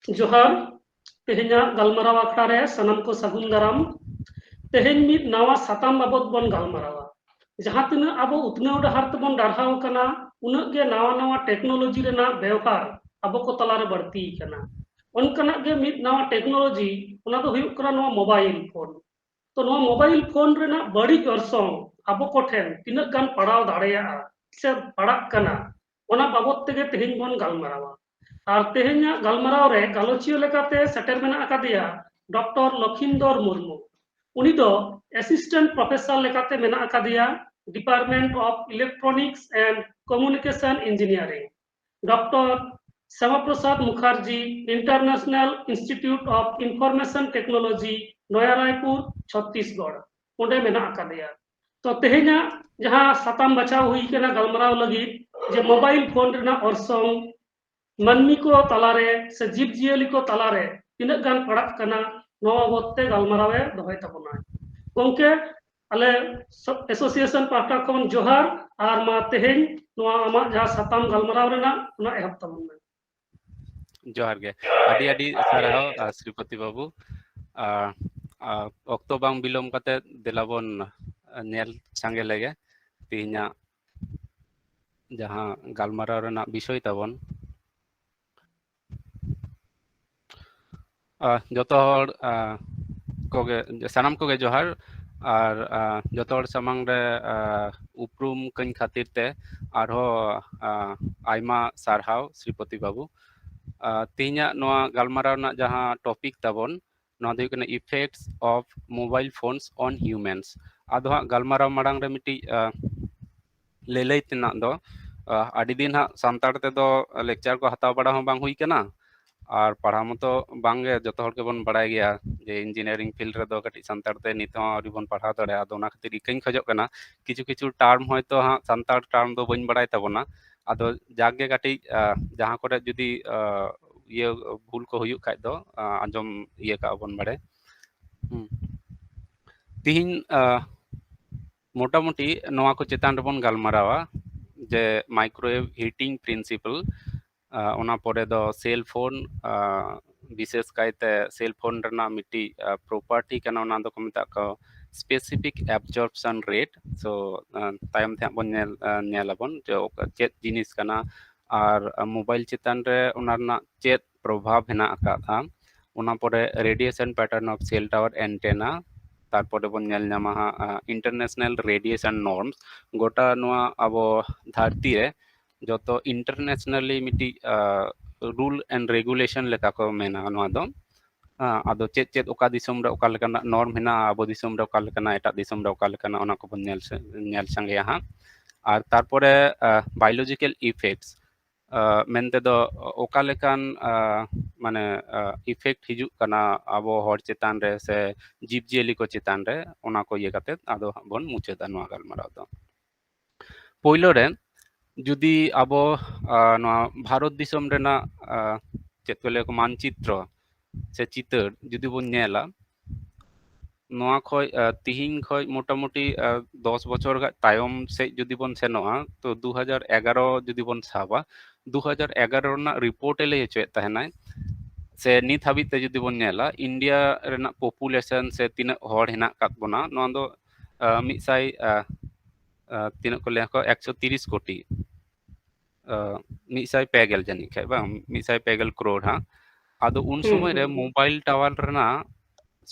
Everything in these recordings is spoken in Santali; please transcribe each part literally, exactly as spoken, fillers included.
ᱡᱚᱦᱟᱨ᱾ ᱛᱮᱦᱮᱧᱟᱜ ᱜᱟᱞᱢᱟᱨᱟᱣ ᱟᱠᱷᱲᱟ ᱨᱮ ᱥᱟᱱᱟᱢ ᱠᱚ ᱥᱟᱹᱜᱩᱱ ᱫᱟᱨᱟᱢ᱾ ᱛᱮᱦᱮᱧ ᱢᱤᱫ ᱱᱟᱣᱟ ᱥᱟᱛᱟᱢ ᱵᱟᱵᱚᱛ ᱵᱚᱱ ᱜᱟᱞᱢᱟᱨᱟᱣᱟ᱾ ᱡᱟᱦᱟᱸ ᱛᱤᱱᱟᱹᱜ ᱟᱵᱚ ᱩᱛᱱᱟᱹᱣ ᱰᱟᱦᱟᱨ ᱛᱮᱵᱚᱱ ᱰᱟᱨᱦᱟᱣ ᱠᱟᱱᱟ, ᱩᱱᱟᱹᱜ ᱜᱮ ᱱᱟᱣᱟ ᱱᱟᱣᱟ ᱴᱮᱠᱱᱳᱞᱚᱡᱤ ᱨᱮᱱᱟᱜ ᱵᱮᱣᱦᱟᱨ ᱟᱵᱚ ᱠᱚ ᱛᱟᱞᱟᱨᱮ ᱵᱟᱹᱲᱛᱤ ᱠᱟᱱᱟ᱾ ᱚᱱᱠᱟᱱᱟᱜ ᱜᱮ ᱢᱤᱫ ᱱᱟᱣᱟ ᱴᱮᱠᱱᱳᱞᱚᱡᱤ, ᱚᱱᱟ ᱫᱚ ᱦᱩᱭᱩᱜ ᱠᱟᱱᱟ ᱱᱚᱣᱟ ᱢᱳᱵᱟᱭᱤᱞ ᱯᱷᱳᱱ᱾ ᱛᱚ, ᱱᱚᱣᱟ ᱢᱳᱵᱟᱭᱤᱞ ᱯᱷᱳᱱ ᱨᱮᱱᱟᱜ ᱵᱟᱹᱲᱤᱡ ᱚᱨᱥᱚᱝ ᱟᱵᱚ ᱠᱚᱴᱷᱮᱱ ᱛᱤᱱᱟᱹᱜ ᱜᱟᱱ ᱯᱟᱲᱟᱣ ᱫᱟᱲᱮᱭᱟᱜᱼᱟ ᱥᱮ ᱯᱟᱲᱟᱜ ᱠᱟᱱᱟ, ᱚᱱᱟ ᱵᱟᱵᱚᱛ ᱛᱮᱜᱮ ᱛᱮᱦᱮᱧ ᱵᱚᱱ ᱜᱟᱞᱢᱟᱨᱟᱣᱟ᱾ ᱟᱨ ᱛᱮᱦᱮᱧᱟᱜ ᱜᱟᱞᱢᱟᱨᱟᱣ ᱨᱮ ᱜᱟᱞᱚᱪᱤᱭᱟᱹ ᱞᱮᱠᱟᱛᱮ ᱥᱮᱴᱮᱨ ᱢᱮᱱᱟᱜ ᱟᱠᱟᱫᱮᱭᱟ ᱰᱚᱠᱴᱚᱨ ᱞᱚᱠᱷᱤᱱᱫᱚᱨ ᱢᱩᱨᱢᱩ᱾ ᱩᱱᱤ ᱫᱚ assistant professor ᱞᱮᱠᱟᱛᱮ ᱢᱮᱱᱟᱜ ᱟᱠᱟᱫᱮᱭᱟ Department of Electronics and Communication Engineering, doctor Shyama Prasad Mukherjee, International Institute of Information Technology, ᱱᱚᱭᱟ ᱨᱟᱭᱯᱩᱨ, ᱪᱷᱚᱛᱛᱤᱥᱜᱚᱲ, ᱚᱸᱰᱮ ᱢᱮᱱᱟᱜ ᱟᱠᱟᱫᱮᱭᱟ᱾ ᱛᱚ, ᱛᱮᱦᱮᱧᱟᱜ ᱡᱟᱦᱟᱸ ᱥᱟᱛᱟᱢ ᱵᱟᱪᱷᱟᱣ ᱦᱩᱭ ᱠᱟᱱᱟ ᱜᱟᱞᱢᱟᱨᱟᱣ ᱞᱟᱹᱜᱤᱫ, ᱡᱮ ᱢᱳᱵᱟᱭᱤᱞ ᱯᱷᱳᱱ ᱨᱮᱱᱟᱜ ᱚᱨᱥᱚᱝ ᱢᱟᱹᱱᱢᱤ ᱠᱚ ᱛᱟᱞᱟᱨᱮ ᱥᱮ ᱡᱤᱵᱽ ᱡᱤᱭᱟᱹᱞᱤ ᱠᱚ ᱛᱟᱞᱟᱨᱮ ᱛᱤᱱᱟᱹᱜ ᱜᱟᱱ ᱯᱟᱲᱟᱜ ᱠᱟᱱᱟ, ᱱᱚᱣᱟ ᱵᱟᱵᱚᱛ ᱛᱮ ᱜᱟᱞᱢᱟᱨᱟᱣ ᱮ ᱫᱚᱦᱚᱭ ᱛᱟᱵᱚᱱᱟ᱾ ᱜᱚᱢᱠᱮ, ᱟᱞᱮ ᱥᱚ-, association ᱯᱟᱦᱴᱟ ᱠᱷᱚᱱ ᱡᱚᱦᱟᱨ, ᱟᱨ ᱢᱟ ᱛᱮᱦᱮᱧ ᱱᱚᱣᱟ ᱟᱢᱟᱜ ᱡᱟᱦᱟᱸ ᱥᱟᱛᱟᱢ ᱜᱟᱞᱢᱟᱨᱟᱣ ᱨᱮᱱᱟᱜ, ᱚᱱᱟ ᱮᱦᱚᱵ ᱛᱟᱵᱚᱱ ᱢᱮ᱾ ᱡᱚᱦᱟᱨ ᱜᱮ, ᱟᱹᱰᱤ ᱟᱹᱰᱤ ᱥᱟᱨᱦᱟᱣ, ᱟᱨ ᱥᱨᱤᱯᱚᱛᱤ ᱵᱟᱹᱵᱩ, ᱟᱨ, ᱟᱨ ᱚᱠᱛᱚ ᱵᱟᱝ ᱵᱤᱞᱚᱢ ᱠᱟᱛᱮ ᱫᱮᱞᱟ ᱵᱚᱱ, ᱟᱨ, ᱧᱮᱞ ᱥᱟᱸᱜᱮ ᱞᱮᱜᱮ ᱛᱮᱦᱮᱧᱟᱜ ᱡᱟᱦᱟᱸ ᱜᱟᱞᱢᱟᱨᱟᱣ ᱨᱮᱱᱟᱜ ᱵᱤᱥᱚᱭ ᱛᱟᱵᱚᱱ᱾ ᱟᱨ ᱡᱚᱛᱚ ᱦᱚᱲ, ᱟᱨ, ᱠᱚᱜᱮ, ᱥᱟᱱᱟᱢ ᱠᱚᱜᱮ ᱡᱚᱦᱟᱨ᱾ ᱟᱨ, ᱟᱨ ᱡᱚᱛᱚ ᱦᱚᱲ ᱥᱟᱢᱟᱝ ᱨᱮ, ᱟᱨ ᱩᱯᱨᱩᱢ ᱠᱟᱹᱧ ᱠᱷᱟᱹᱛᱤᱨ ᱛᱮ ᱟᱨᱦᱚᱸ, ᱟᱨ ᱟᱭᱢᱟ ᱥᱟᱨᱦᱟᱣ ᱥᱨᱤᱯᱚᱛᱤ ᱵᱟᱹᱵᱩ᱾ ᱟᱨ ᱛᱮᱦᱮᱧᱟᱜ ᱱᱚᱣᱟ ᱜᱟᱞᱢᱟᱨᱟᱣ ᱨᱮᱱᱟᱜ ᱡᱟᱦᱟᱸ topic ᱛᱟᱵᱚᱱ, ᱱᱚᱣᱟ ᱫᱚ ᱦᱩᱭᱩᱜ ᱠᱟᱱᱟ effects of mobile phones on humans᱾ ᱟᱫᱚ ᱦᱟᱸᱜ ᱜᱟᱞᱢᱟᱨᱟᱣ ᱢᱟᱲᱟᱝ ᱨᱮ ᱢᱤᱫᱴᱤᱡ, ᱟᱨ, ᱞᱟᱹᱞᱟᱹᱭ ᱛᱮᱱᱟᱜ ᱫᱚ, ᱟᱨ, ᱟᱹᱰᱤ ᱫᱤᱱ ᱦᱟᱸᱜ ᱥᱟᱱᱛᱟᱲ ᱛᱮᱫᱚ lecture ᱠᱚ ᱦᱟᱛᱟᱣ ᱵᱟᱲᱟ ᱦᱚᱸ ᱵᱟᱝ ᱦᱩᱭ ᱠᱟᱱᱟ, ᱟᱨ ᱯᱟᱲᱦᱟᱣ ᱢᱟᱛᱚ ᱵᱟᱝᱜᱮ, ᱡᱚᱛᱚ ᱦᱚᱲ ᱜᱮᱵᱚᱱ ᱵᱟᱲᱟᱭ ᱜᱮᱭᱟ ᱡᱮ engineering field ᱨᱮᱫᱚ ᱠᱟᱹᱴᱤᱡ ᱥᱟᱱᱛᱟᱲ ᱛᱮ ᱱᱤᱛ ᱦᱚᱸ ᱟᱹᱣᱨᱤ ᱵᱚᱱ ᱯᱟᱲᱦᱟᱣ ᱫᱟᱲᱮᱭᱟᱜᱼᱟ᱾ ᱟᱫᱚ ᱚᱱᱟ ᱠᱷᱟᱹᱛᱤᱨ ᱤᱠᱟᱹᱧ ᱠᱷᱚᱡᱚᱜ ᱠᱟᱱᱟ, ᱠᱤᱪᱷᱩ ᱠᱤᱪᱷᱩ term ᱦᱚᱭᱛᱳ ᱦᱟᱸᱜ ᱥᱟᱱᱛᱟᱲ term ᱫᱚ ᱵᱟᱹᱧ ᱵᱟᱲᱟᱭ ᱛᱟᱵᱚᱱᱟ᱾ ᱟᱫᱚ ᱡᱟᱠ ᱜᱮ ᱠᱟᱹᱴᱤᱡ, ᱟᱨ, ᱡᱟᱦᱟᱸ ᱠᱚᱨᱮ ᱡᱩᱫᱤ, ᱟᱨ, ᱤᱭᱟᱹ ᱵᱷᱩᱞ ᱠᱚ ᱦᱩᱭᱩᱜ ᱠᱷᱟᱡ ᱫᱚ, ᱟᱨ, ᱟᱸᱡᱚᱢ ᱤᱭᱟᱹ ᱠᱟᱜᱼᱟ ᱵᱚᱱ ᱵᱟᱲᱮ᱾ ᱦᱩᱸ᱾ ᱛᱤᱦᱤᱧ, ᱟᱨ, ᱢᱚᱴᱟᱢᱩᱴᱤ ᱱᱚᱣᱟ ᱠᱚ ᱪᱮᱛᱟᱱ ᱨᱮᱵᱚᱱ ᱜᱟᱞᱢᱟᱨᱟᱣᱟ ᱡᱮ microwave heating principle᱾ ᱚᱱᱟ ᱯᱚᱨᱮ ᱫᱚ ᱥᱮᱞ ᱯᱷᱳᱱ, ᱵᱤᱥᱮᱥ ᱠᱟᱭᱛᱮ ᱥᱮᱞ ᱯᱷᱳᱱ ᱨᱮᱱᱟᱜ ᱢᱤᱫᱴᱤᱡ ᱯᱨᱚᱯᱟᱨᱴᱤ ᱠᱟᱱᱟ, ᱚᱱᱟ ᱫᱚᱠᱚ ᱢᱮᱛᱟᱜ ᱠᱚ specific absorption rate᱾ ᱥᱳ ᱛᱟᱭᱚᱢ ᱛᱮ ᱦᱟᱸᱜ ᱵᱚᱱ ᱧᱮᱞ ᱧᱮᱞ ᱟᱵᱚᱱ ᱡᱮ ᱪᱮᱫ ᱡᱤᱱᱤᱥ ᱠᱟᱱᱟ ᱟᱨ ᱢᱳᱵᱟᱭᱤᱞ ᱪᱮᱛᱟᱱ ᱨᱮ ᱚᱱᱟ ᱨᱮᱱᱟᱜ ᱪᱮᱫ ᱯᱨᱚᱵᱷᱟᱵᱽ ᱦᱮᱱᱟᱜ ᱟᱠᱟᱫᱼᱟ᱾ ᱚᱱᱟ ᱯᱚᱨᱮ radiation pattern of cell tower antenna, ᱛᱟᱨᱯᱚᱨᱮ ᱵᱚᱱ ᱧᱮᱞ ᱧᱟᱢᱟ ᱦᱟᱸᱜ international radiation norms᱾ ᱜᱚᱴᱟ ᱱᱚᱣᱟ ᱟᱵᱚ ᱫᱷᱟᱹᱨᱛᱤ ᱨᱮ ᱡᱚᱛᱚ internationally ᱢᱤᱫᱴᱤᱡ rule and regulation ᱞᱮᱠᱟ ᱠᱚ ᱢᱮᱱᱟ ᱱᱚᱣᱟ ᱫᱚ᱾ ᱟᱫᱚ ᱪᱮᱫ ᱪᱮᱫ ᱚᱠᱟ ᱫᱤᱥᱚᱢ ᱨᱮ ᱚᱠᱟ ᱞᱮᱠᱟᱱᱟᱜ ᱱᱚᱨᱢ ᱦᱮᱱᱟᱜᱼᱟ, ᱟᱵᱚ ᱫᱤᱥᱚᱢ ᱨᱮ ᱚᱠᱟ ᱞᱮᱠᱟᱱᱟᱜ, ᱮᱴᱟᱜ ᱫᱤᱥᱚᱢ ᱨᱮ ᱚᱠᱟ ᱞᱮᱠᱟᱱᱟᱜ, ᱚᱱᱟ ᱠᱚᱵᱚᱱ ᱧᱮᱞ ᱧᱮᱞ ᱥᱟᱸᱜᱮᱭᱟ ᱦᱟᱸᱜ᱾ ᱟᱨ ᱛᱟᱨᱯᱚᱨᱮ biological effects ᱢᱮᱱᱛᱮ ᱫᱚ ᱚᱠᱟ ᱞᱮᱠᱟᱱ ᱢᱟᱱᱮ ᱤᱯᱷᱮᱠᱴ ᱦᱤᱡᱩᱜ ᱠᱟᱱᱟ ᱟᱵᱚ ᱦᱚᱲ ᱪᱮᱛᱟᱱ ᱨᱮ ᱥᱮ ᱡᱤᱵᱽᱼᱡᱤᱭᱟᱹᱞᱤ ᱠᱚ ᱪᱮᱛᱟᱱ ᱨᱮ, ᱚᱱᱟ ᱠᱚ ᱤᱭᱟᱹ ᱠᱟᱛᱮ ᱟᱫᱚ ᱦᱟᱸᱜ ᱵᱚᱱ ᱢᱩᱪᱟᱹᱫᱟ ᱱᱚᱣᱟ ᱜᱟᱞᱢᱟᱨᱟᱣ ᱫᱚ᱾ ᱯᱳᱭᱞᱳ ᱨᱮ ᱡᱩᱫᱤ ᱟᱵᱚ ᱱᱚᱣᱟ ᱵᱷᱟᱨᱚᱛ ᱫᱤᱥᱚᱢ ᱨᱮᱱᱟᱜ ᱪᱮᱫ ᱠᱚ ᱞᱟᱹᱭᱟ ᱠᱚ ᱢᱟᱱᱪᱤᱛᱨᱚ ᱥᱮ ᱪᱤᱛᱟᱹᱨ ᱡᱩᱫᱤ ᱵᱚᱱ ᱧᱮᱞᱟ, ᱱᱚᱣᱟ ᱠᱷᱚᱡ ᱛᱤᱦᱤᱧ ᱠᱷᱚᱡ ᱢᱚᱴᱟᱢᱩᱴᱤ ᱫᱚᱥ ᱵᱚᱪᱷᱚᱨ ᱜᱟᱱ ᱛᱟᱭᱚᱢ ᱥᱮᱫ ᱡᱩᱫᱤ ᱵᱚᱱ ᱥᱮᱱᱚᱜᱼᱟ, ᱛᱚ ᱫᱩ ᱦᱟᱡᱟᱨ ᱮᱜᱟᱨᱚ ᱡᱩᱫᱤ ᱵᱚᱱ ᱥᱟᱵᱟ, ᱫᱩ ᱦᱟᱡᱟᱨ ᱮᱜᱟᱨᱚ ᱨᱮᱱᱟᱜ ᱨᱤᱯᱳᱨᱴ ᱮ ᱞᱟᱹᱭ ᱦᱚᱪᱚᱭᱮᱫ ᱛᱟᱦᱮᱱᱟᱭ᱾ ᱥᱮ ᱱᱤᱛ ᱦᱟᱹᱵᱤᱡ ᱛᱮ ᱡᱩᱫᱤ ᱵᱚᱱ ᱧᱮᱞᱟ, ᱤᱱᱰᱤᱭᱟ ᱨᱮᱱᱟᱜ ᱯᱚᱯᱩᱞᱮᱥᱚᱱ ᱥᱮ ᱛᱤᱱᱟᱹᱜ ᱦᱚᱲ ᱦᱮᱱᱟᱜ ᱟᱠᱟᱫ ᱵᱚᱱᱟ, ᱱᱚᱣᱟ ᱫᱚ ᱢᱤᱫ ᱥᱟᱭ ᱛᱤᱱᱟᱹᱜ ᱠᱚ ᱞᱟᱹᱭᱟ ᱠᱚ, ᱮᱠᱥᱚ ᱛᱤᱨᱤᱥ ᱠᱳᱴᱤ, ᱢᱤᱫ ᱥᱟᱭ ᱯᱮ ᱜᱮᱞ ᱡᱟᱹᱱᱤᱡ ᱠᱷᱟᱡ ᱵᱟᱝ, ᱢᱤᱫ ᱥᱟᱭ ᱯᱮ ᱜᱮᱞ ᱠᱨᱳᱲ ᱦᱟᱸᱜ᱾ ᱟᱫᱚ ᱩᱱ ᱥᱚᱢᱚᱭ ᱨᱮ ᱢᱳᱵᱟᱭᱤᱞ ᱴᱟᱣᱟᱨ ᱨᱮᱱᱟᱜ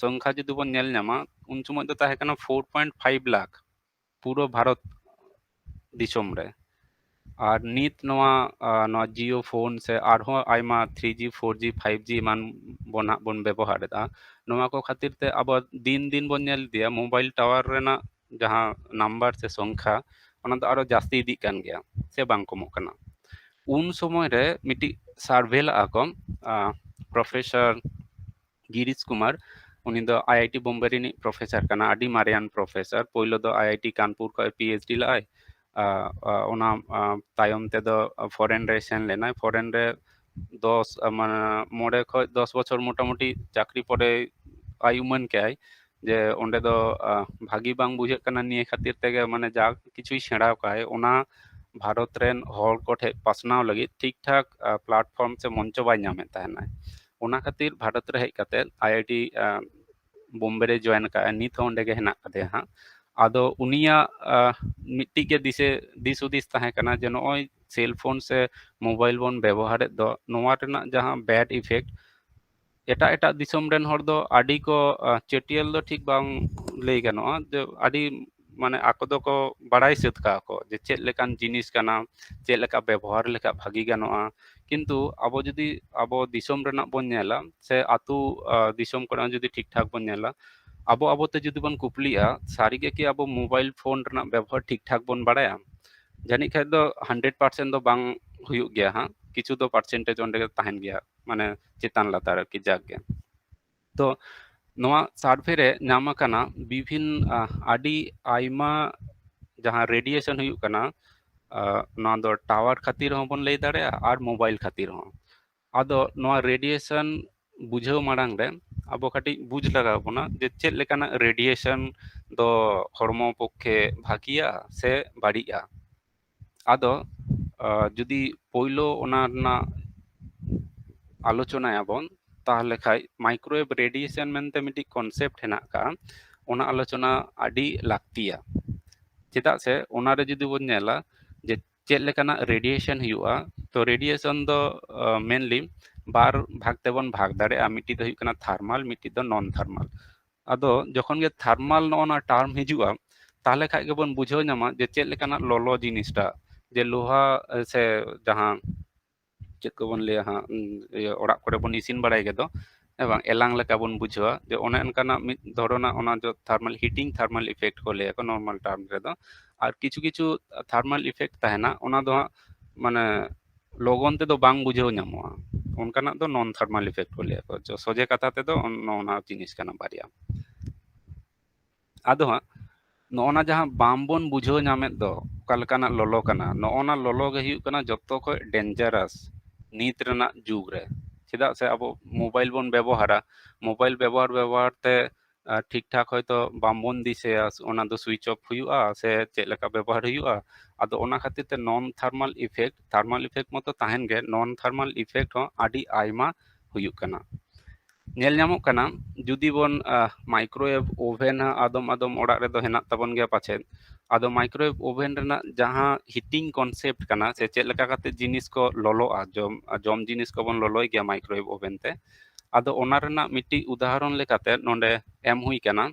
ᱥᱚᱝᱠᱷᱟ ᱡᱩᱫᱤ ᱵᱚᱱ ᱧᱮᱞ ᱧᱟᱢᱟ, ᱩᱱ ᱥᱚᱢᱚᱭ ᱫᱚ ᱛᱟᱦᱮᱸ ᱠᱟᱱᱟ ᱯᱷᱳᱨ ᱯᱚᱭᱮᱱᱴ ᱯᱷᱟᱭᱤᱵᱷ ᱞᱟᱠᱷ ᱯᱩᱨᱟᱹ ᱵᱷᱟᱨᱚᱛ ᱫᱤᱥᱚᱢ ᱨᱮ᱾ ᱟᱨ ᱱᱤᱛ ᱱᱚᱣᱟ ᱱᱚᱣᱟ ᱡᱤᱭᱳ ᱯᱷᱳᱱ ᱥᱮ ᱟᱨᱦᱚᱸ ᱟᱭᱢᱟ three G, four G, five G ᱮᱢᱟᱱ ᱵᱚᱱ ᱦᱟᱸᱜ ᱵᱚᱱ ᱵᱮᱵᱚᱦᱟᱨᱮᱫᱟ, ᱱᱚᱣᱟ ᱠᱚ ᱠᱷᱟᱹᱛᱤᱨ ᱛᱮ ᱟᱵᱚ ᱫᱤᱱ ᱫᱤᱱ ᱵᱚᱱ ᱧᱮᱞ ᱤᱫᱤᱭᱟ ᱢᱳᱵᱟᱭᱤᱞ ᱴᱟᱣᱟᱨ ᱨᱮᱱᱟᱜ ᱡᱟᱦᱟᱸ ᱱᱟᱢᱵᱟᱨ ᱥᱮ ᱥᱚᱝᱠᱷᱟ, ᱚᱱᱟ ᱫᱚ ᱟᱨᱚ ᱡᱟᱹᱥᱛᱤ ᱤᱫᱤᱜ ᱠᱟᱱ ᱜᱮᱭᱟ ᱥᱮ ᱵᱟᱝ ᱠᱚᱢᱚᱜ ᱠᱟᱱᱟ᱾ ᱩᱱ ᱥᱚᱢᱚᱭ ᱨᱮ ᱢᱤᱫᱴᱤᱡ ᱥᱟᱨᱵᱷᱮ ᱞᱟᱜᱼᱟ ᱠᱚ, ᱯᱨᱚᱯᱷᱮᱥᱚᱨ ᱜᱤᱨᱤᱥ ᱠᱩᱢᱟᱨ, ᱩᱱᱤ ᱫᱚ ᱟᱭ ᱟᱭ ᱴᱤ ᱵᱳᱢᱵᱮ ᱨᱤᱱᱤᱡ ᱯᱨᱚᱯᱷᱮᱥᱚᱨ ᱠᱟᱱᱟ, ᱟᱹᱰᱤ ᱢᱟᱨᱮᱭᱟᱱ ᱯᱨᱚᱯᱷᱮᱥᱚᱨ᱾ ᱯᱳᱭᱞᱳ ᱫᱚ ᱟᱭ ᱟᱭ ᱴᱤ ᱠᱟᱱᱯᱩᱨ ᱠᱷᱚᱱ ᱯᱤ ᱮᱭᱤᱪ ᱰᱤ ᱞᱟᱜᱼᱟᱭ᱾ ᱚᱱᱟ ᱛᱟᱭᱚᱢ ᱛᱮᱫᱚ ᱯᱷᱚᱨᱮᱱ ᱨᱮ ᱥᱮᱱ ᱞᱮᱱᱟᱭ᱾ ᱯᱷᱚᱨᱮᱱ ᱨᱮ ᱫᱚᱥ ᱢᱟᱱᱮ ᱢᱚᱬᱮ ᱠᱷᱚᱱ ᱫᱚᱥ ᱵᱚᱪᱷᱚᱨ ᱢᱚᱴᱟᱢᱩᱴᱤ ᱪᱟᱹᱠᱨᱤ ᱯᱚᱨᱮ ᱟᱭ ᱩᱢᱟᱹᱱ ᱠᱮᱜᱼᱟᱭ ᱡᱮ ᱚᱸᱰᱮ ᱫᱚ ᱵᱷᱟᱹᱜᱤ ᱵᱟᱝ ᱵᱩᱡᱷᱟᱹᱜ ᱠᱟᱱᱟ, ᱱᱤᱭᱟᱹ ᱠᱷᱟᱹᱛᱤᱨ ᱛᱮᱜᱮ ᱢᱟᱱᱮ ᱡᱟ ᱠᱤᱪᱷᱩᱭ ᱥᱮᱬᱟ ᱠᱟᱜᱼᱟᱭ ᱚᱱᱟ ᱵᱷᱟᱨᱚᱛ ᱨᱮᱱ ᱦᱚᱲ ᱠᱚ ᱴᱷᱮᱱ ᱯᱟᱥᱱᱟᱣ ᱞᱟᱹᱜᱤᱫ ᱴᱷᱤᱠ ᱴᱷᱟᱠ ᱯᱞᱟᱴᱯᱷᱚᱨᱢ ᱥᱮ ᱢᱚᱧᱪᱚ ᱵᱟᱭ ᱧᱟᱢᱮᱫ ᱛᱟᱦᱮᱱᱟᱭ᱾ ᱚᱱᱟ ᱠᱷᱟᱹᱛᱤᱨ ᱵᱷᱟᱨᱚᱛ ᱨᱮ ᱦᱮᱡ ᱠᱟᱛᱮ ᱟᱭ ᱟᱭ ᱴᱤ ᱵᱳᱢᱵᱮ ᱨᱮ ᱡᱚᱭᱮᱱ ᱟᱠᱟᱫᱼᱟ, ᱱᱤᱛ ᱦᱚᱸ ᱚᱸᱰᱮ ᱜᱮ ᱦᱮᱱᱟᱜ ᱟᱠᱟᱫᱮᱭᱟ ᱦᱟᱸᱜ᱾ ᱟᱫᱚ ᱩᱱᱤᱭᱟᱜ ᱢᱤᱫᱴᱤᱡ ᱜᱮ ᱫᱤᱥᱟᱹ ᱫᱤᱥ ᱦᱩᱫᱤᱥ ᱛᱟᱦᱮᱸ ᱠᱟᱱᱟ ᱡᱮ ᱱᱚᱜᱼᱚᱭ ᱥᱮᱞ ᱯᱷᱳᱱ ᱥᱮ ᱢᱳᱵᱟᱭᱤᱞ ᱵᱚᱱ ᱵᱮᱵᱚᱦᱟᱨᱮᱫ ᱫᱚ, ᱱᱚᱣᱟ ᱨᱮᱱᱟᱜ ᱡᱟᱦᱟᱸ ᱵᱮᱰ ᱤᱯᱷᱮᱠᱴ, ᱮᱴᱟᱜ ᱮᱴᱟᱜ ᱫᱤᱥᱚᱢ ᱨᱮᱱ ᱦᱚᱲ ᱫᱚ ᱟᱹᱰᱤ ᱠᱚ ᱪᱟᱹᱴᱭᱟᱹᱞ ᱫᱚ ᱴᱷᱤᱠ ᱵᱟᱝ ᱞᱟᱹᱭ ᱜᱟᱱᱚᱜᱼᱟ, ᱡᱮ ᱟᱹᱰᱤ ᱢᱟᱱᱮ ᱟᱠᱚ ᱫᱚᱠᱚ ᱵᱟᱲᱟᱭ ᱥᱟᱹᱛ ᱠᱟᱜᱼᱟ ᱠᱚ ᱡᱮ ᱪᱮᱫ ᱞᱮᱠᱟᱱ ᱡᱤᱱᱤᱥ ᱠᱟᱱᱟ, ᱪᱮᱫ ᱞᱮᱠᱟ ᱵᱮᱵᱚᱦᱟᱨ ᱞᱮᱠᱷᱟᱱ ᱵᱷᱟᱹᱜᱤ ᱜᱟᱱᱚᱜᱼᱟ᱾ ᱠᱤᱱᱛᱩ ᱟᱵᱚ ᱡᱩᱫᱤ ᱟᱵᱚ ᱫᱤᱥᱚᱢ ᱨᱮᱱᱟᱜ ᱵᱚᱱ ᱧᱮᱞᱟ ᱥᱮ ᱟᱹᱛᱩ ᱫᱤᱥᱚᱢ ᱠᱚᱨᱮ ᱡᱩᱫᱤ ᱴᱷᱤᱠ ᱴᱷᱟᱠ ᱵᱚᱱ ᱧᱮᱞᱟ, ᱟᱵᱚ ᱟᱵᱚ ᱛᱮ ᱡᱩᱫᱤ ᱵᱚᱱ ᱠᱩᱯᱞᱤᱜᱼᱟ, ᱥᱟᱹᱨᱤ ᱜᱮ ᱠᱤ ᱟᱵᱚ ᱢᱳᱵᱟᱭᱤᱞ ᱯᱷᱳᱱ ᱨᱮᱱᱟᱜ ᱵᱮᱵᱚᱦᱟᱨ ᱴᱷᱤᱠ ᱴᱷᱟᱠ ᱵᱚᱱ ᱵᱟᱲᱟᱭᱟ? ᱡᱟᱹᱱᱤᱡ ᱠᱷᱟᱡ ᱫᱚ ᱦᱟᱱᱰᱨᱮᱰ ᱯᱟᱨᱥᱮᱱᱴ ᱫᱚ ᱵᱟᱝ ᱦᱩᱭᱩᱜ ᱜᱮᱭᱟ ᱦᱟᱸᱜ, ᱠᱤᱪᱷᱩ ᱫᱚ ᱯᱟᱨᱥᱮᱱᱴᱮᱡᱽ ᱚᱸᱰᱮ ᱜᱮ ᱛᱟᱦᱮᱱ ᱜᱮᱭᱟ, ᱢᱟᱱᱮ ᱪᱮᱛᱟᱱ ᱞᱟᱛᱟᱨ ᱟᱨᱠᱤ, ᱡᱟᱠ ᱜᱮ᱾ ᱛᱚ ᱱᱚᱣᱟ ᱥᱟᱨᱵᱷᱮ ᱨᱮ ᱧᱟᱢ ᱟᱠᱟᱱᱟ ᱵᱤᱵᱷᱤᱱ ᱟᱹᱰᱤ ᱟᱭᱢᱟ ᱡᱟᱦᱟᱸ ᱨᱮᱰᱤᱭᱮᱥᱚᱱ ᱦᱩᱭᱩᱜ ᱠᱟᱱᱟ, ᱱᱚᱣᱟ ᱫᱚ ᱴᱟᱣᱟᱨ ᱠᱷᱟᱹᱛᱤᱨ ᱦᱚᱸᱵᱚᱱ ᱞᱟᱹᱭ ᱫᱟᱲᱮᱭᱟᱜᱼᱟ ᱟᱨ ᱢᱳᱵᱟᱭᱤᱞ ᱠᱷᱟᱹᱛᱤᱨ ᱦᱚᱸ᱾ ᱟᱫᱚ ᱱᱚᱣᱟ ᱨᱮᱰᱤᱭᱮᱥᱚᱱ ᱵᱩᱡᱷᱟᱹᱣ ᱢᱟᱲᱟᱝ ᱨᱮ ᱟᱵᱚ ᱠᱟᱹᱴᱤᱡ ᱵᱩᱡᱽ ᱞᱟᱜᱟᱣ ᱵᱚᱱᱟ ᱡᱮ ᱪᱮᱫ ᱞᱮᱠᱟᱱᱟᱜ ᱨᱮᱰᱤᱭᱮᱥᱚᱱ ᱫᱚ ᱦᱚᱲᱢᱚ ᱯᱚᱠᱠᱷᱮ ᱵᱷᱟᱹᱜᱤᱭᱟ ᱥᱮ ᱵᱟᱹᱲᱤᱡᱼᱟ᱾ ᱟᱫᱚ ᱡᱩᱫᱤ ᱯᱳᱭᱞᱳ ᱚᱱᱟ ᱨᱮᱱᱟᱜ ᱟᱞᱳᱪᱚᱱᱟᱭᱟᱵᱚᱱ, ᱛᱟᱦᱚᱞᱮ ᱠᱷᱟᱡ ᱢᱟᱭᱠᱨᱳᱣᱮᱵᱷ ᱨᱮᱰᱤᱭᱮᱥᱚᱱ ᱢᱮᱱᱛᱮ ᱢᱤᱫᱴᱤᱡ ᱠᱚᱱᱥᱮᱯᱴ ᱦᱮᱱᱟᱜ ᱟᱠᱟᱫᱼᱟ, ᱚᱱᱟ ᱟᱞᱳᱪᱚᱱᱟ ᱟᱹᱰᱤ ᱞᱟᱹᱠᱛᱤᱭᱟ᱾ ᱪᱮᱫᱟᱜ ᱥᱮ ᱚᱱᱟᱨᱮ ᱡᱩᱫᱤ ᱵᱚᱱ ᱧᱮᱞᱟ ᱡᱮ ᱪᱮᱫ ᱞᱮᱠᱟᱱᱟᱜ ᱨᱮᱰᱤᱭᱮᱥᱚᱱ ᱦᱩᱭᱩᱜᱼᱟ, ᱛᱚ ᱨᱮᱰᱤᱭᱮᱥᱚᱱ ᱫᱚ ᱢᱮᱱᱞᱤ ᱵᱟᱨ ᱵᱷᱟᱜᱽ ᱛᱮᱵᱚᱱ ᱵᱷᱟᱜᱽ ᱫᱟᱲᱮᱭᱟᱜᱼᱟ, ᱢᱤᱫᱴᱤᱡ ᱫᱚ ᱦᱩᱭᱩᱜ ᱠᱟᱱᱟ ᱛᱷᱟᱨᱢᱟᱞ, ᱢᱤᱫᱴᱤᱡ ᱫᱚ ᱱᱚᱱ ᱛᱷᱟᱨᱢᱟᱞ᱾ ᱟᱫᱚ ᱡᱚᱠᱷᱚᱱ ᱜᱮ ᱛᱷᱟᱨᱢᱟᱞ ᱱᱚᱜᱼᱚ ᱱᱟ ᱴᱟᱨᱢ ᱦᱤᱡᱩᱜᱼᱟ, ᱛᱟᱦᱚᱞᱮ ᱠᱷᱟᱡ ᱜᱮᱵᱚᱱ ᱵᱩᱡᱷᱟᱹᱣ ᱧᱟᱢᱟ ᱡᱮ ᱪᱮᱫ ᱞᱮᱠᱟᱱᱟᱜ ᱞᱚᱞᱚ ᱡᱤᱱᱤᱥᱴᱟ, ᱡᱮ ᱞᱳᱦᱟ ᱥᱮ ᱡᱟᱦᱟᱸ ᱪᱮᱫ ᱠᱚᱵᱚᱱ ᱞᱟᱹᱭᱟ ᱦᱟᱸᱜ, ᱤᱭᱟᱹ ᱚᱲᱟᱜ ᱠᱚᱨᱮ ᱵᱚᱱ ᱤᱥᱤᱱ ᱵᱟᱲᱟᱭ ᱜᱮᱫᱚ, ᱦᱮᱸ ᱵᱟᱝ, ᱮᱞᱟᱝ ᱞᱮᱠᱟ ᱵᱚᱱ ᱵᱩᱡᱷᱟᱹᱣᱟ, ᱡᱮ ᱚᱱᱮ ᱚᱱᱠᱟᱱᱟᱜ ᱢᱤᱫ ᱫᱷᱚᱨᱚᱱᱟᱜ ᱚᱱᱟ ᱡᱚ ᱛᱷᱟᱨᱢᱟᱞ ᱦᱤᱴᱤᱝ ᱛᱷᱟᱨᱢᱟᱞ ᱤᱯᱷᱮᱠᱴ ᱠᱚ ᱞᱟᱹᱭᱟ ᱠᱚ ᱱᱚᱨᱢᱟᱞ ᱴᱟᱨᱢ ᱨᱮᱫᱚ᱾ ᱟᱨ ᱠᱤᱪᱷᱩ ᱠᱤᱪᱷᱩ ᱛᱷᱟᱨᱢᱟᱞ ᱤᱯᱷᱮᱠᱴ ᱛᱟᱦᱮᱱᱟ, ᱚᱱᱟ ᱫᱚ ᱦᱟᱸᱜ ᱢᱟᱱᱮ ᱞᱚᱜᱚᱱ ᱛᱮᱫᱚ ᱵᱟᱝ ᱵᱩᱡᱷᱟᱹᱣ ᱧᱟᱢᱚᱜᱼᱟ, ᱚᱱᱠᱟᱱᱟᱜ ᱫᱚ ᱱᱚᱱ ᱛᱷᱟᱨᱢᱟᱞ ᱤᱯᱷᱮᱠᱴ ᱠᱚ ᱞᱟᱹᱭᱟ ᱠᱚ᱾ ᱡᱚ-, ᱥᱚᱡᱷᱮ ᱠᱟᱛᱷᱟ ᱛᱮᱫᱚ ᱚᱱ-, ᱱᱚᱜᱼᱚ ᱱᱟ ᱡᱤᱱᱤᱥ ᱠᱟᱱᱟ ᱵᱟᱨᱭᱟ᱾ ᱟᱫᱚ ᱦᱟᱸᱜ ᱱᱚᱜᱼᱚ ᱱᱟ ᱡᱟᱦᱟᱸ ᱵᱟᱝ ᱵᱚᱱ ᱵᱩᱡᱷᱟᱹᱣ ᱧᱟᱢᱮᱫ ᱫᱚ ᱚᱠᱟ ᱞᱮᱠᱟᱱᱟᱜ ᱞᱚᱞᱚ ᱠᱟᱱᱟ, ᱱᱚᱜᱼᱚ ᱱᱟ ᱞᱚᱞᱚ ᱜᱮ ᱦᱩᱭᱩᱜ ᱠᱟᱱᱟ ᱡᱚᱛᱚ ᱠᱷᱚᱡ ᱰᱮᱧᱡᱟᱨᱟᱥ ᱱᱤᱛ ᱨᱮᱱᱟᱜ ᱡᱩᱜᱽ ᱨᱮ᱾ ᱪᱮᱫᱟᱜ ᱥᱮ ᱟᱵᱚ ᱢᱳᱵᱟᱭᱤᱞ ᱵᱚᱱ ᱵᱮᱵᱚᱦᱟᱨᱟ, ᱢᱳᱵᱟᱭᱤᱞ ᱵᱮᱵᱚᱦᱟᱨ ᱵᱮᱵᱚᱦᱟᱨ ᱛᱮ ᱴᱷᱤᱠ ᱴᱷᱟᱠ ᱦᱚᱭᱛᱳ ᱵᱟᱝᱵᱚᱱ ᱫᱤᱥᱟᱹᱭᱟ, ᱚᱱᱟ ᱫᱚ switch off ᱦᱩᱭᱩᱜᱼᱟ ᱥᱮ ᱪᱮᱫ ᱞᱮᱠᱟ ᱵᱮᱵᱚᱦᱟᱨ ᱦᱩᱭᱩᱜᱼᱟ᱾ ᱟᱫᱚ ᱚᱱᱟ ᱠᱷᱟᱹᱛᱤᱨ ᱛᱮ non thermal effect, thermal effect ᱢᱚᱛᱚ ᱛᱟᱦᱮᱱ ᱜᱮ, non thermal effect ᱦᱚᱸ ᱟᱹᱰᱤ ᱟᱭᱢᱟ ᱦᱩᱭᱩᱜ ᱠᱟᱱᱟ᱾ ᱧᱮᱞ ᱧᱟᱢᱚᱜ ᱠᱟᱱᱟ, ᱡᱩᱫᱤ ᱵᱚᱱ microwave oven, ᱟᱫᱚᱢ ᱟᱫᱚᱢ ᱚᱲᱟᱜ ᱨᱮᱫᱚ ᱦᱮᱱᱟᱜ ᱛᱟᱵᱚᱱ ᱜᱮᱭᱟ ᱯᱟᱪᱮᱫ, ᱟᱫᱚ microwave oven ᱨᱮᱱᱟᱜ ᱡᱟᱦᱟᱸ heating concept ᱠᱟᱱᱟ ᱥᱮ ᱪᱮᱫ ᱞᱮᱠᱟ ᱠᱟᱛᱮ ᱡᱤᱱᱤᱥ ᱠᱚ ᱞᱚᱞᱚᱜᱼᱟ, ᱡᱚᱢ ᱡᱚᱢ ᱡᱤᱱᱤᱥ ᱠᱚᱵᱚᱱ ᱞᱚᱞᱚᱭ ᱜᱮᱭᱟ microwave oven ᱛᱮ, ᱟᱫᱚ ᱚᱱᱟ ᱨᱮᱱᱟᱜ ᱢᱤᱫᱴᱤᱡ ᱩᱫᱟᱦᱚᱨᱚᱱ ᱞᱮᱠᱟᱛᱮ ᱱᱚᱰᱮ ᱮᱢ ᱦᱩᱭ ᱠᱟᱱᱟ᱾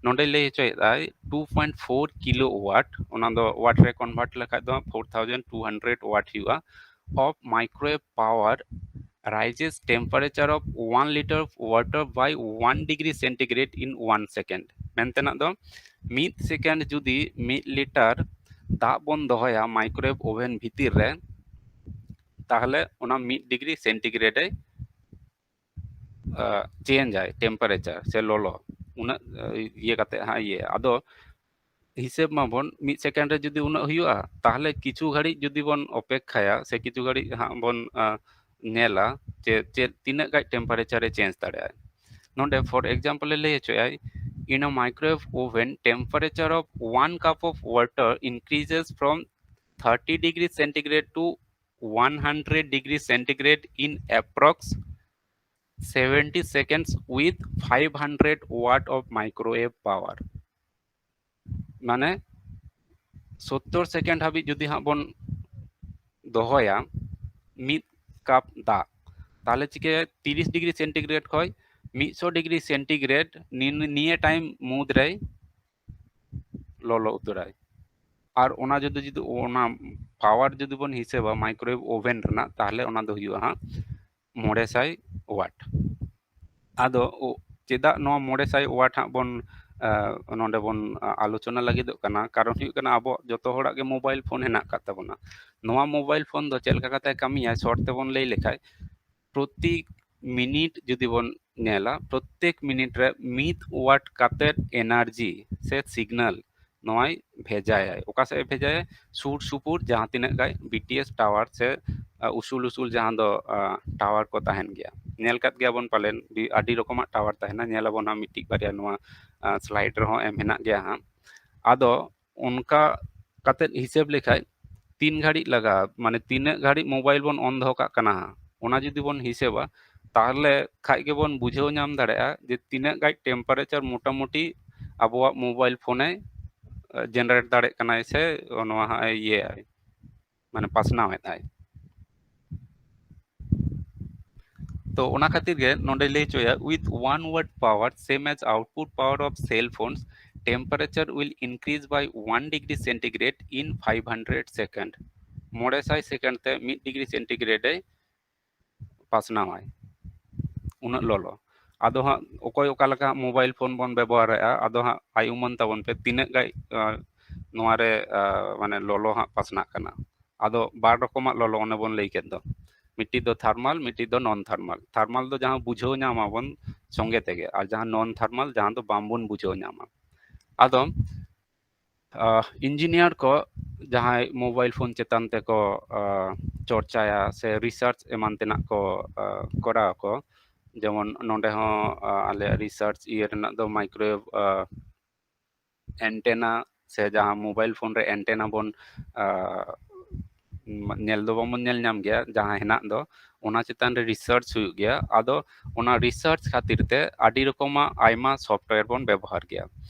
ᱱᱚᱰᱮ ᱞᱟᱹᱭ ᱦᱚᱪᱚᱭᱮᱫᱟᱭ two point four kilowatt, ᱚᱱᱟ ᱫᱚ watt ᱨᱮ convert ᱞᱮᱠᱷᱟᱡ ᱫᱚ four thousand two hundred watt ᱦᱩᱭᱩᱜᱼᱟ, of microwave power rises temperature of one liter of water by one degree centigrade in one second. ᱢᱮᱱᱛᱮᱱᱟᱜ ᱫᱚ ᱢᱤᱫ second ᱡᱩᱫᱤ ᱢᱤᱫ ᱞᱤᱴᱟᱨ ᱫᱟᱜ ᱵᱚᱱ ᱫᱚᱦᱚᱭᱟ microwave oven ᱵᱷᱤᱛᱤᱨ ᱨᱮ, ᱛᱟᱦᱞᱮ ᱚᱱᱟ ᱢᱤᱫ ᱰᱤᱜᱽᱨᱤ ᱥᱮᱱᱴᱤᱜᱨᱮᱰ ᱮ change ᱟᱭ temperature ᱥᱮ ᱞᱚᱞᱚ, ᱩᱱᱟᱹᱜ ᱤᱭᱟᱹ ᱠᱟᱛᱮ ᱦᱟᱸᱜ ᱤᱭᱟᱹ᱾ ᱟᱫᱚ ᱦᱤᱥᱟᱹᱵ ᱢᱟᱵᱚᱱ ᱢᱤᱫ second ᱨᱮ ᱡᱩᱫᱤ ᱩᱱᱟᱹᱜ ᱦᱩᱭᱩᱜᱼᱟ, ᱛᱟᱦᱞᱮ ᱠᱤᱪᱷᱩ ᱜᱷᱟᱹᱲᱤᱡ ᱡᱩᱫᱤ ᱵᱚᱱ ᱚᱯᱮᱠᱠᱷᱟᱭᱟ ᱥᱮ ᱠᱤᱪᱷᱩ ᱜᱷᱟᱹᱲᱤᱡ ᱦᱟᱸᱜ ᱵᱚᱱ ᱧᱮᱞᱟ ᱡᱮ ᱪᱮᱫ ᱛᱤᱱᱟᱹᱜ ᱜᱟᱡ temperature ᱮ change ᱫᱟᱲᱮᱭᱟᱜᱼᱟ᱾ ᱱᱚᱰᱮ for example ᱮ ᱞᱟᱹᱭ ᱦᱚᱪᱚᱭᱟᱭ, in a microwave oven temperature of one cup of water increases from thirty degree centigrade to one hundred degree centigrade in approx seventy seconds with five hundred watt of microwave power. ᱢᱟᱱᱮ ᱥᱳᱛᱛᱳᱨ second ᱦᱟᱹᱵᱤᱡ ᱡᱩᱫᱤ ᱦᱟᱸᱜ ᱵᱚᱱ ᱫᱚᱦᱚᱭᱟ ᱢᱤᱫ ᱠᱟᱯ ᱫᱟᱜ, ᱛᱟᱦᱞᱮ ᱪᱤᱠᱟᱹᱭᱟ, ᱛᱤᱨᱤᱥ ᱰᱤᱜᱽᱨᱤ ᱥᱮᱱᱴᱤᱜᱨᱮᱰ ᱠᱷᱚᱱ ᱢᱤᱫᱥᱚ ᱰᱤᱜᱽᱨᱤ ᱥᱮᱱᱴᱤᱜᱨᱮᱰ ᱱᱤᱭᱟᱹ time ᱢᱩᱫᱽ ᱨᱮᱭ ᱞᱚᱞᱚ ᱩᱛᱟᱹᱨᱟᱭ᱾ ᱟᱨ ᱚᱱᱟ ᱡᱩᱫᱤ ᱡᱩᱫᱤ ᱚᱱᱟ power ᱡᱩᱫᱤ ᱵᱚᱱ ᱦᱤᱥᱟᱹᱵᱟ microwave oven ᱨᱮᱱᱟᱜ, ᱛᱟᱦᱞᱮ ᱚᱱᱟ ᱫᱚ ᱦᱩᱭᱩᱜᱼᱟ ᱦᱟᱸᱜ ᱢᱚᱬᱮ ᱥᱟᱭ watt᱾ ᱟᱫᱚ ᱪᱮᱫᱟᱜ ᱱᱚᱣᱟ ᱢᱚᱬᱮ ᱥᱟᱭ watt ᱦᱟᱸᱜ ᱵᱚᱱ ᱱᱚᱰᱮ ᱵᱚᱱ ᱟᱞᱳᱪᱚᱱᱟ ᱞᱟᱹᱜᱤᱫᱚᱜ ᱠᱟᱱᱟ? ᱠᱟᱨᱚᱱ ᱦᱩᱭᱩᱜ ᱠᱟᱱᱟ, ᱟᱵᱚ ᱡᱚᱛᱚ ᱦᱚᱲᱟᱜ ᱜᱮ mobile phone ᱦᱮᱱᱟᱜ ᱟᱠᱟᱫ ᱛᱟᱵᱚᱱᱟ᱾ ᱱᱚᱣᱟ mobile phone ᱫᱚ ᱪᱮᱫ ᱞᱮᱠᱟ ᱠᱟᱛᱮ ᱠᱟᱹᱢᱤᱭᱟ, short ᱛᱮᱵᱚᱱ ᱞᱟᱹᱭ ᱞᱮᱠᱷᱟᱡ, ᱯᱨᱚᱛᱤ ᱢᱤᱱᱤᱴ ᱡᱩᱫᱤ ᱵᱚᱱ ᱧᱮᱞᱟ, ᱯᱨᱚᱛᱮᱠ ᱢᱤᱱᱤᱴ ᱨᱮ ᱢᱤᱫ watt ᱠᱟᱛᱮ energy ᱥᱮ signal ᱱᱚᱣᱟᱭ ᱵᱷᱮᱡᱟᱭᱟᱭ᱾ ᱚᱠᱟ ᱥᱮᱫ ᱮ ᱵᱷᱮᱡᱟᱭᱟ? ᱥᱩᱨ ᱥᱩᱯᱩᱨ ᱡᱟᱦᱟᱸ ᱛᱤᱱᱟᱹᱜ ᱜᱟᱭ BTS tower ᱥᱮ ᱟᱸ, ᱩᱥᱩᱞ ᱩᱥᱩᱞ ᱡᱟᱦᱟᱸ ᱫᱚ, ᱟᱸ, tower ᱠᱚ ᱛᱟᱦᱮᱱ ᱜᱮᱭᱟ᱾ ᱧᱮᱞ ᱠᱟᱫ ᱜᱮᱭᱟᱵᱚᱱ ᱯᱟᱞᱮᱱ, ᱵᱤ-, ᱟᱹᱰᱤ ᱨᱚᱠᱚᱢᱟᱜ tower ᱛᱟᱦᱮᱱᱟ, ᱧᱮᱞ ᱟᱵᱚᱱ ᱦᱟᱸᱜ ᱢᱤᱫᱴᱤᱡ ᱵᱟᱨᱭᱟ ᱱᱚᱣᱟ, ᱟᱸ, slide ᱨᱮᱦᱚᱸ ᱮᱢ ᱦᱮᱱᱟᱜ ᱜᱮᱭᱟ ᱦᱟᱸᱜ᱾ ᱟᱫᱚ ᱚᱱᱠᱟ ᱠᱟᱛᱮᱫ ᱦᱤᱥᱟᱹᱵ ᱞᱮᱠᱷᱟᱡ ᱛᱤᱱ ᱜᱷᱟᱹᱲᱤᱡ ᱞᱟᱜᱟᱜᱼᱟ, ᱢᱟᱱᱮ ᱛᱤᱱᱟᱹᱜ ᱜᱷᱟᱹᱲᱤᱡ mobile ᱵᱚᱱ on ᱫᱚᱦᱚ ᱠᱟᱜ ᱠᱟᱱᱟ ᱦᱟᱸᱜ, ᱚᱱᱟ ᱡᱩᱫᱤ ᱵᱚᱱ ᱦᱤᱥᱟᱹᱵᱟ, ᱛᱟᱦᱞᱮ ᱠᱷᱟᱡ ᱜᱮᱵᱚᱱ ᱵᱩᱡᱷᱟᱹᱣ ᱧᱟᱢ ᱫᱟᱲᱮᱭᱟᱜᱼᱟ ᱡᱮ ᱛᱤᱱᱟᱹᱜ ᱜᱟᱡ temperature ᱢᱚᱴᱟᱢᱩᱴᱤ ᱟᱵᱚᱣᱟᱜ mobile ᱯᱷᱳᱱᱮ, ᱟᱸ, generate ᱫᱟᱲᱮᱭᱟᱜ ᱠᱟᱱᱟᱭ ᱥᱮ ᱱᱚᱣᱟ ᱦᱟᱸᱜ ᱮ ᱤᱭᱟᱹᱭᱟᱭ, ᱢᱟᱱᱮ ᱯᱟᱥᱱᱟᱣᱮᱫ ᱟᱭ᱾ ᱛᱚ ᱚᱱᱟ ᱠᱷᱟᱹᱛᱤᱨ ᱜᱮ ᱱᱚᱰᱮ ᱞᱟᱹᱭ ᱦᱚᱪᱚᱭᱟ, with one watt power same as output power of cell phones, temperature will increase by one degree centigrade in five hundred second. ᱢᱚᱬᱮ ᱥᱟᱭ second ᱛᱮ ᱢᱤᱫ degree centigrade ᱮ ᱯᱟᱥᱱᱟᱣᱟᱭ, ᱩᱱᱟᱹᱜ ᱞᱚᱞᱚ᱾ ᱟᱫᱚ ᱦᱟᱸᱜ ᱚᱠᱚᱭ ᱚᱠᱟ ᱞᱮᱠᱟ mobile ᱯᱷᱳᱱ ᱵᱚᱱ ᱵᱮᱵᱚᱦᱟᱨᱮᱫᱼᱟ, ᱟᱫᱚ ᱦᱟᱸᱜ ᱟᱭ ᱩᱢᱟᱹᱱ ᱛᱟᱵᱚᱱ ᱯᱮ ᱛᱤᱱᱟᱹᱜ ᱜᱟᱡ, ᱟᱸ, ᱱᱚᱣᱟ ᱨᱮ, ᱟᱸ, ᱢᱟᱱᱮ ᱞᱚᱞᱚ ᱦᱟᱸᱜ ᱯᱟᱥᱱᱟᱜ ᱠᱟᱱᱟ᱾ ᱟᱫᱚ ᱵᱟᱨ ᱨᱚᱠᱚᱢᱟᱜ ᱞᱚᱞᱚ ᱚᱱᱮ ᱵᱚᱱ ᱞᱟᱹᱭ ᱠᱮᱫ ᱫᱚ, ᱢᱤᱫᱴᱤᱡ ᱫᱚ thermal, ᱢᱤᱫᱴᱤᱡ ᱫᱚ non thermal᱾ Thermal ᱫᱚ ᱡᱟᱦᱟᱸ ᱵᱩᱡᱷᱟᱹᱣ ᱧᱟᱢ ᱟᱵᱚᱱ ᱥᱚᱸᱜᱮ ᱛᱮᱜᱮ, ᱟᱨ ᱡᱟᱦᱟᱸ non thermal ᱡᱟᱦᱟᱸ ᱫᱚ ᱵᱟᱝᱵᱚᱱ ᱵᱩᱡᱷᱟᱹᱣ ᱧᱟᱢᱟ᱾ ᱟᱫᱚ ᱤᱧᱡᱤᱱᱤᱭᱟᱨ ᱠᱚ ᱡᱟᱦᱟᱸᱭ mobile ᱯᱷᱳᱱ ᱪᱮᱛᱟᱱ ᱛᱮᱠᱚ, ᱟᱸ, ᱪᱚᱨᱪᱟᱭᱟ ᱥᱮ research ᱮᱢᱟᱱ ᱛᱮᱱᱟᱜ ᱠᱚ, ᱟᱸ, ᱠᱚᱨᱟᱣ ᱟᱠᱚ, ᱡᱮᱢᱚᱱ ᱱᱚᱰᱮ ᱦᱚᱸ, ᱟᱸ, ᱟᱞᱮᱭᱟᱜ research ᱤᱭᱟᱹ ᱨᱮᱱᱟᱜ ᱫᱚ microwave, ᱟᱸ, antenna ᱥᱮ ᱡᱟᱦᱟᱸ mobile ᱯᱷᱳᱱ ᱨᱮ antenna ᱵᱚᱱ, ᱟᱸ, ᱧᱮᱞ ᱫᱚ ᱵᱟᱵᱚᱱ ᱧᱮᱞ ᱧᱟᱢ ᱜᱮᱭᱟ, ᱡᱟᱦᱟᱸ ᱦᱮᱱᱟᱜ ᱫᱚ ᱚᱱᱟ ᱪᱮᱛᱟᱱ ᱨᱮ research ᱦᱩᱭᱩᱜ ᱜᱮᱭᱟ᱾ ᱟᱫᱚ ᱚᱱᱟ research ᱠᱷᱟᱹᱛᱤᱨ ᱛᱮ ᱟᱹᱰᱤ ᱨᱚᱠᱚᱢᱟᱜ ᱟᱭᱢᱟ software ᱵᱚᱱ ᱵᱮᱵᱚᱦᱟᱨ ᱜᱮᱭᱟ᱾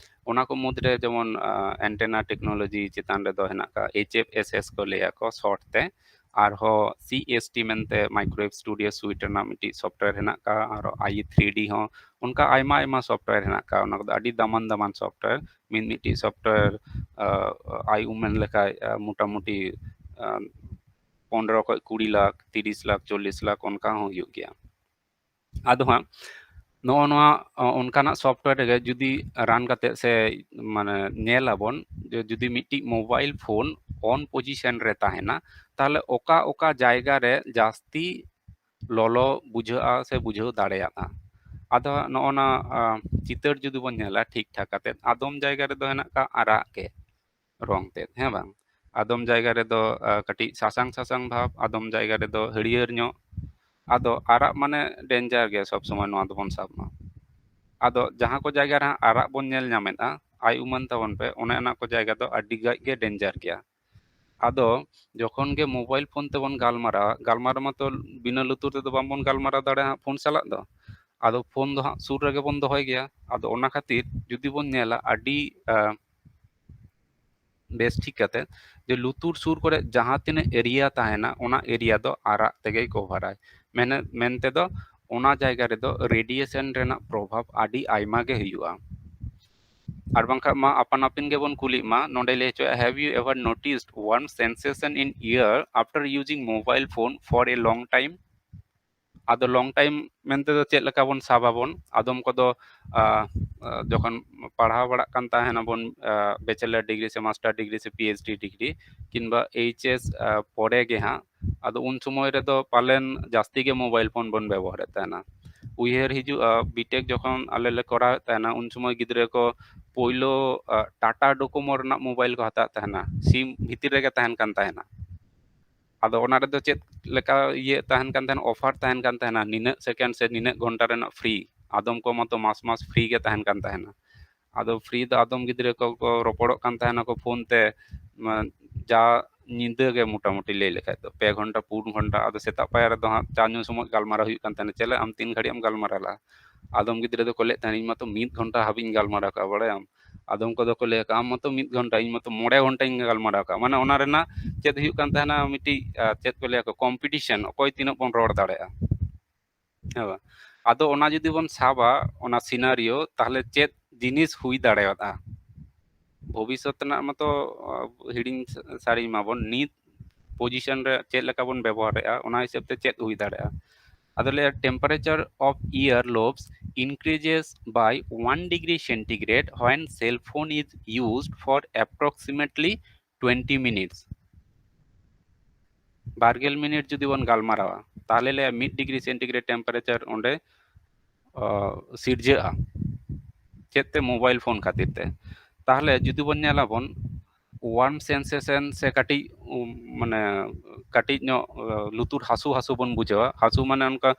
ᱚᱱᱟ ᱠᱚ ᱢᱩᱫᱽᱨᱮ ᱡᱮᱢᱚᱱ, ᱟᱸ, antenna technology ᱪᱮᱛᱟᱱ ᱨᱮᱫᱚ ᱦᱮᱱᱟᱜ ᱟᱠᱟᱫ H F S S ᱠᱚ ᱞᱟᱹᱭᱟ ᱠᱚ short ᱛᱮ, ᱟᱨᱦᱚᱸ C S T ᱢᱮᱱᱛᱮ microwave studio suite ᱨᱮᱱᱟᱜ ᱢᱤᱫᱴᱤᱡ software ᱦᱮᱱᱟᱜ ᱟᱠᱟᱫ, ᱟᱨᱦᱚᱸ I E three D ᱦᱚᱸ, ᱚᱱᱠᱟ ᱟᱭᱢᱟ ᱟᱭᱢᱟ software ᱦᱮᱱᱟᱜ ᱟᱠᱟᱫ᱾ ᱚᱱᱟ ᱠᱚᱫᱚ ᱟᱹᱰᱤ ᱫᱟᱢᱟᱱ ᱫᱟᱢᱟᱱ software, ᱢᱤᱫ ᱢᱤᱫᱴᱤᱡ software, ᱟᱸ, ᱟᱭ ᱩᱢᱟᱹᱱ ᱞᱮᱠᱟ, ᱟᱸ, ᱢᱚᱴᱟᱢᱩᱴᱤ, ᱟᱸ, ᱯᱚᱱᱨᱚ ᱠᱷᱚᱡ ᱠᱩᱲᱤ ᱞᱟᱠᱷ, ᱛᱤᱨᱤᱥ ᱞᱟᱠᱷ, ᱪᱚᱞᱞᱤᱥ ᱞᱟᱠᱷ ᱚᱱᱠᱟ ᱦᱚᱸ ᱦᱩᱭᱩᱜ ᱜᱮᱭᱟ᱾ ᱟᱫᱚ ᱦᱟᱸᱜ ᱱᱚᱜᱼᱚ ᱱᱚᱣᱟ, ᱚ, ᱚᱱᱠᱟᱱᱟᱜ software ᱨᱮᱜᱮ ᱡᱩᱫᱤ run ᱠᱟᱛᱮᱫ ᱥᱮ, ᱢᱟᱱᱮ, ᱧᱮᱞ ᱟᱵᱚᱱ ᱡᱮ ᱡᱩᱫᱤ ᱢᱤᱫᱴᱤᱡ mobile ᱯᱷᱳᱱ on position ᱨᱮ ᱛᱟᱦᱮᱱᱟ, ᱛᱟᱦᱞᱮ ᱚᱠᱟ ᱚᱠᱟ ᱡᱟᱭᱜᱟ ᱨᱮ ᱡᱟᱹᱥᱛᱤ ᱞᱚᱞᱚ ᱵᱩᱡᱷᱟᱹᱜᱼᱟ ᱥᱮ ᱵᱩᱡᱷᱟᱹᱣ ᱫᱟᱲᱮᱭᱟᱜᱼᱟ᱾ ᱟᱫᱚ ᱦᱟᱸᱜ ᱱᱚᱜᱼᱚ ᱱᱟ, ᱟ, ᱪᱤᱛᱟᱹᱨ ᱡᱩᱫᱤ ᱵᱚᱱ ᱧᱮᱞᱟ ᱴᱷᱤᱠ ᱴᱷᱟᱠ ᱠᱟᱛᱮᱫ, ᱟᱫᱚᱢ ᱡᱟᱭᱜᱟ ᱨᱮᱫᱚ ᱦᱮᱱᱟᱜ ᱟᱠᱟᱫ ᱟᱨᱟᱜ ᱜᱮ ᱨᱚᱝ ᱛᱮᱫ, ᱦᱮᱸ ᱵᱟᱝ? ᱟᱫᱚᱢ ᱡᱟᱭᱜᱟ ᱨᱮᱫᱚ ᱠᱟᱹᱴᱤᱡ ᱥᱟᱥᱟᱝ ᱥᱟᱥᱟᱝ ᱵᱷᱟᱵᱽ, ᱟᱫᱚᱢ ᱡᱟᱭᱜᱟ ᱨᱮᱫᱚ ᱦᱟᱹᱨᱭᱟᱹᱲ ᱧᱚᱜ᱾ ᱟᱫᱚ ᱟᱨᱟᱜ ᱢᱟᱱᱮ ᱰᱮᱧᱡᱟᱨ ᱜᱮ, ᱥᱚᱵ ᱥᱚᱢᱚᱭ ᱱᱚᱣᱟ ᱫᱚᱵᱚᱱ ᱥᱟᱵ ᱢᱟ᱾ ᱟᱫᱚ ᱡᱟᱦᱟᱸ ᱠᱚ ᱡᱟᱭᱜᱟ ᱨᱮ ᱦᱟᱸᱜ ᱟᱨᱟᱜ ᱵᱚᱱ ᱧᱮᱞ ᱧᱟᱢᱮᱫᱼᱟ, ᱟᱭ ᱩᱢᱟᱹᱱ ᱛᱟᱵᱚᱱ ᱯᱮ, ᱚᱱᱮ ᱚᱱᱟ ᱠᱚ ᱡᱟᱭᱜᱟ ᱫᱚ ᱟᱹᱰᱤ ᱜᱟᱡ ᱜᱮ ᱰᱮᱧᱡᱟᱨ ᱜᱮᱭᱟ᱾ ᱟᱫᱚ ᱡᱚᱠᱷᱚᱱ ᱜᱮ ᱢᱳᱵᱟᱭᱤᱞ ᱯᱷᱳᱱ ᱛᱮᱵᱚᱱ ᱜᱟᱞᱢᱟᱨᱟᱣᱟ, ᱜᱟᱞᱢᱟᱨᱟᱣ ᱢᱟᱛᱚ ᱵᱤᱱᱟᱹ ᱞᱩᱛᱩᱨ ᱛᱮᱫᱚ ᱵᱟᱝᱵᱚᱱ ᱜᱟᱞᱢᱟᱨᱟᱣ ᱫᱟᱲᱮᱭᱟᱜᱼᱟ ᱯᱷᱳᱱ ᱥᱟᱞᱟᱜ ᱫᱚ᱾ ᱟᱫᱚ ᱯᱷᱳᱱ ᱫᱚ ᱦᱟᱸᱜ ᱥᱩᱨ ᱨᱮᱜᱮ ᱵᱚᱱ ᱫᱚᱦᱚᱭ ᱜᱮᱭᱟ᱾ ᱟᱫᱚ ᱚᱱᱟ ᱠᱷᱟᱹᱛᱤᱨ ᱡᱩᱫᱤ ᱵᱚᱱ ᱧᱮᱞᱟ ᱟᱹᱰᱤ ᱵᱮᱥ ᱴᱷᱤᱠ ᱠᱟᱛᱮ ᱡᱮ ᱞᱩᱛᱩᱨ ᱥᱩᱨ ᱠᱚᱨᱮ ᱡᱟᱦᱟᱸ ᱛᱤᱱᱟᱹᱜ ᱮᱨᱤᱭᱟ ᱛᱟᱦᱮᱱᱟ, ᱚᱱᱟ ᱮᱨᱤᱭᱟ ᱫᱚ ᱟᱨᱟᱜ ᱛᱮᱜᱮᱭ ᱠᱚᱵᱷᱟᱨᱟᱭ᱾ ᱢᱮᱱ ᱢᱮᱱᱛᱮ ᱫᱚ ᱚᱱᱟ ᱡᱟᱭᱜᱟ ᱨᱮᱫᱚ ᱨᱮᱰᱤᱭᱮᱥᱚᱱ ᱨᱮᱱᱟᱜ ᱯᱨᱚᱵᱷᱟᱵᱽ ᱟᱹᱰᱤ ᱟᱭᱢᱟ ᱜᱮ ᱦᱩᱭᱩᱜᱼᱟ᱾ ᱟᱨ ᱵᱟᱝᱠᱷᱟᱱ ᱢᱟ ᱟᱯᱟᱱ ᱟᱹᱯᱤᱱ ᱜᱮᱵᱚᱱ ᱠᱩᱞᱤᱜ ᱢᱟ᱾ ᱱᱚᱰᱮ ᱞᱟᱹᱭ ᱦᱚᱪᱚᱭᱟ, have you ever noticed warm sensation in ear after using mobile phone for a long time? ᱟᱫᱚ ᱞᱚᱝ ᱴᱟᱭᱤᱢ ᱢᱮᱱᱛᱮ ᱫᱚ ᱪᱮᱫ ᱞᱮᱠᱟ ᱵᱚᱱ ᱥᱟᱵ ᱟᱵᱚᱱ? ᱟᱫᱚᱢ ᱠᱚᱫᱚ ᱡᱚᱠᱷᱚᱱ ᱯᱟᱲᱦᱟᱣ ᱵᱟᱲᱟᱜ ᱠᱟᱱ ᱛᱟᱦᱮᱱᱟᱵᱚᱱ, ᱵᱮᱪᱮᱞᱟᱨ ᱰᱤᱜᱽᱨᱤ ᱥᱮ ᱢᱟᱥᱴᱟᱨ ᱰᱤᱜᱽᱨᱤ ᱥᱮ ᱯᱤ ᱮᱭᱤᱪ ᱰᱤ ᱰᱤᱜᱽᱨᱤ ᱠᱤᱝᱵᱟ ᱮᱭᱤᱪ ᱮᱥ ᱯᱚᱨᱮ ᱜᱮ ᱦᱟᱸᱜ, ᱟᱫᱚ ᱩᱱ ᱥᱚᱢᱚᱭ ᱨᱮᱫᱚ ᱯᱟᱞᱮᱱ ᱡᱟᱹᱥᱛᱤ ᱜᱮ ᱢᱳᱵᱟᱭᱤᱞ ᱯᱷᱳᱱ ᱵᱚᱱ ᱵᱮᱵᱚᱦᱟᱨᱮᱫ ᱛᱟᱦᱮᱱᱟ᱾ ᱩᱭᱦᱟᱹᱨ ᱦᱤᱡᱩᱜᱼᱟ, ᱵᱤᱴᱮᱠ ᱡᱚᱠᱷᱚᱱ ᱟᱞᱮ ᱞᱮ ᱠᱚᱨᱟᱣᱮᱫ ᱛᱟᱦᱮᱱᱟ, ᱩᱱ ᱥᱚᱢᱚᱭ ᱜᱤᱫᱽᱨᱟᱹ ᱠᱚ ᱯᱳᱭᱞᱳ ᱴᱟᱴᱟ ᱰᱳᱠᱳᱢᱳ ᱨᱮᱱᱟᱜ ᱢᱳᱵᱟᱭᱤᱞ ᱠᱚ ᱦᱟᱛᱟᱣᱮᱫ ᱛᱟᱦᱮᱱᱟ, ᱥᱤᱢ ᱵᱷᱤᱛᱤᱨ ᱨᱮᱜᱮ ᱛᱟᱦᱮᱱ ᱠᱟᱱ ᱛᱟᱦᱮᱱᱟ᱾ ᱟᱫᱚ ᱚᱱᱟ ᱨᱮᱫᱚ ᱪᱮᱫ ᱞᱮᱠᱟ ᱤᱭᱟᱹ ᱛᱟᱦᱮᱱ ᱠᱟᱱ ᱛᱟᱦᱮᱱᱟ, ᱚᱯᱷᱟᱨ ᱛᱟᱦᱮᱱ ᱠᱟᱱ ᱛᱟᱦᱮᱱᱟ, ᱱᱤᱱᱟᱹᱜ ᱥᱮᱠᱮᱱᱰ ᱥᱮ ᱱᱤᱱᱟᱹᱜ ᱜᱷᱚᱱᱴᱟ ᱨᱮᱱᱟᱜ ᱯᱷᱨᱤ᱾ ᱟᱫᱚᱢ ᱠᱚ ᱢᱟᱛᱚ ᱢᱟᱥ ᱢᱟᱥ ᱯᱷᱨᱤ ᱜᱮ ᱛᱟᱦᱮᱱ ᱠᱟᱱ ᱛᱟᱦᱮᱱᱟ᱾ ᱟᱫᱚ ᱯᱷᱨᱤ ᱫᱚ ᱟᱫᱚᱢ ᱜᱤᱫᱽᱨᱟᱹ ᱠᱚᱠᱚ ᱨᱚᱯᱚᱲᱚᱜ ᱠᱟᱱ ᱛᱟᱦᱮᱱᱟᱠᱚ ᱯᱷᱳᱱ ᱛᱮ, ᱢᱟ-, ᱡᱟ ᱧᱤᱫᱟᱹ ᱜᱮ ᱢᱚᱴᱟᱢᱩᱴᱤ ᱞᱟᱹᱭ ᱞᱮᱠᱷᱟᱡ ᱫᱚ ᱯᱮ ᱜᱷᱚᱱᱴᱟ ᱯᱩᱱ ᱜᱷᱚᱱᱴᱟ᱾ ᱟᱫᱚ ᱥᱮᱛᱟᱜ ᱯᱟᱭᱟᱨ ᱨᱮᱫᱚ ᱦᱟᱸᱜ ᱪᱟ ᱧᱩ ᱥᱚᱢᱚᱭ ᱜᱟᱞᱢᱟᱨᱟᱣ ᱦᱩᱭᱩᱜ ᱠᱟᱱ ᱛᱟᱦᱮᱱᱟ, ᱪᱮᱞᱮ ᱟᱢ ᱛᱤᱱ ᱜᱷᱟᱹᱲᱤᱡ ᱮᱢ ᱜᱟᱞᱢᱟᱨᱟᱣ ᱞᱟᱜᱼᱟ? ᱟᱫᱚᱢ ᱜᱤᱫᱽᱨᱟᱹ ᱫᱚᱠᱚ ᱞᱟᱹᱭᱮᱫ ᱛᱟᱦᱮᱱᱟ, ᱤᱧ ᱢᱟᱛᱚ ᱢᱤᱫ ᱜᱷᱚᱱᱴᱟ ᱦᱟᱹᱵᱤᱡ ᱤᱧ ᱜᱟᱞᱢᱟᱨᱟᱣ ᱠᱟᱜᱼᱟ, ᱵᱟᱲᱟᱭᱟᱢ᱾ ᱟᱫᱚᱢ ᱠᱚᱫᱚ ᱠᱚ ᱞᱟᱹᱭ ᱟᱠᱟᱫᱼᱟ, ᱟᱢ ᱢᱟᱛᱚ ᱢᱤᱫ ᱜᱷᱚᱱᱴᱟ, ᱤᱧ ᱢᱟᱛᱚ ᱢᱚᱬᱮ ᱜᱷᱚᱱᱴᱟᱧ ᱜᱟᱞᱢᱟᱨᱟᱣ ᱠᱟᱜᱼᱟ᱾ ᱢᱟᱱᱮ ᱚᱱᱟ ᱨᱮᱱᱟᱜ ᱪᱮᱫ ᱦᱩᱭᱩᱜ ᱠᱟᱱ ᱛᱟᱦᱮᱱᱟ, ᱢᱤᱫᱴᱤᱡ, ᱟᱨ, ᱪᱮᱫ ᱠᱚ ᱞᱟᱹᱭᱟ ᱠᱚ, ᱠᱚᱢᱯᱤᱴᱤᱥᱚᱱ, ᱚᱠᱚᱭ ᱛᱤᱱᱟᱹᱜ ᱵᱚᱱ ᱨᱚᱲ ᱫᱟᱲᱮᱭᱟᱜᱼᱟ᱾ ᱦᱮᱸ ᱵᱟᱝ? ᱟᱫᱚ ᱚᱱᱟ ᱡᱩᱫᱤ ᱵᱚᱱ ᱥᱟᱵᱟ, ᱚᱱᱟ ᱥᱤᱱᱟᱨᱤᱭᱳ, ᱛᱟᱦᱚᱞᱮ ᱪᱮᱫ ᱡᱤᱱᱤᱥ ᱦᱩᱭ ᱫᱟᱲᱮᱭᱟᱜᱼᱟ? ᱵᱷᱚᱵᱤᱥᱥᱚᱛ ᱨᱮᱱᱟᱜ ᱢᱟᱛᱚ, ᱟ, ᱦᱤᱲᱤᱧ ᱥᱟ-, ᱥᱟᱹᱨᱤ ᱢᱟᱵᱚᱱ, ᱱᱤᱛ ᱯᱚᱡᱤᱥᱚᱱ ᱨᱮ ᱪᱮᱫ ᱞᱮᱠᱟ ᱵᱚᱱ ᱵᱮᱵᱚᱦᱟᱨᱮᱫᱼᱟ, ᱚᱱᱟ ᱦᱤᱥᱟᱹᱵ ᱛᱮ ᱪᱮᱫ ᱦᱩᱭ ᱫᱟᱲᱮᱭᱟᱜᱼᱟ? ᱟᱫᱚ ᱞᱟᱹᱭᱟ, temperature of ear lobes increases by one degree centigrade when cell phone is used for approximately twenty minutes. ᱵᱟᱨᱜᱮᱞ ᱢᱤᱱᱤᱴ ᱡᱩᱫᱤ ᱵᱚᱱ ᱜᱟᱞᱢᱟᱨᱟᱣᱟ, ᱛᱟᱦᱚᱞᱮ ᱞᱟᱹᱭᱟ ᱢᱤᱫ ᱰᱤᱜᱽᱨᱤ ᱥᱮᱱᱴᱤᱜᱨᱮᱰ ᱴᱮᱢᱯᱟᱨᱮᱪᱟᱨ ᱚᱸᱰᱮ, ᱚ, ᱥᱤᱨᱡᱟᱹᱜᱼᱟ᱾ ᱪᱮᱫ ᱛᱮ? ᱢᱳᱵᱟᱭᱤᱞ ᱯᱷᱳᱱ ᱠᱷᱟᱹᱛᱤᱨ ᱛᱮ᱾ ᱛᱟᱦᱚᱞᱮ ᱡᱩᱫᱤ ᱵᱚᱱ ᱧᱮᱞᱟᱵᱚᱱ, warm sensation ᱥᱮ ᱠᱟᱹᱴᱤᱡ ᱩᱢ, ᱢᱟᱱᱮ ᱠᱟᱹᱴᱤᱡ ᱧᱚᱜ ᱞᱩᱛᱩᱨ ᱦᱟᱹᱥᱩ ᱦᱟᱹᱥᱩ ᱵᱚᱱ ᱵᱩᱡᱷᱟᱹᱣᱟ, ᱦᱟᱹᱥᱩ ᱢᱟᱱᱮ ᱚᱱᱠᱟ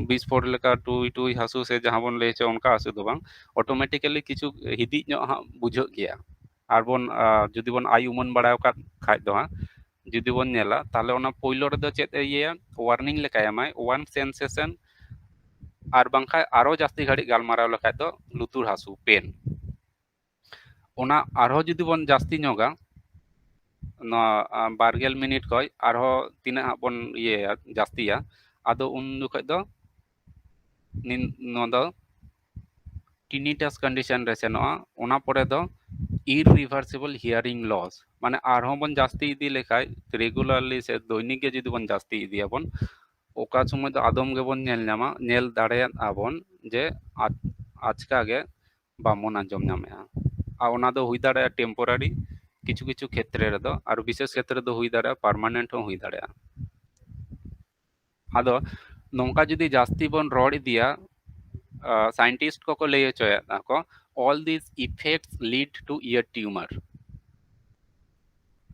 ᱵᱤᱥᱯᱷᱳᱨ ᱞᱮᱠᱟ ᱴᱩᱭ ᱴᱩᱭ ᱦᱟᱹᱥᱩ ᱥᱮ ᱡᱟᱦᱟᱸ ᱵᱚᱱ ᱞᱟᱹᱭ ᱦᱚᱪᱚ ᱚᱱᱠᱟ ᱦᱟᱹᱥᱩ ᱫᱚ ᱵᱟᱝ, automatically ᱠᱤᱪᱷᱩ ᱦᱤᱫᱤᱡ ᱧᱚᱜ ᱦᱟᱸᱜ ᱵᱩᱡᱷᱟᱹᱜ ᱜᱮᱭᱟ᱾ ᱟᱨ ᱵᱚᱱ ᱡᱩᱫᱤ ᱵᱚᱱ ᱟᱭ ᱩᱢᱟᱹᱱ ᱵᱟᱲᱟ ᱟᱠᱟᱫ ᱠᱷᱟᱡ ᱫᱚ ᱦᱟᱸᱜ, ᱡᱩᱫᱤ ᱵᱚᱱ ᱧᱮᱞᱟ, ᱛᱟᱦᱚᱞᱮ ᱚᱱᱟ ᱯᱳᱭᱞᱳ ᱨᱮᱫᱚ ᱪᱮᱫ ᱮ ᱤᱭᱟᱹᱭᱟ, warning ᱞᱮᱠᱟᱭ ᱮᱢᱟᱭ, warm sensation, ᱟᱨ ᱵᱟᱝᱠᱷᱟᱱ ᱟᱨᱚ ᱡᱟᱹᱥᱛᱤ ᱜᱷᱟᱹᱲᱤᱡ ᱜᱟᱞᱢᱟᱨᱟᱣ ᱞᱮᱠᱷᱟᱡ ᱫᱚ ᱞᱩᱛᱩᱨ ᱦᱟᱹᱥᱩ, pain᱾ ᱚᱱᱟ ᱟᱨᱦᱚᱸ ᱡᱩᱫᱤ ᱵᱚᱱ ᱡᱟᱹᱥᱛᱤ ᱧᱚᱜᱟ, ᱱᱚᱣᱟ ᱵᱟᱨᱜᱮᱞ ᱢᱤᱱᱤᱴ ᱠᱷᱚᱡ ᱟᱨᱦᱚᱸ ᱛᱤᱱᱟᱹᱜ ᱦᱟᱸᱜ ᱵᱚᱱ ᱤᱭᱟᱹᱭᱟ, ᱡᱟᱹᱥᱛᱤᱭᱟ, ᱟᱫᱚ ᱩᱱ ᱡᱚᱠᱷᱚᱡ ᱫᱚ ᱱᱤᱱ-, ᱱᱚᱣᱟ ᱫᱚ tinnitus condition ᱨᱮ ᱥᱮᱱᱚᱜᱼᱟ᱾ ᱚᱱᱟ ᱯᱚᱨᱮ ᱫᱚ irreversible hearing loss, ᱢᱟᱱᱮ ᱟᱨᱦᱚᱸ ᱵᱚᱱ ᱡᱟᱹᱥᱛᱤ ᱤᱫᱤ ᱞᱮᱠᱷᱟᱡ, regularly ᱥᱮ ᱫᱳᱭᱱᱤᱠ ᱜᱮ ᱡᱩᱫᱤ ᱵᱚᱱ ᱡᱟᱹᱥᱛᱤ ᱤᱫᱤᱭᱟᱵᱚᱱ, ᱚᱠᱟ ᱥᱚᱢᱚᱭ ᱫᱚ ᱟᱫᱚᱢ ᱜᱮᱵᱚᱱ ᱧᱮᱞ ᱧᱟᱢᱟ, ᱧᱮᱞ ᱫᱟᱲᱮᱭᱟᱜ ᱟᱵᱚᱱ ᱡᱮ ᱟᱪ-, ᱟᱪᱠᱟ ᱜᱮ ᱵᱟᱵᱚᱱ ᱟᱸᱡᱚᱢ ᱧᱟᱢᱮᱜᱼᱟ᱾ ᱟᱨ ᱚᱱᱟ ᱫᱚ ᱦᱩᱭ ᱫᱟᱲᱮᱭᱟᱜᱼᱟ temporary, ᱠᱤᱪᱷᱩ ᱠᱤᱪᱷᱩ ᱠᱷᱮᱛᱨᱮ ᱨᱮᱫᱚ, ᱟᱨ ᱵᱤᱥᱮᱥ ᱠᱷᱮᱛᱨᱮ ᱫᱚ ᱦᱩᱭ ᱫᱟᱲᱮᱭᱟᱜᱼᱟ permanent ᱦᱚᱸ ᱦᱩᱭ ᱫᱟᱲᱮᱭᱟᱜᱼᱟ᱾ ᱟᱫᱚ ᱱᱚᱝᱠᱟ ᱡᱩᱫᱤ ᱡᱟᱹᱥᱛᱤ ᱵᱚᱱ ᱨᱚᱲ ᱤᱫᱤᱭᱟ, scientist ᱠᱚᱠᱚ ᱞᱟᱹᱭ ᱦᱚᱪᱚᱭᱮᱫ ᱠᱚ, all these effects lead to ear tumor᱾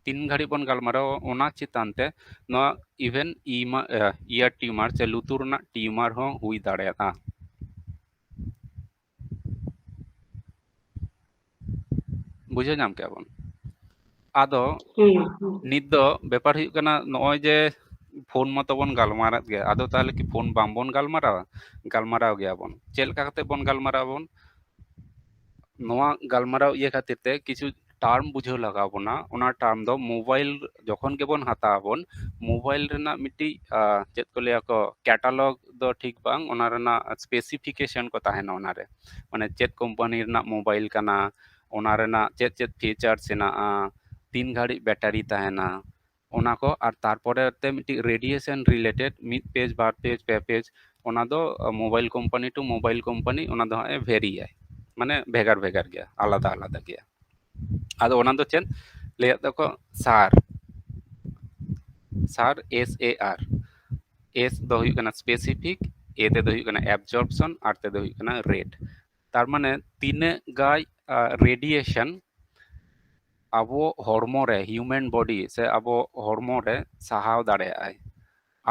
ᱛᱤᱱ ᱜᱷᱟᱹᱲᱤᱡ ᱵᱚᱱ ᱜᱟᱞᱢᱟᱨᱟᱣᱟ ᱚᱱᱟ ᱪᱮᱛᱟᱱ ᱛᱮ ᱱᱚᱣᱟ even ear tumor ᱥᱮ ᱞᱩᱛᱩᱨ ᱨᱮᱱᱟᱜ tumor ᱦᱚᱸ ᱦᱩᱭ ᱫᱟᱲᱮᱭᱟᱜᱼᱟ᱾ ᱵᱩᱡᱷᱟᱹᱣ ᱧᱟᱢ ᱠᱮᱜᱼᱟ ᱵᱚᱱ᱾ ᱟᱫᱚ ᱱᱤᱛ ᱫᱚ ᱵᱮᱯᱟᱨ ᱦᱩᱭᱩᱜ ᱠᱟᱱᱟ, ᱱᱚᱜᱼᱚᱭ ᱡᱮ ᱯᱷᱳᱱ ᱢᱟᱛᱚ ᱵᱚᱱ ᱜᱟᱞᱢᱟᱨᱟᱜ ᱜᱮᱭᱟ, ᱟᱫᱚ ᱛᱟᱦᱚᱞᱮ ᱠᱤ ᱯᱷᱳᱱ ᱵᱟᱝᱵᱚᱱ ᱜᱟᱞᱢᱟᱨᱟᱣᱟ? ᱜᱟᱞᱢᱟᱨᱟᱣ ᱜᱮᱭᱟᱵᱚᱱ᱾ ᱪᱮᱫ ᱞᱮᱠᱟ ᱠᱟᱛᱮ ᱵᱚᱱ ᱜᱟᱞᱢᱟᱨᱟᱣ ᱟᱵᱚᱱ? ᱱᱚᱣᱟ ᱜᱟᱞᱢᱟᱨᱟᱣ ᱤᱭᱟᱹ ᱠᱷᱟᱹᱛᱤᱨ ᱛᱮ ᱠᱤᱪᱷᱩ term ᱵᱩᱡᱷᱟᱹᱣ ᱞᱟᱜᱟᱣ ᱵᱚᱱᱟ᱾ ᱚᱱᱟ term ᱫᱚ mobile ᱡᱚᱠᱷᱚᱱ ᱜᱮᱵᱚᱱ ᱦᱟᱛᱟᱣ ᱟᱵᱚᱱ, mobile ᱨᱮᱱᱟᱜ ᱢᱤᱫᱴᱤᱡ, ᱪᱮᱫ ᱠᱚ ᱞᱟᱹᱭᱟ ᱠᱚ, catalog ᱫᱚ ᱴᱷᱤᱠ ᱵᱟᱝ, ᱚᱱᱟ ᱨᱮᱱᱟᱜ specification ᱠᱚ ᱛᱟᱦᱮᱱᱟ ᱚᱱᱟᱨᱮ, ᱢᱟᱱᱮ ᱪᱮᱫ company ᱨᱮᱱᱟᱜ mobile ᱠᱟᱱᱟ, ᱚᱱᱟ ᱨᱮᱱᱟᱜ ᱪᱮᱫ ᱪᱮᱫ features ᱦᱮᱱᱟᱜᱼᱟ, ᱛᱤᱱ ᱜᱷᱟᱹᱲᱤᱡ battery ᱛᱟᱦᱮᱱᱟ, ᱚᱱᱟ ᱠᱚ᱾ ᱟᱨ ᱛᱟᱨᱯᱚᱨᱮ ᱛᱮ ᱢᱤᱫᱴᱤᱡ radiation related ᱢᱤᱫ page, ᱵᱟᱨ page, ᱯᱮ page, ᱚᱱᱟ ᱫᱚ mobile company to mobile company ᱚᱱᱟ ᱫᱚ ᱦᱟᱸᱜ ᱮ vary ᱟᱭ, ᱢᱟᱱᱮ ᱵᱷᱮᱜᱟᱨ ᱵᱷᱮᱜᱟᱨ ᱜᱮᱭᱟ, ᱟᱞᱟᱫᱟ ᱟᱞᱟᱫᱟ ᱜᱮᱭᱟ᱾ ᱟᱫᱚ ᱚᱱᱟ ᱫᱚ ᱪᱮᱫ ᱞᱟᱹᱭᱟᱜ ᱫᱚᱠᱚ, SAR, SAR, S A R᱾ S ᱫᱚ ᱦᱩᱭᱩᱜ ᱠᱟᱱᱟ specific, A ᱛᱮᱫᱚ ᱦᱩᱭᱩᱜ ᱠᱟᱱᱟ absorption, R ᱛᱮᱫᱚ ᱦᱩᱭᱩᱜ ᱠᱟᱱᱟ rate᱾ ᱛᱟᱨ ᱢᱟᱱᱮ ᱛᱤᱱᱟᱹᱜ ᱜᱟᱡ radiation ᱟᱵᱚ ᱦᱚᱲᱢᱚ ᱨᱮ, human body ᱥᱮ ᱟᱵᱚ ᱦᱚᱲᱢᱚ ᱨᱮ ᱥᱟᱦᱟᱣ ᱫᱟᱲᱮᱭᱟᱜᱼᱟᱭ᱾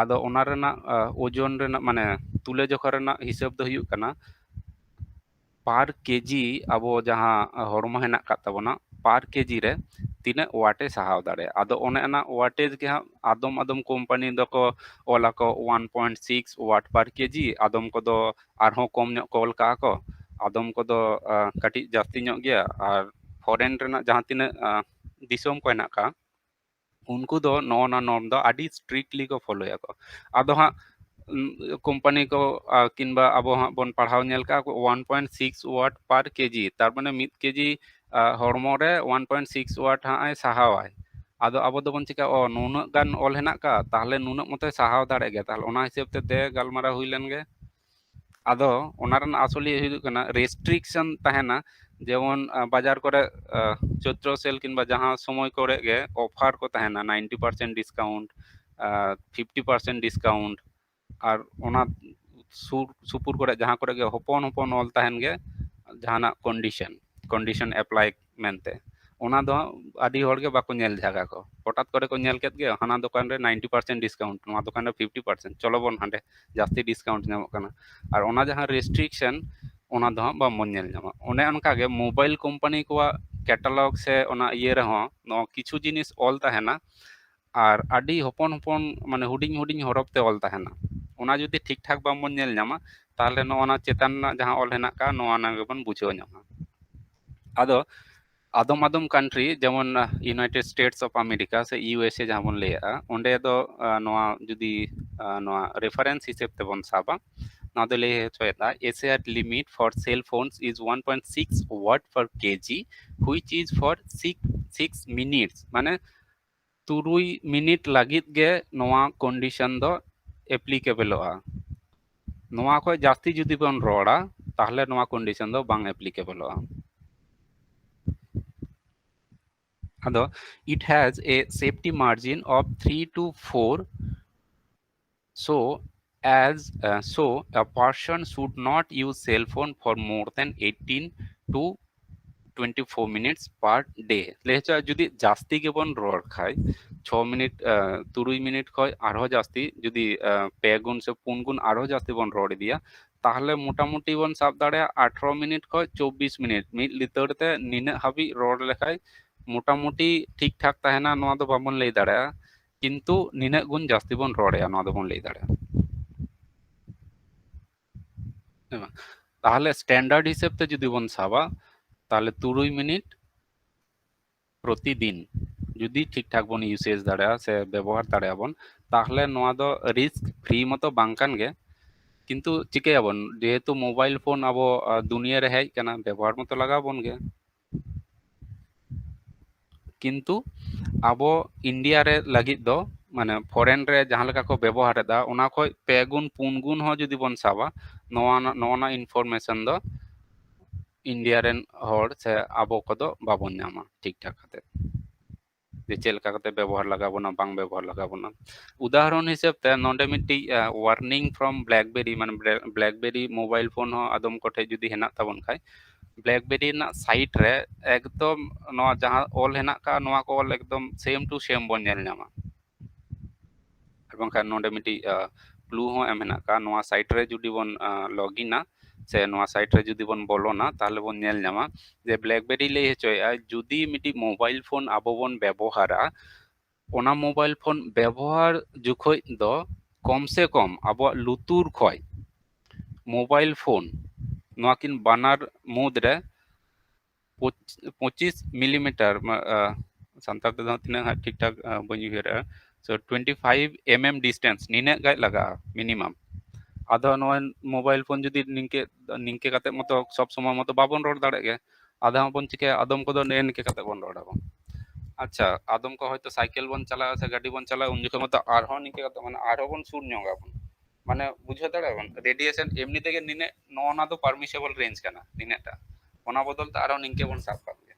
ᱟᱫᱚ ᱚᱱᱟ ᱨᱮᱱᱟᱜ ᱳᱡᱚᱱ ᱨᱮᱱᱟᱜ ᱢᱟᱱᱮ ᱛᱩᱞᱟᱹᱡᱚᱠᱷᱟ ᱨᱮᱱᱟᱜ ᱦᱤᱥᱟᱹᱵ ᱫᱚ ᱦᱩᱭᱩᱜ ᱠᱟᱱᱟ per kg ᱟᱵᱚ ᱡᱟᱦᱟᱸ ᱦᱚᱲᱢᱚ ᱦᱮᱱᱟᱜ ᱟᱠᱟᱫ ᱛᱟᱵᱚᱱᱟ, per kg ᱨᱮ ᱛᱤᱱᱟᱹᱜ watt ᱮ ᱥᱟᱦᱟᱣ ᱫᱟᱲᱮᱭᱟᱜᱼᱟ᱾ ᱟᱫᱚ ᱚᱱᱮ ᱚᱱᱟ wattage ᱜᱮ ᱦᱟᱸᱜ ᱟᱫᱚᱢ ᱟᱫᱚᱢ ᱠᱳᱢᱯᱟᱱᱤ ᱫᱚᱠᱚ ᱚᱞ ᱟᱠᱚ one point six watt per kg, ᱟᱫᱚᱢ ᱠᱚᱫᱚ ᱟᱨᱦᱚᱸ ᱠᱚᱢ ᱧᱚᱜ ᱠᱚ ᱚᱞ ᱠᱟᱜᱼᱟ ᱠᱚ, ᱟᱫᱚᱢ ᱠᱚᱫᱚ ᱠᱟᱹᱴᱤᱡ ᱡᱟᱹᱥᱛᱤ ᱧᱚᱜ ᱜᱮᱭᱟ᱾ ᱟᱨ foreign ᱨᱮᱱᱟᱜ ᱡᱟᱦᱟᱸ ᱛᱤᱱᱟᱹᱜ ᱫᱤᱥᱚᱢ ᱠᱚ ᱦᱮᱱᱟᱜ ᱟᱠᱟᱫ, ᱩᱱᱠᱩ ᱫᱚ ᱱᱚᱜᱼᱚ ᱱᱟ norm ᱫᱚ ᱟᱹᱰᱤ strictly ᱠᱚ ᱯᱷᱚᱞᱳᱭᱟᱠᱚ᱾ ᱟᱫᱚ ᱦᱟᱸᱜ ᱠᱳᱢᱯᱟᱱᱤ ᱠᱚ ᱠᱤᱝᱵᱟ ᱟᱵᱚ ᱦᱟᱸᱜ ᱵᱚᱱ ᱯᱟᱲᱦᱟᱣ ᱧᱮᱞ ᱠᱟᱜᱼᱟ ᱠᱚ one point six watt per kg, ᱛᱟᱨ ᱢᱟᱱᱮ ᱢᱤᱫ ᱠᱮᱡᱤ ᱦᱚᱲᱢᱚ ᱨᱮ one point six watt ᱦᱟᱸᱜ ᱮ ᱥᱟᱦᱟᱣᱟᱭ᱾ ᱟᱫᱚ ᱟᱵᱚ ᱫᱚᱵᱚᱱ ᱪᱤᱠᱟ, ᱚ, ᱱᱩᱱᱟᱹᱜ ᱜᱟᱱ ᱚᱞ ᱦᱮᱱᱟᱜ ᱠᱟᱜᱼᱟ, ᱛᱟᱦᱞᱮ ᱱᱩᱱᱟᱹᱜ ᱢᱚᱛᱚᱭ ᱥᱟᱦᱟᱣ ᱫᱟᱲᱮᱭᱟᱜ ᱜᱮᱭᱟ, ᱛᱟᱦᱞᱮ ᱚᱱᱟ ᱦᱤᱥᱟᱹᱵ ᱛᱮ ᱫᱮ ᱜᱟᱞᱢᱟᱨᱟᱣ ᱦᱩᱭ ᱞᱮᱱ ᱜᱮ᱾ ᱟᱫᱚ ᱚᱱᱟ ᱨᱮᱱᱟᱜ ᱟᱥᱚᱞ ᱤᱭᱟᱹ ᱦᱩᱭᱩᱜ ᱠᱟᱱᱟ, restriction ᱛᱟᱦᱮᱱᱟ᱾ ᱡᱮᱢᱚᱱ ᱵᱟᱡᱟᱨ ᱠᱚᱨᱮ ᱪᱳᱭᱛᱨᱚ ᱥᱮᱞ ᱠᱤᱝᱵᱟ ᱡᱟᱦᱟᱸ ᱥᱚᱢᱚᱭ ᱠᱚᱨᱮ ᱜᱮ offer ᱠᱚ ᱛᱟᱦᱮᱱᱟ, ninety percent discount, fifty percent discount, ᱟᱨ ᱚᱱᱟ ᱥᱩᱨ ᱥᱩᱯᱩᱨ ᱠᱚᱨᱮ ᱡᱟᱦᱟᱸ ᱠᱚᱨᱮ ᱜᱮ ᱦᱚᱯᱚᱱ ᱦᱚᱯᱚᱱ ᱚᱞ ᱛᱟᱦᱮᱱ ᱜᱮ ᱡᱟᱦᱟᱱᱟᱜ condition, condition apply ᱢᱮᱱᱛᱮ, ᱚᱱᱟ ᱫᱚ ᱟᱹᱰᱤ ᱦᱚᱲ ᱜᱮ ᱵᱟᱠᱚ ᱧᱮᱞ ᱡᱷᱟᱜᱟ ᱠᱚ᱾ ᱦᱚᱴᱟᱛ ᱠᱚᱨᱮ ᱠᱚ ᱧᱮᱞ ᱠᱮᱫ ᱜᱮ, ᱦᱟᱱᱟ ᱫᱚᱠᱟᱱ ᱨᱮ ninety percent discount, ᱱᱚᱣᱟ ᱫᱚᱠᱟᱱ ᱨᱮ fifty percent, ᱪᱚᱞᱚ ᱵᱚᱱ ᱦᱟᱸᱰᱮ, ᱡᱟᱹᱥᱛᱤ discount ᱧᱟᱢᱚᱜ ᱠᱟᱱᱟ᱾ ᱟᱨ ᱚᱱᱟ ᱡᱟᱦᱟᱸ restriction, ᱚᱱᱟ ᱫᱚ ᱦᱟᱸᱜ ᱵᱟᱵᱚᱱ ᱧᱮᱞ ᱧᱟᱢᱟ᱾ ᱚᱱᱮ ᱚᱱᱠᱟᱜᱮ mobile ᱠᱳᱢᱯᱟᱱᱤ ᱠᱚᱣᱟᱜ catalog ᱥᱮ ᱚᱱᱟ ᱤᱭᱟᱹ ᱨᱮᱦᱚᱸ ᱱᱚᱣᱟ ᱠᱤᱪᱷᱩ ᱡᱤᱱᱤᱥ ᱚᱞ ᱛᱟᱦᱮᱱᱟ, ᱟᱨ ᱟᱹᱰᱤ ᱦᱚᱯᱚᱱ ᱦᱚᱯᱚᱱ, ᱢᱟᱱᱮ ᱦᱩᱰᱤᱧ ᱦᱩᱰᱤᱧ ᱦᱚᱨᱚᱯ ᱛᱮ ᱚᱞ ᱛᱟᱦᱮᱱᱟ᱾ ᱚᱱᱟ ᱡᱩᱫᱤ ᱴᱷᱤᱠ ᱴᱷᱟᱠ ᱵᱟᱝᱵᱚᱱ ᱧᱮᱞ ᱧᱟᱢᱟ, ᱛᱟᱦᱚᱞᱮ ᱱᱚᱜᱼᱚ ᱱᱟ ᱪᱮᱛᱟᱱ ᱨᱮᱱᱟᱜ ᱡᱟᱦᱟᱸ ᱚᱞ ᱦᱮᱱᱟᱜ ᱟᱠᱟᱫ, ᱱᱚᱣᱟ ᱱᱟ ᱜᱮᱵᱚᱱ ᱵᱩᱡᱷᱟᱹᱣ ᱧᱟᱢᱟ᱾ ᱟᱫᱚ ᱟᱫᱚᱢ ᱟᱫᱚᱢ country, ᱡᱮᱢᱚᱱ United States of America ᱥᱮ USA ᱡᱟᱦᱟᱸ ᱵᱚᱱ ᱞᱟᱹᱭᱮᱜᱼᱟ, ᱚᱸᱰᱮ ᱫᱚ ᱱᱚᱣᱟ ᱡᱩᱫᱤ ᱱᱚᱣᱟ reference ᱦᱤᱥᱟᱹᱵ ᱛᱮᱵᱚᱱ ᱥᱟᱵᱟ, ᱱᱚᱣᱟ ᱫᱚ ᱞᱟᱹᱭ ᱦᱚᱪᱚᱭᱮᱫᱟ, a shared limit for cell phones is one point six watt per kg, which is for six six minutes, ᱢᱟᱱᱮ ᱛᱩᱨᱩᱭ ᱢᱤᱱᱤᱴ ᱞᱟᱹᱜᱤᱫ ᱜᱮ ᱱᱚᱣᱟ condition ᱫᱚ applicableᱚᱜᱼᱟ᱾ ᱱᱚᱣᱟ ᱠᱷᱚᱱ ᱡᱟᱹᱥᱛᱤ ᱡᱩᱫᱤ ᱵᱚᱱ ᱨᱚᱲᱟ, ᱛᱟᱦᱚᱞᱮ ᱱᱚᱣᱟ condition ᱫᱚ ᱵᱟᱝ applicableᱚᱜᱼᱟ᱾ ᱟᱫᱚ it has a safety margin of three to four. So as uh, so a person should not use cell phone for more than eighteen to twenty four minutes per day. ᱞᱟᱹᱭ ᱦᱚᱪᱚ ᱡᱩᱫᱤ ᱡᱟᱹᱥᱛᱤ ᱜᱮᱵᱚᱱ ᱨᱚᱲ ᱠᱷᱟᱡ, ᱪᱷᱚ ᱢᱤᱱᱤᱴ ᱛᱩᱨᱩᱭ ᱢᱤᱱᱤᱴ ᱠᱷᱚᱡ ᱟᱨᱦᱚᱸ ᱡᱟᱹᱥᱛᱤ, ᱡᱩᱫᱤ ᱯᱮ ᱜᱩᱱ ᱥᱮ ᱯᱩᱱ ᱜᱩᱱ ᱟᱨᱦᱚᱸ ᱡᱟᱹᱥᱛᱤ ᱵᱚᱱ ᱨᱚᱲ ᱤᱫᱤᱭᱟ, ᱛᱟᱦᱞᱮ ᱢᱚᱴᱟᱢᱩᱴᱤ ᱵᱚᱱ ᱥᱟᱵ ᱫᱟᱲᱮᱭᱟᱜᱼᱟ ᱟᱴᱷᱨᱚ ᱢᱤᱱᱤᱴ ᱠᱷᱚᱡ ᱪᱚᱵᱵᱤᱥ ᱢᱤᱱᱤᱴ, ᱢᱤᱫ ᱞᱤᱛᱟᱹᱲ ᱛᱮ ᱱᱤᱱᱟᱹᱜ ᱦᱟᱹᱵᱤᱡ ᱨᱚᱲ ᱞᱮᱠᱷᱟᱡ ᱢᱚᱴᱟᱢᱩᱴᱤ ᱴᱷᱤᱠ ᱴᱷᱟᱠ ᱛᱟᱦᱮᱱᱟ, ᱱᱚᱣᱟ ᱫᱚ ᱵᱟᱵᱚᱱ ᱞᱟᱹᱭ ᱫᱟᱲᱮᱭᱟᱜᱼᱟ᱾ ᱠᱤᱱᱛᱩ ᱱᱤᱱᱟᱹᱜ ᱜᱩᱱ ᱡᱟᱹᱥᱛᱤ ᱵᱚᱱ ᱨᱚᱲᱮᱜᱼᱟ, ᱱᱚᱣᱟ ᱫᱚᱵᱚᱱ ᱞᱟᱹᱭ ᱫᱟᱲᱮᱭᱟᱜᱼᱟ᱾ ᱦᱮᱸ ᱵᱟᱝ? ᱛᱟᱦᱞᱮ ᱥᱴᱮᱱᱰᱟᱨᱰ ᱦᱤᱥᱟᱹᱵ ᱛᱮ ᱡᱩᱫᱤ ᱵᱚᱱ ᱥᱟᱵᱟ, ᱛᱟᱦᱞᱮ ᱛᱩᱨᱩᱭ ᱢᱤᱱᱤᱴ ᱯᱨᱚᱛᱤᱫᱤᱱ ᱡᱩᱫᱤ ᱴᱷᱤᱠ ᱴᱷᱟᱠ ᱵᱚᱱ ᱤᱭᱩᱥᱮᱡᱽ ᱫᱟᱲᱮᱭᱟᱜᱼᱟ ᱥᱮ ᱵᱮᱵᱚᱦᱟᱨ ᱫᱟᱲᱮᱭᱟᱜᱼᱟ ᱵᱚᱱ, ᱛᱟᱦᱞᱮ ᱱᱚᱣᱟ ᱫᱚ ᱨᱤᱥᱠ ᱯᱷᱨᱤ ᱢᱚᱛᱚ ᱵᱟᱝ ᱠᱟᱱ ᱜᱮ, ᱠᱤᱱᱛᱩ ᱪᱤᱠᱟᱹᱭᱟᱵᱚᱱ, ᱡᱮᱦᱮᱛᱩ ᱢᱳᱵᱟᱭᱤᱞ ᱯᱷᱳᱱ ᱟᱵᱚ ᱫᱩᱱᱤᱭᱟᱹ ᱨᱮ ᱦᱮᱡ ᱠᱟᱱᱟ, ᱵᱮᱵᱚᱦᱟᱨ ᱢᱚᱛᱚ ᱞᱟᱜᱟᱣ ᱵᱚᱱ ᱜᱮ᱾ ᱠᱤᱱᱛᱩ ᱟᱵᱚ ᱤᱱᱰᱤᱭᱟ ᱨᱮ ᱞᱟᱹᱜᱤᱫ ᱫᱚ, ᱢᱟᱱᱮ ᱯᱷᱚᱨᱮᱱ ᱨᱮ ᱡᱟᱦᱟᱸ ᱞᱮᱠᱟ ᱠᱚ ᱵᱮᱵᱚᱦᱟᱨ ᱮᱫᱟ, ᱚᱱᱟ ᱠᱷᱚᱡ ᱯᱮ ᱜᱩᱱ ᱯᱩᱱ ᱜᱩᱱ ᱦᱚᱸ ᱡᱩᱫᱤ ᱵᱚᱱ ᱥᱟᱵᱟ, ᱱᱚᱣᱟ ᱱᱚᱣᱟ ᱤᱱᱯᱷᱚᱨᱢᱮᱥᱚᱱ ᱫᱚ ᱤᱱᱰᱤᱭᱟ ᱨᱮᱱ ᱦᱚᱲ ᱥᱮ ᱟᱵᱚ ᱠᱚᱫᱚ ᱵᱟᱵᱚᱱ ᱧᱟᱢᱟ ᱴᱷᱤᱠ ᱴᱷᱟᱠ ᱠᱟᱛᱮ, ᱡᱮ ᱪᱮᱫ ᱞᱮᱠᱟ ᱠᱟᱛᱮ ᱵᱮᱵᱚᱦᱟᱨ ᱞᱟᱜᱟᱣ ᱵᱚᱱᱟ, ᱵᱟᱝ ᱵᱮᱵᱚᱦᱟᱨ ᱞᱟᱜᱟᱣ ᱵᱚᱱᱟ᱾ ᱩᱫᱟᱦᱚᱨᱚᱱ ᱦᱤᱥᱟᱹᱵ ᱛᱮ ᱱᱚᱰᱮ ᱢᱤᱫᱴᱤᱡ warning from BlackBerry, ᱢᱟᱱᱮ BlackBerry ᱢᱳᱵᱟᱭᱤᱞ ᱯᱷᱳᱱ ᱦᱚᱸ ᱟᱫᱚᱢ ᱠᱚᱴᱷᱮᱡ ᱡᱩᱫᱤ ᱦᱮᱱᱟᱜ ᱛᱟᱵᱚᱱ ᱠᱷᱟᱡ, BlackBerry ᱨᱮᱱᱟᱜ ᱥᱟᱭᱤᱰ ᱨᱮ ᱮᱠᱫᱚᱢ ᱱᱚᱣᱟ ᱡᱟᱦᱟᱸ ᱚᱞ ᱦᱮᱱᱟᱜ ᱠᱟᱜᱼᱟ, ᱱᱚᱣᱟ ᱠᱚ ᱚᱞ ᱮᱠᱫᱚᱢ ᱥᱮᱢ ᱴᱩ ᱥᱮᱢ ᱵᱚᱱ ᱧᱮᱞ ᱧᱟᱢᱟ᱾ ᱟᱨ ᱵᱟᱝᱠᱷᱟᱱ ᱱᱚᱰᱮ ᱢᱤᱫᱴᱤᱡ ᱠᱞᱩ ᱦᱚᱸ ᱮᱢ ᱦᱮᱱᱟᱜ ᱠᱟᱜᱼᱟ, ᱱᱚᱣᱟ ᱥᱟᱭᱤᱴ ᱨᱮ ᱡᱩᱫᱤ ᱵᱚᱱ ᱞᱚᱜᱤᱱᱟ ᱥᱮ ᱱᱚᱣᱟ ᱥᱟᱭᱤᱴ ᱨᱮ ᱡᱩᱫᱤ ᱵᱚᱱ ᱵᱚᱞᱚᱱᱟ, ᱛᱟᱦᱞᱮ ᱵᱚᱱ ᱧᱮᱞ ᱧᱟᱢᱟ ᱡᱮ BlackBerry ᱞᱟᱹᱭ ᱦᱚᱪᱚᱭᱮᱫᱼᱟ, ᱡᱩᱫᱤ ᱢᱤᱫᱴᱤᱡ ᱢᱳᱵᱟᱭᱤᱞ ᱯᱷᱳᱱ ᱟᱵᱚ ᱵᱚᱱ ᱵᱮᱵᱚᱦᱟᱨᱟ, ᱚᱱᱟ ᱢᱳᱵᱟᱭᱤᱞ ᱯᱷᱳᱱ ᱵᱮᱵᱚᱦᱟᱨ ᱡᱚᱠᱷᱚᱡ ᱫᱚ ᱠᱚᱢ ᱥᱮ ᱠᱚᱢ ᱟᱵᱚᱣᱟᱜ ᱞᱩᱛᱩᱨ ᱠᱷᱚᱡ ᱢᱳᱵᱟᱭᱤᱞ ᱯᱷᱳᱱ, ᱱᱚᱣᱟ ᱠᱤᱱ ᱵᱟᱱᱟᱨ ᱢᱩᱫᱽ ᱨᱮ ᱯᱚᱸᱪᱤᱥ ᱢᱤᱞᱤᱢᱤᱴᱟᱨ, ᱥᱟᱱᱛᱟᱲ ᱛᱮᱫᱚ ᱛᱤᱱᱟᱹᱜ ᱦᱟᱸᱜ ᱴᱷᱤᱠ ᱴᱷᱟᱠ ᱵᱟᱹᱧ ᱩᱭᱦᱟᱹᱨᱮᱜᱼᱟ, so twenty five mm distance, ᱱᱤᱱᱟᱹᱜ ᱜᱟᱡ ᱞᱟᱜᱟᱜᱼᱟ ᱢᱤᱱᱤᱢᱟᱢ᱾ ᱟᱫᱚ ᱱᱚᱣᱟ ᱢᱳᱵᱟᱭᱤᱞ ᱯᱷᱳᱱ ᱡᱩᱫᱤ ᱱᱤᱝᱠᱟᱹ ᱱᱤᱝᱠᱟᱹ ᱠᱟᱛᱮ ᱢᱚᱛᱚ ᱥᱚᱵ ᱥᱚᱢᱚᱭ ᱢᱚᱛᱚ ᱵᱟᱵᱚᱱ ᱨᱚᱲ ᱫᱟᱲᱮᱭᱟᱜ ᱜᱮᱭᱟ, ᱟᱫᱚ ᱦᱟᱸᱜ ᱵᱚᱱ ᱪᱤᱠᱟᱹᱭᱟ, ᱟᱫᱚᱢ ᱠᱚᱫᱚ ᱱᱮᱜᱼᱮ ᱱᱤᱝᱠᱟᱹ ᱠᱟᱛᱮ ᱵᱚᱱ ᱨᱚᱲ ᱟᱵᱚᱱ᱾ ᱟᱪᱪᱷᱟ, ᱟᱫᱚᱢ ᱠᱚ ᱦᱚᱭᱛᱳ ᱥᱟᱭᱠᱮᱞ ᱵᱚᱱ ᱪᱟᱞᱟᱣᱟ ᱥᱮ ᱜᱟᱹᱰᱤ ᱵᱚᱱ ᱪᱟᱞᱟᱣᱟ, ᱩᱱ ᱡᱚᱠᱷᱚᱱ ᱢᱚᱛᱚ ᱟᱨᱦᱚᱸ ᱱᱤᱝᱠᱟᱹ ᱠᱟᱛᱮ, ᱢᱟᱱᱮ ᱟᱨᱦᱚᱸ ᱵᱚᱱ ᱥᱩᱨ ᱧᱚᱜ ᱟᱵᱚᱱ, ᱢᱟᱱᱮ ᱵᱩᱡᱷᱟᱹᱣ ᱫᱟᱲᱮᱭᱟᱜ ᱟᱵᱚᱱ ᱨᱮᱰᱤᱭᱮᱥᱚᱱ ᱮᱢᱱᱤ ᱛᱮᱜᱮ ᱱᱤᱱᱟᱹᱜ, ᱱᱚᱜᱼᱚ ᱱᱟ ᱫᱚ ᱯᱟᱨᱢᱤᱥᱮᱵᱚᱞ ᱨᱮᱧᱡᱽ ᱠᱟᱱᱟ ᱱᱤᱱᱟᱹᱜ ᱴᱟ, ᱚᱱᱟ ᱵᱚᱫᱚᱞ ᱛᱮ ᱟᱨᱦᱚᱸ ᱱᱤᱝᱠᱟᱹ ᱵᱚᱱ ᱥᱟᱵ ᱠᱟᱜ ᱜᱮᱭᱟ᱾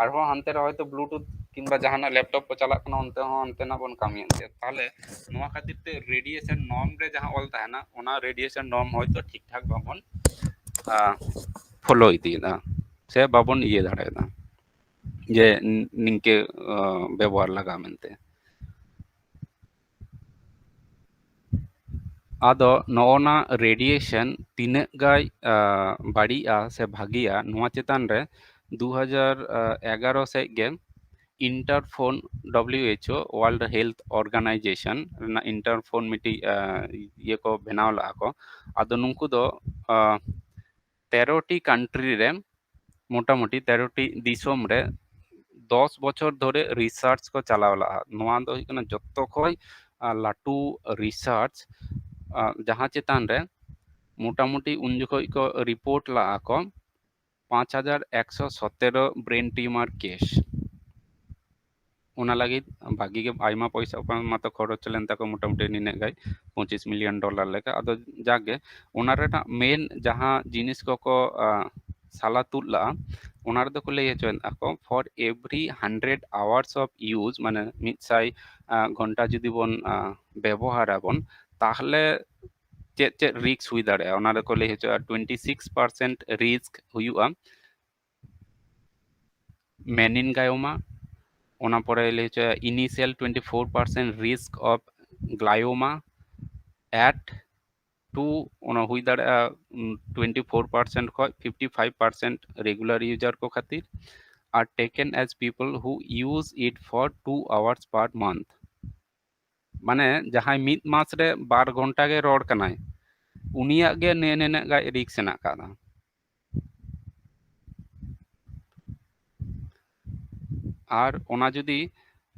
ᱟᱨᱦᱚᱸ ᱦᱟᱱᱛᱮ ᱨᱮ ᱦᱚᱭᱛᱳ ᱵᱞᱩᱴᱩᱛᱷ ᱠᱤᱝᱵᱟ ᱡᱟᱦᱟᱱᱟᱜ ᱞᱮᱯᱴᱚᱯ ᱠᱚ ᱪᱟᱞᱟᱜ ᱠᱟᱱᱟ, ᱚᱱᱛᱮ ᱦᱚᱸ ᱦᱟᱱᱛᱮᱱᱟᱜ ᱵᱚᱱ ᱠᱟᱹᱢᱤᱭᱮᱫ ᱜᱮᱭᱟ᱾ ᱛᱟᱦᱚᱞᱮ ᱱᱚᱣᱟ ᱠᱷᱟᱹᱛᱤᱨ ᱛᱮ ᱨᱮᱰᱤᱭᱮᱥᱚᱱ ᱱᱚᱨᱢ ᱨᱮ ᱡᱟᱦᱟᱸ ᱚᱞ ᱛᱟᱦᱮᱱᱟ, ᱚᱱᱟ ᱨᱮᱰᱤᱭᱮᱥᱚᱱ ᱱᱚᱨᱢ ᱦᱚᱭᱛᱳ ᱴᱷᱤᱠ ᱴᱷᱟᱠ ᱵᱟᱵᱚᱱ ᱯᱷᱚᱞᱳ ᱤᱫᱤᱭᱮᱫᱟ᱾ ᱥᱮ ᱵᱟᱵᱚᱱ ᱤᱭᱟᱹ ᱫᱟᱲᱮᱭᱟᱫᱟ ᱡᱮ ᱱᱤᱝᱠᱟᱹ ᱵᱮᱵᱚᱦᱟᱨ ᱞᱟᱜᱟᱜᱼᱟ ᱢᱮᱱᱛᱮ᱾ ᱟᱫᱚ ᱱᱚᱜᱼᱚ ᱱᱟ ᱨᱮᱰᱤᱭᱮᱥᱚᱱ ᱛᱤᱱᱟᱹᱜ ᱜᱟᱭ ᱵᱟᱹᱲᱤᱡᱼᱟ ᱥᱮ ᱵᱷᱟᱹᱜᱤᱭᱟ, ᱱᱚᱣᱟ ᱪᱮᱛᱟᱱ ᱨᱮ ᱫᱩ ᱦᱟᱡᱟᱨ ᱮᱜᱟᱨᱚ ᱥᱮᱫ ᱜᱮ ᱤᱱᱴᱟᱨᱯᱷᱳᱱ, W H O, world health organisation ᱨᱮᱱᱟᱜ ᱤᱱᱴᱟᱨᱯᱷᱳᱱ ᱢᱤᱫᱴᱤᱡ ᱤᱭᱟᱹ ᱠᱚ ᱵᱮᱱᱟᱣ ᱞᱟᱜᱼᱟ ᱠᱚ᱾ ᱟᱫᱚ ᱱᱩᱠᱩ ᱫᱚ ᱛᱮᱨᱚ ᱴᱤ ᱠᱟᱱᱴᱨᱤ ᱨᱮ ᱢᱚᱴᱟᱢᱩᱴᱤ ᱛᱮᱨᱚ ᱴᱤ ᱫᱤᱥᱚᱢ ᱨᱮ ᱫᱚᱥ ᱵᱚᱪᱷᱚᱨ ᱫᱷᱚᱨᱮ ᱨᱤᱥᱟᱨᱪ ᱠᱚ ᱪᱟᱞᱟᱣ ᱞᱟᱜᱼᱟ᱾ ᱱᱚᱣᱟ ᱫᱚ ᱦᱩᱭᱩᱜ ᱠᱟᱱᱟ ᱡᱚᱛᱚ ᱠᱷᱚᱱ ᱞᱟᱹᱴᱩ ᱨᱤᱥᱟᱨᱪ, ᱡᱟᱦᱟᱸ ᱪᱮᱛᱟᱱ ᱨᱮ ᱢᱚᱴᱟᱢᱩᱴᱤ ᱩᱱ ᱡᱚᱠᱷᱚᱱ ᱠᱚ ᱨᱤᱯᱳᱨᱴ ᱞᱟᱜᱼᱟ ᱠᱚ ᱯᱟᱸᱪ ᱦᱟᱡᱟᱨ ᱮᱠᱥᱚ ᱥᱚᱛᱮᱨᱚ ᱵᱨᱮᱱ ᱴᱤᱭᱩᱢᱟᱨ ᱠᱮᱥ᱾ ᱚᱱᱟ ᱞᱟᱹᱜᱤᱫ ᱵᱷᱟᱜᱤ ᱜᱮ ᱟᱭᱢᱟ ᱯᱚᱭᱥᱟ ᱢᱟᱛᱚ ᱠᱷᱚᱨᱚᱪ ᱞᱮᱱ ᱛᱟᱠᱚ, ᱢᱚᱴᱟᱢᱩᱴᱤ ᱱᱤᱱᱟᱹᱜ ᱜᱟᱱ ᱯᱚᱸᱪᱤᱥ ᱢᱤᱞᱤᱭᱚᱱ ᱰᱚᱞᱟᱨ ᱞᱮᱠᱟ᱾ ᱟᱫᱚ ᱡᱟᱜᱮ ᱚᱱᱟ ᱨᱮᱱᱟᱜ ᱢᱮᱱ ᱡᱟᱦᱟᱸ ᱡᱤᱱᱤᱥ ᱠᱚᱠᱚ ᱥᱟᱞᱟ ᱛᱩᱫ ᱞᱟᱜᱼᱟ, ᱚᱱᱟ ᱨᱮᱫᱚ ᱠᱚ ᱞᱟᱹᱭ ᱦᱚᱪᱚᱭᱮᱫ ᱟᱠᱚ, for every hundred hours of use, ᱢᱟᱱᱮ ᱢᱤᱫ ᱥᱟᱭ ᱜᱷᱚᱱᱴᱟ ᱡᱩᱫᱤ ᱵᱚᱱ ᱵᱮᱵᱚᱦᱟᱨᱟᱵᱚᱱ, ᱛᱟᱦᱞᱮ ᱪᱮᱫ ᱪᱮᱫ ᱨᱤᱥᱠ ᱦᱩᱭ ᱫᱟᱲᱮᱭᱟᱜᱼᱟ? ᱚᱱᱟ ᱨᱮᱠᱚ ᱞᱟᱹᱭ ᱦᱚᱪᱚᱭᱟ ᱴᱩᱭᱮᱱᱴᱤ ᱥᱤᱠᱥ ᱯᱟᱨᱥᱮᱱᱴ ᱨᱤᱥᱠ ᱦᱩᱭᱩᱜᱼᱟ ᱢᱮᱱᱤᱱᱜᱟᱭᱳᱢᱟ, ᱚᱱᱟ ᱯᱚᱨᱮ ᱞᱟᱹᱭ ᱦᱚᱪᱚᱭᱟ initial twenty four percent risk of glioma at two, ᱚᱱᱟ ᱦᱩᱭ ᱫᱟᱲᱮᱭᱟᱜᱼᱟ ᱴᱩᱭᱮᱱᱴᱤ ᱯᱷᱳᱨ ᱯᱟᱨᱥᱮᱱᱴ ᱠᱷᱚᱱ fifty five percent regular user ᱠᱚ ᱠᱷᱟᱹᱛᱤᱨ, ᱟᱨ taken as people who use it for two hours per month᱾ ᱢᱟᱱᱮ ᱡᱟᱦᱟᱸᱭ ᱢᱤᱫ ᱢᱟᱥ ᱨᱮ ᱵᱟᱨ ᱜᱷᱚᱱᱴᱟ ᱜᱮ ᱨᱚᱲ ᱠᱟᱱᱟᱭ, ᱩᱱᱤᱭᱟᱜ ᱜᱮ ᱱᱮ-, ᱱᱤᱱᱟᱹᱜ ᱜᱟᱡ ᱨᱤᱥᱠ ᱦᱮᱱᱟᱜ ᱟᱠᱟᱫᱟ᱾ ᱟᱨ ᱚᱱᱟ ᱡᱩᱫᱤ,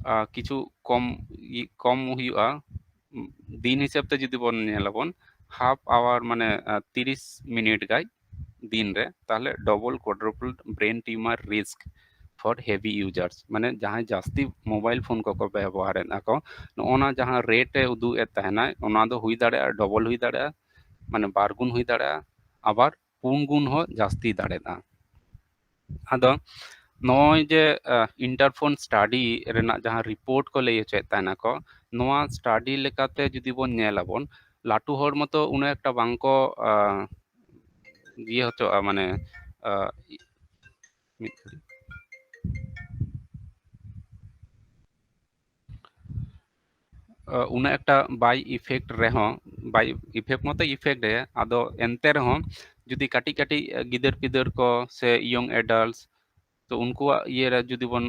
ᱟ, ᱠᱤᱪᱷᱩ ᱠᱚᱢ, ᱤ-, ᱠᱚᱢ ᱦᱩᱭᱩᱜᱼᱟ, ᱫᱤᱱ ᱦᱤᱥᱟᱹᱵ ᱛᱮ ᱡᱩᱫᱤ ᱵᱚᱱ ᱧᱮᱞᱟᱵᱚᱱ, ᱦᱟᱯ ᱟᱣᱟᱨ, ᱢᱟᱱᱮ, ᱟ, ᱛᱤᱨᱤᱥ ᱢᱤᱱᱤᱴ ᱜᱟᱡ ᱫᱤᱱ ᱨᱮ, ᱛᱟᱦᱞᱮ double quadruple brain tumour risk for heavy users, ᱢᱟᱱᱮ ᱡᱟᱦᱟᱸᱭ ᱡᱟᱹᱥᱛᱤ ᱢᱳᱵᱟᱭᱤᱞ ᱯᱷᱳᱱ ᱠᱚᱠᱚ ᱵᱮᱵᱚᱦᱟᱨᱮᱫ ᱟᱠᱚ, ᱱᱚᱜᱼᱚ ᱱᱟ ᱡᱟᱦᱟᱸ ᱨᱮᱴ ᱮ ᱩᱫᱩᱜ ᱮᱫ ᱛᱟᱦᱮᱱᱟ, ᱚᱱᱟ ᱫᱚ ᱦᱩᱭ ᱫᱟᱲᱮᱭᱟᱜᱼᱟ, ᱰᱚᱵᱚᱞ ᱦᱩᱭ ᱫᱟᱲᱮᱭᱟᱜᱼᱟ, ᱢᱟᱱᱮ ᱵᱟᱨ ᱜᱩᱱ ᱦᱩᱭ ᱫᱟᱲᱮᱭᱟᱜᱼᱟ, ᱟᱵᱟᱨ ᱯᱩᱱ ᱜᱩᱱ ᱦᱚᱸ ᱡᱟᱹᱥᱛᱤ ᱫᱟᱲᱮᱭᱟᱜᱼᱟ᱾ ᱟᱫᱚ ᱱᱚᱜᱼᱚᱭ ᱡᱮ, ᱟ, ᱤᱱᱴᱟᱨᱯᱷᱳᱱ ᱥᱴᱟᱰᱤ ᱨᱮᱱᱟᱜ ᱡᱟᱦᱟᱸ ᱨᱤᱯᱳᱨᱴ ᱠᱚ ᱞᱟᱹᱭ ᱦᱚᱪᱚᱭᱮᱫ ᱛᱟᱦᱮᱱᱟᱠᱚ, ᱱᱚᱣᱟ ᱥᱴᱟᱰᱤ ᱞᱮᱠᱟᱛᱮ ᱡᱩᱫᱤ ᱵᱚᱱ ᱧᱮᱞ ᱟᱵᱚᱱ, ᱞᱟᱹᱴᱩ ᱦᱚᱲ ᱢᱚᱛᱚ ᱩᱱᱟᱹᱜ ᱮᱠᱴᱟ ᱵᱟᱝᱠᱚ, ᱟ, ᱤᱭᱟᱹ ᱦᱚᱪᱚᱜᱼᱟ, ᱢᱟᱱᱮ, ᱟ, ᱢᱤᱫ ᱜᱷᱟᱹᱲᱤᱡ᱾ ᱩᱱᱟᱹᱜ ᱮᱠᱴᱟ ᱵᱟᱭ ᱤᱯᱷᱮᱠᱴ ᱨᱮᱦᱚᱸ, ᱵᱟᱭ ᱤᱯᱷᱮᱠᱴ ᱢᱚᱛᱚ ᱤᱯᱷᱮᱠᱴ ᱮ, ᱟᱫᱚ ᱮᱱᱛᱮ ᱨᱮᱦᱚᱸ ᱡᱩᱫᱤ ᱠᱟᱹᱴᱤᱡ ᱠᱟᱹᱴᱤᱡ ᱜᱤᱫᱟᱹᱨ ᱯᱤᱫᱟᱹᱨ ᱠᱚ ᱥᱮ ᱤᱭᱚᱝ ᱮᱰᱟᱞᱴᱥ, ᱛᱚ ᱩᱱᱠᱩᱣᱟᱜ ᱤᱭᱟᱹ ᱨᱮ ᱡᱩᱫᱤ ᱵᱚᱱ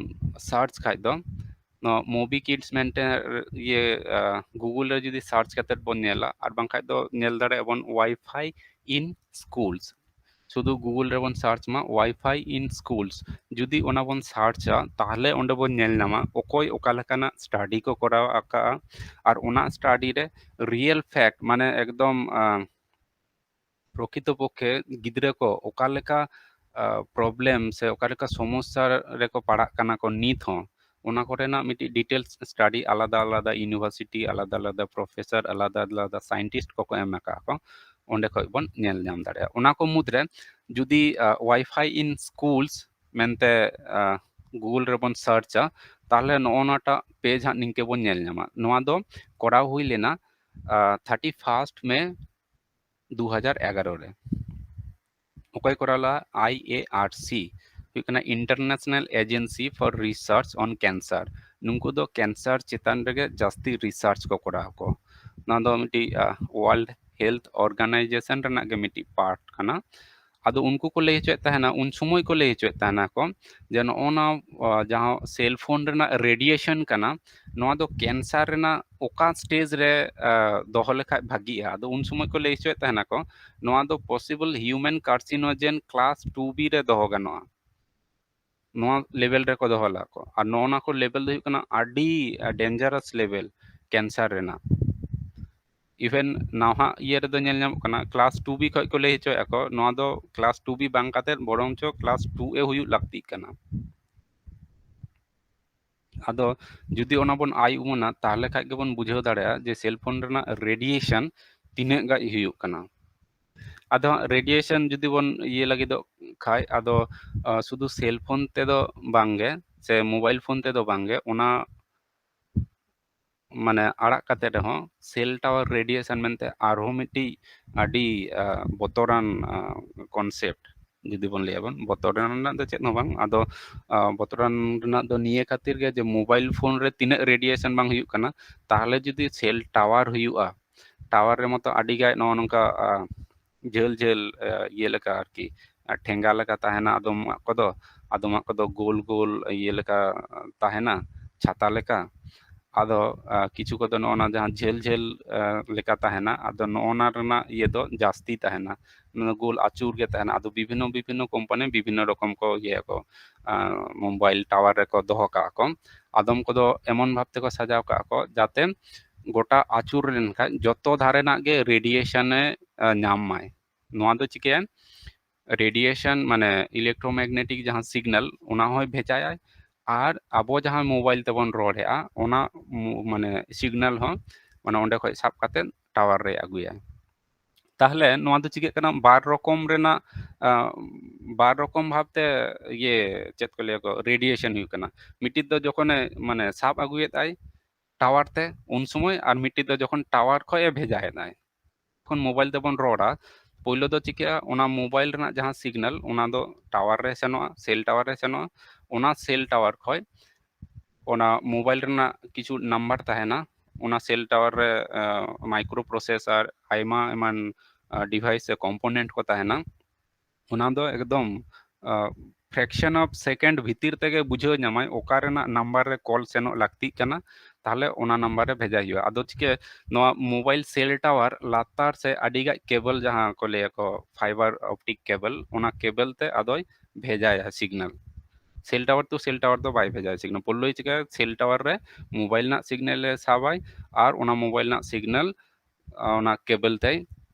ᱥᱟᱨᱪ ᱠᱷᱟᱡ ᱫᱚ, ᱱᱚᱣᱟ ᱢᱩᱵᱷᱤ ᱠᱤᱰᱥ ᱢᱮᱱᱛᱮ ᱤᱭᱟᱹ ᱜᱩᱜᱩᱞ ᱨᱮ ᱡᱩᱫᱤ ᱥᱟᱨᱪ ᱠᱟᱛᱮ ᱵᱚᱱ ᱧᱮᱞᱟ, ᱟᱨ ᱵᱟᱝᱠᱷᱟᱡ ᱫᱚ ᱧᱮᱞ ᱫᱟᱲᱮᱭᱟᱜᱼᱟ ᱵᱚᱱ ᱣᱟᱭᱯᱷᱟᱭ ᱤᱱ ᱥᱠᱩᱞᱥ, ᱥᱩᱫᱷᱩ ᱜᱩᱜᱩᱞ ᱨᱮᱵᱚᱱ ᱥᱟᱨᱪ ᱢᱟ ᱣᱟᱭᱯᱷᱟᱭ ᱤᱱ ᱥᱠᱩᱞᱥ᱾ ᱡᱩᱫᱤ ᱚᱱᱟ ᱵᱚᱱ ᱥᱟᱨᱪᱟ, ᱛᱟᱦᱞᱮ ᱚᱸᱰᱮ ᱵᱚᱱ ᱧᱮᱞ ᱧᱟᱢᱟ ᱚᱠᱚᱭ ᱚᱠᱟ ᱞᱮᱠᱟᱱᱟᱜ ᱥᱴᱟᱰᱤ ᱠᱚ ᱠᱚᱨᱟᱣ ᱟᱠᱟᱫᱼᱟ, ᱟᱨ ᱚᱱᱟ ᱥᱴᱟᱰᱤ ᱨᱮ ᱨᱤᱭᱮᱞ ᱯᱷᱮᱠᱴ, ᱢᱟᱱᱮ ᱮᱠᱫᱚᱢ ᱯᱨᱚᱠᱤᱛᱚ ᱯᱚᱠᱠᱷᱮ ᱜᱤᱫᱽᱨᱟᱹ ᱠᱚ ᱚᱠᱟ ᱞᱮᱠᱟ ᱯᱨᱚᱵᱞᱮᱢ ᱥᱮ ᱚᱠᱟ ᱞᱮᱠᱟ ᱥᱚᱢᱚᱥᱥᱟ ᱨᱮᱠᱚ ᱯᱟᱲᱟᱜ ᱠᱟᱱᱟ ᱠᱚ ᱱᱤᱛ ᱦᱚᱸ, ᱚᱱᱟ ᱠᱚᱨᱮᱱᱟᱜ ᱢᱤᱫᱴᱤᱡ ᱰᱤᱴᱮᱞᱥ ᱥᱴᱟᱰᱤ ᱟᱞᱟᱫᱟ ᱟᱞᱟᱫᱟ ᱤᱭᱩᱱᱤᱵᱷᱟᱨᱥᱤᱴᱤ, ᱟᱞᱟᱫᱟ ᱟᱞᱟᱫᱟ ᱯᱨᱚᱯᱷᱮᱥᱚᱨ, ᱟᱞᱟᱫᱟ ᱟᱞᱟᱫᱟ ᱥᱟᱭᱮᱱᱴᱤᱥᱴ ᱠᱚᱠᱚ ᱮᱢ ᱟᱠᱟᱫ ᱠᱚ, ᱚᱸᱰᱮ ᱠᱷᱚᱡ ᱵᱚᱱ ᱧᱮᱞ ᱧᱟᱢ ᱫᱟᱲᱮᱭᱟᱜᱼᱟ᱾ ᱚᱱᱟ ᱠᱚ ᱢᱩᱫᱽᱨᱮ ᱡᱩᱫᱤ ᱣᱟᱭᱯᱷᱟᱭ ᱤᱱ ᱥᱠᱩᱞᱥ ᱢᱮᱱᱛᱮ ᱜᱩᱜᱩᱞ ᱨᱮᱵᱚᱱ ᱥᱟᱨᱪᱟ, ᱛᱟᱦᱞᱮ ᱱᱚᱜᱼᱚ ᱱᱟᱴᱟᱜ ᱯᱮᱡᱽ ᱦᱟᱸᱜ ᱱᱤᱝᱠᱟᱹ ᱵᱚᱱ ᱧᱮᱞ ᱧᱟᱢᱟ᱾ ᱱᱚᱣᱟ ᱫᱚ ᱠᱚᱨᱟᱣ ᱦᱩᱭ ᱞᱮᱱᱟ ᱛᱷᱟᱨᱴᱤ ᱯᱷᱟᱥᱴ ᱢᱮ ᱫᱩ ᱦᱟᱡᱟᱨ ᱮᱜᱟᱨᱚ ᱨᱮ᱾ ᱚᱠᱚᱭ ᱠᱚᱨᱟᱣ ᱞᱮᱫᱟ? ᱟᱭ ᱮ ᱟᱨ ᱥᱤ, ᱦᱩᱭᱩᱜ ᱠᱟᱱᱟ International Agency for Research on Cancer᱾ ᱱᱩᱠᱩ ᱫᱚ ᱠᱮᱱᱥᱟᱨ ᱪᱮᱛᱟᱱ ᱨᱮᱜᱮ ᱡᱟᱹᱥᱛᱤ ᱨᱤᱥᱟᱨᱪ ᱠᱚ ᱠᱚᱨᱟᱣ ᱟᱠᱚ᱾ ᱱᱚᱣᱟ ᱫᱚ ᱢᱤᱫᱴᱤᱡ ᱣᱟᱨᱞᱰ ᱦᱮᱞᱛᱷ ᱚᱨᱜᱟᱱᱟᱭᱡᱮᱥᱚᱱ ᱨᱮᱱᱟᱜ ᱜᱮ ᱢᱤᱫᱴᱤᱡ ᱯᱟᱨᱴ ᱠᱟᱱᱟ᱾ ᱟᱫᱚ ᱩᱱᱠᱩ ᱠᱚ ᱞᱟᱹᱭ ᱦᱚᱪᱚᱭᱮᱫ ᱛᱟᱦᱮᱱᱟ, ᱩᱱ ᱥᱚᱢᱚᱭ ᱠᱚ ᱞᱟᱹᱭ ᱦᱚᱪᱚᱭᱮᱫ ᱛᱟᱦᱮᱱᱟ ᱠᱚ ᱡᱮ ᱱᱚᱜᱼᱚ ᱱᱟ ᱡᱟᱦᱟᱸ ᱥᱮᱞ ᱯᱷᱳᱱ ᱨᱮᱱᱟᱜ ᱨᱮᱰᱤᱭᱮᱥᱚᱱ ᱠᱟᱱᱟ, ᱱᱚᱣᱟ ᱫᱚ ᱠᱮᱱᱥᱟᱨ ᱨᱮᱱᱟᱜ ᱚᱠᱟ ᱥᱴᱮᱡᱽ ᱨᱮ ᱫᱚᱦᱚ ᱞᱮᱠᱷᱟᱡ ᱵᱷᱟᱜᱤᱜᱼᱟ᱾ ᱟᱫᱚ ᱩᱱ ᱥᱚᱢᱚᱭ ᱠᱚ ᱞᱟᱹᱭ ᱦᱚᱪᱚᱭᱮᱫ ᱛᱟᱦᱮᱱᱟ ᱠᱚ, ᱱᱚᱣᱟ ᱫᱚ possible human carcinogen class two B ᱨᱮ ᱫᱚᱦᱚ ᱜᱟᱱᱚᱜᱼᱟ, ᱱᱚᱣᱟ ᱞᱮᱵᱮᱞ ᱨᱮᱠᱚ ᱫᱚᱦᱚ ᱞᱮᱫ ᱠᱚ᱾ ᱟᱨ ᱱᱚᱜᱼᱚ ᱱᱟ ᱠᱚ ᱞᱮᱵᱮᱞ ᱫᱚ ᱦᱩᱭᱩᱜ ᱠᱟᱱᱟ ᱟᱹᱰᱤ ᱰᱮᱧᱡᱟᱨᱟᱥ ᱞᱮᱵᱮᱞ ᱠᱮᱱᱥᱟᱨ ᱨᱮᱱᱟᱜ᱾ ᱤᱵᱷᱮᱱ ᱱᱟᱦᱟᱜ ᱤᱭᱟᱹ ᱨᱮᱫᱚ ᱧᱮᱞ ᱧᱟᱢᱚᱜ ᱠᱟᱱᱟ, ᱠᱞᱟᱥ ᱴᱩ ᱵᱤ ᱠᱷᱚᱡ ᱠᱚ ᱞᱟᱹᱭ ᱦᱚᱪᱚᱭᱮᱫᱼᱟ ᱠᱚ, ᱱᱚᱣᱟ ᱫᱚ ᱠᱞᱟᱥ ᱴᱩ ᱵᱤ ᱵᱟᱝ ᱠᱟᱛᱮᱫ ᱵᱚᱨᱚᱝ ᱪᱚ ᱠᱞᱟᱥ ᱴᱩ ᱮ ᱦᱩᱭᱩᱜ ᱞᱟᱹᱠᱛᱤᱜ ᱠᱟᱱᱟ᱾ ᱟᱫᱚ ᱡᱩᱫᱤ ᱚᱱᱟ ᱵᱚᱱ ᱟᱭ ᱩᱢᱟᱹᱱᱟ, ᱛᱟᱦᱚᱞᱮ ᱠᱷᱟᱡ ᱜᱮᱵᱚᱱ ᱵᱩᱡᱷᱟᱹᱣ ᱫᱟᱲᱮᱭᱟᱜᱼᱟ ᱡᱮ ᱥᱮᱞ ᱯᱷᱳᱱ ᱨᱮᱱᱟᱜ ᱨᱮᱰᱤᱭᱮᱥᱚᱱ ᱛᱤᱱᱟᱹᱜ ᱜᱟᱡ ᱦᱩᱭᱩᱜ ᱠᱟᱱᱟ᱾ ᱟᱫᱚ ᱦᱟᱸᱜ ᱨᱮᱰᱤᱭᱮᱥᱚᱱ ᱡᱩᱫᱤ ᱵᱚᱱ ᱤᱭᱟᱹ ᱞᱟᱹᱜᱤᱫᱚᱜ ᱠᱷᱟᱡ, ᱟᱫᱚ ᱥᱩᱫᱷᱩ ᱥᱮᱞ ᱯᱷᱳᱱ ᱛᱮᱫᱚ ᱵᱟᱝᱜᱮ ᱥᱮ ᱢᱳᱵᱟᱭᱤᱞ ᱯᱷᱳᱱ ᱛᱮᱫᱚ ᱵᱟᱝᱜᱮ, ᱚᱱᱟ ᱢᱟᱱᱮ ᱟᱲᱟᱜ ᱠᱟᱛᱮ ᱨᱮᱦᱚᱸ ᱥᱮᱞ ᱴᱟᱣᱟᱨ ᱨᱮᱰᱤᱭᱮᱥᱚᱱ ᱢᱮᱱᱛᱮ ᱟᱨᱦᱚᱸ ᱢᱤᱫᱴᱤᱡ ᱟᱹᱰᱤ ᱵᱚᱛᱚᱨᱟᱱ ᱠᱚᱱᱥᱮᱯᱴ᱾ ᱡᱩᱫᱤ ᱵᱚᱱ ᱞᱟᱹᱭᱟ ᱵᱚᱱ, ᱵᱚᱛᱚᱨᱟᱱ ᱨᱮᱱᱟᱜ ᱫᱚ ᱪᱮᱫ ᱦᱚᱸ ᱵᱟᱝ᱾ ᱟᱫᱚ ᱟᱸ, ᱵᱚᱛᱚᱨᱟᱱ ᱨᱮᱱᱟᱜ ᱫᱚ ᱱᱤᱭᱟᱹ ᱠᱷᱟᱹᱛᱤᱨ ᱜᱮ ᱡᱮ mobile phone ᱨᱮ ᱛᱤᱱᱟᱹᱜ radiation ᱵᱟᱝ ᱦᱩᱭᱩᱜ ᱠᱟᱱᱟ, ᱛᱟᱦᱚᱞᱮ ᱡᱩᱫᱤ cell tower ᱦᱩᱭᱩᱜᱼᱟ, tower ᱨᱮ ᱢᱟᱛᱚ ᱟᱹᱰᱤ ᱜᱟᱱ ᱱᱚᱜᱼᱚ ᱱᱚᱝᱠᱟ ᱟᱸ, ᱡᱷᱟᱹᱞ ᱡᱷᱟᱹᱞ ᱟᱸ, ᱤᱭᱟᱹ ᱞᱮᱠᱟ ᱟᱨᱠᱤ, ᱟᱸ, ᱴᱷᱮᱸᱜᱟ ᱞᱮᱠᱟ ᱛᱟᱦᱮᱱᱟ, ᱟᱫᱚᱢᱟᱜ ᱠᱚᱫᱚ ᱟᱫᱚᱢᱟᱜ ᱠᱚᱫᱚ ᱜᱳᱞ ᱜᱳᱞ ᱤᱭᱟᱹ ᱞᱮᱠᱟ ᱛᱟᱦᱮᱱᱟ, ᱪᱷᱟᱛᱟ ᱞᱮᱠᱟ᱾ ᱟᱫᱚ ᱟᱸ, ᱠᱤᱪᱷᱩ ᱠᱚᱫᱚ ᱱᱚᱜᱼᱚ ᱱᱟ ᱡᱟᱦᱟᱸ ᱡᱷᱟᱹᱞ ᱡᱷᱟᱹᱞ ᱟᱸ, ᱞᱮᱠᱟ ᱛᱟᱦᱮᱱᱟ, ᱟᱫᱚ ᱱᱚᱜᱼᱚ ᱱᱟ ᱨᱮᱱᱟᱜ ᱤᱭᱟᱹ ᱫᱚ ᱡᱟᱹᱥᱛᱤ ᱛᱟᱦᱮᱱᱟ, ᱚᱱᱟ ᱫᱚ ᱜᱳᱞ ᱟᱹᱪᱩᱨ ᱜᱮ ᱛᱟᱦᱮᱱᱟ᱾ ᱟᱫᱚ ᱵᱤᱵᱷᱤᱱᱱᱚ ᱵᱤᱵᱷᱤᱱᱱᱚ ᱠᱳᱢᱯᱟᱱᱤ ᱵᱤᱵᱷᱤᱱᱱᱚ ᱨᱚᱠᱚᱢ ᱠᱚ ᱤᱭᱟᱹᱭᱟᱠᱚ, ᱟᱸ, mobile tower ᱨᱮᱠᱚ ᱫᱚᱦᱚ ᱠᱟᱜᱼᱟ ᱠᱚ᱾ ᱟᱫᱚᱢ ᱠᱚᱫᱚ ᱮᱢᱚᱱ ᱵᱷᱟᱵ ᱛᱮᱠᱚ ᱥᱟᱡᱟᱣ ᱠᱟᱜᱼᱟ ᱠᱚ ᱡᱟᱛᱮ ᱜᱚᱴᱟ ᱟᱹᱪᱩᱨ ᱞᱮᱱᱠᱷᱟᱱ ᱡᱚᱛᱚ ᱫᱷᱟᱨᱮ ᱨᱮᱱᱟᱜ ᱜᱮ radiation ᱮ ᱟᱸ, ᱧᱟᱢ ᱢᱟᱭ᱾ ᱱᱚᱣᱟ ᱫᱚ ᱪᱤᱠᱟᱹᱭᱟᱭ? Radiation ᱢᱟᱱᱮ electromagnetic ᱡᱟᱦᱟᱸ signal, ᱚᱱᱟ ᱦᱚᱸᱭ ᱵᱷᱮᱡᱟᱭᱟᱭ, ᱟᱨ ᱟᱵᱚ ᱡᱟᱦᱟᱸ mobile ᱛᱮᱵᱚᱱ ᱨᱚᱲᱮᱫᱼᱟ, ᱚᱱᱟ ᱢᱩ-, ᱢᱟᱱᱮ signal ᱦᱚᱸ ᱢᱟᱱᱮ ᱚᱸᱰᱮ ᱠᱷᱚᱡ ᱥᱟᱵ ᱠᱟᱛᱮᱫ tower ᱨᱮ ᱟᱹᱜᱩᱭᱟᱭ᱾ ᱛᱟᱦᱞᱮ ᱱᱚᱣᱟ ᱫᱚ ᱪᱤᱠᱟᱹᱜ ᱠᱟᱱᱟ? ᱵᱟᱨ ᱨᱚᱠᱚᱢ ᱨᱮᱱᱟᱜ, ᱟᱸ, ᱵᱟᱨ ᱨᱚᱠᱚᱢ ᱵᱷᱟᱵᱛᱮ ᱤᱭᱟᱹ ᱪᱮᱫ ᱠᱚ ᱞᱟᱹᱭᱟ ᱠᱚ, radiation ᱦᱩᱭᱩᱜ ᱠᱟᱱᱟ᱾ ᱢᱤᱫᱴᱤᱡ ᱫᱚ ᱡᱚᱠᱷᱚᱱᱮ ᱢᱟᱱᱮ ᱥᱟᱵ ᱟᱹᱜᱩᱭᱮᱫ ᱟᱭ tower ᱛᱮ, ᱩᱱ ᱥᱚᱢᱚᱭ, ᱟᱨ ᱢᱤᱫᱴᱤᱡ ᱫᱚ ᱡᱚᱠᱷᱚᱱ tower ᱠᱷᱚᱡ ᱮ ᱵᱷᱮᱡᱟᱭᱮᱫ ᱟᱭ᱾ ᱡᱚᱠᱷᱚᱱ mobile ᱛᱮᱵᱚᱱ ᱨᱚᱲᱟ, ᱯᱳᱭᱞᱳ ᱫᱚ ᱪᱤᱠᱟᱹᱜᱼᱟ? ᱚᱱᱟ mobile ᱨᱮᱱᱟᱜ ᱡᱟᱦᱟᱸ signal, ᱚᱱᱟ ᱫᱚ tower ᱨᱮ ᱥᱮᱱᱚᱜᱼᱟ, cell tower ᱨᱮ ᱥᱮᱱᱚᱜᱼᱟ᱾ ᱚᱱᱟ cell tower ᱠᱷᱚᱡ ᱚᱱᱟ mobile ᱨᱮᱱᱟᱜ ᱠᱤᱪᱷᱩ number ᱛᱟᱦᱮᱱᱟ, ᱚᱱᱟ cell tower ᱨᱮ, ᱟᱸ, microprocessor, ᱟᱭᱢᱟ ᱮᱢᱟᱱ, ᱟᱸ, device ᱥᱮ component ᱠᱚ ᱛᱟᱦᱮᱱᱟ᱾ ᱚᱱᱟ ᱫᱚ ᱮᱠᱫᱚᱢ, ᱟᱸ, fraction of second ᱵᱷᱤᱛᱤᱨ ᱛᱮᱜᱮ ᱵᱩᱡᱷᱟᱹᱣ ᱧᱟᱢᱟᱭ ᱚᱠᱟ ᱨᱮᱱᱟᱜ number ᱨᱮ call ᱥᱮᱱᱚᱜ ᱞᱟᱹᱠᱛᱤᱜ ᱠᱟᱱᱟ, ᱛᱟᱦᱞᱮ ᱚᱱᱟ number ᱨᱮ ᱵᱷᱮᱡᱟᱭ ᱦᱩᱭᱩᱜᱼᱟ᱾ ᱟᱫᱚ ᱪᱤᱠᱟᱹ, ᱱᱚᱣᱟ mobile cell tower ᱞᱟᱛᱟᱨ ᱥᱮ ᱟᱹᱰᱤ ᱜᱟᱡ cable, ᱡᱟᱦᱟᱸ ᱠᱚ ᱞᱟᱹᱭᱟᱠᱚ fiber optic cable, ᱚᱱᱟ cable ᱛᱮ ᱟᱫᱚᱭ ᱵᱷᱮᱡᱟᱭᱟ signal᱾ Cell tower to cell tower ᱫᱚ ᱵᱟᱭ ᱵᱷᱮᱡᱟᱭᱟ signal᱾ ᱯᱳᱭᱞᱳᱭ ᱪᱤᱠᱟᱹᱭᱟ? Cell tower ᱨᱮ mobile ᱨᱮᱱᱟᱜ signal ᱮ ᱥᱟᱵᱟᱭ ᱟᱨ ᱚᱱᱟ mobile ᱨᱮᱱᱟᱜ signal, ᱟᱸ, ᱚᱱᱟ cable ᱛᱮᱭ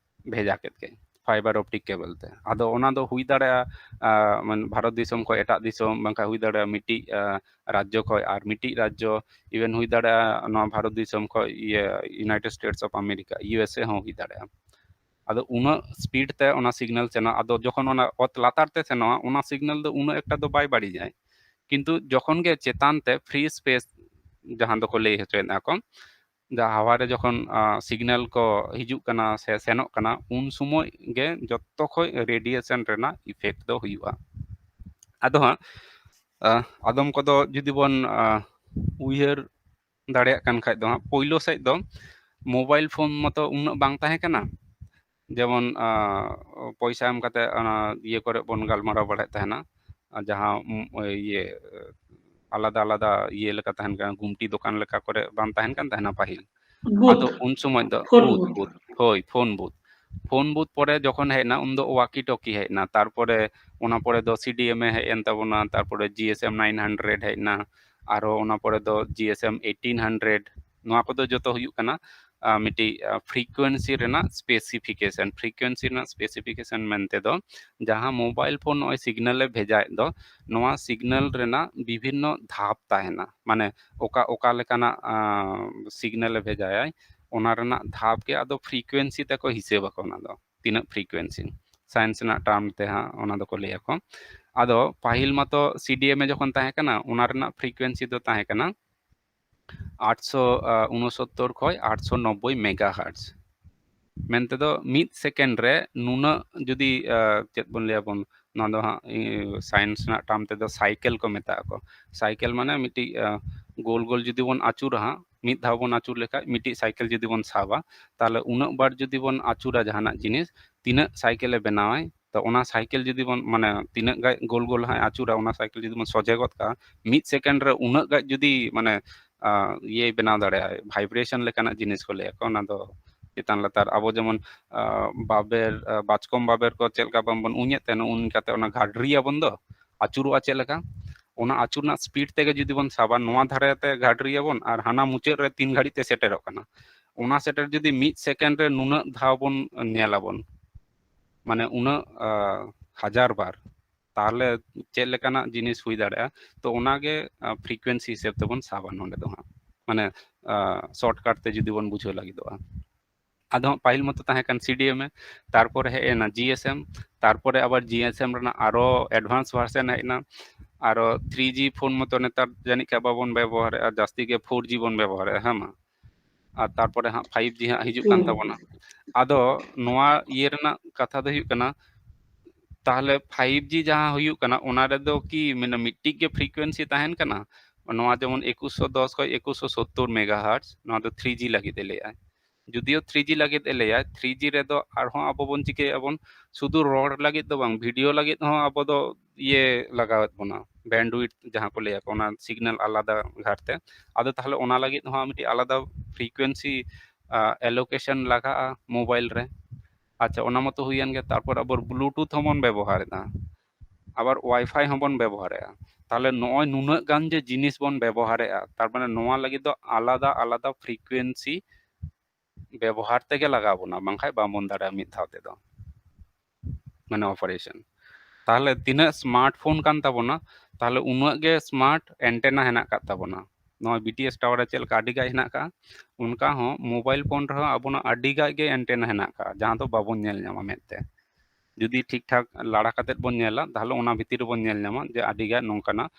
ᱵᱷᱮᱡᱟ ᱠᱮᱫ ᱜᱮ, fiber optic cable ᱛᱮ᱾ ᱟᱫᱚ ᱚᱱᱟ ᱫᱚ ᱦᱩᱭ ᱫᱟᱲᱮᱭᱟᱜᱼᱟ, ᱟᱸ, ᱢᱟᱱᱮ ᱵᱷᱟᱨᱚᱛ ᱫᱤᱥᱚᱢ ᱠᱷᱚᱱ ᱮᱴᱟᱜ ᱫᱤᱥᱚᱢ, ᱵᱟᱝᱠᱷᱟᱱ ᱦᱩᱭ ᱫᱟᱲᱮᱭᱟᱜᱼᱟ ᱢᱤᱫᱴᱤᱡ, ᱟᱸ, ᱨᱟᱡᱽᱡᱚ ᱠᱷᱚᱱ ᱟᱨ ᱢᱤᱫᱴᱤᱡ ᱨᱟᱡᱽᱡᱚ, even ᱦᱩᱭ ᱫᱟᱲᱮᱭᱟᱜᱼᱟ ᱱᱚᱣᱟ ᱵᱷᱟᱨᱚᱛ ᱫᱤᱥᱚᱢ ᱠᱷᱚᱱ ᱤᱭᱟᱹ United States of America, U S A ᱦᱚᱸ ᱦᱩᱭ ᱫᱟᱲᱮᱭᱟᱜᱼᱟ᱾ ᱟᱫᱚ ᱩᱱᱟᱹᱜ speed ᱛᱮ ᱚᱱᱟ signal ᱥᱮᱱᱚᱜᱼᱟ᱾ ᱟᱫᱚ ᱡᱚᱠᱷᱚᱱ ᱚᱱᱟ ᱚᱛ ᱞᱟᱛᱟᱨ ᱛᱮ ᱥᱮᱱᱚᱜᱼᱟ, ᱚᱱᱟ signal ᱫᱚ ᱩᱱᱟᱹᱜ ᱮᱠᱴᱟ ᱫᱚ ᱵᱟᱭ ᱵᱟᱹᱲᱤᱡᱟᱭ, ᱠᱤᱱᱛᱩ ᱡᱚᱠᱷᱚᱱ ᱜᱮ ᱪᱮᱛᱟᱱ ᱛᱮ free space, ᱡᱟᱦᱟᱸ ᱫᱚᱠᱚ ᱞᱟᱹᱭ ᱦᱚᱪᱚᱭᱮᱫᱼᱟ ᱠᱚ, ᱡᱟᱦᱟᱸ ᱦᱟᱣᱟ ᱨᱮ ᱡᱚᱠᱷᱚᱱ ᱥᱤᱜᱽᱱᱟᱞ ᱠᱚ ᱦᱤᱡᱩᱜ ᱠᱟᱱᱟ ᱥᱮ ᱥᱮᱱᱚᱜ ᱠᱟᱱᱟ, ᱩᱱ ᱥᱚᱢᱚᱭ ᱜᱮ ᱡᱚᱛᱚ ᱠᱷᱚᱡ ᱨᱮᱰᱤᱭᱮᱥᱚᱱ ᱨᱮᱱᱟᱜ ᱤᱯᱷᱮᱠᱴ ᱫᱚ ᱦᱩᱭᱩᱜᱼᱟ᱾ ᱟᱫᱚ ᱦᱟᱸᱜ ᱟᱫᱚᱢ ᱠᱚᱫᱚ ᱡᱩᱫᱤ ᱵᱚᱱ ᱩᱭᱦᱟᱹᱨ ᱫᱟᱲᱮᱭᱟᱜ ᱠᱟᱱ ᱠᱷᱟᱡ ᱫᱚ ᱦᱟᱸᱜ, ᱯᱳᱭᱞᱳ ᱥᱮᱫ ᱫᱚ ᱢᱳᱵᱟᱭᱤᱞ ᱯᱷᱳᱱ ᱢᱚᱛᱚ ᱩᱱᱟᱹᱜ ᱵᱟᱝ ᱛᱟᱦᱮᱸ ᱠᱟᱱᱟ᱾ ᱡᱮᱢᱚᱱ ᱯᱚᱭᱥᱟ ᱮᱢ ᱠᱟᱛᱮ ᱚᱱᱟ ᱤᱭᱟᱹ ᱠᱚᱨᱮ ᱵᱚᱱ ᱜᱟᱞᱢᱟᱨᱟᱣ ᱵᱟᱲᱟᱭᱮᱫ ᱛᱟᱦᱮᱱᱟ, ᱟᱨ ᱡᱟᱦᱟᱸ ᱤᱭᱟᱹ ᱟᱞᱟᱫᱟ ᱟᱞᱟᱫᱟ ᱤᱭᱟᱹ ᱞᱮᱠᱟ ᱛᱟᱦᱮᱱ ᱠᱟᱱᱟ, ᱜᱩᱢᱴᱤ ᱫᱚᱠᱟᱱ ᱞᱮᱠᱟ ᱠᱚᱨᱮ ᱵᱟᱝ ᱛᱟᱦᱮᱱ ᱠᱟᱱ ᱛᱟᱦᱮᱱᱟ ᱯᱟᱹᱦᱤᱞ᱾ ᱟᱫᱚ ᱩᱱ ᱥᱚᱢᱚᱭ ᱫᱚ ᱵᱩᱛ, ᱵᱩᱛ, ᱦᱳᱭ, ᱯᱷᱳᱱ ᱵᱩᱛ᱾ ᱯᱷᱳᱱ ᱵᱩᱛ ᱯᱚᱨᱮ ᱡᱚᱠᱷᱚᱱ ᱦᱮᱡ ᱮᱱᱟ, ᱩᱱᱫᱚ ᱣᱟᱠᱤ ᱴᱚᱠᱤ ᱦᱮᱡ ᱮᱱᱟ, ᱛᱟᱨᱯᱚᱨᱮ ᱚᱱᱟ ᱯᱚᱨᱮ ᱫᱚ ᱥᱤᱰᱤᱮᱢᱮ ᱦᱮᱡ ᱮᱱ ᱛᱟᱵᱚᱱᱟ, ᱛᱟᱨᱯᱚᱨᱮ ᱡᱤᱮᱥᱮᱢ ᱱᱟᱭᱤᱱ ᱦᱟᱱᱰᱨᱮᱰ ᱦᱮᱡ ᱮᱱᱟ, ᱟᱨᱚ ᱚᱱᱟ ᱯᱚᱨᱮ ᱫᱚ ᱡᱤᱮᱥᱮᱢ ᱮᱭᱤᱴᱤᱱ ᱦᱟᱱᱰᱨᱮᱰ᱾ ᱱᱚᱣᱟ ᱠᱚᱫᱚ ᱡᱚᱛᱚ ᱦᱩᱭᱩᱜ ᱠᱟᱱᱟ ᱢᱤᱫᱴᱤᱡ ᱯᱷᱨᱤᱠᱩᱭᱮᱱᱥᱤ ᱨᱮᱱᱟᱜ ᱥᱯᱮᱥᱤᱯᱷᱤᱠᱮᱥᱚᱱ᱾ ᱯᱷᱨᱤᱠᱩᱭᱮᱱᱥᱤ ᱨᱮᱱᱟᱜ ᱥᱯᱮᱥᱤᱯᱷᱤᱠᱮᱥᱚᱱ ᱢᱮᱱᱛᱮ ᱫᱚ ᱡᱟᱦᱟᱸ ᱢᱳᱵᱟᱭᱤᱞ ᱯᱷᱳᱱ ᱱᱚᱜᱼᱚᱭ ᱥᱤᱜᱽᱱᱟᱞᱮ ᱵᱷᱮᱡᱟᱭᱮᱫ ᱫᱚ, ᱱᱚᱣᱟ ᱥᱤᱜᱽᱱᱟᱞ ᱨᱮᱱᱟᱜ ᱵᱤᱵᱷᱤᱱᱱᱚ ᱫᱷᱟᱯ ᱛᱟᱦᱮᱱᱟ, ᱢᱟᱱᱮ ᱚᱠᱟ ᱚᱠᱟ ᱞᱮᱠᱟᱱᱟᱜ ᱥᱤᱜᱽᱱᱟᱞᱮ ᱵᱷᱮᱡᱟᱭᱟᱭ, ᱚᱱᱟ ᱨᱮᱱᱟᱜ ᱫᱷᱟᱯ ᱜᱮ ᱟᱫᱚ ᱯᱷᱨᱤᱠᱩᱭᱮᱱᱥᱤ ᱛᱮᱠᱚ ᱦᱤᱥᱟᱹᱵ ᱟᱠᱚ᱾ ᱚᱱᱟ ᱫᱚ ᱛᱤᱱᱟᱹᱜ ᱯᱷᱨᱤᱠᱩᱭᱮᱱᱥᱤ, ᱥᱟᱭᱮᱱᱥ ᱨᱮᱱᱟᱜ ᱴᱟᱨᱢ ᱛᱮ ᱦᱟᱸᱜ ᱚᱱᱟ ᱫᱚᱠᱚ ᱞᱟᱹᱭ ᱟᱠᱚ᱾ ᱟᱫᱚ ᱯᱟᱹᱦᱤᱞ ᱢᱟᱛᱚ ᱥᱤᱰᱤᱮᱢᱮ ᱡᱚᱠᱷᱚᱱ ᱛᱟᱦᱮᱸ ᱠᱟᱱᱟ, ᱚᱱᱟ ᱨᱮᱱᱟᱜ ᱯᱷᱨᱤᱠᱩᱭᱮᱱᱥᱤ ᱫᱚ ᱛᱟᱦᱮᱸ ᱠᱟᱱᱟ ᱟᱴᱥᱚ ᱩᱱᱚᱥᱚᱛᱛᱚᱨ ᱠᱷᱚᱱ ᱟᱴᱥᱚ ᱱᱚᱵᱵᱳᱭ ᱢᱮᱜᱟ ᱦᱟᱨᱴᱥ᱾ ᱢᱮᱱᱛᱮ ᱫᱚ ᱢᱤᱫ ᱥᱮᱠᱮᱱᱰ ᱨᱮ ᱱᱩᱱᱟᱹᱜ ᱡᱩᱫᱤ ᱪᱮᱫ ᱵᱚᱱ ᱞᱟᱹᱭᱟᱵᱚᱱ, ᱱᱚᱣᱟ ᱫᱚ ᱦᱟᱸᱜ ᱥᱟᱭᱮᱱᱥ ᱨᱮᱱᱟᱜ ᱴᱟᱨᱢ ᱛᱮᱫᱚ ᱥᱟᱭᱠᱮᱞ ᱠᱚ ᱢᱮᱛᱟᱜ ᱟᱠᱚ᱾ ᱥᱟᱭᱠᱮᱞ ᱢᱟᱱᱮ ᱢᱤᱫᱴᱤᱡ ᱜᱳᱞ ᱜᱳᱞ ᱡᱩᱫᱤ ᱵᱚᱱ ᱟᱹᱪᱩᱨᱟ ᱦᱟᱸᱜ, ᱢᱤᱫ ᱫᱷᱟᱣ ᱵᱚᱱ ᱟᱹᱪᱩᱨ ᱞᱮᱠᱷᱟᱡ, ᱢᱤᱫᱴᱤᱡ ᱥᱟᱭᱠᱮᱞ ᱡᱩᱫᱤ ᱵᱚᱱ ᱥᱟᱵᱟ, ᱛᱟᱦᱚᱞᱮ ᱩᱱᱟᱹᱜ ᱵᱟᱨ ᱡᱩᱫᱤ ᱵᱚᱱ ᱟᱹᱪᱩᱨᱟ ᱡᱟᱦᱟᱱᱟᱜ ᱡᱤᱱᱤᱥ, ᱛᱤᱱᱟᱹᱜ ᱥᱟᱭᱠᱮᱞᱮ ᱵᱮᱱᱟᱣᱟᱭ᱾ ᱛᱚ ᱚᱱᱟ ᱥᱟᱭᱠᱮᱞ ᱡᱩᱫᱤ ᱵᱚᱱ, ᱢᱟᱱᱮ ᱛᱤᱱᱟᱹᱜ ᱜᱟᱡ ᱜᱳᱞ ᱜᱳᱞ ᱦᱟᱸᱜ ᱟᱹᱪᱩᱨᱟ, ᱚᱱᱟ ᱥᱟᱭᱠᱮᱞ ᱡᱩᱫᱤ ᱵᱚᱱ ᱥᱚᱡᱷᱮ ᱜᱚᱫ ᱠᱟᱜᱼᱟ, ᱢᱤᱫ ᱥᱮᱠᱮᱱᱰ ᱨᱮ ᱩᱱᱟᱹᱜ ᱜᱟᱡ ᱡᱩᱫᱤ ᱢᱟᱱᱮ ᱤᱭᱟᱹᱭ ᱵᱮᱱᱟᱣ ᱫᱟᱲᱮᱭᱟᱜᱼᱟ, ᱵᱷᱟᱭᱵᱨᱮᱥᱚᱱ ᱞᱮᱠᱟᱱᱟᱜ ᱡᱤᱱᱤᱥ ᱠᱚ ᱞᱟᱹᱭ ᱟᱠᱚ, ᱚᱱᱟ ᱫᱚ ᱪᱮᱛᱟᱱ ᱞᱟᱛᱟᱨ᱾ ᱟᱵᱚ ᱡᱮᱢᱚᱱ ᱵᱟᱵᱮᱨ, ᱵᱟᱪᱠᱚᱢ ᱵᱟᱵᱮᱨ ᱠᱚ ᱪᱮᱫ ᱞᱮᱠᱟ ᱵᱟᱝ ᱵᱚᱱ ᱩᱧᱮᱫ ᱛᱟᱦᱮᱱᱟ, ᱩᱧ ᱠᱟᱛᱮ ᱚᱱᱟ ᱜᱷᱟᱰᱨᱤᱭᱟᱵᱚᱱ ᱫᱚ, ᱟᱹᱪᱩᱨᱚᱜᱼᱟ ᱪᱮᱫ ᱞᱮᱠᱟ, ᱚᱱᱟ ᱟᱹᱪᱩᱨ ᱨᱮᱱᱟᱜ ᱥᱯᱤᱰ ᱛᱮᱜᱮ ᱡᱩᱫᱤ ᱵᱚᱱ ᱥᱟᱵᱟ, ᱱᱚᱣᱟ ᱫᱷᱟᱨᱮ ᱛᱮ ᱜᱷᱟᱰᱨᱤᱭᱟᱵᱚᱱ ᱟᱨ ᱦᱟᱱᱟ ᱢᱩᱪᱟᱹᱫ ᱨᱮ ᱛᱤᱱ ᱜᱷᱟᱹᱲᱤᱡ ᱛᱮ ᱥᱮᱴᱮᱨᱚᱜ ᱠᱟᱱᱟ, ᱚᱱᱟ ᱥᱮᱴᱮᱨ ᱡᱩᱫᱤ ᱢᱤᱫ ᱥᱮᱠᱮᱱᱰ ᱨᱮ ᱱᱩᱱᱟᱹᱜ ᱫᱷᱟᱣ ᱵᱚᱱ ᱧᱮᱞᱟᱵᱚᱱ, ᱢᱟᱱᱮ ᱩᱱᱟᱹᱜ ᱦᱟᱡᱟᱨ ᱵᱟᱨ, ᱛᱟᱦᱚᱞᱮ ᱪᱮᱫ ᱞᱮᱠᱟᱱᱟᱜ ᱡᱤᱱᱤᱥ ᱦᱩᱭ ᱫᱟᱲᱮᱭᱟᱜᱼᱟ᱾ ᱛᱚ ᱚᱱᱟᱜᱮ ᱯᱷᱨᱤᱠᱩᱭᱮᱱᱥᱤ ᱦᱤᱥᱟᱹᱵ ᱛᱮᱵᱚᱱ ᱥᱟᱵᱟ ᱱᱚᱰᱮ ᱫᱚ ᱦᱟᱸᱜ, ᱢᱟᱱᱮ ᱥᱚᱨᱴᱠᱟᱴ ᱛᱮ ᱡᱩᱫᱤ ᱵᱚᱱ ᱵᱩᱡᱷᱟᱹᱣ ᱞᱟᱹᱜᱤᱫᱚᱜᱼᱟ᱾ ᱟᱫᱚ ᱦᱟᱸᱜ ᱯᱟᱹᱦᱤᱞ ᱢᱚᱛᱚ ᱛᱟᱦᱮᱸ ᱠᱟᱱ ᱥᱤᱰᱤᱮᱢᱮ, ᱛᱟᱨᱯᱚᱨᱮ ᱦᱮᱡ ᱮᱱᱟ ᱡᱤᱮᱥᱮᱢ, ᱛᱟᱨᱯᱚᱨᱮ ᱟᱵᱟᱨ ᱡᱤᱮᱥᱮᱢ ᱨᱮᱱᱟᱜ ᱟᱨᱚ ᱮᱰᱵᱷᱟᱱᱥ ᱵᱷᱟᱨᱥᱮᱱ ᱦᱮᱡ ᱮᱱᱟ, ᱟᱨᱚ ᱛᱷᱨᱤ ᱡᱤ ᱯᱷᱳᱱ ᱢᱚᱛᱚ ᱱᱮᱛᱟᱨ ᱡᱟᱹᱱᱤᱡ ᱠᱷᱟᱱ ᱵᱟᱵᱚᱱ ᱵᱮᱵᱚᱦᱟᱨᱮᱫᱼᱟ, ᱡᱟᱹᱥᱛᱤ ᱜᱮ ᱯᱷᱳᱨ ᱡᱤ ᱵᱚᱱ ᱵᱮᱵᱚᱦᱟᱨᱮᱫᱼᱟ, ᱦᱮᱸ ᱢᱟ᱾ ᱟᱨ ᱛᱟᱨᱯᱚᱨᱮ ᱦᱟᱸᱜ ᱯᱷᱟᱭᱤᱵᱷ ᱡᱤ ᱦᱟᱸᱜ ᱦᱤᱡᱩᱜ ᱠᱟᱱ ᱦᱩᱸ᱾ ᱛᱟᱵᱚᱱᱟ᱾ ᱟᱫᱚ ᱱᱚᱣᱟ ᱤᱭᱟᱹ ᱨᱮᱱᱟᱜ ᱠᱟᱛᱷᱟ ᱫᱚ ᱦᱩᱭᱩᱜ ᱠᱟᱱᱟ, ᱛᱟᱦᱚᱞᱮ ᱯᱷᱟᱭᱤᱵᱷ ᱡᱤ ᱡᱟᱦᱟᱸ ᱦᱩᱭᱩᱜ ᱠᱟᱱᱟ, ᱚᱱᱟ ᱨᱮᱫᱚ ᱠᱤ ᱢᱟᱱᱮ ᱢᱤᱫᱴᱤᱡ ᱜᱮ ᱯᱷᱨᱤᱠᱩᱭᱮᱱᱥᱤ ᱛᱟᱦᱮᱱ ᱠᱟᱱᱟ? ᱱᱚᱣᱟ ᱡᱮᱢᱚᱱ ᱮᱠᱩᱥᱥᱚ ᱫᱚᱥ ᱠᱷᱚᱱ ᱮᱠᱩᱥᱥᱚ ᱥᱚᱛᱛᱚᱨ ᱢᱮᱜᱟᱦᱟᱨᱴᱡ, ᱱᱚᱣᱟ ᱫᱚ ᱛᱷᱨᱤ ᱡᱤ ᱞᱟᱹᱜᱤᱫ ᱮ ᱞᱟᱹᱭᱟᱭ᱾ ᱡᱩᱫᱤᱭᱳ ᱛᱷᱨᱤ ᱡᱤ ᱞᱟᱹᱜᱤᱫ ᱮ ᱞᱟᱹᱭᱟᱭ, ᱛᱷᱨᱤ ᱡᱤ ᱨᱮᱫᱚ ᱟᱨᱦᱚᱸ ᱟᱵᱚ ᱵᱚᱱ ᱪᱤᱠᱟᱹᱭᱟᱵᱚᱱ, ᱥᱩᱫᱷᱩ ᱨᱚᱲ ᱞᱟᱹᱜᱤᱫ ᱫᱚ ᱵᱟᱝ, ᱵᱷᱤᱰᱤᱭᱳ ᱞᱟᱹᱜᱤᱫ ᱦᱚᱸ ᱟᱵᱚ ᱫᱚ ᱤᱭᱟᱹ ᱞᱟᱜᱟᱣᱮᱫ ᱵᱚᱱᱟ, ᱵᱮᱱᱰᱣᱤᱰᱛᱷ ᱡᱟᱦᱟᱸ ᱠᱚ ᱞᱟᱹᱭᱟ, ᱚᱱᱟ ᱥᱤᱜᱽᱱᱟᱞ ᱟᱞᱟᱫᱟ ᱜᱷᱟᱴᱛᱮ᱾ ᱟᱫᱚ ᱛᱟᱦᱚᱞᱮ ᱚᱱᱟ ᱞᱟᱹᱜᱤᱫ ᱦᱚᱸ ᱢᱤᱫᱴᱤᱡ ᱟᱞᱟᱫᱟ ᱯᱷᱨᱤᱠᱩᱭᱮᱱᱥᱤ ᱮᱞᱳᱠᱮᱥᱚᱱ ᱞᱟᱜᱟᱜᱼᱟ ᱢᱳᱵᱟᱭᱤᱞ ᱨᱮ᱾ ᱟᱪᱪᱷᱟ, ᱚᱱᱟ ᱢᱟᱛᱚ ᱦᱩᱭᱮᱱ ᱜᱮ᱾ ᱛᱟᱨᱯᱚᱨ ᱟᱵᱚ ᱵᱞᱩᱴᱩᱛᱷ ᱦᱚᱸᱵᱚᱱ ᱵᱮᱵᱚᱦᱟᱨᱮᱫᱟ, ᱟᱵᱟᱨ ᱣᱟᱭᱯᱷᱟᱭ ᱦᱚᱸᱵᱚᱱ ᱵᱮᱵᱚᱦᱟᱨᱮᱫᱼᱟ᱾ ᱛᱟᱦᱚᱞᱮ ᱱᱚᱜᱼᱚᱭ ᱱᱩᱱᱟᱹᱜ ᱜᱟᱱ ᱡᱮ ᱡᱤᱱᱤᱥ ᱵᱚᱱ ᱵᱮᱵᱚᱦᱟᱨᱮᱫᱼᱟ, ᱛᱟᱨ ᱢᱟᱱᱮ ᱱᱚᱣᱟ ᱞᱟᱹᱜᱤᱫ ᱫᱚ ᱟᱞᱟᱫᱟ ᱟᱞᱟᱫᱟ ᱯᱷᱨᱤᱠᱩᱭᱮᱱᱥᱤ ᱵᱮᱵᱚᱦᱟᱨ ᱛᱮᱜᱮ ᱞᱟᱜᱟᱣ ᱵᱚᱱᱟ, ᱵᱟᱝᱠᱷᱟᱡ ᱵᱟᱵᱚᱱ ᱫᱟᱲᱮᱭᱟᱜᱼᱟ ᱢᱤᱫ ᱫᱷᱟᱣ ᱛᱮᱫᱚ, ᱢᱟᱱᱮ ᱚᱯᱟᱨᱮᱥᱚᱱ᱾ ᱛᱟᱦᱚᱞᱮ ᱛᱤᱱᱟᱹᱜ ᱥᱢᱟᱨᱴᱯᱷᱳᱱ ᱠᱟᱱ ᱛᱟᱵᱚᱱᱟ, ᱛᱟᱦᱚᱞᱮ ᱩᱱᱟᱹᱜ ᱜᱮ ᱥᱢᱟᱨᱴ ᱮᱱᱴᱮᱱᱟ ᱦᱮᱱᱟᱜ ᱟᱠᱟᱫ ᱛᱟᱵᱚᱱᱟ᱾ ᱱᱚᱣᱟ ᱵᱤᱴᱤᱮᱥ ᱴᱟᱣᱟᱨ ᱨᱮ ᱪᱮᱫ ᱞᱮᱠᱟ ᱟᱹᱰᱤ ᱜᱟᱡ ᱦᱮᱱᱟᱜ ᱟᱠᱟᱫᱼᱟ, ᱚᱱᱠᱟ ᱦᱚᱸ ᱢᱳᱵᱟᱭᱤᱞ ᱯᱷᱳᱱ ᱨᱮᱦᱚᱸ ᱟᱵᱚᱱᱟᱜ ᱟᱹᱰᱤ ᱜᱟᱡ ᱜᱮ ᱮᱱᱴᱮᱱᱟ ᱦᱮᱱᱟᱜ ᱟᱠᱟᱫᱼᱟ, ᱡᱟᱦᱟᱸ ᱫᱚ ᱵᱟᱵᱚᱱ ᱧᱮᱞ ᱧᱟᱢᱟ ᱢᱮᱫ ᱛᱮ᱾ ᱡᱩᱫᱤ ᱴᱷᱤᱠ ᱴᱷᱟᱠ ᱞᱟᱲᱟ ᱠᱟᱛᱮᱫ ᱵᱚᱱ ᱧᱮᱞᱟ, ᱛᱟᱦᱚᱞᱮ ᱚᱱᱟ ᱵᱷᱤᱛᱤᱨ ᱨᱮᱵᱚᱱ ᱧᱮᱞ ᱧᱟᱢᱟ ᱡᱮ ᱟᱹᱰᱤ ᱜᱟᱱ ᱱᱚᱝᱠᱟᱱᱟᱜ,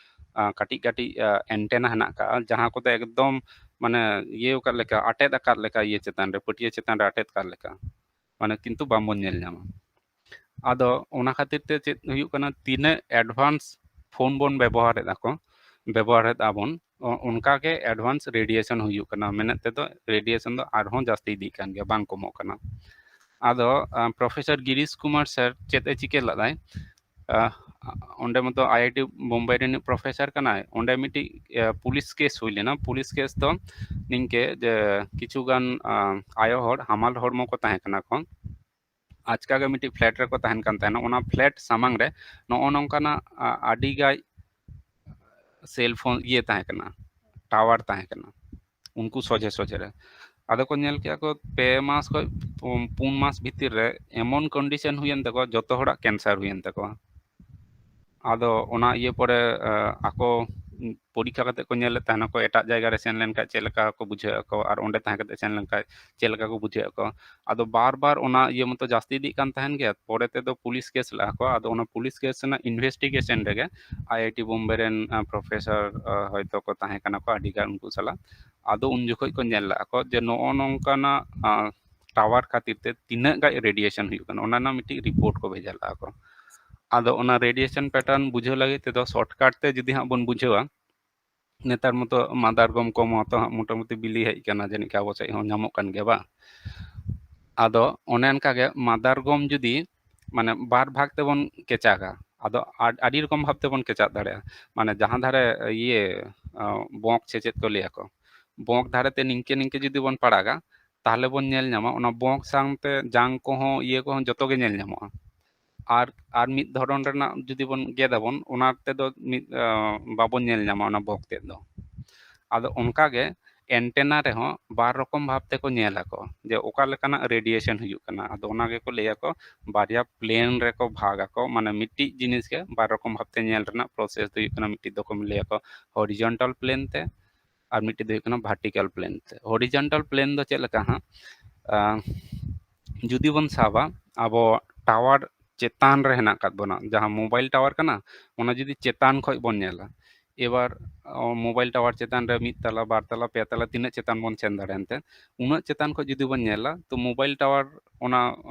ᱟ, ᱠᱟᱹᱴᱤᱡ ᱠᱟᱹᱴᱤᱡ, ᱟ, ᱮᱱᱴᱮᱱᱟ ᱦᱮᱱᱟᱜ ᱟᱠᱟᱫᱼᱟ, ᱡᱟᱦᱟᱸ ᱠᱚᱫᱚ ᱮᱠᱫᱚᱢ ᱢᱟᱱᱮ ᱤᱭᱟᱹ ᱟᱠᱟᱫ ᱞᱮᱠᱟ, ᱟᱴᱮᱫ ᱟᱠᱟᱫ ᱞᱮᱠᱟ, ᱤᱭᱟᱹ ᱪᱮᱛᱟᱱ ᱨᱮ, ᱯᱟᱹᱴᱭᱟᱹ ᱪᱮᱛᱟᱱ ᱨᱮ ᱟᱴᱮᱫ ᱟᱠᱟᱫ ᱞᱮᱠᱟ, ᱢᱟᱱᱮ ᱠᱤᱱᱛᱩ ᱵᱟᱝᱵᱚᱱ ᱧᱮᱞ ᱧᱟᱢᱟ᱾ ᱟᱫᱚ ᱚᱱᱟ ᱠᱷᱟᱹᱛᱤᱨ ᱛᱮ ᱪᱮᱫ ᱦᱩᱭᱩᱜ ᱠᱟᱱᱟ, ᱛᱤᱱᱟᱹᱜ ᱮᱰᱵᱷᱟᱱᱥ ᱯᱷᱳᱱ ᱵᱚᱱ ᱵᱮᱵᱚᱦᱟᱨᱮᱫᱟ ᱠᱚ, ᱵᱮᱵᱚᱦᱟᱨᱮᱫ ᱟᱵᱚᱱ, ᱚ-, ᱚᱱᱠᱟ ᱜᱮ ᱮᱰᱵᱷᱟᱱᱥ ᱨᱮᱰᱤᱭᱮᱥᱚᱱ ᱦᱩᱭᱩᱜ ᱠᱟᱱᱟ᱾ ᱢᱮᱱᱮᱫ ᱛᱮᱫᱚ ᱨᱮᱰᱤᱭᱮᱥᱚᱱ ᱫᱚ ᱟᱨᱦᱚᱸ ᱡᱟᱹᱥᱛᱤ ᱤᱫᱤᱜ ᱠᱟᱱ ᱜᱮᱭᱟ, ᱵᱟᱝ ᱠᱚᱢᱚᱜ ᱠᱟᱱᱟ᱾ ᱟᱫᱚ, ᱟ, ᱯᱨᱚᱯᱷᱮᱥᱚᱨ ᱜᱤᱨᱤᱥ ᱠᱩᱢᱟᱨ ᱥᱟᱨ ᱪᱮᱫ ᱮ ᱪᱤᱠᱟᱹ ᱞᱮᱫᱟᱭ? ᱟ, ᱚᱸᱰᱮ ᱢᱚᱛᱚ ᱟᱭᱟᱭᱴᱤ ᱵᱳᱢᱵᱟᱭ ᱨᱤᱱᱤᱡ ᱯᱨᱚᱯᱷᱮᱥᱚᱨ ᱠᱟᱱᱟᱭ᱾ ᱚᱸᱰᱮ ᱢᱤᱫᱴᱤᱡ, ᱟ, ᱯᱩᱞᱤᱥ ᱠᱮᱥ ᱦᱩᱭ ᱞᱮᱱᱟ᱾ ᱯᱩᱞᱤᱥ ᱠᱮᱥ ᱫᱚ ᱱᱤᱝᱠᱟᱹ ᱡᱮ ᱠᱤᱪᱷᱩ ᱜᱟᱱ, ᱟ, ᱟᱭᱳ ᱦᱚᱲ, ᱦᱟᱢᱟᱞ ᱦᱚᱲᱢᱚ ᱠᱚ ᱛᱟᱦᱮᱸ ᱠᱟᱱᱟ ᱠᱚ, ᱟᱪᱠᱟ ᱜᱮ ᱢᱤᱫᱴᱤᱡ ᱯᱷᱞᱮᱴ ᱨᱮᱠᱚ ᱛᱟᱦᱮᱱ ᱠᱟᱱ ᱛᱟᱦᱮᱱᱟ᱾ ᱚᱱᱟ ᱯᱷᱞᱮᱴ ᱥᱟᱢᱟᱝ ᱨᱮ ᱱᱚᱜᱼᱚ ᱱᱚᱝᱠᱟᱱᱟᱜ, ᱟ, ᱟᱹᱰᱤ ᱜᱟᱡ ᱥᱮᱞ ᱯᱷᱳᱱ ᱤᱭᱟᱹ ᱛᱟᱦᱮᱸ ᱠᱟᱱᱟ, ᱴᱟᱣᱟᱨ ᱛᱟᱦᱮᱸ ᱠᱟᱱᱟ ᱩᱱᱠᱩ ᱥᱚᱡᱷᱮ ᱥᱚᱡᱷᱮ ᱨᱮ᱾ ᱟᱫᱚ ᱠᱚ ᱧᱮᱞ ᱠᱮᱜᱼᱟ ᱠᱚ, ᱯᱮ ᱢᱟᱥ ᱠᱷᱚᱡ ᱯᱩᱱ, ᱯᱩᱱ ᱢᱟᱥ ᱵᱷᱤᱛᱤᱨ ᱨᱮ ᱮᱢᱚᱱ ᱠᱚᱱᱰᱤᱥᱚᱱ ᱦᱩᱭᱮᱱ ᱛᱟᱠᱚᱣᱟ, ᱡᱚᱛᱚ ᱦᱚᱲᱟᱜ ᱠᱮᱱᱥᱟᱨ ᱦᱩᱭᱮᱱ ᱛᱟᱠᱚᱣᱟ᱾ ᱟᱫᱚ ᱚᱱᱟ ᱤᱭᱟᱹ ᱯᱚᱨᱮ, ᱟ, ᱟᱠᱚ ᱯᱚᱨᱤᱠᱠᱷᱟ ᱠᱟᱛᱮ ᱠᱚ ᱧᱮᱞᱮᱫ ᱛᱟᱦᱮᱱᱟᱠᱚ, ᱮᱴᱟᱜ ᱡᱟᱭᱜᱟ ᱨᱮ ᱥᱮᱱ ᱞᱮᱱᱠᱷᱟᱡ ᱪᱮᱫ ᱞᱮᱠᱟ ᱠᱚ ᱵᱩᱡᱷᱟᱹᱣ ᱟᱠᱚ, ᱟᱨ ᱚᱸᱰᱮ ᱛᱟᱦᱮᱸ ᱠᱟᱛᱮ ᱥᱮᱱ ᱞᱮᱱᱠᱷᱟᱡ ᱪᱮᱫ ᱞᱮᱠᱟ ᱠᱚ ᱵᱩᱡᱷᱟᱹᱣ ᱟᱠᱚ᱾ ᱟᱫᱚ ᱵᱟᱨ ᱵᱟᱨ ᱚᱱᱟ ᱤᱭᱟᱹ ᱢᱚᱛᱚ ᱡᱟᱹᱥᱛᱤ ᱤᱫᱤᱜ ᱠᱟᱱ ᱛᱟᱦᱮᱱ ᱜᱮᱭᱟ᱾ ᱯᱚᱨᱮ ᱛᱮᱫᱚ ᱯᱩᱞᱤᱥ ᱠᱮᱥ ᱞᱟᱜᱼᱟ ᱠᱚ᱾ ᱟᱫᱚ ᱚᱱᱟ ᱯᱩᱞᱤᱥ ᱠᱮᱥ ᱨᱮᱱᱟᱜ ᱤᱱᱵᱷᱮᱥᱴᱤᱜᱮᱥᱚᱱ ᱨᱮᱜᱮ ᱟᱭ ᱟᱭ ᱴᱤ ᱵᱳᱢᱵᱮ ᱨᱮᱱ ᱯᱨᱚᱯᱷᱮᱥᱚᱨ ᱦᱚᱭᱛᱳ ᱠᱚ ᱛᱟᱦᱮᱸ ᱠᱟᱱᱟ ᱠᱚ ᱟᱹᱰᱤ ᱜᱟᱱ ᱩᱱᱠᱩ ᱥᱟᱞᱟᱜ᱾ ᱟᱫᱚ ᱩᱱ ᱡᱚᱠᱷᱚᱡ ᱠᱚ ᱧᱮᱞ ᱞᱟᱜᱼᱟ ᱠᱚ ᱡᱮ ᱱᱚᱜᱼᱚ ᱱᱚᱝᱠᱟᱱᱟᱜ ᱴᱟᱣᱟᱨ ᱠᱷᱟᱹᱛᱤᱨ ᱛᱮ ᱛᱤᱱᱟᱹᱜ ᱜᱟᱡ ᱨᱮᱰᱤᱭᱮᱥᱚᱱ ᱦᱩᱭᱩᱜ ᱠᱟᱱᱟ, ᱚᱱᱟ ᱨᱮᱱᱟᱜ ᱢᱤᱫᱴᱤᱡ ᱨᱤᱯᱳᱨᱴ ᱠᱚ ᱵᱷᱮᱡᱟ ᱞᱟᱜᱼᱟ ᱠᱚ᱾ ᱟᱫᱚ ᱚᱱᱟ ᱨᱮᱰᱤᱭᱮᱥᱚᱱ ᱯᱮᱴᱟᱨᱱ ᱵᱩᱡᱷᱟᱹᱣ ᱞᱟᱹᱜᱤᱫ ᱛᱮᱫᱚ ᱥᱚᱨᱴᱠᱟᱴ ᱛᱮ ᱡᱩᱫᱤ ᱦᱟᱸᱜ ᱵᱚᱱ ᱵᱩᱡᱷᱟᱹᱣᱟ, ᱱᱮᱛᱟᱨ ᱢᱚᱛᱚ ᱢᱟᱫᱟᱨᱜᱚᱢ ᱠᱚ ᱢᱟᱛᱚ ᱦᱟᱸᱜ ᱢᱚᱴᱟᱢᱩᱴᱤ ᱵᱤᱞᱤ ᱦᱮᱡ ᱟᱠᱟᱱᱟ, ᱡᱟᱹᱱᱤᱡ ᱠᱷᱟᱱ ᱟᱵᱚ ᱥᱮᱫ ᱦᱚᱸ ᱧᱟᱢᱚᱜ ᱠᱟᱱ ᱜᱮᱭᱟ ᱵᱟᱝ? ᱟᱫᱚ ᱚᱱᱮ ᱚᱱᱠᱟᱜᱮ ᱢᱟᱫᱟᱨᱜᱚᱢ ᱡᱩᱫᱤ ᱢᱟᱱᱮ ᱵᱟᱨ ᱵᱷᱟᱜᱽ ᱛᱮᱵᱚᱱ ᱠᱮᱪᱟᱜᱟ, ᱟᱫᱚ ᱟᱹᱰᱤ ᱨᱚᱠᱚᱢ ᱵᱷᱟᱵ ᱛᱮᱵᱚᱱ ᱠᱮᱪᱟᱜ ᱫᱟᱲᱮᱭᱟᱜᱼᱟ᱾ ᱢᱟᱱᱮ ᱡᱟᱦᱟᱸ ᱫᱷᱟᱨᱮ ᱤᱭᱟᱹ ᱵᱚᱸᱠ ᱥᱮ ᱪᱮᱫ ᱠᱚ ᱞᱟᱹᱭᱟ ᱠᱚ, ᱵᱚᱸᱠ ᱫᱷᱟᱨᱮ ᱛᱮ ᱱᱤᱝᱠᱟᱹ ᱱᱤᱝᱠᱟᱹ ᱡᱩᱫᱤ ᱵᱚᱱ ᱯᱟᱲᱟᱜᱟ, ᱛᱟᱦᱚᱞᱮ ᱵᱚᱱ ᱧᱮᱞ ᱧᱟᱢᱟ ᱚᱱᱟ ᱵᱚᱸᱠ ᱥᱟᱶᱛᱮ ᱡᱟᱝ ᱠᱚᱦᱚᱸ ᱤᱭᱟᱹ ᱠᱚᱦᱚᱸ ᱡᱚᱛᱚ ᱜᱮ ᱧᱮᱞ ᱧᱟᱢᱚᱜᱼᱟ᱾ ᱟᱨ ᱟᱨ ᱢᱤᱫ ᱫᱷᱚᱨᱚᱱ ᱨᱮᱱᱟᱜ ᱡᱩᱫᱤ ᱵᱚᱱ ᱜᱮᱫ ᱟᱵᱚᱱ, ᱚᱱᱟ ᱛᱮᱫᱚ ᱢᱤᱫ ᱵᱟᱵᱚᱱ ᱧᱮᱞ ᱧᱟᱢᱟ ᱚᱱᱟ ᱵᱚᱸᱠ ᱛᱮᱫ ᱫᱚ᱾ ᱟᱫᱚ ᱚᱱᱠᱟᱜᱮ ᱮᱱᱴᱮᱱᱟ ᱨᱮᱦᱚᱸ ᱵᱟᱨ ᱨᱚᱠᱚᱢ ᱵᱷᱟᱵ ᱛᱮᱠᱚ ᱧᱮᱞ ᱟᱠᱚ ᱡᱮ ᱚᱠᱟ ᱞᱮᱠᱟᱱᱟᱜ ᱨᱮᱰᱤᱭᱮᱥᱚᱱ ᱦᱩᱭᱩᱜ ᱠᱟᱱᱟ᱾ ᱟᱫᱚ ᱚᱱᱟ ᱜᱮᱠᱚ ᱞᱟᱹᱭ ᱟᱠᱚ ᱵᱟᱨᱭᱟ ᱯᱞᱮᱱ ᱨᱮᱠᱚ ᱵᱷᱟᱜᱽ ᱟᱠᱚ, ᱢᱟᱱᱮ ᱢᱤᱫᱴᱤᱡ ᱡᱤᱱᱤᱥ ᱜᱮ ᱵᱟᱨ ᱨᱚᱠᱚᱢ ᱵᱷᱟᱵ ᱛᱮ ᱧᱮᱞ ᱨᱮᱱᱟᱜ ᱯᱨᱚᱥᱮᱥ ᱫᱚ ᱦᱩᱭᱩᱜ ᱠᱟᱱᱟ, ᱢᱤᱫᱴᱤᱡ ᱫᱚᱠᱚ ᱞᱟᱹᱭ ᱟᱠᱚ ᱦᱚᱨᱤᱡᱚᱱᱴᱟᱞ ᱯᱞᱮᱱ ᱛᱮ, ᱟᱨ ᱢᱤᱫᱴᱤᱡ ᱫᱚ ᱦᱩᱭᱩᱜ ᱠᱟᱱᱟ ᱵᱷᱟᱨᱴᱤᱠᱟᱞ ᱯᱞᱮᱱ ᱛᱮ᱾ ᱦᱚᱨᱤᱡᱚᱱᱴᱟᱞ ᱯᱞᱮᱱ ᱫᱚ ᱪᱮᱫ ᱞᱮᱠᱟ ᱦᱟᱸᱜ, ᱡᱩᱫᱤ ᱵᱚᱱ ᱥᱟᱵᱟ ᱟᱵᱚ ᱴᱟᱣᱟᱨ ᱪᱮᱛᱟᱱ ᱨᱮ ᱦᱮᱱᱟᱜ ᱟᱠᱟᱫ ᱵᱚᱱᱟ, ᱡᱟᱦᱟᱸ ᱢᱳᱵᱟᱭᱤᱞ ᱴᱟᱣᱟᱨ ᱠᱟᱱᱟ, ᱚᱱᱟ ᱡᱩᱫᱤ ᱪᱮᱛᱟᱱ ᱠᱷᱚᱡ ᱵᱚᱱ ᱧᱮᱞᱟ, ᱮᱵᱟᱨ ᱢᱳᱵᱟᱭᱤᱞ ᱴᱟᱣᱟᱨ ᱪᱮᱛᱟᱱ ᱨᱮ ᱢᱤᱫ ᱛᱟᱞᱟ, ᱵᱟᱨ ᱛᱟᱞᱟ, ᱯᱮ ᱛᱟᱞᱟ, ᱛᱤᱱᱟᱹᱜ ᱪᱮᱛᱟᱱ ᱵᱚᱱ ᱥᱮᱱ ᱫᱟᱲᱮᱭᱟᱜᱼᱟ ᱮᱱᱛᱮ, ᱩᱱᱟᱹᱜ ᱪᱮᱛᱟᱱ ᱠᱷᱚᱡ ᱡᱩᱫᱤ ᱵᱚᱱ ᱧᱮᱞᱟ, ᱛᱚ ᱢᱳᱵᱟᱭᱤᱞ ᱴᱟᱣᱟᱨ ᱚᱱᱟ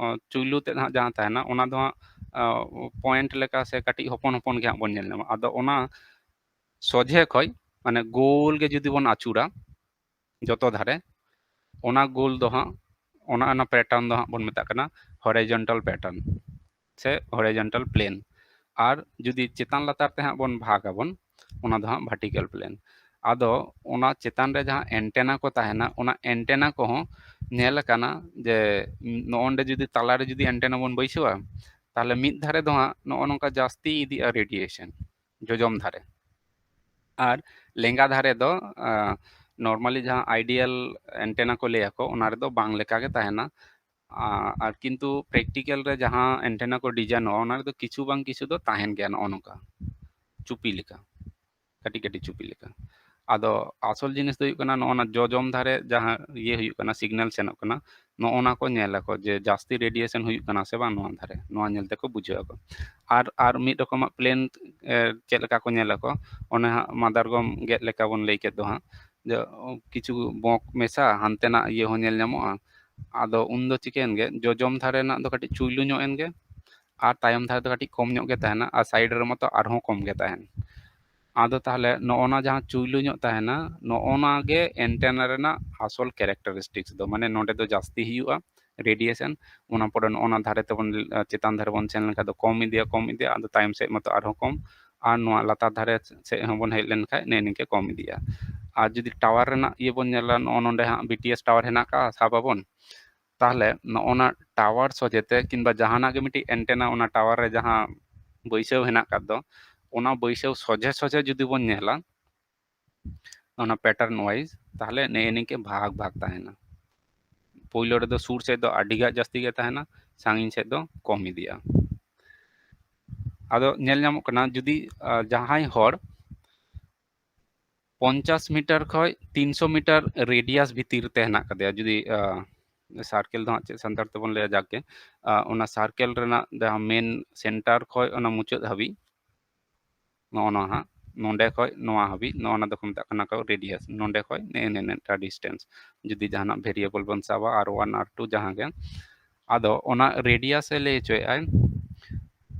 ᱪᱩᱭᱞᱩ ᱛᱮᱫ ᱦᱟᱸᱜ ᱡᱟᱦᱟᱸ ᱛᱟᱦᱮᱱᱟ, ᱚᱱᱟ ᱫᱚ ᱦᱟᱸᱜ ᱯᱚᱭᱮᱱᱴ ᱞᱮᱠᱟ ᱥᱮ ᱠᱟᱹᱴᱤᱡ ᱦᱚᱯᱚᱱ ᱦᱚᱯᱚᱱ ᱜᱮ ᱦᱟᱸᱜ ᱵᱚᱱ ᱧᱮᱞ ᱧᱟᱢᱟ᱾ ᱟᱫᱚ ᱚᱱᱟ ᱥᱚᱡᱷᱮ ᱠᱷᱚᱡ ᱢᱟᱱᱮ ᱜᱳᱞ ᱜᱮ ᱡᱩᱫᱤ ᱵᱚᱱ ᱟᱹᱪᱩᱨᱟ ᱡᱚᱛᱚ ᱫᱷᱟᱨᱮ, ᱚᱱᱟ ᱜᱳᱞ ᱫᱚ ᱦᱟᱸᱜ, ᱚᱱᱟ ᱚᱱᱟ ᱯᱮᱴᱟᱨᱱ ᱫᱚ ᱦᱟᱸᱜ ᱵᱚᱱ ᱢᱮᱛᱟᱜ ᱠᱟᱱᱟ ᱦᱚᱨᱤᱡᱚᱱᱴᱟᱞ ᱯᱮᱴᱟᱨᱱ ᱥᱮ ᱦᱚᱨᱤᱡᱚᱱᱴᱟᱞ ᱯᱞᱮᱱ᱾ ᱟᱨ ᱡᱩᱫᱤ ᱪᱮᱛᱟᱱ ᱞᱟᱛᱟᱨ ᱛᱮ ᱦᱟᱸᱜ ᱵᱚᱱ ᱵᱷᱟᱜᱽ ᱟᱵᱚᱱ, ᱚᱱᱟ ᱫᱚ ᱦᱟᱸᱜ ᱵᱷᱟᱨᱴᱤᱠᱟᱞ ᱯᱞᱮᱱ᱾ ᱟᱫᱚ ᱚᱱᱟ ᱪᱮᱛᱟᱱ ᱨᱮ ᱡᱟᱦᱟᱸ ᱮᱱᱴᱮᱱᱟ ᱠᱚ ᱛᱟᱦᱮᱱᱟ, ᱚᱱᱟ ᱮᱱᱴᱮᱱᱟ ᱠᱚᱦᱚᱸ ᱧᱮᱞ ᱟᱠᱟᱱᱟ ᱡᱮ ᱱᱚᱜᱼᱚ ᱱᱚᱰᱮ ᱡᱩᱫᱤ ᱛᱟᱞᱟᱨᱮ ᱡᱩᱫᱤ ᱮᱱᱴᱮᱱᱟ ᱵᱚᱱ ᱵᱟᱹᱭᱥᱟᱹᱣᱟ, ᱛᱟᱦᱚᱞᱮ ᱢᱤᱫ ᱫᱷᱟᱨᱮ ᱫᱚ ᱦᱟᱸᱜ ᱱᱚᱜᱼᱚ ᱱᱚᱝᱠᱟ ᱡᱟᱹᱥᱛᱤ ᱤᱫᱤᱜᱼᱟ ᱨᱮᱰᱤᱭᱮᱥᱚᱱ ᱡᱚᱡᱚᱢ ᱫᱷᱟᱨᱮ, ᱟᱨ ᱞᱮᱸᱜᱟ ᱫᱷᱟᱨᱮ ᱫᱚ ᱱᱚᱨᱢᱟᱞᱤ ᱡᱟᱦᱟᱸ ᱟᱭᱰᱤᱭᱟᱞ ᱮᱱᱴᱮᱱᱟ ᱠᱚ ᱞᱟᱹᱭ ᱟᱠᱚ, ᱚᱱᱟ ᱨᱮᱫᱚ ᱵᱟᱝ ᱞᱮᱠᱟ ᱜᱮ ᱛᱟᱦᱮᱱᱟ᱾ ᱟᱨ ᱠᱤᱱᱛᱩ ᱯᱨᱮᱠᱴᱤᱠᱟᱞ ᱨᱮ ᱡᱟᱦᱟᱸ ᱮᱱᱴᱮᱱᱟ ᱠᱚ ᱰᱤᱡᱟᱭᱤᱱᱚᱜᱼᱟ, ᱚᱱᱟ ᱨᱮᱫᱚ ᱠᱤᱪᱷᱩ ᱵᱟᱝ ᱠᱤᱪᱷᱩ ᱫᱚ ᱛᱟᱦᱮᱱ ᱜᱮᱭᱟ ᱱᱚᱜᱼᱚ ᱱᱚᱝᱠᱟ ᱪᱩᱯᱤ ᱞᱮᱠᱟ᱾ ᱠᱟᱹᱴᱤᱡ ᱠᱟᱹᱴᱤᱡ ᱪᱩᱯᱤ ᱞᱮᱠᱟ᱾ ᱟᱫᱚ ᱟᱥᱚᱞ ᱡᱤᱱᱤᱥ ᱫᱚ ᱦᱩᱭᱩᱜ ᱠᱟᱱᱟ, ᱱᱚᱜᱼᱚ ᱱᱟ ᱡᱚᱡᱚᱢ ᱫᱷᱟᱨᱮ ᱡᱟᱦᱟᱸ ᱤᱭᱟᱹ ᱦᱩᱭᱩᱜ ᱠᱟᱱᱟ, ᱥᱤᱜᱽᱱᱟᱞ ᱥᱮᱱᱚᱜ ᱠᱟᱱᱟ, ᱱᱚᱜᱼᱚ ᱱᱟ ᱠᱚ ᱧᱮᱞ ᱟᱠᱚ ᱡᱮ ᱡᱟᱹᱥᱛᱤ ᱨᱮᱰᱤᱭᱮᱥᱚᱱ ᱦᱩᱭᱩᱜ ᱠᱟᱱᱟ ᱥᱮ ᱵᱟᱝ ᱱᱚᱣᱟ ᱫᱷᱟᱨᱮ, ᱱᱚᱣᱟ ᱧᱮᱞ ᱛᱮᱠᱚ ᱵᱩᱡᱷᱟᱹᱣ ᱟᱠᱚ᱾ ᱟᱨ ᱟᱨ ᱢᱤᱫ ᱨᱚᱠᱚᱢᱟᱜ ᱯᱞᱮᱱ ᱪᱮᱫ ᱞᱮᱠᱟ ᱠᱚ ᱧᱮᱞ ᱟᱠᱚ, ᱚᱱᱮ ᱦᱟᱸᱜ ᱢᱟᱫᱟᱨᱜᱚᱢ ᱜᱮᱫ ᱞᱮᱠᱟ ᱵᱚᱱ ᱞᱟᱹᱭ ᱠᱮᱫ ᱫᱚ ᱦᱟᱸᱜ, ᱡᱮ ᱠᱤᱪᱷᱩ ᱵᱚᱸᱠ ᱢᱮᱥᱟ ᱦᱟᱱᱛᱮᱱᱟᱜ ᱤᱭᱟᱹ ᱦᱚᱸ ᱧᱮᱞ ᱧᱟᱢᱚᱜᱼᱟ᱾ ᱟᱫᱚ ᱩᱱᱫᱚ ᱪᱤᱠᱟᱹᱭᱮᱱ ᱜᱮ, ᱡᱚᱡᱚᱢ ᱫᱷᱟᱨᱮ ᱨᱮᱱᱟᱜ ᱫᱚ ᱠᱟᱹᱴᱤᱡ ᱪᱩᱭᱞᱩ ᱧᱚᱜ ᱮᱱ ᱜᱮ, ᱟᱨ ᱛᱟᱭᱚᱢ ᱫᱷᱟᱨᱮ ᱫᱚ ᱠᱟᱹᱴᱤᱡ ᱠᱚᱢ ᱧᱚᱜ ᱜᱮ ᱛᱟᱦᱮᱱᱟ, ᱟᱨ ᱥᱟᱭᱤᱰ ᱨᱮ ᱢᱟᱛᱚ ᱟᱨᱦᱚᱸ ᱠᱚᱢ ᱜᱮ ᱛᱟᱦᱮᱱ᱾ ᱟᱫᱚ ᱛᱟᱦᱚᱞᱮ ᱱᱚᱜᱼᱚ ᱱᱟ ᱡᱟᱦᱟᱸ ᱪᱩᱭᱞᱩ ᱧᱚᱜ ᱛᱟᱦᱮᱱᱟ, ᱱᱚᱜᱼᱚ ᱱᱟ ᱜᱮ ᱮᱱᱴᱮᱱᱟ ᱨᱮᱱᱟᱜ ᱟᱥᱚᱞ ᱠᱮᱨᱮᱠᱴᱟᱨᱤᱥᱴᱤᱠᱥ ᱫᱚ, ᱢᱟᱱᱮ ᱱᱚᱰᱮ ᱫᱚ ᱡᱟᱹᱥᱛᱤ ᱦᱩᱭᱩᱜᱼᱟ ᱨᱮᱰᱤᱭᱮᱥᱚᱱ, ᱚᱱᱟ ᱯᱚᱨᱮ ᱱᱚᱜᱼᱚ ᱱᱟ ᱫᱷᱟᱨᱮ ᱛᱮᱵᱚᱱ, ᱪᱮᱛᱟᱱ ᱫᱷᱟᱨᱮ ᱵᱚᱱ ᱥᱮᱱ ᱞᱮᱱᱠᱷᱟᱱ ᱫᱚ ᱠᱚᱢ ᱤᱫᱤᱜᱼᱟ, ᱠᱚᱢ ᱤᱫᱤᱜᱼᱟ, ᱟᱫᱚ ᱛᱟᱭᱚᱢ ᱥᱮᱫ ᱢᱟᱛᱚ ᱟᱨᱦᱚᱸ ᱠᱚᱢ, ᱟᱨ ᱱᱚᱣᱟ ᱞᱟᱛᱟᱨ ᱫᱷᱟᱨᱮ ᱥᱮᱫ ᱦᱚᱸᱵᱚᱱ ᱦᱮᱡ ᱞᱮᱱᱠᱷᱟᱱ ᱱᱮᱜᱼᱮ ᱱᱤᱝᱠᱟᱹ ᱠᱚᱢ ᱤᱫᱤᱜᱼᱟ᱾ ᱟᱨ ᱡᱩᱫᱤ ᱴᱟᱣᱟᱨ ᱨᱮᱱᱟᱜ ᱤᱭᱟᱹ ᱵᱚᱱ ᱧᱮᱞᱟ, ᱱᱚᱜᱼᱚ ᱱᱚᱰᱮ ᱦᱟᱸᱜ ᱵᱤᱴᱤᱮᱥ ᱴᱟᱣᱟᱨ ᱦᱮᱱᱟᱜ ᱟᱠᱟᱫᱼᱟ, ᱥᱟᱵ ᱟᱵᱚᱱ, ᱛᱟᱦᱚᱞᱮ ᱱᱚᱜᱼᱚ ᱱᱟ ᱴᱟᱣᱟᱨ ᱥᱚᱡᱷᱮᱛᱮ ᱠᱤᱝᱵᱟ ᱡᱟᱦᱟᱱᱟᱜ ᱜᱮ ᱢᱤᱫᱴᱤᱡ ᱮᱱᱴᱮᱱᱟ ᱚᱱᱟ ᱴᱟᱣᱟᱨ ᱨᱮ ᱡᱟᱦᱟᱸ ᱵᱟᱹᱭᱥᱟᱹᱣ ᱦᱮᱱᱟᱜ ᱟᱠᱟᱫ ᱫᱚ, ᱚᱱᱟ ᱵᱟᱹᱭᱥᱟᱹᱣ ᱥᱚᱡᱷᱮ ᱥᱚᱡᱷᱮ ᱡᱩᱫᱤ ᱵᱚᱱ ᱧᱮᱞᱟ ᱚᱱᱟ ᱯᱮᱴᱟᱨᱱ ᱣᱟᱭᱤᱡ, ᱛᱟᱦᱚᱞᱮ ᱱᱮᱜᱼᱮ ᱱᱤᱝᱠᱟᱹ ᱵᱷᱟᱜᱽ ᱵᱷᱟᱜᱽ ᱛᱟᱦᱮᱱᱟ᱾ ᱯᱳᱭᱞᱳ ᱨᱮᱫᱚ ᱥᱩᱨ ᱥᱮᱫ ᱫᱚ ᱟᱹᱰᱤ ᱜᱟᱱ ᱡᱟᱹᱥᱛᱤ ᱜᱮ ᱛᱟᱦᱮᱱᱟ, ᱥᱟᱺᱜᱤᱧ ᱥᱮᱫ ᱫᱚ ᱠᱚᱢ ᱤᱫᱤᱜᱼᱟ᱾ ᱟᱫᱚ ᱧᱮᱞ ᱧᱟᱢᱚᱜ ᱠᱟᱱᱟ, ᱡᱩᱫᱤ ᱡᱟᱦᱟᱸᱭ ᱦᱚᱲ ᱯᱚᱧᱪᱟᱥ ᱢᱤᱴᱟᱨ ᱠᱷᱚᱱ ᱛᱤᱱᱥᱚ ᱢᱤᱴᱟᱨ ᱨᱮᱰᱤᱭᱟᱥ ᱵᱷᱤᱛᱤᱨ ᱛᱮ ᱦᱮᱱᱟᱜ ᱟᱠᱟᱫᱮᱭᱟ, ᱡᱩᱫᱤ ᱥᱟᱨᱠᱮᱞ ᱫᱚ ᱦᱟᱸᱜ ᱪᱮᱫ ᱥᱟᱱᱛᱟᱲ ᱛᱮᱵᱚᱱ ᱞᱟᱹᱭᱟ, ᱡᱟᱠ ᱜᱮ, ᱚᱱᱟ ᱥᱟᱨᱠᱮᱞ ᱨᱮᱱᱟᱜ ᱡᱟᱦᱟᱸ ᱢᱮᱱ ᱥᱮᱱᱴᱟᱨ ᱠᱷᱚᱱ ᱚᱱᱟ ᱢᱩᱪᱟᱹᱫ ᱦᱟᱹᱵᱤᱡ, ᱱᱚᱜᱼᱚ ᱱᱚᱣᱟ ᱦᱟᱸᱜ, ᱱᱚᱰᱮ ᱠᱷᱚᱱ ᱱᱚᱣᱟ ᱦᱟᱹᱵᱤᱡ, ᱱᱚᱜᱼᱚ ᱱᱚᱣᱟ ᱫᱚᱠᱚ ᱢᱮᱛᱟᱜ ᱠᱟᱱᱟ ᱠᱚ ᱨᱮᱰᱤᱭᱟᱥ᱾ ᱱᱚᱰᱮ ᱠᱷᱚᱱ ᱱᱮᱜᱼᱮ ᱱᱤᱱᱟᱹᱜ ᱴᱟ ᱰᱤᱥᱴᱮᱱᱥ, ᱡᱩᱫᱤ ᱡᱟᱦᱟᱱᱟᱜ ᱵᱷᱮᱨᱤᱭᱮᱵᱚᱞ ᱵᱚᱱ ᱥᱟᱵᱟ, ᱟᱨ ᱚᱣᱟᱱ, ᱟᱨ ᱴᱩ, ᱡᱟᱦᱟᱸ ᱜᱮ᱾ ᱟᱫᱚ ᱚᱱᱟ ᱨᱮᱰᱤᱭᱟᱥ ᱮ ᱞᱟᱹᱭ ᱦᱚᱪᱚᱭᱮᱫᱼᱟᱭ,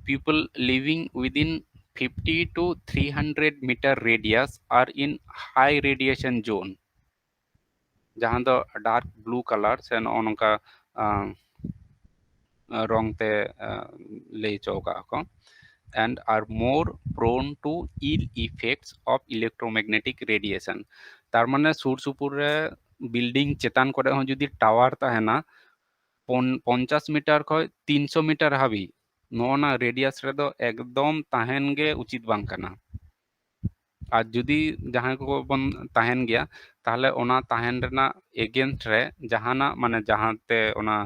people living within fifty to three hundred meter radius are in high radiation zone. ᱡᱟᱦᱟᱸ ᱫᱚ ᱰᱟᱨᱠ ᱵᱞᱩ ᱠᱟᱞᱟᱨ ᱥᱮ ᱱᱚᱜᱼᱚ ᱱᱚᱝᱠᱟ ᱨᱚᱝ ᱛᱮ ᱞᱟᱹᱭ ᱦᱚᱪᱚ ᱟᱠᱟᱫᱼᱟ ᱠᱚ, and are more prone to ill effects of electromagnetic radiation. ᱛᱟᱨ ᱢᱟᱱᱮ ᱥᱩᱨ ᱥᱩᱯᱩᱨ ᱨᱮ ᱵᱤᱞᱰᱤᱝ ᱪᱮᱛᱟᱱ ᱠᱚᱨᱮ ᱦᱚᱸ ᱡᱩᱫᱤ ᱴᱟᱣᱟᱨ ᱛᱟᱦᱮᱱᱟ, ᱯᱚᱧᱪᱟᱥ ᱢᱤᱴᱟᱨ ᱠᱷᱚᱱ ᱛᱤᱱᱥᱚ ᱢᱤᱴᱟᱨ ᱦᱟᱹᱵᱤᱡ, ᱱᱚᱜᱼᱚ ᱱᱟ ᱨᱮᱰᱤᱭᱟᱥ ᱨᱮᱫᱚ ᱮᱠᱫᱚᱢ ᱛᱟᱦᱮᱱ ᱜᱮ ᱩᱪᱤᱛ ᱵᱟᱝ ᱠᱟᱱᱟ᱾ ᱟᱨ ᱡᱩᱫᱤ ᱡᱟᱦᱟᱸᱭ ᱠᱚᱵᱚᱱ ᱛᱟᱦᱮᱱ ᱜᱮᱭᱟ, ᱛᱟᱦᱚᱞᱮ ᱚᱱᱟ ᱛᱟᱦᱮᱱ ᱨᱮᱱᱟᱜ ᱮᱜᱮᱱᱥᱴ ᱨᱮ ᱡᱟᱦᱟᱱᱟᱜ, ᱢᱟᱱᱮ ᱡᱟᱦᱟᱸᱛᱮ ᱚᱱᱟ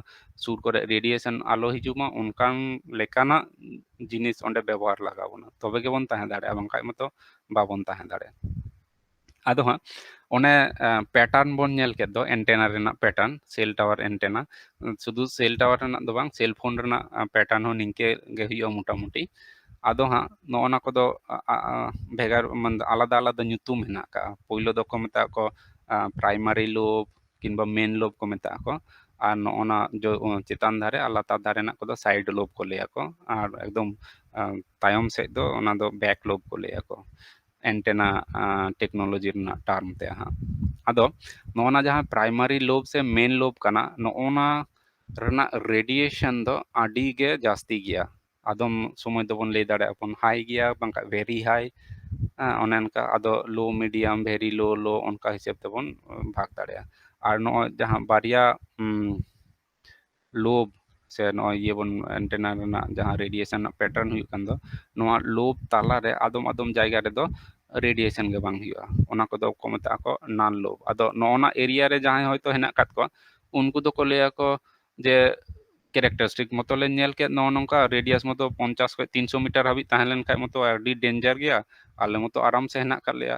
ᱥᱩᱨ ᱠᱚᱨᱮ ᱨᱮᱰᱤᱭᱮᱥᱚᱱ ᱟᱞᱚ ᱦᱤᱡᱩᱜ ᱢᱟ, ᱚᱱᱠᱟᱱ ᱞᱮᱠᱟᱱᱟᱜ ᱡᱤᱱᱤᱥ ᱚᱸᱰᱮ ᱵᱮᱵᱚᱦᱟᱨ ᱞᱟᱜᱟᱣ ᱵᱚᱱᱟ, ᱛᱚᱵᱮ ᱜᱮᱵᱚᱱ ᱛᱟᱦᱮᱸ ᱫᱟᱲᱮᱭᱟᱜᱼᱟ, ᱵᱟᱝᱠᱷᱟᱱ ᱢᱟᱛᱚ ᱵᱟᱵᱚᱱ ᱛᱟᱦᱮᱸ ᱫᱟᱲᱮᱭᱟᱜᱼᱟ᱾ ᱟᱫᱚ ᱦᱟᱸᱜ ᱚᱱᱮ ᱯᱮᱴᱟᱨᱱ ᱵᱚᱱ ᱧᱮᱞ ᱠᱮᱫ ᱫᱚ, ᱮᱱᱴᱮᱱᱟ ᱨᱮᱱᱟᱜ ᱯᱮᱴᱟᱨᱱ, ᱥᱮᱞ ᱴᱟᱣᱟᱨ ᱮᱱᱴᱮᱱᱟ, ᱥᱩᱫᱷᱩ ᱥᱮᱞ ᱴᱟᱣᱟᱨ ᱨᱮᱱᱟᱜ ᱫᱚ ᱵᱟᱝ, ᱥᱮᱞ ᱯᱷᱳᱱ ᱨᱮᱱᱟᱜ ᱯᱮᱴᱟᱨᱱ ᱦᱚᱸ ᱱᱤᱝᱠᱟᱹ ᱜᱮ ᱦᱩᱭᱩᱜᱼᱟ ᱢᱚᱴᱟᱢᱩᱴᱤ᱾ ᱟᱫᱚ ᱦᱟᱸᱜ ᱱᱚᱜᱼᱚ ᱱᱟ ᱠᱚᱫᱚ ᱟ, ᱟ, ᱟ, ᱵᱷᱮᱜᱟᱨ, ᱢᱟᱱᱮ ᱟᱞᱟᱫᱟ ᱟᱞᱟᱫᱟ ᱧᱩᱛᱩᱢ ᱦᱮᱱᱟᱜ ᱟᱠᱟᱫᱼᱟ᱾ ᱯᱳᱭᱞᱳ ᱫᱚᱠᱚ ᱢᱮᱛᱟᱜ ᱠᱚ ᱯᱨᱟᱭᱢᱟᱨᱤ ᱞᱳᱵ ᱠᱤᱝᱵᱟ ᱢᱮᱱ ᱞᱳᱵ ᱠᱚ ᱢᱮᱛᱟᱜ ᱟᱠᱚ, ᱟᱨ ᱱᱚᱜᱼᱚ ᱱᱟ ᱪᱮᱛᱟᱱ ᱫᱷᱟᱨᱮ ᱟᱨ ᱞᱟᱛᱟᱨ ᱫᱷᱟᱨᱮ ᱨᱮᱱᱟᱜ ᱠᱚᱫᱚ ᱥᱟᱭᱤᱰ ᱞᱳᱵ ᱠᱚ ᱞᱟᱹᱭ ᱟᱠᱚ, ᱟᱨ ᱮᱠᱫᱚᱢ ᱟ, ᱛᱟᱭᱚᱢ ᱥᱮᱫ ᱫᱚ ᱚᱱᱟ ᱫᱚ ᱵᱮᱠ ᱞᱳᱵ ᱠᱚ ᱞᱟᱹᱭ ᱟᱠᱚ, ᱮᱱᱴᱮᱱᱟ ᱴᱮᱠᱱᱳᱞᱚᱡᱤ ᱨᱮᱱᱟᱜ ᱴᱟᱨᱢ ᱛᱮ ᱦᱟᱸᱜ᱾ ᱟᱫᱚ ᱱᱚᱜᱼᱚ ᱱᱟ ᱡᱟᱦᱟᱸ ᱯᱨᱟᱭᱢᱟᱨᱤ ᱞᱳᱵ ᱥᱮ ᱢᱮᱱ ᱞᱳᱵ ᱠᱟᱱᱟ, ᱱᱚᱜᱼᱚ ᱱᱟ ᱨᱮᱱᱟᱜ ᱨᱮᱰᱤᱭᱮᱥᱚᱱ ᱫᱚ ᱟᱹᱰᱤ ᱜᱮ ᱡᱟᱹᱥᱛᱤ ᱜᱮᱭᱟ᱾ ᱟᱫᱚᱢ ᱥᱚᱢᱚᱭ ᱫᱚᱵᱚᱱ ᱞᱟᱹᱭ ᱫᱟᱲᱮᱭᱟᱜᱼᱟ ᱵᱚᱱ ᱦᱟᱭ ᱜᱮᱭᱟ, ᱵᱟᱝᱠᱷᱟᱱ ᱵᱷᱮᱨᱤ ᱦᱟᱭ, ᱚᱱᱮ ᱚᱱᱠᱟ᱾ ᱟᱫᱚ ᱞᱳ, ᱢᱤᱰᱤᱭᱟᱢ, ᱵᱷᱮᱨᱤ ᱞᱳ, ᱞᱳ, ᱚᱱᱠᱟ ᱦᱤᱥᱟᱹᱵ ᱛᱮᱵᱚᱱ ᱵᱷᱟᱜᱽ ᱫᱟᱲᱮᱭᱟᱜᱼᱟ᱾ ᱟᱨ ᱱᱚᱜᱼᱚᱭ ᱡᱟᱦᱟᱸ ᱵᱟᱨᱭᱟ ᱞᱳᱵ ᱥᱮ ᱱᱚᱜᱼᱚᱭ ᱤᱭᱟᱹ ᱵᱚᱱ ᱮᱱᱴᱮᱱᱟ ᱨᱮᱱᱟᱜ ᱡᱟᱦᱟᱸ ᱨᱮᱰᱤᱭᱮᱥᱚᱱ ᱨᱮᱱᱟᱜ ᱯᱮᱴᱟᱨᱱ ᱦᱩᱭᱩᱜ ᱠᱟᱱ ᱫᱚ, ᱱᱚᱣᱟ ᱞᱳᱵ ᱛᱟᱞᱟᱨᱮ ᱟᱫᱚᱢ ᱟᱫᱚᱢ ᱡᱟᱭᱜᱟ ᱨᱮᱫᱚ ᱨᱮᱰᱤᱭᱮᱥᱚᱱ ᱜᱮ ᱵᱟᱝ ᱦᱩᱭᱩᱜᱼᱟ᱾ ᱚᱱᱟ ᱠᱚᱫᱚ ᱠᱚ ᱢᱮᱛᱟᱜ ᱟᱠᱚ ᱱᱟᱞ ᱞᱳᱵ᱾ ᱟᱫᱚ ᱱᱚᱜᱼᱚ ᱱᱟ ᱮᱨᱤᱭᱟ ᱨᱮ ᱡᱟᱦᱟᱸᱭ ᱦᱚᱭᱛᱳ ᱦᱮᱱᱟᱜ ᱟᱠᱟᱫ ᱠᱚᱣᱟ, ᱩᱱᱠᱩ ᱫᱚᱠᱚ ᱞᱟᱹᱭ ᱟᱠᱚ ᱡᱮ ᱠᱮᱨᱮᱠᱴᱟᱨᱤᱥᱴᱤᱠ ᱢᱚᱛᱚ ᱞᱮ ᱧᱮᱞ ᱠᱮᱫ, ᱱᱚᱜᱼᱚ ᱱᱚᱝᱠᱟ ᱨᱮᱰᱤᱭᱟᱥ ᱢᱚᱛᱚ ᱯᱚᱧᱪᱟᱥ ᱠᱷᱚᱱ ᱛᱤᱱᱥᱚ ᱢᱤᱴᱟᱨ ᱦᱟᱹᱵᱤᱡ ᱛᱟᱦᱮᱸ ᱞᱮᱱᱠᱷᱟᱱ ᱢᱚᱛᱚ ᱟᱹᱰᱤ ᱰᱮᱧᱡᱟᱨ ᱜᱮᱭᱟ, ᱟᱞᱮ ᱢᱚᱛᱚ ᱟᱨᱟᱢ ᱥᱮ ᱦᱮᱱᱟᱜ ᱟᱠᱟᱫ ᱞᱮᱭᱟ᱾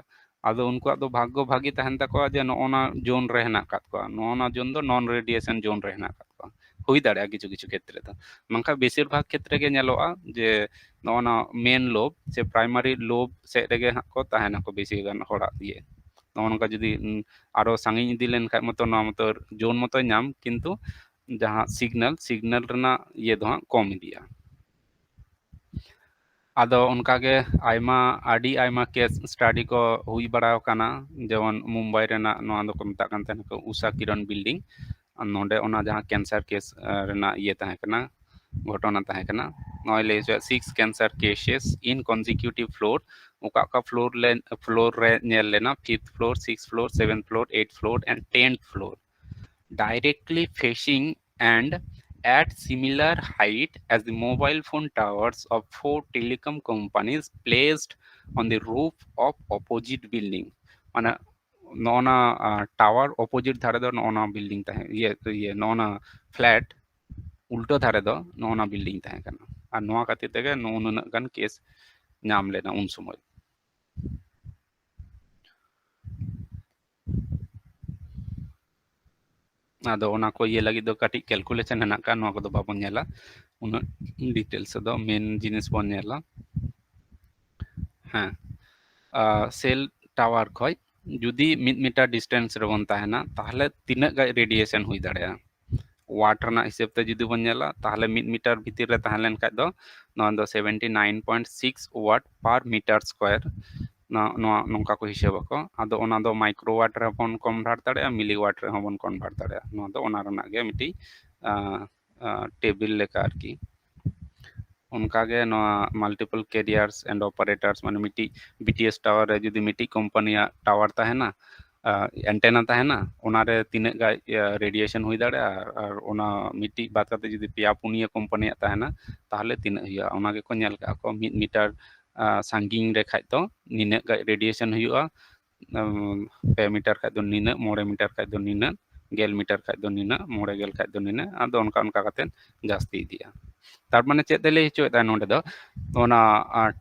ᱟᱫᱚ ᱩᱱᱠᱩᱣᱟᱜ ᱫᱚ ᱵᱷᱟᱜᱽᱜᱚ ᱵᱷᱟᱹᱜᱤ ᱛᱟᱦᱮᱱ ᱛᱟᱠᱚᱣᱟ ᱡᱮ ᱱᱚᱜᱼᱚ ᱱᱟ ᱡᱳᱱ ᱨᱮ ᱦᱮᱱᱟᱜ ᱟᱠᱟᱫ ᱠᱚᱣᱟ, ᱱᱚᱜᱼᱚ ᱱᱟ ᱡᱳᱱ ᱫᱚ ᱱᱚᱱ ᱨᱮᱰᱤᱭᱮᱥᱚᱱ ᱡᱳᱱ ᱨᱮ ᱦᱮᱱᱟᱜ ᱟᱠᱟᱫ ᱠᱚᱣᱟ᱾ ᱦᱩᱭ ᱫᱟᱲᱮᱭᱟᱜᱼᱟ ᱠᱤᱪᱷᱩ ᱠᱤᱪᱷᱩ ᱠᱷᱮᱛᱨᱮ ᱫᱚ, ᱢᱮᱱᱠᱷᱟᱱ ᱵᱮᱥᱤᱨ ᱵᱷᱟᱜᱽ ᱠᱷᱮᱛᱨᱮ ᱜᱮ ᱧᱮᱞᱚᱜᱼᱟ ᱡᱮ ᱱᱚᱜᱼᱚ ᱱᱟ ᱢᱮᱱ ᱞᱳᱵ ᱥᱮ ᱯᱨᱟᱭᱢᱟᱨᱤ ᱞᱳᱵ ᱥᱮᱫ ᱨᱮᱜᱮ ᱦᱟᱸᱜ ᱠᱚ ᱛᱟᱦᱮᱱᱟᱠᱚ ᱵᱮᱥᱤ ᱜᱟᱱ ᱦᱚᱲᱟᱜ ᱤᱭᱟᱹ᱾ ᱱᱚᱜᱼᱚ ᱱᱚᱝᱠᱟ ᱡᱩᱫᱤ, ᱩᱸ, ᱟᱨᱚ ᱥᱟᱺᱜᱤᱧ ᱤᱫᱤ ᱞᱮᱱᱠᱷᱟᱡ ᱢᱚᱛᱚ ᱱᱚᱣᱟ ᱢᱚᱛᱚ ᱡᱳᱱ ᱢᱚᱛᱚᱭ ᱧᱟᱢ, ᱠᱤᱱᱛᱩ ᱡᱟᱦᱟᱸ ᱥᱤᱜᱽᱱᱟᱞ, ᱥᱤᱜᱽᱱᱟᱞ ᱨᱮᱱᱟᱜ ᱤᱭᱟᱹ ᱫᱚ ᱦᱟᱸᱜ ᱠᱚᱢ ᱤᱫᱤᱜᱼᱟ᱾ ᱟᱫᱚ ᱚᱱᱠᱟᱜᱮ ᱟᱭᱢᱟ, ᱟᱹᱰᱤ ᱟᱭᱢᱟ ᱠᱮᱥ ᱥᱴᱟᱰᱤ ᱠᱚ ᱦᱩᱭ ᱵᱟᱲᱟ ᱟᱠᱟᱱᱟ, ᱡᱮᱢᱚᱱ ᱢᱩᱢᱵᱟᱭ ᱨᱮᱱᱟᱜ ᱱᱚᱣᱟ ᱫᱚᱠᱚ ᱢᱮᱛᱟᱜ ᱠᱟᱱ ᱛᱟᱦᱮᱱᱟ ᱠᱚ ᱩᱥᱟ ᱠᱤᱨᱚᱱ ᱵᱤᱞᱰᱤᱝ᱾ ᱟᱨ ᱱᱚᱰᱮ ᱚᱱᱟ ᱡᱟᱦᱟᱸ ᱠᱮᱱᱥᱟᱨ ᱠᱮᱥ, ᱟᱸ, ᱨᱮᱱᱟᱜ ᱤᱭᱟᱹ ᱛᱟᱦᱮᱸ ᱠᱟᱱᱟ, ᱜᱷᱚᱴᱚᱱᱟ ᱛᱟᱦᱮᱸ ᱠᱟᱱᱟ, ᱱᱚᱜᱼᱚᱭ ᱞᱟᱹᱭ ᱦᱚᱪᱚᱭᱮᱫ, six cancer cases in consecutive floor, ᱚᱠᱟ ᱚᱠᱟ ᱯᱷᱞᱳᱨ ᱞᱮ, ᱯᱷᱞᱳᱨ ᱨᱮ ᱧᱮᱞ ᱞᱮᱱᱟ, fifth floor, sixth floor, seventh floor, eighth floor and tenth floor, directly facing and at similar height as the mobile phone towers of four telecom companies placed on the roof of opposite building. ᱢᱟᱱᱮ ᱱᱚᱜᱼᱚ ᱱᱟ, ᱟᱸ, ᱴᱟᱣᱟᱨ ᱚᱯᱳᱡᱤᱴ ᱫᱷᱟᱨᱮ ᱫᱚ ᱱᱚᱜᱼᱚ ᱱᱟ ᱵᱤᱞᱰᱤᱝ ᱛᱟᱦᱮᱸ, ᱤᱭᱟᱹ, ᱤᱭᱟᱹ, ᱱᱚᱜᱼᱚ ᱱᱟ ᱯᱷᱞᱮᱴ ᱩᱞᱴᱟᱹ ᱫᱷᱟᱨᱮ ᱫᱚ ᱱᱚᱜᱼᱚ ᱱᱟ ᱵᱤᱞᱰᱤᱝ ᱛᱟᱦᱮᱸ ᱠᱟᱱᱟ᱾ ᱟᱨ ᱱᱚᱣᱟ ᱠᱷᱟᱹᱛᱤᱨ ᱛᱮᱜᱮ ᱱᱩᱱᱟᱹᱜ ᱜᱟᱱ ᱠᱮᱥ ᱧᱟᱢ ᱞᱮᱱᱟ ᱩᱱ ᱥᱚᱢᱚᱭ᱾ ᱟᱫᱚ ᱚᱱᱟ ᱠᱚ ᱤᱭᱟᱹ ᱞᱟᱹᱜᱤᱫ ᱫᱚ ᱠᱟᱹᱴᱤᱡ ᱠᱮᱞᱠᱩᱞᱮᱥᱚᱱ ᱦᱮᱱᱟᱜ ᱠᱟᱜᱼᱟ, ᱱᱚᱣᱟ ᱠᱚᱫᱚ ᱵᱟᱵᱚᱱ ᱧᱮᱞᱟ ᱩᱱᱟᱹᱜ ᱰᱤᱴᱮᱞᱥ ᱫᱚ, ᱢᱮᱱ ᱡᱤᱱᱤᱥ ᱵᱚᱱ ᱧᱮᱞᱟ᱾ ᱦᱮᱸ, ᱥᱮᱞ ᱴᱟᱣᱟᱨ ᱠᱷᱚᱡ ᱡᱩᱫᱤ ᱢᱤᱫ ᱢᱤᱴᱟᱨ ᱰᱤᱥᱴᱮᱱᱥ ᱨᱮᱵᱚᱱ ᱛᱟᱦᱮᱱᱟ, ᱛᱟᱦᱚᱞᱮ ᱛᱤᱱᱟᱹᱜ ᱜᱟᱡ ᱨᱮᱰᱤᱭᱮᱥᱚᱱ ᱦᱩᱭ ᱫᱟᱲᱮᱭᱟᱜᱼᱟ? ᱣᱟᱴ ᱨᱮᱱᱟᱜ ᱦᱤᱥᱟᱹᱵ ᱛᱮ ᱡᱩᱫᱤ ᱵᱚᱱ ᱧᱮᱞᱟ, ᱛᱟᱦᱚᱞᱮ ᱢᱤᱫ ᱢᱤᱴᱟᱨ ᱵᱷᱤᱛᱤᱨ ᱨᱮ ᱛᱟᱦᱮᱸ ᱞᱮᱱ ᱠᱷᱟᱡ ᱫᱚ ᱱᱚᱣᱟ ᱫᱚ seventy nine point six watt per meter square, ᱱᱚᱣᱟ ᱱᱚᱝᱠᱟ ᱠᱚ ᱦᱤᱥᱟᱹᱵ ᱟᱠᱚ᱾ ᱟᱫᱚ ᱚᱱᱟ ᱫᱚ ᱢᱟᱭᱠᱨᱳ ᱣᱟᱴ ᱨᱮᱦᱚᱸ ᱵᱚᱱ ᱠᱚᱱᱵᱷᱟᱨᱴ ᱫᱟᱲᱮᱭᱟᱜᱼᱟ, ᱢᱤᱞᱤ ᱣᱟᱴ ᱨᱮᱦᱚᱸ ᱵᱚᱱ ᱠᱚᱱᱵᱷᱟᱨᱴ ᱫᱟᱲᱮᱭᱟᱜᱼᱟ᱾ ᱱᱚᱣᱟ ᱫᱚ ᱚᱱᱟ ᱨᱮᱱᱟᱜ ᱜᱮ ᱢᱤᱫᱴᱤᱡ ᱴᱮᱵᱤᱞ ᱞᱮᱠᱟ ᱟᱨᱠᱤ᱾ ᱚᱱᱠᱟᱜᱮ ᱱᱚᱣᱟ multiple carriers and operators, ᱢᱟᱱᱮ ᱢᱤᱫᱴᱤᱡ ᱵᱤᱴᱤᱮᱥ ᱴᱟᱣᱟᱨ ᱨᱮ ᱡᱩᱫᱤ ᱢᱤᱫᱴᱤᱡ ᱠᱳᱢᱯᱟᱱᱤᱭᱟᱜ ᱴᱟᱣᱟᱨ ᱛᱟᱦᱮᱱᱟ, ᱮᱱᱴᱮᱱᱟ ᱛᱟᱦᱮᱱᱟ, ᱚᱱᱟᱨᱮ ᱛᱤᱱᱟᱹᱜ ᱜᱟᱡ ᱨᱮᱰᱤᱭᱮᱥᱚᱱ ᱦᱩᱭ ᱫᱟᱲᱮᱭᱟᱜᱼᱟ, ᱟᱨ ᱚᱱᱟ ᱢᱤᱫᱴᱤᱡ ᱵᱟᱫ ᱠᱟᱛᱮ ᱡᱩᱫᱤ ᱯᱮᱭᱟ ᱯᱩᱱᱭᱟᱹ ᱠᱳᱢᱯᱟᱱᱤᱭᱟᱜ ᱛᱟᱦᱮᱱᱟ, ᱛᱟᱦᱚᱞᱮ ᱛᱤᱱᱟᱹᱜ ᱦᱩᱭᱩᱜᱼᱟ? ᱚᱱᱟ ᱜᱮᱠᱚ ᱧᱮᱞ ᱠᱟᱜᱼᱟ ᱠᱚ, ᱢᱤᱫ ᱢᱤᱴᱟᱨ ᱥᱟᱺᱜᱤᱧ ᱨᱮ ᱠᱷᱟᱡ ᱫᱚ ᱱᱤᱱᱟᱹᱜ ᱜᱟᱡ ᱨᱮᱰᱤᱭᱮᱥᱚᱱ ᱦᱩᱭᱩᱜᱼᱟ, ᱯᱮ ᱢᱤᱴᱟᱨ ᱠᱷᱟᱡ ᱫᱚ ᱱᱤᱱᱟᱹᱜ, ᱢᱚᱬᱮ ᱢᱤᱴᱟᱨ ᱠᱷᱟᱡ ᱫᱚ ᱱᱤᱱᱟᱹᱜ, ᱜᱮᱞ ᱢᱤᱴᱟᱨ ᱠᱷᱟᱡ ᱫᱚ ᱱᱤᱱᱟᱹᱜ, ᱢᱚᱬᱮ ᱜᱮᱞ ᱠᱷᱟᱡ ᱫᱚ ᱱᱤᱱᱟᱹᱜ, ᱟᱫᱚ ᱚᱱᱠᱟ ᱚᱱᱠᱟ ᱠᱟᱛᱮ ᱡᱟᱹᱥᱛᱤ ᱤᱫᱤᱜᱼᱟ᱾ ᱛᱟᱨ ᱢᱟᱱᱮ ᱪᱮᱫ ᱮ ᱞᱟᱹᱭ ᱦᱚᱪᱚᱭᱮᱫᱟ ᱱᱚᱰᱮ ᱫᱚ, ᱚᱱᱟ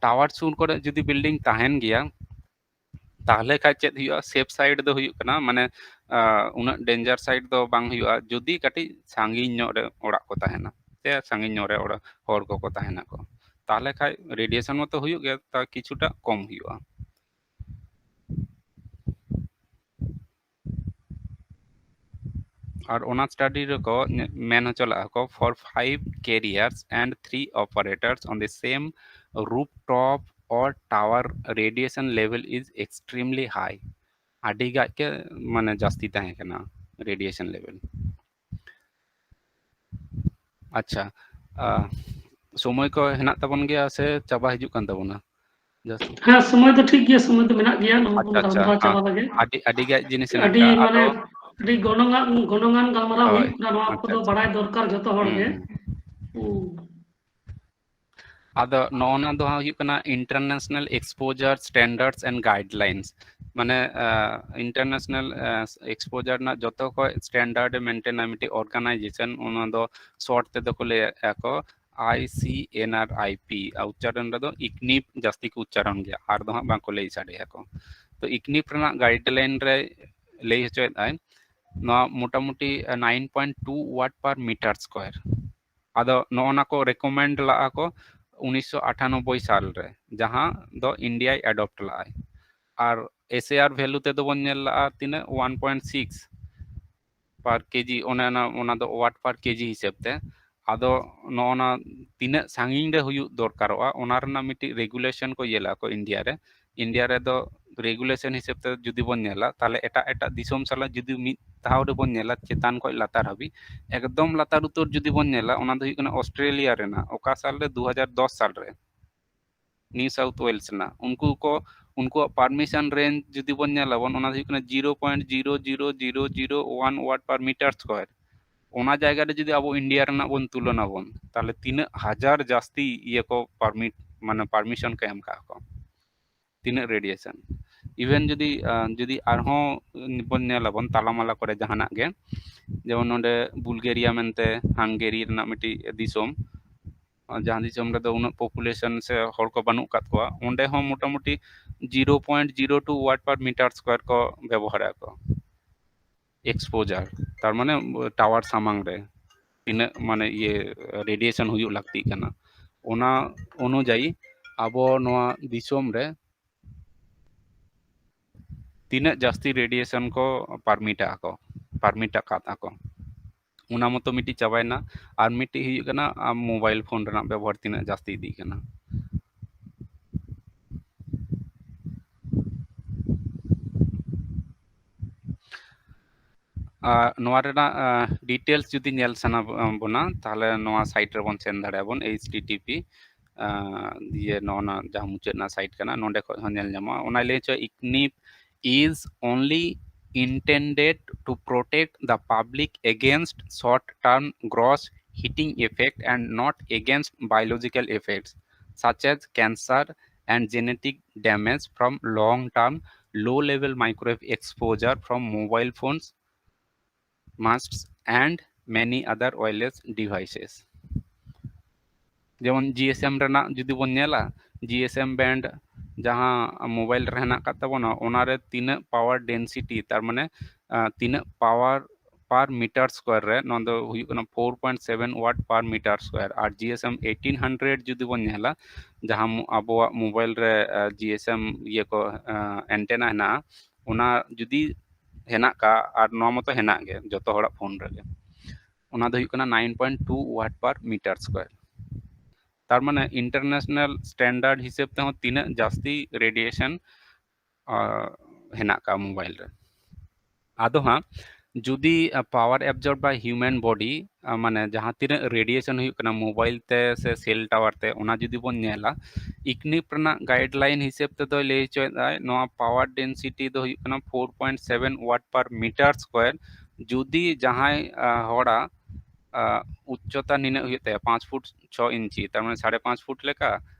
ᱴᱟᱣᱟᱨ ᱥᱩᱨ ᱠᱚᱨᱮ ᱡᱩᱫᱤ ᱵᱤᱞᱰᱤᱝ ᱛᱟᱦᱮᱱ ᱜᱮᱭᱟ, ᱛᱟᱦᱚᱞᱮ ᱠᱷᱟᱡ ᱪᱮᱫ ᱦᱩᱭᱩᱜᱼᱟ? ᱥᱮᱯ ᱥᱟᱭᱤᱰ ᱫᱚ ᱦᱩᱭᱩᱜ ᱠᱟᱱᱟ, ᱢᱟᱱᱮ ᱩᱱᱟᱹᱜ ᱰᱮᱧᱡᱟᱨ ᱥᱟᱭᱤᱰ ᱫᱚ ᱵᱟᱝ ᱦᱩᱭᱩᱜᱼᱟ ᱡᱩᱫᱤ ᱠᱟᱹᱴᱤᱡ ᱥᱟᱺᱜᱤᱧ ᱧᱚᱜ ᱨᱮ ᱚᱲᱟᱜ ᱠᱚ ᱛᱟᱦᱮᱱᱟ ᱥᱮ ᱥᱟᱺᱜᱤᱧ ᱧᱚᱜ ᱨᱮ ᱚᱲᱟᱜ ᱦᱚᱲ ᱠᱚᱠᱚ ᱛᱟᱦᱮᱱᱟᱠᱚ, ᱛᱟᱦᱚᱞᱮ ᱠᱷᱟᱡ ᱨᱮᱰᱤᱭᱮᱥᱚᱱ ᱢᱟᱛᱚ ᱦᱩᱭᱩᱜ ᱜᱮᱭᱟ, ᱛᱟ ᱠᱤᱪᱷᱩᱴᱟ ᱠᱚᱢ ᱦᱩᱭᱩᱜᱼᱟ᱾ ᱟᱨ ᱚᱱᱟ ᱥᱴᱟᱰᱤ ᱨᱮᱠᱚ ᱢᱮᱱ ᱦᱚᱪᱚ ᱞᱮᱫᱼᱟ ᱠᱚ, for five carriers and three operators on the same rooftop or tower, radiation level is extremely high. ᱟᱹᱰᱤ ᱜᱟᱡ ᱜᱮ ᱢᱟᱱᱮ ᱡᱟᱹᱥᱛᱤ ᱛᱟᱦᱮᱸ ᱠᱟᱱᱟ ᱨᱮᱰᱤᱭᱮᱥᱚᱱ ᱞᱮᱵᱮᱞ᱾ ᱟᱪᱪᱷᱟ, ᱥᱚᱢᱚᱭ ᱠᱚ ᱦᱮᱱᱟᱜ ᱛᱟᱵᱚᱱ ᱜᱮᱭᱟ ᱥᱮ ᱪᱟᱵᱟ ᱦᱤᱡᱩᱜ ᱠᱟᱱ ᱛᱟᱵᱚᱱᱟ? ᱦᱮᱸ, ᱥᱚᱢᱚᱭ ᱫᱚ ᱴᱷᱤᱠ ᱜᱮᱭᱟ, ᱥᱚᱢᱚᱭ ᱫᱚ ᱢᱮᱱᱟᱜ ᱜᱮᱭᱟ᱾ ᱱᱚᱣᱟ ᱵᱚᱱ ᱟᱪᱪᱷᱟ, ᱟᱪᱪᱷᱟ, ᱜᱟᱞᱢᱟᱨᱟᱣ ᱪᱟᱵᱟ ᱞᱮᱜᱮ᱾ ᱟᱹᱰᱤ ᱟᱹᱰᱤ ᱜᱟᱡ ᱡᱤᱱᱤᱥ ᱦᱮᱱᱟᱜ ᱟᱹᱰᱤ ᱠᱟᱜᱼᱟ, ᱢᱟᱱᱮ ᱟᱫᱚ ᱟᱹᱰᱤ ᱜᱚᱱᱚᱝ ᱟᱱ, ᱜᱚᱱᱚᱝ ᱟᱱ ᱜᱟᱞᱢᱟᱨᱟᱣ ᱦᱳᱭ, ᱦᱩᱭᱩᱜ ᱠᱟᱱᱟ, ᱱᱚᱣᱟ ᱟᱪᱪᱷᱟ, ᱠᱚᱫᱚ ᱟᱪᱪᱷᱟ᱾ ᱵᱟᱲᱟᱭ ᱫᱚᱨᱠᱟᱨ ᱡᱚᱛᱚ ᱦᱚᱲ ᱦᱩᱸ, ᱜᱮ᱾ ᱦᱩᱸ᱾ ᱦᱩᱸ᱾ ᱟᱫᱚ ᱱᱚᱜᱼᱚ ᱱᱟ ᱫᱚ ᱦᱟᱸᱜ ᱦᱩᱭᱩᱜ ᱠᱟᱱᱟ international exposure standards and guidelines, ᱢᱟᱱᱮ international exposure ᱨᱮᱱᱟᱜ ᱡᱚᱛᱚ ᱠᱷᱚᱡ ᱥᱴᱮᱱᱰᱟᱨᱰ ᱮ ᱢᱮᱱᱴᱮᱱᱟ ᱢᱤᱫᱴᱤᱡ ᱚᱨᱜᱟᱱᱟᱭᱡᱮᱥᱚᱱ, ᱚᱱᱟ ᱫᱚ ᱥᱚᱨᱴ ᱛᱮᱫᱚ ᱠᱚ ᱞᱟᱹᱭᱟ ᱠᱚ I C N R I P, ᱟᱨ ᱩᱪᱪᱟᱨᱚᱱ ᱨᱮᱫᱚ ᱤᱠᱱᱤᱯ ᱡᱟᱹᱥᱛᱤ ᱠᱚ ᱩᱪᱪᱟᱨᱚᱱ ᱜᱮᱭᱟ, ᱟᱨ ᱫᱚ ᱦᱟᱸᱜ ᱵᱟᱝᱠᱚ ᱞᱟᱹᱭ ᱥᱟᱰᱮᱭᱟᱠᱚ᱾ ᱛᱚ ᱤᱠᱱᱤᱯ ᱨᱮᱱᱟᱜ ᱜᱟᱭᱤᱰᱞᱟᱭᱤᱱ ᱨᱮ ᱞᱟᱹᱭ ᱦᱚᱪᱚᱭᱮᱫ ᱟᱭ, ᱱᱚᱣᱟ ᱢᱚᱴᱟᱢᱩᱴᱤ nine point two watt per meter square᱾ ᱟᱫᱚ ᱱᱚᱜᱼᱚ ᱱᱟ ᱠᱚ ᱨᱮᱠᱚᱢᱮᱱᱰ ᱞᱟᱜᱼᱟ ᱠᱚ ᱩᱱᱤᱥᱥᱚ ᱟᱴᱷᱟᱱᱚᱵᱵᱳᱭ ᱥᱟᱞ ᱨᱮ, ᱡᱟᱦᱟᱸ ᱫᱚ ᱤᱱᱰᱤᱭᱟᱭ ᱮᱰᱚᱯᱴ ᱞᱟᱜᱼᱟᱭ᱾ ᱟᱨ S A R ᱵᱷᱮᱞᱩ ᱛᱮᱫᱚ ᱵᱚᱱ ᱧᱮᱞ ᱞᱟᱜᱼᱟ ᱛᱤᱱᱟᱹᱜ, one point six per K G, ᱚᱱᱮ ᱚᱱᱟ, ᱚᱱᱟ ᱫᱚ ᱳᱣᱟᱴ per K G ᱦᱤᱥᱟᱹᱵ ᱛᱮ᱾ ᱟᱫᱚ ᱱᱚᱜᱼᱚ ᱱᱟ ᱛᱤᱱᱟᱹᱜ ᱥᱟᱺᱜᱤᱧ ᱨᱮ ᱦᱩᱭᱩᱜ ᱫᱚᱨᱠᱟᱨᱚᱜᱼᱟ, ᱚᱱᱟ ᱨᱮᱱᱟᱜ ᱢᱤᱫᱴᱤᱡ ᱨᱮᱜᱩᱞᱮᱥᱚᱱ ᱠᱚ ᱤᱭᱟᱹ ᱞᱟᱜᱼᱟ ᱠᱚ ᱤᱱᱰᱤᱭᱟ ᱨᱮ᱾ ᱤᱱᱰᱤᱭᱟ ᱨᱮᱫᱚ ᱨᱮᱜᱩᱞᱮᱥᱚᱱ ᱦᱤᱥᱟᱹᱵ ᱛᱮ ᱡᱩᱫᱤ ᱵᱚᱱ ᱧᱮᱞᱟ, ᱛᱟᱦᱚᱞᱮ ᱮᱴᱟᱜ ᱮᱴᱟᱜ ᱫᱤᱥᱚᱢ ᱥᱟᱞᱟᱜ ᱡᱩᱫᱤ ᱢᱤᱫ ᱫᱷᱟᱣ ᱨᱮᱵᱚᱱ ᱧᱮᱞᱟ ᱪᱮᱛᱟᱱ ᱠᱷᱚᱱ ᱞᱟᱛᱟᱨ ᱦᱟᱹᱵᱤᱡ, ᱮᱠᱫᱚᱢ ᱞᱟᱛᱟᱨ ᱩᱛᱟᱹᱨ ᱡᱩᱫᱤ ᱵᱚᱱ ᱧᱮᱞᱟ, ᱚᱱᱟ ᱫᱚ ᱦᱩᱭᱩᱜ ᱠᱟᱱᱟ ᱚᱥᱴᱨᱮᱞᱤᱭᱟ ᱨᱮᱱᱟᱜ, ᱚᱠᱟ ᱥᱟᱞ ᱨᱮ? ᱫᱩ ᱦᱟᱡᱟᱨ ᱫᱚᱥ ᱥᱟᱞ ᱨᱮ᱾ ᱱᱤᱣ ᱥᱟᱣᱩᱛᱷ ᱣᱮᱞᱥ ᱨᱮᱱᱟᱜ, ᱩᱱᱠᱩ ᱠᱚ, ᱩᱱᱠᱩᱣᱟᱜ ᱯᱟᱨᱢᱤᱥᱚᱱ ᱨᱮᱧᱡᱽ ᱡᱩᱫᱤ ᱵᱚᱱ ᱧᱮᱞᱟᱵᱚᱱ, ᱚᱱᱟ ᱫᱚ ᱦᱩᱭᱩᱜ ᱠᱟᱱᱟ zero point zero zero zero zero one watt per meter square᱾ ᱚᱱᱟ ᱡᱟᱭᱜᱟ ᱨᱮ ᱡᱩᱫᱤ ᱟᱵᱚ ᱤᱱᱰᱤᱭᱟ ᱨᱮᱱᱟᱜ ᱵᱚᱱ ᱛᱩᱞᱚᱱᱟ ᱵᱚᱱ, ᱛᱟᱦᱚᱞᱮ ᱛᱤᱱᱟᱹᱜ ᱦᱟᱡᱟᱨ ᱡᱟᱹᱥᱛᱤ ᱤᱭᱟᱹ ᱠᱚ ᱯᱟᱨᱢᱤᱴ, ᱢᱟᱱᱮ ᱯᱟᱨᱢᱤᱥᱚᱱ ᱠᱚ ᱮᱢ ᱠᱟᱜᱼᱟ ᱠᱚ, ᱛᱤᱱᱟᱹᱜ ᱨᱮᱰᱤᱭᱮᱥᱚᱱ᱾ ᱤᱵᱷᱮᱱ ᱡᱩᱫᱤ, ᱟᱸ, ᱡᱩᱫᱤ ᱟᱨᱦᱚᱸ ᱵᱚᱱ ᱧᱮᱞᱟᱵᱚᱱ ᱛᱟᱞᱟᱢᱟᱞᱟ ᱠᱚᱨᱮ ᱡᱟᱦᱟᱱᱟᱜ ᱜᱮ, ᱡᱮᱢᱚᱱ ᱱᱚᱰᱮ ᱵᱩᱞᱜᱮᱨᱤᱭᱟ ᱢᱮᱱᱛᱮ ᱦᱟᱝᱜᱮᱨᱤ ᱨᱮᱱᱟᱜ ᱢᱤᱫᱴᱤᱡ ᱫᱤᱥᱚᱢ, ᱡᱟᱦᱟᱸ ᱫᱤᱥᱚᱢ ᱨᱮᱫᱚ ᱩᱱᱟᱹᱜ ᱯᱚᱯᱩᱞᱮᱥᱚᱱ ᱥᱮ ᱦᱚᱲ ᱠᱚ ᱵᱟᱹᱱᱩᱜ ᱟᱠᱟᱫ ᱠᱚᱣᱟ, ᱚᱸᱰᱮ ᱦᱚᱸ ᱢᱚᱴᱟᱢᱩᱴᱤ zero point zero two watt per meter square ᱠᱚ ᱵᱮᱵᱚᱦᱟᱨᱮᱫᱼᱟ ᱠᱚ᱾ ᱮᱠᱥᱯᱳᱡᱟᱨ, ᱛᱟᱨ ᱢᱟᱱᱮ ᱴᱟᱣᱟᱨ ᱥᱟᱢᱟᱝ ᱨᱮ ᱛᱤᱱᱟᱹᱜ ᱢᱟᱱᱮ ᱤᱭᱟᱹ ᱨᱮᱰᱤᱭᱮᱥᱚᱱ ᱦᱩᱭᱩᱜ ᱞᱟᱹᱠᱛᱤᱜ ᱠᱟᱱᱟ, ᱚᱱᱟ ᱚᱱᱩᱡᱟᱭᱤ ᱟᱵᱚ ᱱᱚᱣᱟ ᱫᱤᱥᱚᱢ ᱨᱮ ᱛᱤᱱᱟᱹᱜ ᱡᱟᱹᱥᱛᱤ ᱨᱮᱰᱤᱭᱮᱥᱚᱱ ᱠᱚ ᱯᱟᱨᱢᱤᱴ ᱟᱠᱚ, ᱯᱟᱨᱢᱤᱴ ᱟᱠᱟᱫ ᱟᱠᱚ, ᱚᱱᱟ ᱢᱚᱛᱚ ᱢᱤᱫᱴᱤᱡ ᱪᱟᱵᱟᱭᱮᱱᱟ᱾ ᱟᱨ ᱢᱤᱫᱴᱤᱡ ᱦᱩᱭᱩᱜ ᱠᱟᱱᱟ ᱟᱢ ᱢᱳᱵᱟᱭᱤᱞ ᱯᱷᱳᱱ ᱨᱮᱱᱟᱜ ᱵᱮᱵᱚᱦᱟᱨ ᱛᱤᱱᱟᱹᱜ ᱡᱟᱹᱥᱛᱤ ᱤᱫᱤᱜ ᱠᱟᱱᱟ᱾ ᱟᱨ ᱱᱚᱣᱟ ᱨᱮᱱᱟᱜ, ᱟᱸ, ᱰᱤᱴᱮᱞᱥ ᱡᱩᱫᱤ ᱧᱮᱞ ᱥᱟᱱᱟ ᱵᱚᱱᱟ, ᱛᱟᱦᱚᱞᱮ ᱱᱚᱣᱟ ᱥᱟᱭᱤᱴ ᱨᱮᱵᱚᱱ ᱥᱮᱱ ᱫᱟᱲᱮᱭᱟᱜᱼᱟ ᱵᱚᱱ, H T T P, ᱟᱸ, ᱤᱭᱟᱹ, ᱱᱚᱜᱼᱚ ᱱᱟ ᱡᱟᱦᱟᱸ ᱢᱩᱪᱟᱹᱫ ᱨᱮᱱᱟᱜ ᱥᱟᱭᱤᱴ ᱠᱟᱱᱟ, ᱱᱚᱸᱰᱮ ᱠᱷᱚᱱ ᱦᱚᱸ ᱧᱮᱞ ᱧᱟᱢᱚᱜᱼᱟ᱾ ᱚᱱᱟᱭ ᱞᱟᱹᱭ ᱦᱚᱪᱚᱭᱟ, ᱤᱠᱱᱤᱯ is only intended to protect the public against short-term gross heating effect and not against biological effects such as cancer and genetic damage from long-term low-level microwave exposure from mobile phones, masts and many other wireless devices. ᱡᱮᱢᱚᱱ ᱡᱤ ᱮᱥ ᱮᱢ ᱨᱮᱱᱟᱜ ᱡᱩᱫᱤ ᱵᱚᱱ ᱧᱮᱞᱟ, ᱡᱤ ᱮᱥ ᱮᱢ band ᱡᱟᱦᱟᱸ mobile ᱨᱮ ᱦᱮᱱᱟᱜ ᱟᱠᱟᱫ ᱛᱟᱵᱚᱱᱟ, ᱚᱱᱟᱨᱮ ᱛᱤᱱᱟᱹᱜ power density, ᱛᱟᱨ ᱢᱟᱱᱮ ᱛᱤᱱᱟᱹᱜ power per meter square ᱨᱮ, ᱱᱚᱣᱟ ᱫᱚ ᱦᱩᱭᱩᱜ ᱠᱟᱱᱟ four point seven watt per meter square᱾ ᱟᱨ G S M eighteen hundred ᱡᱩᱫᱤ ᱵᱚᱱ ᱧᱮᱞᱟ, ᱡᱟᱦᱟᱸ ᱟᱵᱚᱣᱟᱜ mobile ᱨᱮ ᱡᱤ ᱮᱥ ᱮᱢ ᱤᱭᱟᱹ ᱠᱚ, antenna ᱦᱮᱱᱟᱜᱼᱟ, ᱚᱱᱟ ᱡᱩᱫᱤ ᱦᱮᱱᱟᱜ ᱠᱟᱜ, ᱟᱨ ᱱᱚᱣᱟ ᱢᱚᱛᱚ ᱦᱮᱱᱟᱜ ᱜᱮ ᱡᱚᱛᱚ ᱦᱚᱲᱟᱜ ᱯᱷᱳᱱ ᱨᱮᱜᱮ, ᱚᱱᱟ ᱫᱚ ᱦᱩᱭᱩᱜ ᱠᱟᱱᱟ nine point two watt per meter square᱾ ᱛᱟᱨ ᱢᱟᱱᱮ international standard ᱦᱤᱥᱟᱹᱵ ᱛᱮᱦᱚᱸ ᱛᱤᱱᱟᱹᱜ ᱡᱟᱹᱥᱛᱤ radiation ᱦᱮᱱᱟᱜ ᱠᱟᱜᱼᱟ mobile ᱨᱮ᱾ ᱟᱫᱚ ᱦᱟᱸᱜ ᱡᱩᱫᱤ power absorbed by human body, ᱢᱟᱱᱮ ᱡᱟᱦᱟᱸ ᱛᱤᱱᱟᱹᱜ radiation ᱦᱩᱭᱩᱜ ᱠᱟᱱᱟ mobile ᱛᱮ ᱥᱮ cell tower ᱛᱮ, ᱚᱱᱟ ᱡᱩᱫᱤ ᱵᱚᱱ ᱧᱮᱞᱟ, ᱤᱠᱱᱤᱯ ᱨᱮᱱᱟᱜ guideline ᱦᱤᱥᱟᱹᱵ ᱛᱮᱫᱚᱭ ᱞᱟᱹᱭ ᱦᱚᱪᱚᱭᱮᱫᱟ, ᱱᱚᱣᱟ power density ᱫᱚ ᱦᱩᱭᱩᱜ ᱠᱟᱱᱟ four point seven watt per meter square᱾ ᱡᱩᱫᱤ ᱡᱟᱦᱟᱸᱭ ᱦᱚᱲᱟᱜ ᱩᱪᱪᱚᱛᱟ ᱱᱤᱱᱟᱹᱜ ᱦᱩᱭᱩᱜ ᱛᱟᱭᱟ, ᱯᱟᱸᱪ ᱯᱷᱩᱴ ᱪᱷᱚ ᱤᱧᱪᱤ, ᱛᱟᱨ ᱢᱟᱱᱮ ᱥᱟᱲᱮ ᱯᱟᱸᱪ ᱯᱷᱩᱴ ᱞᱮᱠᱟ,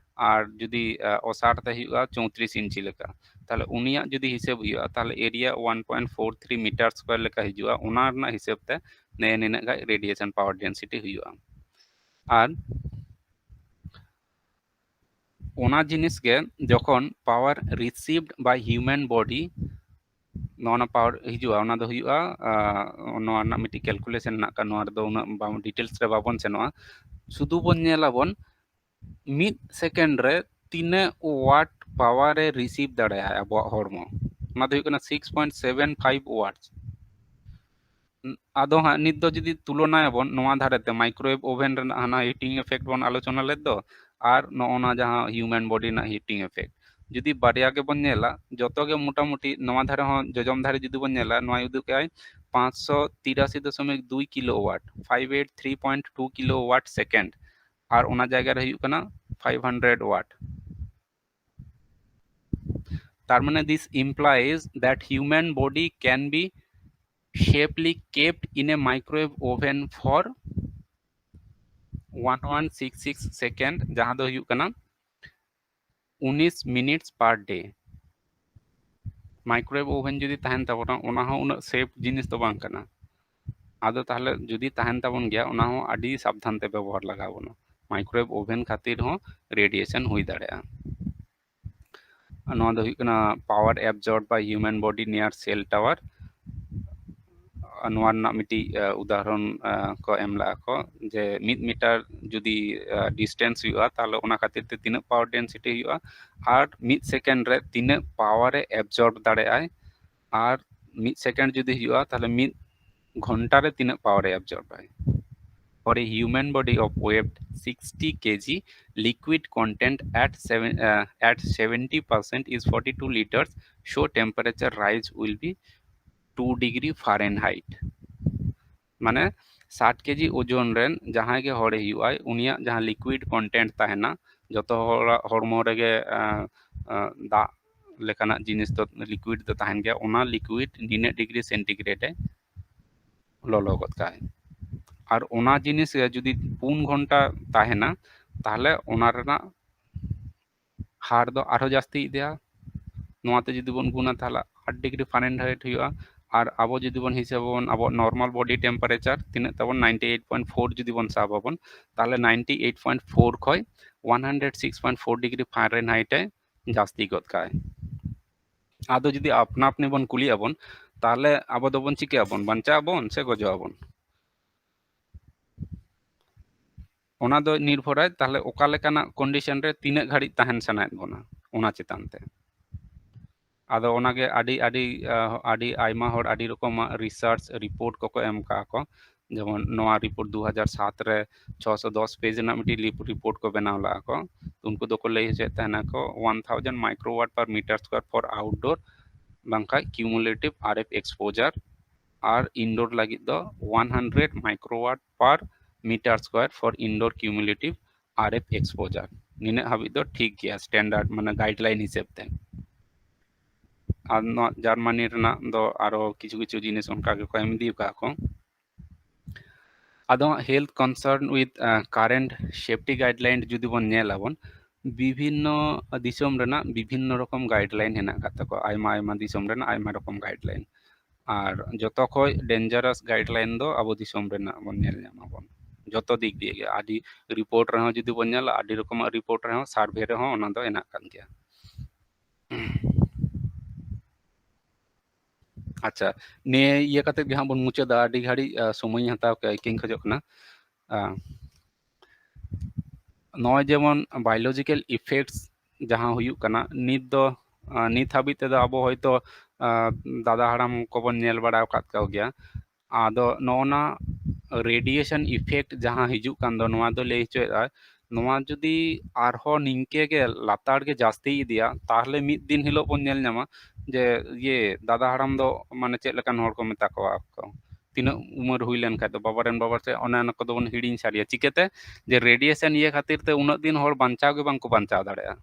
ᱟᱨ ᱡᱩᱫᱤ ᱚᱥᱟᱨ ᱛᱮ ᱦᱩᱭᱩᱜᱼᱟ ᱪᱳᱭᱛᱨᱤᱥ ᱤᱧᱪᱤ ᱞᱮᱠᱟ, ᱛᱟᱦᱞᱮ ᱩᱱᱤᱭᱟᱜ ᱡᱩᱫᱤ ᱦᱤᱥᱟᱹᱵ ᱦᱩᱭᱩᱜᱼᱟ, ᱛᱟᱦᱞᱮ area one point four three meter square ᱞᱮᱠᱟ ᱦᱤᱡᱩᱜᱼᱟ᱾ ᱚᱱᱟ ᱨᱮᱱᱟᱜ ᱦᱤᱥᱟᱹᱵ ᱛᱮ ᱱᱮ ᱱᱤᱱᱟᱹᱜ ᱜᱟᱱ radiation power density ᱦᱩᱭᱩᱜᱼᱟ᱾ ᱟᱨ ᱚᱱᱟ ᱡᱤᱱᱤᱥ ᱜᱮ ᱡᱚᱠᱷᱚᱱ power received by human body, ᱱᱚᱣᱟ power ᱦᱤᱡᱩᱜᱼᱟ, ᱚᱱᱟ ᱫᱚ ᱦᱩᱭᱩᱜᱼᱟ, ᱱᱚᱣᱟ ᱨᱮᱱᱟᱜ ᱢᱤᱫᱴᱤᱡ calculation ᱦᱮᱱᱟᱜ ᱟᱠᱟᱫ, ᱱᱚᱣᱟ ᱨᱮᱫᱚ ᱩᱱᱟᱹᱜ details ᱨᱮ ᱵᱟᱵᱚᱱ ᱥᱮᱱᱚᱜᱼᱟ᱾ ᱥᱩᱫᱷᱩ ᱵᱚᱱ ᱧᱮᱞᱟᱵᱚᱱ ᱢᱤᱫ second ᱨᱮ ᱛᱤᱱᱟᱹᱜ watt power ᱮ receive ᱫᱟᱲᱮᱭᱟᱜᱼᱟ ᱟᱵᱚᱣᱟᱜ ᱦᱚᱲᱢᱚ, ᱚᱱᱟ ᱫᱚ ᱦᱩᱭᱩᱜ ᱠᱟᱱᱟ six point seven five watts᱾ ᱟᱫᱚ ᱦᱟᱸᱜ ᱱᱤᱛ ᱫᱚ ᱡᱩᱫᱤ ᱛᱩᱞᱚᱱᱟᱭᱟᱵᱚᱱ ᱱᱚᱣᱟ ᱫᱷᱟᱨᱮ ᱛᱮ microwave oven ᱨᱮᱱᱟᱜ ᱦᱟᱱᱟ heating effect ᱵᱚᱱ ᱟᱞᱳᱪᱚᱱᱟ ᱞᱮᱫ ᱫᱚ, ᱟᱨ ᱱᱚᱜᱼᱚ ᱱᱟ ᱡᱟᱦᱟᱸ human body ᱨᱮᱱᱟᱜ heating effect, ᱡᱩᱫᱤ ᱵᱟᱨᱭᱟ ᱜᱮᱵᱚᱱ ᱧᱮᱞᱟ, ᱡᱚᱛᱚ ᱜᱮ ᱢᱚᱴᱟᱢᱩᱴᱤ ᱱᱚᱣᱟ ᱫᱷᱟᱨᱮ ᱦᱚᱸ ᱡᱚᱡᱚᱢ ᱫᱷᱟᱨᱮ ᱡᱩᱫᱤ ᱵᱚᱱ ᱧᱮᱞᱟ, ᱱᱚᱣᱟᱭ ᱩᱫᱩᱜ ᱮᱫᱟᱭ ᱯᱟᱸᱪᱥᱚ ᱛᱤᱨᱟᱥᱤ ᱫᱚᱥᱚᱢᱤᱠ ᱫᱩᱭ kilowatt, five eight three point two kilowatt second, ᱟᱨ ᱚᱱᱟ ᱡᱟᱭᱜᱟ ᱨᱮ ᱦᱩᱭᱩᱜ ᱠᱟᱱᱟ five hundred watt᱾ ᱛᱟᱨ ᱢᱟᱱᱮ this implies that human body can be safely kept in a microwave oven for one one six six second, ᱡᱟᱦᱟᱸ ᱫᱚ ᱦᱩᱭᱩᱜ ᱠᱟᱱᱟ ᱩᱱᱤᱥ minutes per day᱾ Microwave oven ᱡᱩᱫᱤ ᱛᱟᱦᱮᱱ ᱛᱟᱵᱚᱱᱟ, ᱚᱱᱟ ᱦᱚᱸ ᱩᱱᱟᱹᱜ safe ᱡᱤᱱᱤᱥ ᱫᱚ ᱵᱟᱝ ᱠᱟᱱᱟ᱾ ᱟᱫᱚ ᱛᱟᱦᱞᱮ ᱡᱩᱫᱤ ᱛᱟᱦᱮᱱ ᱛᱟᱵᱚᱱ ᱜᱮᱭᱟ, ᱚᱱᱟ ᱦᱚᱸ ᱟᱹᱰᱤ ᱥᱟᱵᱫᱷᱟᱱ ᱛᱮ ᱵᱮᱵᱚᱦᱟᱨ ᱞᱟᱜᱟᱣ ᱵᱚᱱᱟ᱾ microwave oven ᱠᱷᱟᱹᱛᱤᱨ ᱦᱚᱸ radiation ᱦᱩᱭ ᱫᱟᱲᱮᱭᱟᱜᱼᱟ᱾ ᱟᱨ ᱱᱚᱣᱟ ᱫᱚ ᱦᱩᱭᱩᱜ ᱠᱟᱱᱟ power absorbed by human body near cell tower᱾ ᱟᱨ ᱱᱚᱣᱟ ᱨᱮᱱᱟᱜ ᱢᱤᱫᱴᱤᱡ ᱩᱫᱟᱦᱚᱨᱚᱱ ᱠᱚ ᱮᱢ ᱞᱟᱜᱼᱟ ᱠᱚ ᱡᱮ ᱢᱤᱫ ᱢᱤᱴᱟᱨ ᱡᱩᱫᱤ distance ᱦᱩᱭᱩᱜᱼᱟ, ᱛᱟᱦᱚᱞᱮ ᱚᱱᱟ ᱠᱷᱟᱹᱛᱤᱨ ᱛᱮ ᱛᱤᱱᱟᱹᱜ power density ᱦᱩᱭᱩᱜᱼᱟ, ᱟᱨ ᱢᱤᱫ second ᱨᱮ ᱛᱤᱱᱟᱹᱜ power ᱮ absorb ᱫᱟᱲᱮᱭᱟᱜᱼᱟᱭ, ᱟᱨ ᱢᱤᱫ second ᱡᱩᱫᱤ ᱦᱩᱭᱩᱜᱼᱟ, ᱛᱟᱦᱚᱞᱮ ᱢᱤᱫ ᱜᱷᱚᱱᱴᱟ ᱨᱮ ᱛᱤᱱᱟᱹᱜ power A absorb I. For a human body of weight sixty K G, liquid content at seven uh, at seventy percent is forty-two liters, so temperature rise will be two degree Fahrenheit. ᱢᱟᱱᱮ ᱥᱟᱴ ᱠᱮᱡᱤ ᱳᱡᱚᱱ ᱨᱮᱱ ᱡᱟᱦᱟᱸᱭ ᱜᱮ ᱦᱚᱲᱮ ᱦᱩᱭᱩᱜᱼᱟᱭ, ᱩᱱᱤᱭᱟᱜ ᱡᱟᱦᱟᱸ liquid content ᱛᱟᱦᱮᱱᱟ, ᱡᱚᱛᱚ ᱦᱚᱲᱟᱜ ᱦᱚᱲᱢᱚ ᱨᱮᱜᱮ ᱫᱟᱜ ᱞᱮᱠᱟᱱᱟᱜ ᱡᱤᱱᱤᱥ ᱫᱚ, liquid ᱫᱚ ᱛᱟᱦᱮᱱ ᱜᱮᱭᱟ, ᱚᱱᱟ liquid ᱱᱤᱱᱟᱹᱜ degree centigrade ᱮ ᱞᱚᱞᱚ ᱜᱚᱫ ᱠᱟᱜᱼᱟᱭ᱾ ᱟᱨ ᱚᱱᱟ ᱡᱤᱱᱤᱥ ᱜᱮ ᱡᱩᱫᱤ ᱯᱩᱱ ᱜᱷᱚᱱᱴᱟ ᱛᱟᱦᱮᱱᱟ, ᱛᱟᱦᱚᱞᱮ ᱚᱱᱟ ᱨᱮᱱᱟᱜ ᱦᱟᱨ ᱫᱚ ᱟᱨᱦᱚᱸ ᱡᱟᱹᱥᱛᱤ ᱤᱫᱤᱜᱼᱟ᱾ ᱱᱚᱣᱟᱛᱮ ᱡᱩᱫᱤ ᱵᱚᱱ ᱜᱩᱱᱟ, ᱛᱟᱦᱚᱞᱮ ᱟᱴ degree Fahrenheit ᱦᱩᱭᱩᱜᱼᱟ᱾ ᱟᱨ ᱟᱵᱚ ᱡᱩᱫᱤ ᱵᱚᱱ ᱦᱤᱥᱟᱹᱵᱟᱵᱚᱱ, ᱟᱵᱚ normal body temperature ᱛᱤᱱᱟᱹᱜ ᱛᱟᱵᱚᱱ, ninety eight point four ᱡᱩᱫᱤ ᱵᱚᱱ ᱥᱟᱵ ᱟᱵᱚᱱ, ᱛᱟᱦᱚᱞᱮ ninety eight point four ᱠᱷᱚᱱ one hundred six point four degree Fahrenheit ᱮ ᱡᱟᱹᱥᱛᱤ ᱜᱚᱫ ᱠᱟᱜᱼᱟᱭ᱾ ᱟᱫᱚ ᱡᱩᱫᱤ ᱟᱯᱱᱟ ᱟᱯᱱᱤ ᱵᱚᱱ ᱠᱩᱞᱤᱜ ᱟᱵᱚᱱ, ᱛᱟᱦᱚᱞᱮ ᱟᱵᱚ ᱫᱚᱵᱚᱱ ᱪᱤᱠᱟᱹᱜ ᱟᱵᱚᱱ? ᱵᱟᱧᱪᱟᱜ ᱟᱵᱚᱱ ᱥᱮ ᱜᱚᱡᱚᱜ ᱟᱵᱚᱱ? ᱚᱱᱟ ᱫᱚ ᱱᱤᱨᱵᱷᱚᱨᱟᱭ ᱛᱟᱦᱚᱞᱮ ᱚᱠᱟ ᱞᱮᱠᱟᱱᱟᱜ condition ᱨᱮ ᱛᱤᱱᱟᱹᱜ ᱜᱷᱟᱹᱲᱤᱡ ᱛᱟᱦᱮᱱ ᱥᱟᱱᱟᱭᱮᱫ ᱵᱚᱱᱟ ᱚᱱᱟ ᱪᱮᱛᱟᱱ ᱛᱮ᱾ ᱟᱫᱚ ᱚᱱᱟᱜᱮ ᱟᱹᱰᱤ ᱟᱹᱰᱤ ᱟᱹᱰᱤ ᱟᱭᱢᱟ ᱦᱚᱲ ᱟᱹᱰᱤ ᱨᱚᱠᱚᱢᱟᱜ research report ᱠᱚᱠᱚ ᱮᱢ ᱠᱟᱜᱼᱟ ᱠᱚ᱾ ᱡᱮᱢᱚᱱ ᱱᱚᱣᱟ report ᱫᱩ ᱦᱟᱡᱟᱨ ᱥᱟᱛ ᱨᱮ ᱪᱷᱚᱥᱚ ᱫᱚᱥ page ᱨᱮᱱᱟᱜ ᱢᱤᱫᱴᱤᱡ report ᱠᱚ ᱵᱮᱱᱟᱣ ᱞᱟᱜᱼᱟ ᱠᱚ᱾ ᱩᱱᱠᱩ ᱫᱚᱠᱚ ᱞᱟᱹᱭ ᱦᱚᱪᱚᱭᱮᱫ ᱛᱟᱦᱮᱱᱟ ᱠᱚ one thousand microwatt per meter square for outdoor, ᱵᱟᱝᱠᱷᱟᱡ cumulative R F exposure, ᱟᱨ indoor ᱞᱟᱹᱜᱤᱫ ᱫᱚ one hundred microwatt per meter square for indoor cumulative R F exposure᱾ ᱱᱤᱱᱟᱹᱜ ᱦᱟᱹᱵᱤᱡ ᱫᱚ ᱴᱷᱤᱠ ᱜᱮᱭᱟ standard, ᱢᱟᱱᱮ guideline ᱦᱤᱥᱟᱹᱵ ᱛᱮ᱾ ᱟᱨ ᱱᱚᱣᱟ ᱡᱟᱨᱢᱟᱱᱤ ᱨᱮᱱᱟᱜ ᱫᱚ ᱟᱨᱚ ᱠᱤᱪᱷᱩ ᱠᱤᱪᱷᱩ ᱡᱤᱱᱤᱥ ᱚᱱᱠᱟ ᱜᱮᱠᱚ ᱮᱢ ᱤᱫᱤ ᱟᱠᱟᱫ ᱠᱚ᱾ ᱟᱫᱚ health concern with current safety guideline ᱡᱩᱫᱤ ᱵᱚᱱ ᱧᱮᱞ ᱟᱵᱚᱱ, ᱵᱤᱵᱷᱤᱱᱱᱚ ᱫᱤᱥᱚᱢ ᱨᱮᱱᱟᱜ ᱵᱤᱵᱷᱤᱱᱱᱚ ᱨᱚᱠᱚᱢ guideline ᱦᱮᱱᱟᱜ ᱟᱠᱟᱫ ᱛᱟᱠᱚᱣᱟ᱾ ᱟᱭᱢᱟ ᱟᱭᱢᱟ ᱫᱤᱥᱚᱢ ᱨᱮᱱᱟᱜ ᱟᱭᱢᱟ ᱨᱚᱠᱚᱢ guideline᱾ ᱟᱨ ᱡᱚᱛᱚ ᱠᱷᱚᱡ dangerous guideline ᱫᱚ ᱟᱵᱚ ᱫᱤᱥᱚᱢ ᱨᱮᱱᱟᱜ ᱵᱚᱱ ᱧᱮᱞ ᱧᱟᱢ ᱟᱵᱚᱱ᱾ ᱡᱚᱛᱚ ᱫᱤᱠ ᱫᱤᱭᱮ ᱜᱮ᱾ ᱟᱹᱰᱤ ᱨᱤᱯᱳᱨᱴ ᱨᱮᱦᱚᱸ ᱡᱩᱫᱤ ᱵᱚᱱ ᱧᱮᱞᱟ, ᱟᱹᱰᱤ ᱨᱚᱠᱚᱢᱟᱜ ᱨᱤᱯᱳᱨᱴ ᱨᱮᱦᱚᱸ, ᱥᱟᱨᱵᱷᱮ ᱨᱮᱦᱚᱸ ᱚᱱᱟ ᱫᱚ ᱦᱮᱱᱟᱜ ᱠᱟᱱ ᱜᱮᱭᱟ᱾ ᱟᱪᱪᱷᱟ, ᱱᱤᱭᱟᱹ ᱤᱭᱟᱹ ᱠᱟᱛᱮ ᱜᱮ ᱦᱟᱸᱜ ᱵᱚᱱ ᱢᱩᱪᱟᱹᱫᱟ, ᱟᱹᱰᱤ ᱜᱷᱟᱹᱲᱤᱡ ᱥᱚᱢᱚᱭ ᱤᱧ ᱦᱟᱛᱟᱣ ᱠᱮᱫᱟ, ᱤᱠᱟᱹᱧ ᱠᱷᱚᱡᱚᱜ ᱠᱟᱱᱟ᱾ ᱱᱚᱜᱼᱚᱭ ᱡᱮᱢᱚᱱ biological effects ᱡᱟᱦᱟᱸ ᱦᱩᱭᱩᱜ ᱠᱟᱱᱟ, ᱱᱤᱛ ᱫᱚ ᱱᱤᱛ ᱦᱟᱹᱵᱤᱡ ᱛᱮᱫᱚ ᱟᱵᱚ ᱦᱚᱭᱛᱳ ᱫᱟᱫᱟ ᱦᱟᱲᱟᱢ ᱠᱚᱵᱚᱱ ᱧᱮᱞ ᱵᱟᱲᱟ ᱟᱠᱟᱫ ᱠᱚ ᱜᱮᱭᱟ᱾ ᱟᱫᱚ ᱱᱚᱜᱼᱚ ᱱᱟ radiation effect ᱡᱟᱦᱟᱸ ᱦᱤᱡᱩᱜ ᱠᱟᱱ ᱫᱚ, ᱱᱚᱣᱟ ᱫᱚ ᱞᱟᱹᱭ ᱦᱚᱪᱚᱭᱮᱫᱟ, ᱱᱚᱣᱟ ᱡᱩᱫᱤ ᱟᱨᱦᱚᱸ ᱱᱤᱝᱠᱟᱹ ᱜᱮ ᱞᱟᱛᱟᱨ ᱜᱮ ᱡᱟᱹᱥᱛᱤ ᱤᱫᱤᱭᱟ, ᱛᱟᱦᱚᱞᱮ ᱢᱤᱫ ᱫᱤᱱ ᱦᱤᱞᱳᱜ ᱵᱚᱱ ᱧᱮᱞ ᱧᱟᱢᱟ ᱡᱮ ᱤᱭᱟᱹ ᱫᱟᱫᱟ ᱦᱟᱲᱟᱢ ᱫᱚ ᱢᱟᱱᱮ ᱪᱮᱫ ᱞᱮᱠᱟᱱ ᱦᱚᱲ ᱠᱚ ᱢᱮᱛᱟ ᱠᱚᱣᱟ ᱠᱚ, ᱛᱤᱱᱟᱹᱜ ᱩᱢᱮᱨ ᱦᱩᱭ ᱞᱮᱱᱠᱷᱟᱱ ᱫᱚ ᱵᱟᱵᱟ ᱨᱮᱱ ᱵᱟᱵᱟ ᱥᱮ ᱚᱱᱮ ᱚᱱᱟ ᱠᱚᱫᱚ ᱵᱚᱱ ᱦᱤᱲᱤᱧ ᱥᱟᱹᱨᱤᱭᱟ᱾ ᱪᱤᱠᱟᱹᱛᱮ? ᱡᱮ radiation ᱤᱭᱟᱹ ᱠᱷᱟᱹᱛᱤᱨ ᱛᱮ ᱩᱱᱟᱹᱜ ᱫᱤᱱ ᱦᱚᱲ ᱵᱟᱧᱪᱟᱣ ᱜᱮ ᱵᱟᱝ ᱠᱚ ᱵᱟᱧᱪᱟᱣ ᱫᱟᱲᱮᱭᱟᱜᱼᱟ᱾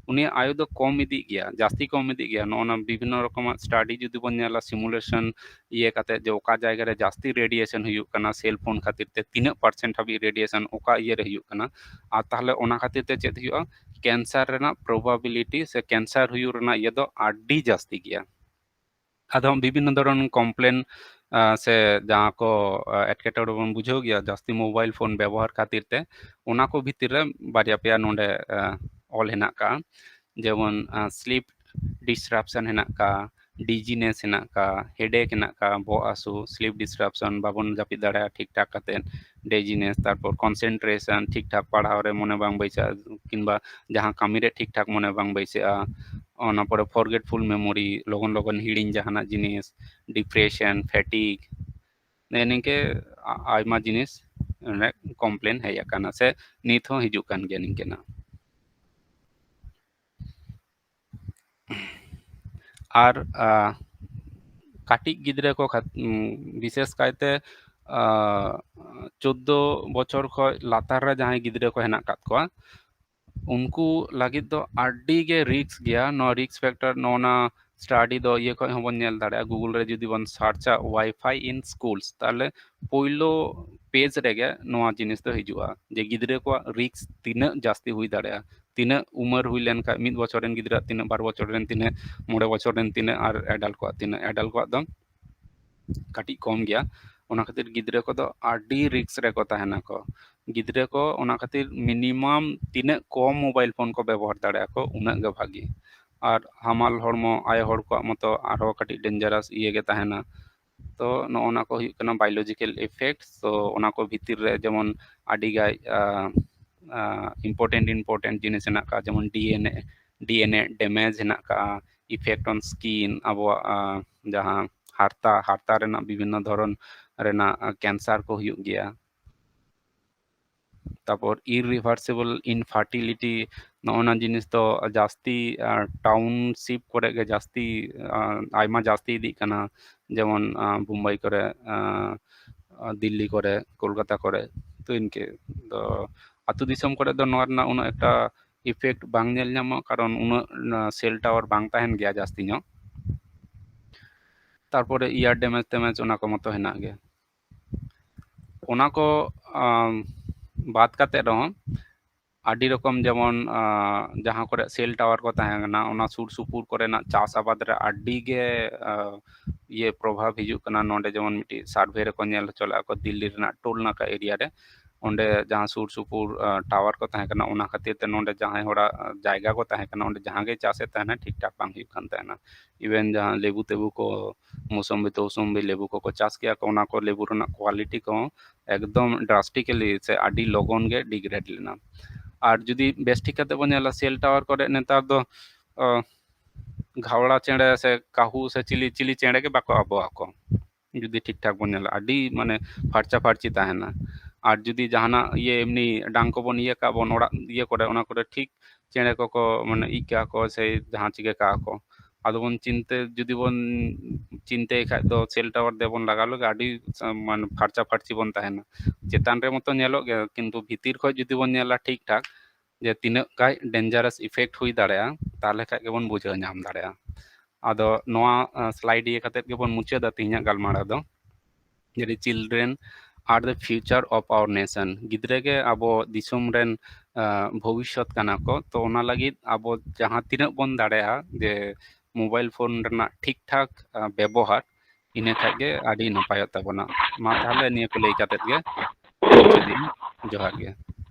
ᱩᱱᱤᱭᱟᱜ ᱟᱭᱩ ᱫᱚ ᱠᱚᱢ ᱤᱫᱤᱜ ᱜᱮᱭᱟ, ᱡᱟᱹᱥᱛᱤ ᱠᱚᱢ ᱤᱫᱤᱜ ᱜᱮᱭᱟ᱾ ᱱᱚᱜᱼᱚ ᱱᱟ ᱵᱤᱵᱷᱤᱱᱱᱚ ᱨᱚᱠᱚᱢᱟᱜ study ᱡᱩᱫᱤ ᱵᱚᱱ ᱧᱮᱞᱟ, simulation ᱤᱭᱟᱹ ᱠᱟᱛᱮ ᱡᱮ ᱚᱠᱟ ᱡᱟᱭᱜᱟ ᱨᱮ ᱡᱟᱹᱥᱛᱤ radiation ᱦᱩᱭᱩᱜ ᱠᱟᱱᱟ, cell phone ᱠᱷᱟᱹᱛᱤᱨ ᱛᱮ ᱛᱤᱱᱟᱹᱜ percent ᱦᱟᱹᱵᱤᱡ radiation ᱚᱠᱟ ᱤᱭᱟᱹ ᱨᱮ ᱦᱩᱭᱩᱜ ᱠᱟᱱᱟ, ᱟᱨ ᱛᱟᱦᱚᱞᱮ ᱚᱱᱟ ᱠᱷᱟᱹᱛᱤᱨ ᱛᱮ ᱪᱮᱫ ᱦᱩᱭᱩᱜᱼᱟ, cancer ᱨᱮᱱᱟᱜ probability ᱥᱮ cancer ᱦᱩᱭᱩᱜ ᱨᱮᱱᱟᱜ ᱤᱭᱟᱹ ᱫᱚ ᱟᱹᱰᱤ ᱡᱟᱹᱥᱛᱤ ᱜᱮᱭᱟ᱾ ᱟᱫᱚ ᱵᱤᱵᱷᱤᱱᱱᱚ ᱫᱷᱚᱨᱚᱱ complain, ᱟ, ᱥᱮ ᱡᱟᱦᱟᱸ ᱠᱚ, ᱟ, ᱮᱴᱠᱮᱴᱚᱬᱮ ᱵᱚᱱ ᱵᱩᱡᱷᱟᱹᱣ ᱜᱮᱭᱟ ᱡᱟᱹᱥᱛᱤ mobile phone ᱵᱮᱵᱚᱦᱟᱨ ᱠᱷᱟᱹᱛᱤᱨ ᱛᱮ, ᱚᱱᱟ ᱠᱚ ᱵᱷᱤᱛᱤᱨ ᱨᱮ ᱵᱟᱨᱭᱟ ᱯᱮᱭᱟ ᱱᱚᱰᱮ, ᱟ, ᱚᱞ ᱦᱮᱱᱟᱜ ᱠᱟᱜᱼᱟ᱾ ᱡᱮᱢᱚᱱ, ᱟ, sleep disruption ᱦᱮᱱᱟᱜ ᱠᱟᱜᱼᱟ, dizziness ᱦᱮᱱᱟᱜ ᱠᱟᱜᱼᱟ, headache ᱦᱮᱱᱟᱜ ᱠᱟᱜᱼᱟ, ᱵᱚᱦᱚᱜ ᱦᱟᱹᱥᱩ, sleep disruption, ᱵᱟᱵᱚᱱ ᱡᱟᱹᱯᱤᱫ ᱫᱟᱲᱮᱭᱟᱜᱼᱟ ᱴᱷᱤᱠ ᱴᱷᱟᱠ ᱠᱟᱛᱮ, dizziness, ᱛᱟᱨᱯᱚᱨ concentration, ᱴᱷᱤᱠ ᱴᱷᱟᱠ ᱯᱟᱲᱦᱟᱣ ᱨᱮ ᱢᱚᱱᱮ ᱵᱟᱝ ᱵᱟᱹᱭᱥᱟᱹᱜᱼᱟ, ᱠᱤᱝᱵᱟ ᱡᱟᱦᱟᱸ ᱠᱟᱹᱢᱤ ᱨᱮ ᱴᱷᱤᱠ ᱴᱷᱟᱠ ᱢᱚᱱᱮ ᱵᱟᱝ ᱵᱟᱹᱭᱥᱟᱹᱜᱼᱟ, ᱚᱱᱟ ᱯᱚᱨᱮ forgetful memory, ᱞᱚᱜᱚᱱ ᱞᱚᱜᱚᱱ ᱦᱤᱲᱤᱧ ᱡᱟᱦᱟᱱᱟᱜ ᱡᱤᱱᱤᱥ, depression, fatigue, ᱱᱮᱜᱼᱮ ᱱᱤᱝᱠᱟᱹ ᱟ-, ᱟᱭᱢᱟ ᱡᱤᱱᱤᱥ ᱱᱚᱰᱮ complain ᱦᱮᱡ ᱟᱠᱟᱱᱟ ᱥᱮ ᱱᱤᱛ ᱦᱚᱸ ᱦᱤᱡᱩᱜ ᱠᱟᱱ ᱜᱮᱭᱟ ᱱᱤᱝᱠᱟᱹᱱᱟᱜ᱾ ᱟᱨ, ᱟ, ᱠᱟᱹᱴᱤᱡ ᱜᱤᱫᱽᱨᱟᱹ ᱠᱚ ᱠᱷᱟᱛ-, ᱩᱢ, ᱵᱤᱥᱮᱥ ᱠᱟᱭᱛᱮ, ᱟ, ᱪᱳᱫᱽᱫᱳ ᱵᱚᱪᱷᱚᱨ ᱠᱷᱚᱡ ᱞᱟᱛᱟᱨ ᱨᱮ ᱡᱟᱦᱟᱸᱭ ᱜᱤᱫᱽᱨᱟᱹ ᱠᱚ ᱦᱮᱱᱟᱜ ᱟᱠᱟᱫ ᱠᱚᱣᱟ, ᱩᱱᱠᱩ ᱞᱟᱹᱜᱤᱫ ᱫᱚ ᱟᱹᱰᱤ ᱜᱮ risk ᱜᱮᱭᱟ᱾ ᱱᱚᱣᱟ risk factor, ᱱᱚᱜᱼᱚ ᱱᱟ study ᱫᱚ ᱤᱭᱟᱹ ᱠᱷᱚᱡ ᱦᱚᱸᱵᱚᱱ ᱧᱮᱞ ᱫᱟᱲᱮᱭᱟᱜᱼᱟ, Google ᱨᱮ ᱡᱩᱫᱤ ᱵᱚᱱ searchᱟ Wi-Fi in schools, ᱛᱟᱦᱞᱮ ᱯᱳᱭᱞᱳ page ᱨᱮᱜᱮ ᱱᱚᱣᱟ ᱡᱤᱱᱤᱥ ᱫᱚ ᱦᱤᱡᱩᱜᱼᱟ ᱡᱮ ᱜᱤᱫᱽᱨᱟᱹ ᱠᱚᱣᱟᱜ risk ᱛᱤᱱᱟᱹᱜ ᱡᱟᱹᱥᱛᱤ ᱦᱩᱭ ᱫᱟᱲᱮᱭᱟᱜᱼᱟ, ᱛᱤᱱᱟᱹᱜ ᱩᱢᱮᱨ ᱦᱩᱭ ᱞᱮᱱᱠᱷᱟᱱ, ᱢᱤᱫ ᱵᱚᱪᱷᱚᱨ ᱨᱮᱱ ᱜᱤᱫᱽᱨᱟᱹ ᱛᱤᱱᱟᱹᱜ, ᱵᱟᱨ ᱵᱚᱪᱷᱚᱨ ᱨᱮᱱ ᱛᱤᱱᱟᱹᱜ, ᱢᱚᱬᱮ ᱵᱚᱪᱷᱚᱨ ᱨᱮᱱ ᱛᱤᱱᱟᱹᱜ, ᱟᱨ adult ᱠᱚᱣᱟᱜ ᱛᱤᱱᱟᱹᱜ᱾ Adult ᱠᱚᱣᱟᱜ ᱫᱚ ᱠᱟᱹᱴᱤᱡ ᱠᱚᱢ ᱜᱮᱭᱟ᱾ ᱚᱱᱟ ᱠᱷᱟᱹᱛᱤᱨ ᱜᱤᱫᱽᱨᱟᱹ ᱠᱚᱫᱚ ᱟᱹᱰᱤ ᱨᱤᱠᱥ ᱨᱮᱠᱚ ᱛᱟᱦᱮᱱᱟᱠᱚ᱾ ᱜᱤᱫᱽᱨᱟᱹ ᱠᱚ ᱚᱱᱟ ᱠᱷᱟᱹᱛᱤᱨ ᱢᱤᱱᱤᱢᱟᱢ ᱛᱤᱱᱟᱹᱜ ᱠᱚᱢ ᱢᱳᱵᱟᱭᱤᱞ ᱯᱷᱳᱱ ᱠᱚ ᱵᱮᱵᱚᱦᱟᱨ ᱫᱟᱲᱮᱭᱟᱜᱼᱟ ᱠᱚ, ᱩᱱᱟᱹᱜ ᱜᱮ ᱵᱷᱟᱹᱜᱤ᱾ ᱟᱨ ᱦᱟᱢᱟᱞ ᱦᱚᱲᱢᱚ ᱟᱭᱳ ᱦᱚᱲ ᱠᱚᱣᱟᱜ ᱢᱚᱛᱚ ᱟᱨᱦᱚᱸ ᱠᱟᱹᱴᱤᱡ ᱰᱮᱧᱡᱟᱨᱟᱥ ᱤᱭᱟᱹ ᱜᱮ ᱛᱟᱦᱮᱱᱟ᱾ ᱛᱚ ᱱᱚᱜᱼᱚ ᱱᱟ ᱠᱚ ᱦᱩᱭᱩᱜ ᱠᱟᱱᱟ ᱵᱟᱭᱳᱞᱚᱡᱤᱠᱮᱞ ᱤᱯᱷᱮᱠᱴ᱾ ᱛᱚ ᱚᱱᱟ ᱠᱚ ᱵᱷᱤᱛᱤᱨ ᱨᱮ ᱡᱮᱢᱚᱱ ᱟᱹᱰᱤ ᱜᱟᱡ ᱤᱢᱯᱚᱨᱴᱮᱱᱴ ᱤᱢᱯᱚᱨᱴᱮᱱᱴ ᱡᱤᱱᱤᱥ ᱦᱮᱱᱟᱜ ᱟᱠᱟᱫ, ᱡᱮᱢᱚᱱ ᱰᱤ ᱮᱱ ᱮ, ᱰᱤ ᱮᱱ ᱮ ᱰᱮᱢᱮᱡᱽ ᱦᱮᱱᱟᱜ ᱟᱠᱟᱫ, ᱤᱯᱷᱮᱠᱴ ᱚᱱ ᱥᱠᱤᱱ, ᱟᱵᱚᱣᱟᱜ ᱡᱟᱦᱟᱸ ᱦᱟᱨᱛᱟ, ᱦᱟᱨᱛᱟ ᱨᱮᱱᱟᱜ ᱵᱤᱵᱷᱤᱱᱱᱚ ᱫᱷᱚᱨᱚᱱ ᱨᱮᱱᱟᱜ ᱠᱮᱱᱥᱟᱨ ᱠᱚ ᱦᱩᱭᱩᱜ ᱜᱮᱭᱟ᱾ ᱛᱟᱨᱯᱚᱨ ᱤᱨᱤᱵᱷᱟᱨᱥᱤᱵᱚᱞ ᱤᱱᱯᱷᱟᱨᱴᱤᱞᱤᱴᱤ, ᱱᱚᱜᱼᱚ ᱱᱟ ᱡᱤᱱᱤᱥ ᱫᱚ ᱡᱟᱹᱥᱛᱤ ᱴᱟᱣᱩᱱᱥᱤᱯ ᱠᱚᱨᱮ ᱜᱮ ᱡᱟᱹᱥᱛᱤ, ᱟᱭᱢᱟ ᱡᱟᱹᱥᱛᱤ ᱤᱫᱤᱜ ᱠᱟᱱᱟ, ᱡᱮᱢᱚᱱ ᱵᱩᱢᱵᱟᱭ ᱠᱚᱨᱮ, ᱫᱤᱞᱞᱤ ᱠᱚᱨᱮ, ᱠᱳᱞᱠᱟᱛᱟ ᱠᱚᱨᱮ᱾ ᱛᱚ ᱤᱱᱠᱟᱹ ᱫᱚ ᱟᱹᱛᱩ ᱫᱤᱥᱚᱢ ᱠᱚᱨᱮ ᱫᱚ ᱱᱚᱣᱟ ᱨᱮᱱᱟᱜ ᱩᱱᱟᱹᱜ ᱮᱠᱴᱟ ᱤᱯᱷᱮᱠᱴ ᱵᱟᱝ ᱧᱮᱞ ᱧᱟᱢᱚᱜᱼᱟ, ᱠᱟᱨᱚᱱ ᱩᱱᱟᱹᱜ ᱥᱮᱞ ᱴᱟᱣᱟᱨ ᱵᱟᱝ ᱛᱟᱦᱮᱱ ᱜᱮᱭᱟ ᱡᱟᱹᱥᱛᱤ ᱧᱚᱜ᱾ ᱛᱟᱨᱯᱚᱨᱮ ᱤᱭᱟᱨ ᱰᱮᱢᱮᱡᱽ ᱴᱮᱢᱮᱡᱽ ᱚᱱᱟ ᱠᱚ ᱢᱚᱛᱚ ᱦᱮᱱᱟᱜ ᱜᱮ᱾ ᱚᱱᱟ ᱠᱚ ᱵᱟᱫ ᱠᱟᱛᱮ ᱨᱮᱦᱚᱸ ᱟᱹᱰᱤ ᱨᱚᱠᱚᱢ, ᱡᱮᱢᱚᱱ ᱡᱟᱦᱟᱸ ᱠᱚᱨᱮ ᱥᱮᱞ ᱴᱟᱣᱟᱨ ᱠᱚ ᱛᱟᱦᱮᱸ ᱠᱟᱱᱟ, ᱚᱱᱟ ᱥᱩᱨ ᱥᱩᱯᱩᱨ ᱠᱚᱨᱮᱱᱟᱜ ᱪᱟᱥ ᱟᱵᱟᱫ ᱨᱮ ᱟᱹᱰᱤ ᱜᱮ ᱤᱭᱟᱹ ᱯᱨᱚᱵᱷᱟᱵᱽ ᱦᱤᱡᱩᱜ ᱠᱟᱱᱟ᱾ ᱱᱚᱰᱮ ᱡᱮᱢᱚᱱ ᱢᱤᱫᱴᱤᱡ ᱥᱟᱨᱵᱷᱮ ᱨᱮᱠᱚ ᱧᱮᱞ ᱦᱚᱪᱚ ᱞᱮᱫᱼᱟ ᱠᱚ ᱫᱤᱞᱞᱤ ᱨᱮᱱᱟᱜ ᱴᱳᱞ ᱱᱟᱠᱟ ᱮᱨᱤᱭᱟ ᱨᱮ, ᱚᱸᱰᱮ ᱡᱟᱦᱟᱸ ᱥᱩᱨ ᱥᱩᱯᱩᱨ ᱴᱟᱣᱟᱨ ᱠᱚ ᱛᱟᱦᱮᱸ ᱠᱟᱱᱟ, ᱚᱱᱟ ᱠᱷᱟᱹᱛᱤᱨ ᱛᱮ ᱱᱚᱰᱮ ᱡᱟᱦᱟᱸᱭ ᱦᱚᱲᱟᱜ ᱡᱟᱭᱜᱟ ᱠᱚ ᱛᱟᱦᱮᱸ ᱠᱟᱱᱟ, ᱚᱸᱰᱮ ᱡᱟᱦᱟᱸ ᱜᱮᱭ ᱪᱟᱥᱮᱫ ᱛᱟᱦᱮᱱᱟ, ᱴᱷᱤᱠ ᱴᱷᱟᱠ ᱵᱟᱝ ᱦᱩᱭᱩᱜ ᱠᱟᱱ ᱛᱟᱦᱮᱱᱟ᱾ ᱤᱵᱷᱮᱱ ᱡᱟᱦᱟᱸ ᱞᱮᱵᱩ ᱛᱮᱵᱩ ᱠᱚ, ᱢᱳᱥᱚᱢᱵᱤ ᱛᱳᱥᱚᱢᱵᱤ ᱞᱮᱵᱩ ᱠᱚᱠᱚ ᱪᱟᱥ ᱜᱮᱭᱟ ᱠᱚ, ᱚᱱᱟ ᱠᱚ ᱞᱮᱵᱩ ᱨᱮᱱᱟᱜ ᱠᱳᱣᱟᱞᱤᱴᱤ ᱠᱚᱦᱚᱸ ᱮᱠᱫᱚᱢ ᱰᱨᱟᱥᱴᱤᱠᱟᱞᱤ ᱥᱮ ᱟᱹᱰᱤ ᱞᱚᱜᱚᱱ ᱜᱮ ᱰᱤᱜᱨᱮᱰ ᱞᱮᱱᱟ᱾ ᱟᱨ ᱡᱩᱫᱤ ᱵᱮᱥ ᱴᱷᱤᱠ ᱠᱟᱛᱮ ᱵᱚᱱ ᱧᱮᱞᱟ, ᱥᱮᱞ ᱴᱟᱣᱟᱨ ᱠᱚᱨᱮ ᱱᱮᱛᱟᱨ ᱫᱚ ᱜᱷᱟᱣᱲᱟ ᱪᱮᱬᱮ ᱥᱮ ᱠᱟᱹᱦᱩ ᱥᱮ ᱪᱤᱞᱤ ᱪᱤᱞᱤ ᱪᱮᱬᱮ ᱜᱮ ᱵᱟᱠᱚ ᱟᱵᱚᱜ ᱟᱠᱚ᱾ ᱡᱩᱫᱤ ᱴᱷᱤᱠ ᱴᱷᱟᱠ ᱵᱚᱱ ᱧᱮᱞᱟ, ᱟᱹᱰᱤ ᱢᱟᱱᱮ ᱯᱷᱟᱨᱪᱟ ᱯᱷᱟᱹᱨᱪᱤ ᱛᱟᱦᱮᱱᱟ᱾ ᱟᱨ ᱡᱩᱫᱤ ᱡᱟᱦᱟᱱᱟᱜ ᱤᱭᱟᱹ ᱮᱢᱱᱤ ᱰᱟᱝ ᱠᱚᱵᱚᱱ ᱤᱭᱟᱹ ᱠᱟᱜ ᱵᱚᱱ ᱚᱲᱟᱜ ᱤᱭᱟᱹ ᱠᱚᱨᱮ, ᱚᱱᱟ ᱠᱚᱨᱮ ᱴᱷᱤᱠ ᱪᱮᱬᱮ ᱠᱚᱠᱚ ᱢᱟᱱᱮ ᱤᱡ ᱠᱟᱜᱼᱟ ᱠᱚ ᱥᱮ ᱡᱟᱦᱟᱸ ᱪᱤᱠᱟᱹ ᱠᱟᱜᱼᱟ ᱠᱚ᱾ ᱟᱫᱚ ᱵᱚᱱ ᱪᱤᱱᱛᱟᱹ, ᱡᱩᱫᱤ ᱵᱚᱱ ᱪᱤᱱᱛᱟᱹᱭ ᱠᱷᱟᱡ ᱫᱚ ᱥᱮᱞ ᱴᱟᱣᱟᱨ ᱫᱮᱵᱚᱱ ᱞᱟᱜᱟᱣ ᱞᱮᱜᱮ, ᱟᱹᱰᱤ ᱢᱟᱱᱮ ᱯᱷᱟᱨᱪᱟ ᱯᱷᱟᱹᱨᱪᱤ ᱵᱚᱱ ᱛᱟᱦᱮᱱᱟ᱾ ᱪᱮᱛᱟᱱ ᱨᱮ ᱢᱚᱛᱚ ᱧᱮᱞᱚᱜ ᱜᱮᱭᱟ, ᱠᱤᱱᱛᱩ ᱵᱷᱤᱛᱤᱨ ᱠᱷᱚᱡ ᱡᱩᱫᱤ ᱵᱚᱱ ᱧᱮᱞᱟ ᱴᱷᱤᱠ ᱴᱷᱟᱠ, ᱡᱮ ᱛᱤᱱᱟᱹᱜ ᱜᱟᱡ ᱰᱮᱧᱡᱟᱨᱟᱥ ᱤᱯᱷᱮᱠᱴ ᱦᱩᱭ ᱫᱟᱲᱮᱭᱟᱜᱼᱟ, ᱛᱟᱦᱚᱞᱮ ᱠᱷᱟᱡ ᱜᱮᱵᱚᱱ ᱵᱩᱡᱷᱟᱹᱣ ᱧᱟᱢ ᱫᱟᱲᱮᱭᱟᱜᱼᱟ᱾ ᱟᱫᱚ ᱱᱚᱣᱟ ᱥᱞᱟᱭᱤᱰ ᱤᱭᱟᱹ ᱠᱟᱛᱮᱫ ᱜᱮᱵᱚᱱ ᱢᱩᱪᱟᱹᱫᱟ ᱛᱮᱦᱮᱧᱟᱜ ᱜᱟᱞᱢᱟᱨᱟᱣ ᱫᱚ᱾ ᱡᱮ children are the future of our nation, ᱜᱤᱫᱽᱨᱟᱹ ᱜᱮ ᱟᱵᱚ ᱫᱤᱥᱚᱢ ᱨᱮᱱ ᱵᱷᱚᱵᱤᱥᱥᱚᱛ ᱠᱟᱱᱟ ᱠᱚ᱾ ᱛᱚ ᱚᱱᱟ ᱞᱟᱹᱜᱤᱫ ᱟᱵᱚ ᱡᱟᱦᱟᱸ ᱛᱤᱱᱟᱹᱜ ᱵᱚᱱ ᱫᱟᱲᱮᱭᱟᱜᱼᱟ ᱡᱮ ᱢᱳᱵᱟᱭᱤᱞ ᱯᱷᱳᱱ ᱨᱮᱱᱟᱜ ᱴᱷᱤᱠ ᱴᱷᱟᱠ ᱵᱮᱵᱚᱦᱟᱨ, ᱤᱱᱟᱹ ᱠᱷᱟᱡ ᱜᱮ ᱟᱹᱰᱤ ᱱᱟᱯᱟᱭᱚᱜ ᱛᱟᱵᱚᱱᱟ᱾ ᱢᱟ ᱛᱟᱦᱚᱞᱮ ᱱᱤᱭᱟᱹ ᱠᱚ ᱞᱟᱹᱭ ᱠᱟᱛᱮᱫ ᱜᱮ ᱢᱩᱪᱟᱹᱫ ᱤᱧ᱾ ᱡᱚᱦᱟᱨ ᱜᱮ᱾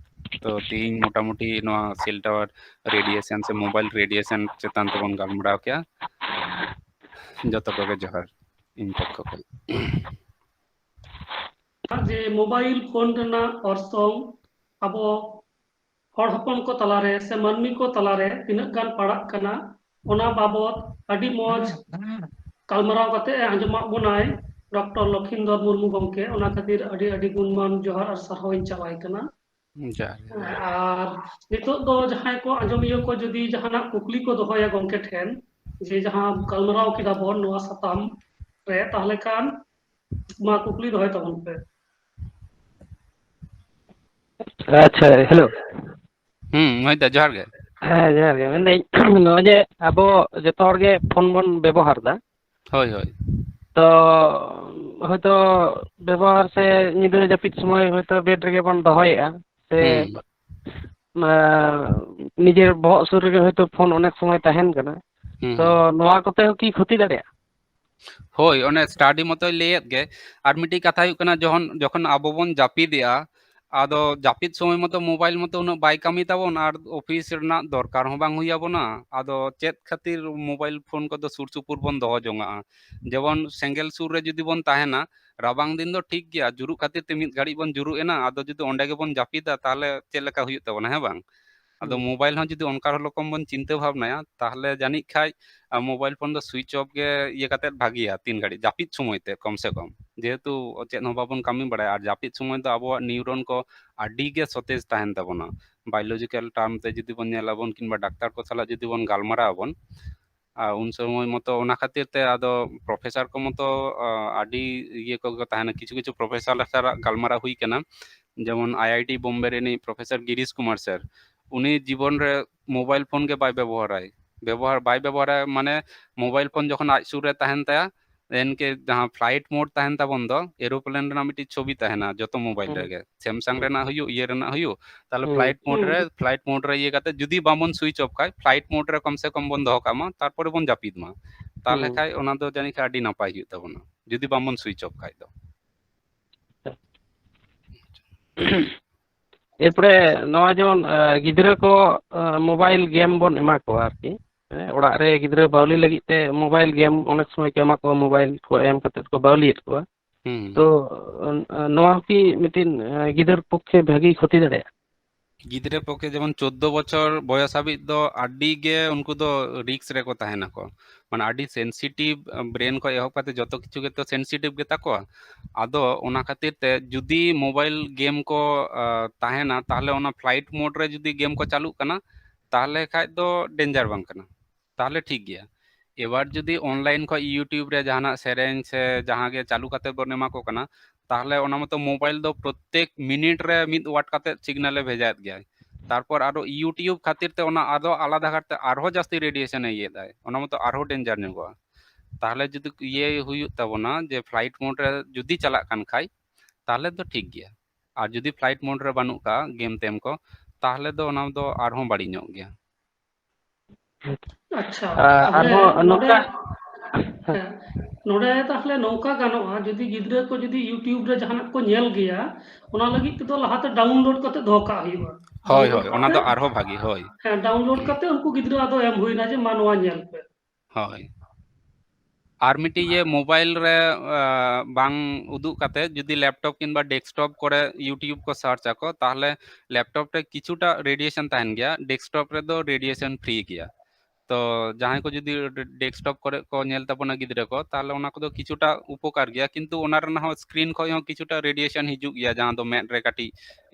ᱛᱚ ᱛᱤᱦᱤᱧ ᱢᱚᱴᱟᱢᱩᱴᱤ ᱱᱚᱣᱟ cell tower radiation ᱥᱮ mobile radiation ᱪᱮᱛᱟᱱ ᱛᱮᱵᱚᱱ ᱜᱟᱞᱢᱟᱨᱟᱣ ᱠᱮᱜᱼᱟ᱾ ᱡᱚᱛᱚ ᱠᱚᱜᱮ ᱡᱚᱦᱟᱨ ᱤᱧ ᱯᱚᱠᱠᱷᱚ ᱠᱷᱚᱱ᱾ ᱡᱮ ᱢᱳᱵᱟᱭᱤᱞ ᱯᱷᱳᱱ ᱨᱮᱱᱟᱜ ᱚᱨᱥᱚᱝ ᱟᱵᱚ ᱦᱚᱲ ᱦᱚᱯᱚᱱ ᱠᱚ ᱛᱟᱞᱟᱨᱮ ᱥᱮ ᱢᱟᱹᱱᱢᱤ ᱠᱚ ᱛᱟᱞᱟᱨᱮ ᱛᱤᱱᱟᱹᱜ ᱜᱟᱱ ᱯᱟᱲᱟᱜ ᱠᱟᱱᱟ, ᱚᱱᱟ ᱵᱟᱵᱚᱛ ᱟᱹᱰᱤ ᱢᱚᱡᱽ ᱜᱟᱞᱢᱟᱨᱟᱣ ᱠᱟᱛᱮ ᱮ ᱟᱸᱡᱚᱢᱟᱜ ᱵᱚᱱᱟᱭ ᱰᱚᱠᱴᱚᱨ ᱞᱚᱠᱷᱤᱱᱫᱚᱨ ᱢᱩᱨᱢᱩ ᱜᱚᱢᱠᱮ᱾ ᱚᱱᱟ ᱠᱷᱟᱹᱛᱤᱨ ᱟᱹᱰᱤ ᱟᱹᱰᱤ ᱜᱩᱱᱢᱟᱱ ᱡᱚᱦᱟᱨ ᱟᱨ ᱥᱟᱨᱦᱟᱣ ᱤᱧ ᱪᱟᱞᱟᱭ ᱠᱟᱱᱟ᱾ ᱡᱚᱦᱟᱨ ᱜᱮ᱾ ᱟᱨ ᱱᱤᱛᱚᱜ ᱫᱚ ᱡᱟᱦᱟᱸᱭ ᱠᱚ ᱟᱸᱡᱚᱢᱤᱭᱟᱹ ᱠᱚ ᱡᱩᱫᱤ ᱡᱟᱦᱟᱱᱟᱜ ᱠᱩᱠᱞᱤ ᱠᱚ ᱫᱚᱦᱚᱭᱟ ᱜᱚᱢᱠᱮ ᱴᱷᱮᱱ, ᱡᱮ ᱡᱟᱦᱟᱸ ᱜᱟᱞᱢᱟᱨᱟᱣ ᱠᱮᱫᱟ ᱵᱚᱱ ᱱᱚᱣᱟ ᱥᱟᱛᱟᱢ ᱨᱮ, ᱛᱟᱦᱚᱞᱮ ᱠᱷᱟᱱ ᱢᱟ ᱠᱩᱠᱞᱤ ᱫᱚᱦᱚᱭ ᱛᱟᱵᱚᱱ ᱯᱮ᱾ ᱟᱪᱪᱷᱟ, ᱦᱮᱞᱳ᱾ ᱦᱩᱸ, ᱢᱟᱹᱭ ᱫᱟ, ᱡᱚᱦᱟᱨ ᱜᱮ᱾ ᱦᱮᱸ, ᱡᱚᱦᱟᱨ ᱜᱮ᱾ ᱢᱮᱱᱫᱟᱹᱧ, ᱱᱚᱜᱼᱚᱭ ᱡᱮ ᱟᱵᱚ ᱡᱚᱛᱚ ᱦᱚᱲ ᱜᱮ ᱯᱷᱳᱱ ᱵᱚᱱ ᱵᱮᱵᱚᱦᱟᱨ ᱮᱫᱟ, ᱦᱳᱭ, ᱦᱳᱭ᱾ ᱛᱚ ᱦᱚᱭᱛᱚ ᱵᱮᱵᱚᱦᱟᱨ ᱥᱮ ᱧᱤᱫᱟᱹ ᱡᱟᱹᱯᱤᱫ ᱥᱚᱢᱚᱭ ᱦᱚᱭᱛᱚ ᱵᱮᱰ ᱨᱮᱜᱮ ᱵᱚᱱ ᱫᱚᱦᱚᱭᱮᱫᱼᱟ, ᱥᱮ ᱦᱩᱸ᱾ ᱟᱸ, ᱱᱤᱡᱮᱨ ᱵᱚᱦᱚᱜ ᱥᱩᱨ ᱨᱮᱜᱮ ᱦᱚᱭᱛᱚ ᱯᱷᱳᱱ ᱚᱱᱮᱠ ᱥᱚᱢᱚᱭ ᱛᱟᱦᱮᱱ ᱠᱟᱱᱟ, ᱦᱩᱸ, ᱛᱚ ᱦᱩᱸ᱾ ᱱᱚᱣᱟ ᱠᱚᱛᱮ ᱦᱚᱸ ᱠᱤ ᱠᱷᱚᱛᱤ ᱫᱟᱲᱮᱭᱟᱜᱼᱟ? ᱦᱳᱭ, ᱚᱱᱮ study ᱢᱚᱛᱚᱭ ᱞᱟᱹᱭᱮᱫ ᱜᱮ᱾ ᱟᱨ ᱢᱤᱫᱴᱤᱡ ᱠᱟᱛᱷᱟ ᱦᱩᱭᱩᱜ ᱠᱟᱱᱟ, ᱡᱚᱠᱷᱚᱱ, ᱡᱚᱠᱷᱚᱱ ᱟᱵᱚ ᱵᱚᱱ ᱡᱟᱹᱯᱤᱫᱮᱜᱼᱟ, ᱟᱫᱚ ᱡᱟᱹᱯᱤᱫ ᱥᱚᱢᱚᱭ ᱢᱚᱛᱚ ᱢᱳᱵᱟᱭᱤᱞ ᱢᱚᱛᱚ ᱩᱱᱟᱹᱜ ᱵᱟᱭ ᱠᱟᱹᱢᱤ ᱛᱟᱵᱚᱱ, ᱟᱨ ᱚᱯᱷᱤᱥ ᱨᱮᱱᱟᱜ ᱫᱚᱨᱠᱟᱨ ᱦᱚᱸ ᱵᱟᱝ ᱦᱩᱭ ᱟᱵᱚᱱᱟ᱾ ᱟᱫᱚ ᱪᱮᱫ ᱠᱷᱟᱹᱛᱤᱨ ᱢᱳᱵᱟᱭᱤᱞ ᱯᱷᱳᱱ ᱠᱚᱫᱚ ᱥᱩᱨ ᱥᱩᱯᱩᱨ ᱵᱚᱱ ᱫᱚᱦᱚ ᱡᱚᱝᱟᱜᱼᱟ? ᱡᱮᱢᱚᱱ ᱥᱮᱸᱜᱮᱞ ᱥᱩᱨ ᱨᱮ ᱡᱩᱫᱤ ᱵᱚᱱ ᱛᱟᱦᱮᱱᱟ, ᱨᱟᱵᱟᱝ ᱫᱤᱱ ᱫᱚ ᱴᱷᱤᱠ ᱜᱮᱭᱟ, ᱡᱩᱨᱩᱜ ᱠᱷᱟᱹᱛᱤᱨ ᱛᱮ ᱢᱤᱫ ᱜᱷᱟᱹᱲᱤᱡ ᱵᱚᱱ ᱡᱩᱨᱩᱜ ᱮᱱᱟ, ᱟᱫᱚ ᱡᱩᱫᱤ ᱚᱸᱰᱮ ᱜᱮᱵᱚᱱ ᱡᱟᱹᱯᱤᱫᱟ, ᱛᱟᱦᱚᱞᱮ ᱪᱮᱫ ᱞᱮᱠᱟ ᱦᱩᱭᱩᱜ ᱛᱟᱵᱚᱱᱟ, ᱦᱮᱸ ᱵᱟᱝ? ᱟᱫᱚ ᱦᱩᱸ᱾ ᱢᱳᱵᱟᱭᱤᱞ ᱦᱚᱸ ᱡᱩᱫᱤ ᱚᱱᱠᱟ ᱨᱚᱠᱚᱢ ᱵᱚᱱ ᱪᱤᱱᱛᱟᱹ ᱵᱷᱟᱵᱽᱱᱟᱭᱟ, ᱛᱟᱦᱚᱞᱮ ᱡᱟᱹᱱᱤᱡ ᱠᱷᱟᱡ, ᱟ, ᱢᱳᱵᱟᱭᱤᱞ ᱯᱷᱳᱱ ᱫᱚ switch off ᱜᱮ ᱤᱭᱟᱹ ᱠᱟᱛᱮᱫ ᱵᱷᱟᱜᱮᱭᱟ ᱛᱤᱱ ᱜᱷᱟᱹᱲᱤᱡ, ᱡᱟᱹᱯᱤᱫ ᱥᱚᱢᱚᱭ ᱛᱮ ᱠᱚᱢ ᱥᱮ ᱠᱚᱢ᱾ ᱡᱮᱦᱮᱛᱩ ᱪᱮᱫ ᱦᱚᱸ ᱵᱟᱵᱚᱱ ᱠᱟᱹᱢᱤ ᱵᱟᱲᱟᱭᱟ, ᱟᱨ ᱡᱟᱹᱯᱤᱫ ᱥᱚᱢᱚᱭ ᱫᱚ ᱟᱵᱚᱣᱟᱜ neuron ᱠᱚ ᱟᱹᱰᱤ ᱜᱮ ᱥᱚᱛᱮᱡ ᱛᱟᱦᱮᱱ ᱛᱟᱵᱚᱱᱟ᱾ Biological term ᱛᱮ ᱡᱩᱫᱤ ᱵᱚᱱ ᱧᱮᱞ ᱟᱵᱚᱱ ᱠᱤᱝᱵᱟ ᱰᱟᱠᱛᱟᱨ ᱠᱚ ᱥᱟᱞᱟᱜ ᱡᱩᱫᱤ ᱵᱚᱱ ᱜᱟᱞᱢᱟᱨᱟᱣ ᱟᱵᱚᱱ, ᱟᱨ ᱩᱱ ᱥᱚᱢᱚᱭ ᱢᱚᱛᱚ ᱚᱱᱟ ᱠᱷᱟᱹᱛᱤᱨ ᱛᱮ ᱟᱫᱚ professor ᱠᱚ ᱢᱚᱛᱚ, ᱟ, ᱟᱹᱰᱤ ᱤᱭᱟᱹ ᱠᱚᱜᱮ ᱠᱚ ᱛᱟᱦᱮᱱᱟ᱾ ᱠᱤᱪᱷᱩ ᱠᱤᱪᱷᱩ professor ᱥᱟᱞᱟᱜ ᱜᱟᱞᱢᱟᱨᱟᱣ ᱦᱩᱭ ᱠᱟᱱᱟ, ᱡᱮᱢᱚᱱ IIT ᱵᱳᱢᱵᱮ ᱨᱤᱱᱤᱡ professor ᱜᱤᱨᱤᱥ ᱠᱩᱢᱟᱨ sir, ᱩᱱᱤ ᱡᱤᱵᱚᱱ ᱨᱮ ᱢᱳᱵᱟᱭᱤᱞ ᱯᱷᱳᱱ ᱜᱮ ᱵᱟᱭ ᱵᱮᱵᱚᱦᱟᱨᱟᱭ᱾ ᱵᱮᱵᱚᱦᱟᱨ ᱵᱟᱭ ᱵᱮᱵᱚᱦᱟᱨᱟ, ᱢᱟᱱᱮ ᱢᱳᱵᱟᱭᱤᱞ ᱯᱷᱳᱱ ᱡᱚᱠᱷᱚᱱ ᱟᱡ ᱥᱩᱨ ᱨᱮ ᱛᱟᱦᱮᱱ ᱛᱟᱭᱟ, ᱮᱱᱠᱮ ᱡᱟᱦᱟᱸ flight mode ᱛᱟᱦᱮᱱ ᱛᱟᱵᱚᱱ ᱫᱚ, aeroplane ᱨᱮᱱᱟᱜ ᱢᱤᱫᱴᱤᱡ ᱪᱷᱚᱵᱤ ᱛᱟᱦᱮᱱᱟ ᱡᱚᱛᱚ ᱢᱳᱵᱟᱭᱤᱞ ᱦᱩᱸ᱾ ᱨᱮᱜᱮ, Samsung ᱦᱩᱸ᱾ ᱨᱮᱱᱟᱜ ᱦᱩᱭᱩᱜ, ᱤᱭᱟᱹ ᱨᱮᱱᱟᱜ ᱦᱩᱭᱩᱜ, ᱛᱟᱦᱚᱞᱮ ᱦᱩᱸ᱾ flight mode ᱨᱮ, ᱦᱩᱸ᱾ flight mode ᱨᱮ ᱤᱭᱟᱹ ᱠᱟᱛᱮ ᱡᱩᱫᱤ ᱵᱟᱵᱚᱱ switch off ᱠᱷᱟᱡ, flight mode ᱨᱮ ᱠᱚᱢ ᱥᱮ ᱠᱚᱢ ᱵᱚᱱ ᱫᱚᱦᱚ ᱠᱟᱜ ᱢᱟ, ᱛᱟᱨᱯᱚᱨᱮ ᱵᱚᱱ ᱡᱟᱹᱯᱤᱫ ᱢᱟ᱾ ᱛᱟᱦᱚᱞᱮ ᱦᱩᱸ᱾ ᱠᱷᱟᱡ ᱚᱱᱟ ᱫᱚ ᱡᱟᱹᱱᱤᱡ ᱠᱷᱟᱡ ᱟᱹᱰᱤ ᱱᱟᱯᱟᱭ ᱦᱩᱭᱩᱜ ᱛᱟᱵᱚᱱᱟ᱾ ᱡᱩᱫᱤ ᱵᱟᱝᱵᱚᱱ ᱥᱩᱭᱤᱪ ᱚᱯᱷ ᱠᱷᱟᱡ ᱫᱚ᱾ ᱮᱨᱯᱚᱨᱮ ᱱᱚᱣᱟ ᱡᱮᱢᱚᱱ ᱟᱸ, ᱜᱤᱫᱽᱨᱟᱹ ᱠᱚ ᱢᱳᱵᱟᱭᱤᱞ ᱜᱮᱢ ᱵᱚᱱ ᱮᱢᱟ ᱠᱚᱣᱟ ᱟᱨᱠᱤ, ᱦᱮᱸ, ᱚᱲᱟᱜ ᱨᱮ ᱜᱤᱫᱽᱨᱟᱹ ᱵᱟᱹᱣᱞᱤ ᱞᱟᱹᱜᱤᱫ ᱛᱮ ᱢᱳᱵᱟᱭᱤᱞ ᱜᱮᱢ ᱚᱱᱮᱠ ᱥᱚᱢᱚᱭ ᱠᱚ ᱮᱢᱟ ᱠᱚᱣᱟ, ᱢᱳᱵᱟᱭᱤᱞ ᱠᱚ ᱮᱢ ᱠᱟᱛᱮ ᱠᱚ ᱵᱟᱹᱣᱞᱤᱭᱮᱫ ᱠᱚᱣᱟ᱾ ᱦᱩᱸ᱾ ᱛᱚ ᱟᱸ, ᱱᱚᱣᱟ ᱠᱤ ᱢᱤᱫᱴᱤᱱ ᱟᱸ, ᱜᱤᱫᱟᱹᱨ ᱯᱚᱠᱠᱷᱮ ᱵᱷᱟᱹᱜᱤ ᱠᱷᱚᱛᱤ ᱫᱟᱲᱮᱭᱟᱜᱼᱟ? ᱜᱤᱫᱽᱨᱟᱹ ᱯᱚᱠᱠᱷᱮ ᱡᱮᱢᱚᱱ ᱪᱳᱫᱽᱫᱳ ᱵᱚᱪᱷᱚᱨ ᱵᱚᱭᱚᱥ ᱦᱟᱹᱵᱤᱡ ᱫᱚ ᱟᱹᱰᱤ ᱜᱮ ᱩᱱᱠᱩ ᱫᱚ ᱨᱤᱠᱥ ᱨᱮᱠᱚ ᱛᱟᱦᱮᱱᱟᱠᱚ᱾ ᱢᱟᱱᱮ ᱟᱹᱰᱤ ᱥᱮᱱᱥᱤᱴᱤᱵᱷ ᱵᱨᱮᱱ ᱠᱷᱚᱱ ᱮᱦᱚᱵ ᱠᱟᱛᱮ ᱡᱚᱛᱚ ᱠᱤᱪᱷᱩ ᱜᱮᱛᱚ ᱥᱮᱱᱥᱤᱴᱤᱵᱷ ᱜᱮᱛᱟ ᱠᱚᱣᱟ᱾ ᱟᱫᱚ ᱚᱱᱟ ᱠᱷᱟᱹᱛᱤᱨ ᱛᱮ ᱡᱩᱫᱤ ᱢᱳᱵᱟᱭᱤᱞ ᱜᱮᱢ ᱠᱚ ᱟᱸ, ᱛᱟᱦᱮᱱᱟ, ᱛᱟᱦᱚᱞᱮ ᱚᱱᱟ ᱯᱷᱞᱟᱭᱤᱴ ᱢᱳᱰ ᱨᱮ ᱡᱩᱫᱤ ᱜᱮᱢ ᱠᱚ ᱪᱟᱹᱞᱩᱜ ᱠᱟᱱᱟ, ᱛᱟᱦᱚᱞᱮ ᱠᱷᱟᱡ ᱫᱚ ᱰᱮᱧᱡᱟᱨ ᱵᱟᱝ ᱠᱟᱱᱟ, ᱛᱟᱦᱚᱞᱮ ᱴᱷᱤᱠ ᱜᱮᱭᱟ᱾ ᱮᱵᱟᱨ ᱡᱩᱫᱤ ᱚᱱᱞᱟᱭᱤᱱ ᱠᱷᱚᱡ YouTube ᱨᱮ ᱡᱟᱦᱟᱱᱟᱜ ᱥᱮᱨᱮᱧ ᱥᱮ ᱡᱟᱦᱟᱸ ᱜᱮ ᱪᱟᱹᱞᱩ ᱠᱟᱛᱮ ᱵᱚᱱ ᱮᱢᱟ ᱠᱚ ᱠᱟᱱᱟ, ᱛᱟᱦᱚᱞᱮ ᱚᱱᱟ ᱢᱚᱛᱚ ᱢᱳᱵᱟᱭᱤᱞ ᱫᱚ ᱯᱨᱚᱛᱛᱮᱠ ᱢᱤᱱᱤᱴ ᱨᱮ ᱢᱤᱫ ᱣᱟᱴ ᱠᱟᱛᱮ ᱥᱤᱜᱽᱱᱟᱞᱮ ᱵᱷᱮᱡᱟᱭᱮᱫ ᱜᱮᱭᱟᱭ᱾ ᱛᱟᱨᱯᱚᱨ ᱟᱨᱚ YouTube ᱠᱷᱟᱹᱛᱤᱨ ᱛᱮ ᱚᱱᱟ ᱟᱫᱚ ᱟᱞᱟᱫᱟ ᱠᱟᱨᱛᱮ ᱟᱨᱦᱚᱸ ᱡᱟᱹᱥᱛᱤ ᱨᱮᱰᱤᱭᱮᱥᱚᱱ ᱮ ᱤᱭᱟᱹᱭᱮᱫᱟᱭ, ᱚᱱᱟ ᱢᱚᱛᱚ ᱟᱨᱦᱚᱸ ᱰᱮᱧᱡᱟᱨ ᱧᱚᱜᱚᱜᱼᱟ᱾ ᱛᱟᱦᱚᱞᱮ ᱡᱩᱫᱤ ᱤᱭᱟᱹ ᱦᱩᱭᱩᱜ ᱛᱟᱵᱚᱱᱟ ᱡᱮ ᱯᱷᱞᱟᱭᱤᱴ ᱢᱳᱰ ᱨᱮ ᱡᱩᱫᱤ ᱪᱟᱞᱟᱜ ᱠᱟᱱ ᱠᱷᱟᱡ, ᱛᱟᱦᱚᱞᱮ ᱫᱚ ᱴᱷᱤᱠ ᱜᱮᱭᱟ᱾ ᱟᱨ ᱡᱩᱫᱤ ᱯᱷᱞᱟᱭᱤᱴ ᱢᱳᱰ ᱨᱮ ᱵᱟᱹᱱᱩᱜ ᱠᱟᱜᱼᱟ ᱜᱮᱢ ᱛᱮᱢ ᱠᱚ, ᱛᱟᱦᱚᱞᱮ ᱫᱚ ᱚᱱᱟ ᱫᱚ ᱟᱨᱦᱚᱸ ᱵᱟᱹᱲᱤᱡ ᱧᱚᱜ ᱜᱮᱭᱟ᱾ ᱟᱪᱪᱷᱟ, ᱟᱨ ᱛᱟᱦᱚᱞᱮ ᱟᱨᱦᱚᱸ ᱱᱚᱰᱮ ᱱᱚᱝᱠᱟ ᱦᱮᱸ, ᱱᱚᱰᱮ ᱛᱟᱦᱚᱞᱮ ᱱᱚᱝᱠᱟ ᱜᱟᱱᱚᱜᱼᱟ, ᱡᱩᱫᱤ ᱜᱤᱫᱽᱨᱟᱹ ᱠᱚ ᱡᱩᱫᱤ YouTube ᱨᱮ ᱡᱟᱦᱟᱱᱟᱜ ᱠᱚ ᱧᱮᱞ ᱜᱮᱭᱟ, ᱚᱱᱟ ᱞᱟᱹᱜᱤᱫ ᱛᱮᱫᱚ ᱞᱟᱦᱟᱛᱮ ᱰᱟᱣᱩᱱᱞᱳᱰ ᱠᱟᱛᱮ ᱫᱚᱦᱚ ᱠᱟᱜ ᱦᱩᱭᱩᱜᱼᱟ᱾ ᱦᱳᱭ, ᱰᱟᱣᱩᱱᱞᱳᱰ ᱦᱳᱭ, ᱚᱱᱟ ᱫᱚ ᱠᱟᱛᱮ, ᱟᱨᱦᱚᱸ ᱵᱷᱟᱜᱤ, ᱦᱳᱭ᱾ ᱦᱮᱸ, ᱰᱟᱣᱩᱱᱞᱳᱰ ᱠᱟᱛᱮ ᱩᱱᱠᱩ ᱜᱤᱫᱽᱨᱟᱹ ᱟᱫᱚ ᱮᱢ ᱦᱩᱭᱱᱟ ᱡᱮ, "ᱢᱟ, ᱱᱚᱣᱟ ᱧᱮᱞ ᱯᱮ᱾" ᱦᱳᱭ᱾ ᱟᱨ ᱢᱤᱫᱴᱤᱡ ᱤᱭᱟᱹ ᱢᱳᱵᱟᱭᱤᱞ ᱨᱮ, ᱟ, ᱵᱟᱝ ᱩᱫᱩᱜ ᱠᱟᱛᱮ ᱡᱩᱫᱤ ᱞᱮᱯᱴᱚᱯ ᱠᱤᱝᱵᱟ ᱰᱮᱥᱠᱴᱚᱯ ᱠᱚᱨᱮ YouTube ᱠᱚ ᱥᱟᱨᱪ ᱟᱠᱚ, ᱛᱟᱦᱚᱞᱮ ᱞᱮᱯᱴᱚᱯ ᱨᱮ ᱠᱤᱪᱷᱩᱴᱟ ᱨᱮᱰᱤᱭᱮᱥᱚᱱ ᱛᱟᱦᱮᱱ ᱜᱮᱭᱟ, ᱰᱮᱥᱠᱴᱚᱯ ᱨᱮᱫᱚ ᱨᱮᱰᱤᱭᱮᱥᱚᱱ ᱯᱷᱨᱤ ᱜᱮᱭᱟ᱾ ᱛᱚ ᱡᱟᱦᱟᱸᱭ ᱠᱚ ᱡᱩᱫᱤ ᱰᱮᱥᱠᱴᱚᱯ ᱠᱚᱨᱮ ᱠᱚ ᱧᱮᱞ ᱛᱟᱵᱚᱱᱟ ᱜᱤᱫᱽᱨᱟᱹ ᱠᱚ, ᱛᱟᱦᱚᱞᱮ ᱚᱱᱟ ᱠᱚᱫᱚ ᱠᱤᱪᱷᱩᱴᱟ ᱩᱯᱚᱠᱟᱨ ᱜᱮᱭᱟ, ᱠᱤᱱᱛᱩ ᱚᱱᱟ ᱨᱮᱱᱟᱜ ᱦᱚᱸ ᱥᱠᱨᱤᱱ ᱠᱷᱚᱡ ᱦᱚᱸ ᱠᱤᱪᱷᱩᱴᱟ ᱨᱮᱰᱤᱭᱮᱥᱚᱱ ᱦᱤᱡᱩᱜ ᱜᱮᱭᱟ, ᱡᱟᱦᱟᱸ ᱫᱚ ᱢᱮᱫ ᱨᱮ ᱠᱟᱹᱴᱤᱡ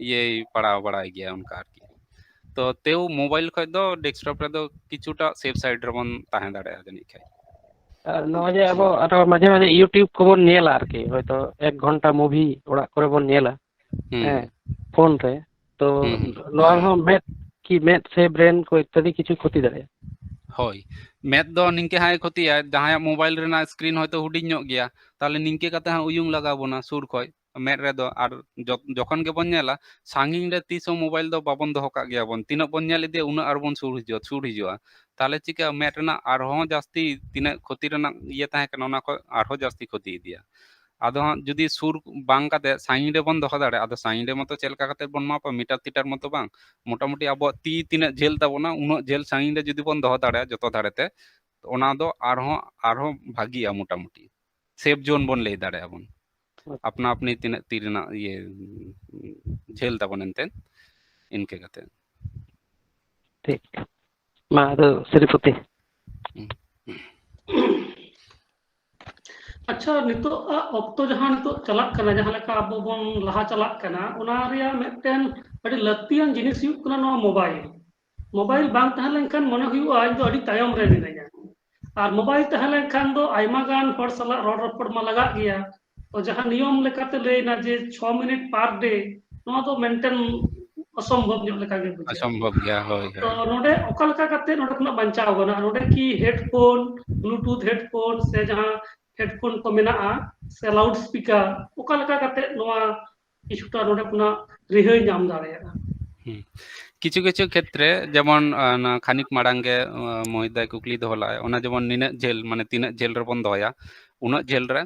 ᱤᱭᱟᱹᱭ ᱯᱟᱲᱟᱣ ᱵᱟᱲᱟᱭ ᱜᱮᱭᱟ ᱚᱱᱠᱟ ᱟᱨᱠᱤ᱾ ᱛᱚ ᱛᱮᱣ ᱢᱳᱵᱟᱭᱤᱞ ᱠᱷᱚᱡ ᱫᱚ ᱰᱮᱥᱠᱴᱚᱯ ᱨᱮᱫᱚ ᱠᱤᱪᱷᱩᱴᱟ ᱥᱮᱯ ᱥᱟᱭᱤᱰ ᱨᱮᱵᱚᱱ ᱛᱟᱦᱮᱸ ᱫᱟᱲᱮᱭᱟᱜᱼᱟ ᱡᱟᱹᱱᱤᱡ ᱠᱷᱟᱡ᱾ ᱟᱨ ᱱᱚᱜᱼᱚᱭ ᱡᱮ ᱟᱵᱚ ᱟᱨᱚ ᱢᱟᱡᱷᱮ ᱢᱟᱡᱷᱮ YouTube ᱠᱚᱵᱚᱱ ᱧᱮᱞᱟ ᱟᱨᱠᱤ, ᱦᱚᱭᱛᱚ ᱮᱠ ᱜᱷᱚᱱᱴᱟ ᱢᱩᱵᱷᱤ ᱚᱲᱟᱜ ᱠᱚᱨᱮ ᱵᱚᱱ ᱧᱮᱞᱟ, ᱦᱩᱸ᱾ ᱦᱮᱸ, ᱯᱷᱳᱱ ᱨᱮ, ᱛᱚ ᱦᱩᱸ, ᱦᱩᱸ᱾ ᱱᱚᱣᱟ ᱦᱚᱸ ᱢᱮᱫ ᱠᱤ ᱢᱮᱫ ᱥᱮ ᱵᱨᱮᱱ ᱠᱚ ᱤᱛᱛᱟᱫᱤ ᱠᱤᱪᱷᱩ ᱠᱷᱚᱛᱤ ᱫᱟᱲᱮᱭᱟᱜᱼᱟ? ᱦᱳᱭ, ᱢᱮᱫ ᱫᱚ ᱱᱤᱝᱠᱟᱹ ᱦᱟᱸᱜ ᱮ ᱠᱷᱚᱛᱤᱭᱟ, ᱡᱟᱦᱟᱸᱭᱟᱜ ᱢᱳᱵᱟᱭᱤᱞ ᱨᱮᱱᱟᱜ ᱥᱠᱨᱤᱱ ᱦᱚᱭᱛᱚ ᱦᱩᱰᱤᱧ ᱧᱚᱜ ᱜᱮᱭᱟ, ᱛᱟᱦᱚᱞᱮ ᱱᱤᱝᱠᱟᱹ ᱠᱟᱛᱮ ᱦᱟᱸᱜ ᱩᱭᱩᱝ ᱞᱟᱜᱟᱣ ᱵᱚᱱᱟ ᱥᱩᱨ ᱠᱷᱚᱡ, ᱢᱮᱫ ᱨᱮᱫᱚ᱾ ᱟᱨ ᱡᱚ-, ᱡᱚᱠᱷᱚᱱ ᱜᱮᱵᱚᱱ ᱧᱮᱞᱟ, ᱥᱟᱺᱜᱤᱧ ᱨᱮ ᱛᱤᱥ ᱦᱚᱸ ᱢᱳᱵᱟᱭᱤᱞ ᱫᱚ ᱵᱟᱵᱚᱱ ᱫᱚᱦᱚ ᱠᱟᱜ ᱜᱮᱭᱟ ᱵᱚᱱ᱾ ᱛᱤᱱᱟᱹᱜ ᱵᱚᱱ ᱧᱮᱞ ᱤᱫᱤᱭᱟ, ᱩᱱᱟᱹᱜ ᱟᱨᱵᱚᱱ ᱥᱩᱨ ᱦᱤᱡᱩᱜᱼᱟ, ᱥᱩᱨ ᱦᱤᱡᱩᱜᱼᱟ᱾ ᱛᱟᱦᱚᱞᱮ ᱪᱤᱠᱟᱹᱜᱼᱟ? ᱢᱮᱫ ᱨᱮᱱᱟᱜ ᱟᱨᱦᱚᱸ ᱡᱟᱹᱥᱛᱤ ᱛᱤᱱᱟᱹᱜ ᱠᱷᱚᱛᱤ ᱨᱮᱱᱟᱜ ᱤᱭᱟᱹ ᱛᱟᱦᱮᱸ ᱠᱟᱱᱟ, ᱚᱱᱟ ᱠᱷᱚᱱ ᱟᱨᱦᱚᱸ ᱡᱟᱹᱥᱛᱤ ᱠᱷᱚᱛᱤ ᱤᱫᱤᱭᱟ᱾ ᱟᱫᱚ ᱦᱟᱸᱜ ᱡᱩᱫᱤ ᱥᱩᱨ ᱵᱟᱝ ᱠᱟᱛᱮ ᱥᱟᱺᱜᱤᱧ ᱨᱮᱵᱚᱱ ᱫᱚᱦᱚ ᱫᱟᱲᱮᱭᱟᱜᱼᱟ, ᱟᱫᱚ ᱥᱟᱺᱜᱤᱧ ᱨᱮ ᱢᱚᱛᱚ ᱪᱮᱫ ᱞᱮᱠᱟ ᱠᱟᱛᱮ ᱵᱚᱱ ᱢᱟᱯᱟ? ᱢᱤᱴᱟᱨ ᱛᱤᱴᱟᱨ ᱢᱚᱛᱚ ᱵᱟᱝ, ᱢᱚᱴᱟᱢᱩᱴᱤ ᱟᱵᱚᱣᱟᱜ ᱛᱤ ᱛᱤᱱᱟᱹᱜ ᱡᱷᱟᱹᱞ ᱛᱟᱵᱚᱱᱟ, ᱩᱱᱟᱹᱜ ᱡᱷᱟᱹᱞ ᱥᱟᱺᱜᱤᱧ ᱨᱮ ᱡᱩᱫᱤ ᱵᱚᱱ ᱫᱚᱦᱚ ᱫᱟᱲᱮᱭᱟᱜᱼᱟ ᱡᱚᱛᱚ ᱫᱷᱟᱨᱮ ᱛᱮ, ᱚᱱᱟ ᱫᱚ ᱟᱨᱦᱚᱸ, ᱟᱨᱦᱚᱸ ᱵᱷᱟᱹᱜᱤᱜᱼᱟ ᱢᱚᱴᱟᱢᱩᱴᱤ᱾ ᱥᱮᱯ ᱡᱳᱱ ᱵᱚᱱ ᱞᱟᱹᱭ ᱫᱟᱲᱮᱭᱟᱜᱼᱟ ᱵᱚᱱ, ᱟᱯᱱᱟ ᱟᱯᱱᱤ ᱛᱤᱱᱟᱹᱜ ᱛᱤ ᱨᱮᱱᱟᱜ ᱤᱭᱟᱹ ᱡᱷᱟᱹᱞ ᱛᱟᱵᱚᱱ ᱮᱱᱛᱮ, ᱤᱱᱠᱟᱹ ᱠᱟᱛᱮ᱾ ᱴᱷᱤᱠ᱾ ᱢᱟ ᱟᱫᱚ ᱥᱨᱤᱯᱚᱛᱤ᱾ ᱟᱪᱪᱷᱟ, ᱱᱤᱛᱚᱜ ᱟᱜ ᱚᱠᱛᱚ ᱡᱟᱦᱟᱸ ᱱᱤᱛᱚᱜ ᱪᱟᱞᱟᱜ ᱠᱟᱱᱟ, ᱡᱟᱦᱟᱸ ᱞᱮᱠᱟ ᱟᱵᱚ ᱵᱚᱱ ᱞᱟᱦᱟ ᱪᱟᱞᱟᱜ ᱠᱟᱱᱟ, ᱚᱱᱟ ᱨᱮᱭᱟᱜ ᱢᱤᱫᱴᱮᱱ ᱟᱹᱰᱤ ᱞᱟᱹᱠᱛᱤᱭᱟᱱ ᱡᱤᱱᱤᱥ ᱦᱩᱭᱩᱜ ᱠᱟᱱᱟ ᱱᱚᱣᱟ ᱢᱳᱵᱟᱭᱤᱞ᱾ ᱢᱳᱵᱟᱭᱤᱞ ᱵᱟᱝ ᱛᱟᱦᱮᱸ ᱞᱮᱱᱠᱷᱟᱱ ᱢᱚᱱᱮ ᱦᱩᱭᱩᱜᱼᱟ ᱤᱧ ᱫᱚ ᱟᱹᱰᱤ ᱛᱟᱭᱚᱢ ᱨᱮ ᱢᱤᱱᱟᱹᱧᱟ᱾ ᱟᱨ ᱢᱳᱵᱟᱭᱤᱞ ᱛᱟᱦᱮᱸ ᱞᱮᱱᱠᱷᱟᱱ ᱫᱚ ᱟᱭᱢᱟ ᱜᱟᱱ ᱦᱚᱲ ᱥᱟᱞᱟᱜ ᱨᱚᱲ ᱨᱚᱯᱚᱲ ᱢᱟ ᱞᱟᱜᱟᱜ ᱜᱮᱭᱟ᱾ ᱛᱚ ᱡᱟᱦᱟᱸ ᱱᱤᱭᱚᱢ ᱞᱮᱠᱟᱛᱮ ᱞᱟᱹᱭ ᱮᱱᱟ ᱡᱮ ᱪᱷᱚ ᱢᱤᱱᱤᱴ per day, ᱱᱚᱣᱟ ᱫᱚ ᱢᱮᱱᱴᱮᱱ ᱚᱥᱚᱢᱵᱷᱚᱵ ᱧᱚᱜ ᱞᱮᱠᱟ ᱜᱮ ᱵᱩᱡᱷᱟᱹᱜᱼᱟ᱾ ᱚᱥᱚᱢᱵᱷᱚᱵ ᱜᱮᱭᱟ, ᱦᱳᱭ, ᱛᱚ ᱦᱳᱭ᱾ ᱱᱚᱰᱮ ᱚᱠᱟ ᱞᱮᱠᱟ ᱠᱟᱛᱮ ᱱᱚᱰᱮ ᱠᱷᱚᱱᱟᱜ ᱵᱟᱧᱪᱟᱣ ᱜᱟᱱᱚᱜᱼᱟ? ᱱᱚᱰᱮ ᱠᱤ ᱦᱮᱰᱯᱷᱳᱱ, ᱵᱞᱩᱴᱩᱛᱷ ᱦᱮᱰᱯᱷᱳᱱ ᱥᱮ ᱡᱟᱦᱟᱸ ᱦᱮᱰᱯᱷᱳᱱ ᱠᱚ ᱢᱮᱱᱟᱜᱼᱟ ᱥᱮ ᱞᱟᱣᱩᱰ ᱥᱯᱤᱠᱟᱨ, ᱚᱠᱟ ᱞᱮᱠᱟ ᱠᱟᱛᱮ ᱱᱚᱣᱟ ᱠᱤᱪᱷᱩᱴᱟ ᱱᱚᱰᱮ ᱠᱷᱚᱱᱟᱜ ᱨᱤᱦᱟᱹᱭ ᱧᱟᱢ ᱫᱟᱲᱮᱭᱟᱜᱼᱟ? ᱦᱩᱸ᱾ ᱠᱤᱪᱷᱩ ᱠᱤᱪᱷᱩ ᱠᱷᱮᱛᱨᱮ ᱡᱮᱢᱚᱱ, ᱟᱸ, ᱚᱱᱟ ᱠᱷᱟᱱᱤᱠ ᱢᱟᱲᱟᱝ ᱜᱮ, ᱟᱸ, ᱢᱚᱦᱤᱛ ᱫᱟᱭ ᱠᱩᱠᱞᱤ ᱫᱚᱦᱚ ᱞᱟᱜᱼᱟᱭ, ᱚᱱᱟ ᱡᱮᱢᱚᱱ ᱱᱤᱱᱟᱹᱜ ᱡᱷᱟᱹᱞ, ᱢᱟᱱᱮ ᱛᱤᱱᱟᱹᱜ ᱡᱷᱟᱹᱞ ᱨᱮᱵᱚᱱ ᱫᱚᱦᱚᱭᱟ, ᱩᱱᱟᱹᱜ ᱡᱷᱟᱹᱞ ᱨᱮ᱾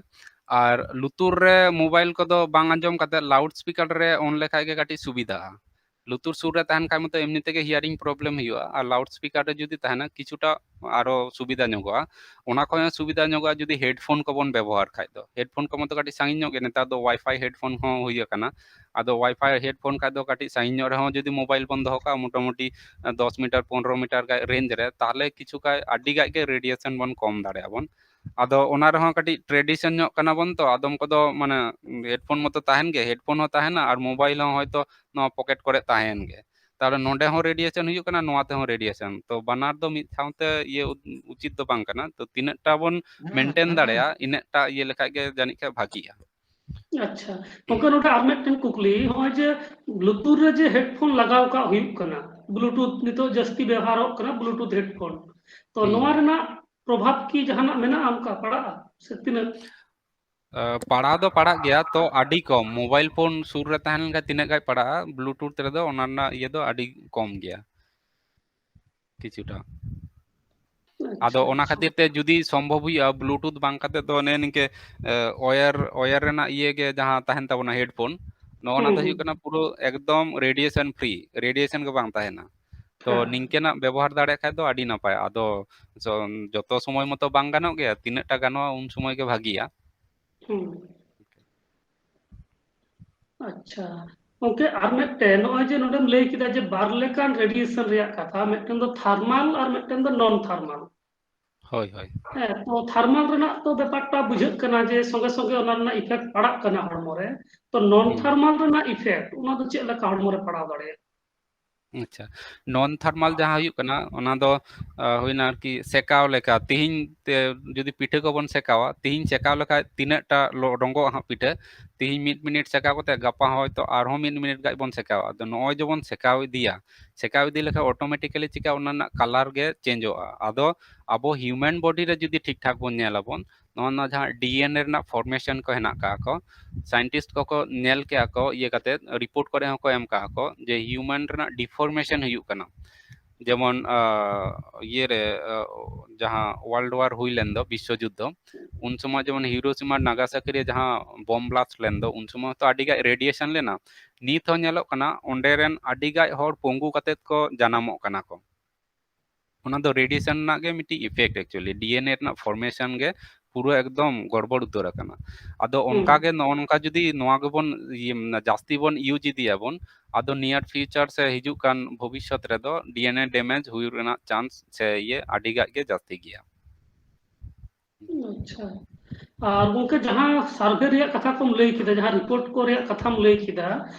ᱟᱨ ᱞᱩᱛᱩᱨ ᱨᱮ ᱢᱳᱵᱟᱭᱤᱞ ᱠᱚᱫᱚ ᱵᱟᱝ ᱟᱸᱡᱚᱢ ᱠᱟᱛᱮ ᱞᱟᱣᱩᱰ ᱥᱯᱤᱠᱟᱨ ᱨᱮ ᱚᱱ ᱞᱮᱠᱷᱟᱡ ᱜᱮ ᱠᱟᱹᱴᱤᱡ ᱥᱩᱵᱤᱫᱷᱟᱜᱼᱟ᱾ ᱞᱩᱛᱩᱨ ᱥᱩᱨ ᱨᱮ ᱛᱟᱦᱮᱱ ᱠᱷᱟᱡ ᱢᱟᱛᱚ ᱮᱢᱱᱤ ᱛᱮᱜᱮ hearing problem ᱦᱩᱭᱩᱜᱼᱟ, ᱟᱨ ᱞᱟᱣᱩᱰ ᱥᱯᱤᱠᱟᱨ ᱨᱮ ᱡᱩᱫᱤ ᱛᱟᱦᱮᱱᱟ ᱠᱤᱪᱷᱩᱴᱟ ᱟᱨᱚ ᱥᱩᱵᱤᱫᱷᱟ ᱧᱚᱜᱚᱜᱼᱟ᱾ ᱚᱱᱟ ᱠᱷᱚᱱ ᱦᱚᱸ ᱥᱩᱵᱤᱫᱷᱟ ᱧᱚᱜᱚᱜᱼᱟ ᱡᱩᱫᱤ ᱦᱮᱰᱯᱷᱳᱱ ᱠᱚᱵᱚᱱ ᱵᱮᱵᱚᱦᱟᱨ ᱠᱷᱟᱡ ᱫᱚ᱾ ᱦᱮᱰᱯᱷᱳᱱ ᱠᱚ ᱢᱟᱛᱚ ᱠᱟᱹᱴᱤᱡ ᱥᱟᱺᱜᱤᱧ ᱧᱚᱜ ᱜᱮ, ᱱᱮᱛᱟᱨ ᱫᱚ ᱣᱟᱭᱯᱷᱟᱭ ᱦᱮᱰᱯᱷᱳᱱ ᱦᱚᱸ ᱦᱩᱭ ᱟᱠᱟᱱᱟ᱾ ᱟᱫᱚ ᱣᱟᱭᱯᱷᱟᱭ ᱦᱮᱰᱯᱷᱳᱱ ᱠᱷᱟᱡ ᱫᱚ ᱠᱟᱹᱴᱤᱡ ᱥᱟᱺᱜᱤᱧ ᱧᱚᱜ ᱨᱮᱦᱚᱸ ᱡᱩᱫᱤ ᱢᱳᱵᱟᱭᱤᱞ ᱵᱚᱱ ᱫᱚᱦᱚ ᱠᱟᱜᱼᱟ, ᱢᱚᱴᱟᱢᱩᱴᱤ ᱫᱚᱥ ᱢᱤᱴᱟᱨ, ᱯᱚᱱᱨᱚ ᱢᱤᱴᱟᱨ ᱜᱟᱡ ᱨᱮᱧᱡᱽ ᱨᱮ, ᱛᱟᱦᱞᱮ ᱠᱤᱪᱷᱩ ᱜᱟᱡ, ᱟᱹᱰᱤ ᱜᱟᱡ ᱜᱮ ᱨᱮᱰᱤᱭᱮᱥᱚᱱ ᱵᱚᱱ ᱠᱚᱢ ᱫᱟᱲᱮᱭᱟᱜᱼᱟ ᱵᱚᱱ᱾ ᱟᱫᱚ ᱚᱱᱟ ᱨᱮᱦᱚᱸ ᱠᱟᱹᱴᱤᱡ ᱴᱨᱮᱰᱤᱥᱚᱱ ᱧᱚᱜ ᱠᱟᱱᱟ ᱵᱚᱱ ᱛᱚ, ᱟᱫᱚᱢ ᱠᱚᱫᱚ ᱢᱟᱱᱮ ᱦᱮᱰᱯᱷᱳᱱ ᱢᱚᱛᱚ ᱛᱟᱦᱮᱱ ᱜᱮ, ᱦᱮᱰᱯᱷᱳᱱ ᱦᱚᱸ ᱛᱟᱦᱮᱱᱟ ᱟᱨ ᱢᱳᱵᱟᱭᱤᱞ ᱦᱚᱸ ᱦᱚᱭᱛᱚ ᱱᱚᱣᱟ ᱯᱚᱠᱮᱴ ᱠᱚᱨᱮ ᱛᱟᱦᱮᱱ ᱜᱮ᱾ ᱛᱟᱦᱞᱮ ᱱᱚᱰᱮ ᱦᱚᱸ ᱨᱮᱰᱤᱭᱮᱥᱚᱱ ᱦᱩᱭᱩᱜ ᱠᱟᱱᱟ, ᱱᱚᱣᱟ ᱛᱮᱦᱚᱸ ᱨᱮᱰᱤᱭᱮᱥᱚᱱ᱾ ᱛᱚ ᱵᱟᱱᱟᱨ ᱫᱚ ᱢᱤᱫ ᱥᱟᱶᱛᱮ ᱤᱭᱟᱹ ᱩ-, ᱩᱪᱤᱛ ᱫᱚ ᱵᱟᱝ ᱠᱟᱱᱟ᱾ ᱛᱚ ᱛᱤᱱᱟᱹᱜ ᱴᱟ ᱵᱚᱱ ᱢᱮᱱᱴᱮᱱ ᱫᱟᱲᱮᱭᱟᱜᱼᱟ, ᱤᱱᱟᱹᱜ ᱴᱟ ᱤᱭᱟᱹ ᱞᱮᱠᱷᱟᱡ ᱜᱮ ᱡᱟᱹᱱᱤᱡ ᱠᱷᱟᱡ ᱵᱷᱟᱜᱤᱜᱼᱟ᱾ ᱟᱪᱪᱷᱟ, ᱜᱚᱝᱠᱮ, ᱱᱚᱰᱮ ᱟᱨ ᱢᱤᱫᱴᱮᱱ ᱠᱩᱠᱞᱤ, ᱱᱚᱜᱼᱚᱭ ᱡᱮ ᱞᱩᱛᱩᱨ ᱨᱮ ᱡᱮ ᱦᱮᱰᱯᱷᱳᱱ ᱞᱟᱜᱟᱣ ᱠᱟᱜ ᱦᱩᱭᱩᱜ ᱠᱟᱱᱟ, ᱵᱞᱩᱴᱩᱛᱷ ᱱᱤᱛᱚᱜ ᱡᱟᱹᱥᱛᱤ ᱵᱮᱣᱦᱟᱨᱚᱜ ᱠᱟᱱᱟ, ᱵᱞᱩᱴᱩᱛᱷ ᱦᱮᱰᱯᱷᱳᱱ, ᱛᱚ ᱦᱩᱸ᱾ ᱱᱚᱣᱟ ᱨᱮᱱᱟᱜ ᱯᱨᱚᱵᱷᱟᱵᱽ ᱠᱤ ᱡᱟᱦᱟᱱᱟᱜ ᱢᱮᱱᱟᱜᱼᱟ ᱚᱱᱠᱟ ᱯᱟᱲᱟᱜᱼᱟ ᱥᱮ ᱛᱤᱱᱟᱹᱜ? ᱟᱸ, ᱯᱟᱲᱟᱣ ᱫᱚ ᱯᱟᱲᱟᱜ ᱜᱮᱭᱟ, ᱛᱚ ᱟᱹᱰᱤ ᱠᱚᱢ᱾ ᱢᱳᱵᱟᱭᱤᱞ ᱯᱷᱳᱱ ᱥᱩᱨ ᱨᱮ ᱛᱟᱦᱮᱸ ᱞᱮᱱᱠᱷᱟᱱ ᱛᱤᱱᱟᱹᱜ ᱜᱟᱡ ᱯᱟᱲᱟᱜᱼᱟ, ᱵᱞᱩᱴᱩᱛᱷ ᱨᱮᱫᱚ ᱚᱱᱟ ᱨᱮᱱᱟᱜ ᱤᱭᱟᱹ ᱫᱚ ᱟᱹᱰᱤ ᱠᱚᱢ ᱜᱮᱭᱟ ᱠᱤᱪᱷᱩᱴᱟ᱾ ᱟᱫᱚ ᱟᱪᱪᱷᱟ, ᱚᱱᱟ ᱟᱪᱪᱷᱟ᱾ ᱠᱷᱟᱹᱛᱤᱨ ᱛᱮ ᱡᱩᱫᱤ ᱥᱚᱢᱵᱷᱚᱵ ᱦᱩᱭᱩᱜᱼᱟ, ᱵᱞᱩᱴᱩᱛᱷ ᱵᱟᱝ ᱠᱟᱛᱮ ᱫᱚ ᱚᱱᱮ ᱱᱤᱝᱠᱟᱹ, ᱮ, ᱣᱟᱭᱟᱨ, ᱣᱟᱭᱟᱨ ᱨᱮᱱᱟᱜ ᱤᱭᱟᱹ ᱜᱮ ᱡᱟᱦᱟᱸ ᱛᱟᱦᱮᱱ ᱛᱟᱵᱚᱱᱟ, ᱦᱮᱰᱯᱷᱳᱱ, ᱱᱚᱜᱼᱚ ᱱᱟ ᱦᱩᱸ, ᱫᱚ ᱦᱩᱭᱩᱜ ᱦᱩᱸ᱾ ᱠᱟᱱᱟ ᱯᱩᱨᱟᱹ ᱮᱠᱫᱚᱢ ᱨᱮᱰᱤᱭᱮᱥᱚᱱ ᱯᱷᱨᱤ, ᱨᱮᱰᱤᱭᱮᱥᱚᱱ ᱜᱮ ᱵᱟᱝ ᱛᱟᱦᱮᱱᱟ᱾ ᱛᱚ ᱦᱮᱸ᱾ ᱱᱤᱝᱠᱟᱹᱱᱟᱜ ᱵᱮᱵᱚᱦᱟᱨ ᱫᱟᱲᱮᱭᱟᱜ ᱠᱷᱟᱡ ᱫᱚ ᱟᱹᱰᱤ ᱱᱟᱯᱟᱭ᱾ ᱟᱫᱚ ᱡᱚ-, ᱡᱚᱛᱚ ᱥᱚᱢᱚᱭ ᱢᱚᱛᱚ ᱵᱟᱝ ᱜᱟᱱᱚᱜ ᱜᱮᱭᱟ, ᱛᱤᱱᱟᱹᱜ ᱴᱟ ᱜᱟᱱᱚᱜᱼᱟ ᱩᱱ ᱥᱚᱢᱚᱭ ᱜᱮ ᱵᱷᱟᱜᱤᱭᱟ᱾ ᱦᱩᱸ᱾ ᱟᱪᱪᱷᱟ᱾ ᱜᱚᱝᱠᱮ, ᱟᱨ ᱢᱤᱫᱴᱮᱱ, ᱱᱚᱜᱼᱚᱭ ᱡᱮ ᱱᱚᱰᱮᱢ ᱞᱟᱹᱭ ᱠᱮᱫᱟ ᱡᱮ ᱵᱟᱨ ᱞᱮᱠᱟᱱ ᱨᱮᱰᱤᱭᱮᱥᱚᱱ ᱨᱮᱭᱟᱜ ᱠᱟᱛᱷᱟ, ᱢᱤᱫᱴᱮᱱ ᱫᱚ ᱛᱷᱟᱨᱢᱟᱞ ᱟᱨ ᱢᱤᱫᱴᱮᱱ ᱫᱚ ᱱᱚᱱ ᱛᱷᱟᱨᱢᱟᱞ᱾ ᱦᱳᱭ, ᱦᱳᱭ᱾ ᱦᱮᱸ, ᱛᱚ ᱛᱷᱟᱨᱢᱟᱞ ᱨᱮᱱᱟᱜ ᱛᱚ ᱵᱮᱯᱟᱨᱴᱟ ᱵᱩᱡᱷᱟᱹᱜ ᱠᱟᱱᱟ ᱡᱮ ᱥᱚᱸᱜᱮ ᱥᱚᱸᱜᱮ ᱚᱱᱟ ᱨᱮᱱᱟᱜ ᱤᱯᱷᱮᱠᱴ ᱯᱟᱲᱟᱜ ᱠᱟᱱᱟ ᱦᱚᱲᱢᱚ ᱨᱮ᱾ ᱛᱚ ᱱᱚᱱ ᱦᱩᱸ᱾ ᱛᱷᱟᱨᱢᱟᱞ ᱨᱮᱱᱟᱜ ᱤᱯᱷᱮᱠᱴ, ᱚᱱᱟ ᱫᱚ ᱪᱮᱫ ᱞᱮᱠᱟ ᱦᱚᱲᱢᱚ ᱨᱮ ᱯᱟᱲᱟᱣ ᱫᱟᱲᱮᱭᱟᱜᱼᱟ? ᱟᱪᱪᱷᱟ, ᱱᱚᱱ ᱛᱷᱟᱨᱢᱟᱞ ᱡᱟᱦᱟᱸ ᱦᱩᱭᱩᱜ ᱠᱟᱱᱟ, ᱚᱱᱟ ᱫᱚ, ᱟ, ᱦᱩᱭᱱᱟ ᱟᱨᱠᱤ ᱥᱮᱠᱟᱣ ᱞᱮᱠᱟ᱾ ᱛᱤᱦᱤᱧ ᱛᱮ ᱡᱩᱫᱤ ᱯᱤᱴᱷᱟᱹ ᱠᱚᱵᱚᱱ ᱥᱮᱠᱟᱣᱟ, ᱛᱤᱦᱤᱧ ᱥᱮᱠᱟᱣ ᱞᱮᱠᱷᱟᱡ ᱛᱤᱱᱟᱹᱜ ᱴᱟ ᱞᱚ-, ᱨᱚᱸᱜᱚᱜᱼᱟ ᱦᱟᱸᱜ ᱯᱤᱴᱷᱟᱹ? ᱛᱤᱦᱤᱧ ᱢᱤᱫ ᱢᱤᱱᱤᱴ ᱥᱮᱠᱟᱣ ᱠᱟᱛᱮ ᱜᱟᱯᱟ ᱦᱚᱭᱛᱚ ᱟᱨᱦᱚᱸ ᱢᱤᱫ ᱢᱤᱱᱤᱴ ᱜᱟᱡ ᱵᱚᱱ ᱥᱮᱠᱟᱣᱟ᱾ ᱟᱫᱚ ᱱᱚᱜᱼᱚᱭ ᱡᱮᱵᱚᱱ ᱥᱮᱠᱟᱣ ᱤᱫᱤᱭᱟ, ᱥᱮᱠᱟᱣ ᱤᱫᱤ ᱞᱮᱠᱷᱟᱡ ᱚᱴᱳᱢᱮᱴᱤᱠᱟᱞᱤ ᱪᱤᱠᱟ ᱚᱱᱟ ᱨᱮᱱᱟᱜ ᱠᱟᱞᱟᱨ ᱜᱮ ᱪᱮᱧᱡᱚᱜᱼᱟ᱾ ᱟᱫᱚ ᱟᱵᱚ ᱦᱤᱭᱩᱢᱮᱱ ᱵᱚᱰᱤ ᱨᱮ ᱡᱩᱫᱤ ᱴᱷᱤᱠ ᱴᱷᱟᱠ ᱵᱚᱱ ᱧᱮᱞ ᱟᱵᱚᱱ, ᱱᱚᱣᱟ, ᱱᱚᱣᱟ ᱡᱟᱦᱟᱸ ᱰᱤ ᱮᱱ ᱮ ᱨᱮᱱᱟᱜ ᱯᱷᱚᱨᱢᱮᱥᱚᱱ ᱠᱚ ᱦᱮᱱᱟᱜ ᱠᱟᱜ ᱠᱚ, ᱥᱟᱭᱮᱱᱴᱤᱥᱴ ᱠᱚᱠᱚ ᱧᱮᱞ ᱠᱮᱜᱼᱟ ᱠᱚ, ᱤᱭᱟᱹ ᱠᱟᱛᱮ ᱨᱤᱯᱳᱨᱴ ᱠᱚᱨᱮ ᱦᱚᱸᱠᱚ ᱮᱢ ᱠᱟᱜ ᱠᱚ ᱡᱮ ᱦᱤᱭᱩᱢᱮᱱ ᱨᱮᱱᱟᱜ ᱰᱤᱯᱷᱚᱨᱢᱮᱥᱚᱱ ᱦᱩᱭᱩᱜ ᱠᱟᱱᱟ᱾ ᱡᱮᱢᱚᱱ, ᱟ, ᱤᱭᱟᱹ ᱨᱮ, ᱟ, ᱡᱟᱦᱟᱸ ᱣᱟᱨᱞᱰ ᱣᱟᱨ ᱦᱩᱭ ᱞᱮᱱ ᱫᱚ, ᱵᱤᱥᱥᱚ ᱡᱩᱫᱽᱫᱷᱚ, ᱩᱱ ᱥᱚᱢᱚᱭ ᱡᱮᱢᱚᱱ ᱦᱤᱨᱳᱥᱤᱢᱟ ᱱᱟᱜᱟᱥᱟᱠᱤ ᱨᱮ ᱡᱟᱦᱟᱸ ᱵᱚᱢ ᱵᱞᱟᱥᱴ ᱞᱮᱱ ᱫᱚ, ᱩᱱ ᱥᱚᱢᱚᱭ ᱛᱚ ᱟᱹᱰᱤ ᱜᱟᱡ ᱨᱮᱰᱤᱭᱮᱥᱚᱱ ᱞᱮᱱᱟ᱾ ᱱᱤᱛ ᱦᱚᱸ ᱧᱮᱞᱚᱜ ᱠᱟᱱᱟ ᱚᱸᱰᱮ ᱨᱮᱱ ᱟᱹᱰᱤ ᱜᱟᱡ ᱦᱚᱲ ᱯᱚᱝᱜᱩ ᱠᱟᱛᱮ ᱠᱚ ᱡᱟᱱᱟᱢᱚᱜ ᱠᱟᱱᱟ ᱠᱚ᱾ ᱚᱱᱟ ᱫᱚ ᱨᱮᱰᱤᱭᱮᱥᱚᱱ ᱨᱮᱱᱟᱜ ᱜᱮ ᱢᱤᱫᱴᱤᱡ ᱤᱯᱷᱮᱠᱴ, actually ᱰᱤ ᱮᱱ ᱮ ᱨᱮᱱᱟᱜ ᱯᱷᱚᱨᱢᱮᱥᱚᱱ ᱜᱮ ᱯᱩᱨᱟᱹ ᱮᱠᱫᱚᱢ ᱜᱚᱲᱵᱚᱲ ᱩᱛᱟᱹᱨ ᱟᱠᱟᱱᱟ᱾ ᱟᱫᱚ ᱦᱩᱸ᱾ ᱚᱱᱠᱟ ᱜᱮ ᱱᱚᱜᱼᱚ ᱱᱚᱝᱠᱟ ᱡᱩᱫᱤ ᱱᱚᱣᱟ ᱜᱮᱵᱚᱱ ᱤᱭᱟᱹ, ᱢᱟᱱᱮ ᱡᱟᱹᱥᱛᱤ ᱵᱚᱱ ᱤᱭᱩᱡᱽ ᱤᱫᱤᱭᱟᱵᱚᱱ, ᱟᱫᱚ near future ᱥᱮ ᱦᱤᱡᱩᱜ ᱠᱟᱱ ᱵᱷᱚᱵᱤᱥᱥᱚᱛ ᱨᱮᱫᱚ ᱰᱤ ᱮᱱ ᱮ ᱰᱮᱢᱮᱡᱽ ᱦᱩᱭᱩᱜ ᱨᱮᱱᱟᱜ ᱪᱟᱱᱥ ᱥᱮ ᱤᱭᱟᱹ ᱟᱹᱰᱤ ᱜᱟᱡ ᱜᱮ ᱡᱟᱹᱥᱛᱤ ᱜᱮᱭᱟ᱾ ᱟᱪᱪᱷᱟ᱾ ᱟᱨ ᱜᱚᱝᱠᱮ, ᱡᱟᱦᱟᱸ ᱥᱟᱨᱵᱷᱮ ᱨᱮᱭᱟᱜ ᱠᱟᱛᱷᱟ ᱠᱚᱢ ᱞᱟᱹᱭ ᱠᱮᱫᱟ, ᱡᱟᱦᱟᱸ ᱨᱤᱯᱳᱨᱴ ᱠᱚ ᱨᱮᱭᱟᱜ ᱠᱟᱛᱷᱟᱢ ᱞᱟᱹᱭ ᱠᱮᱫᱟ,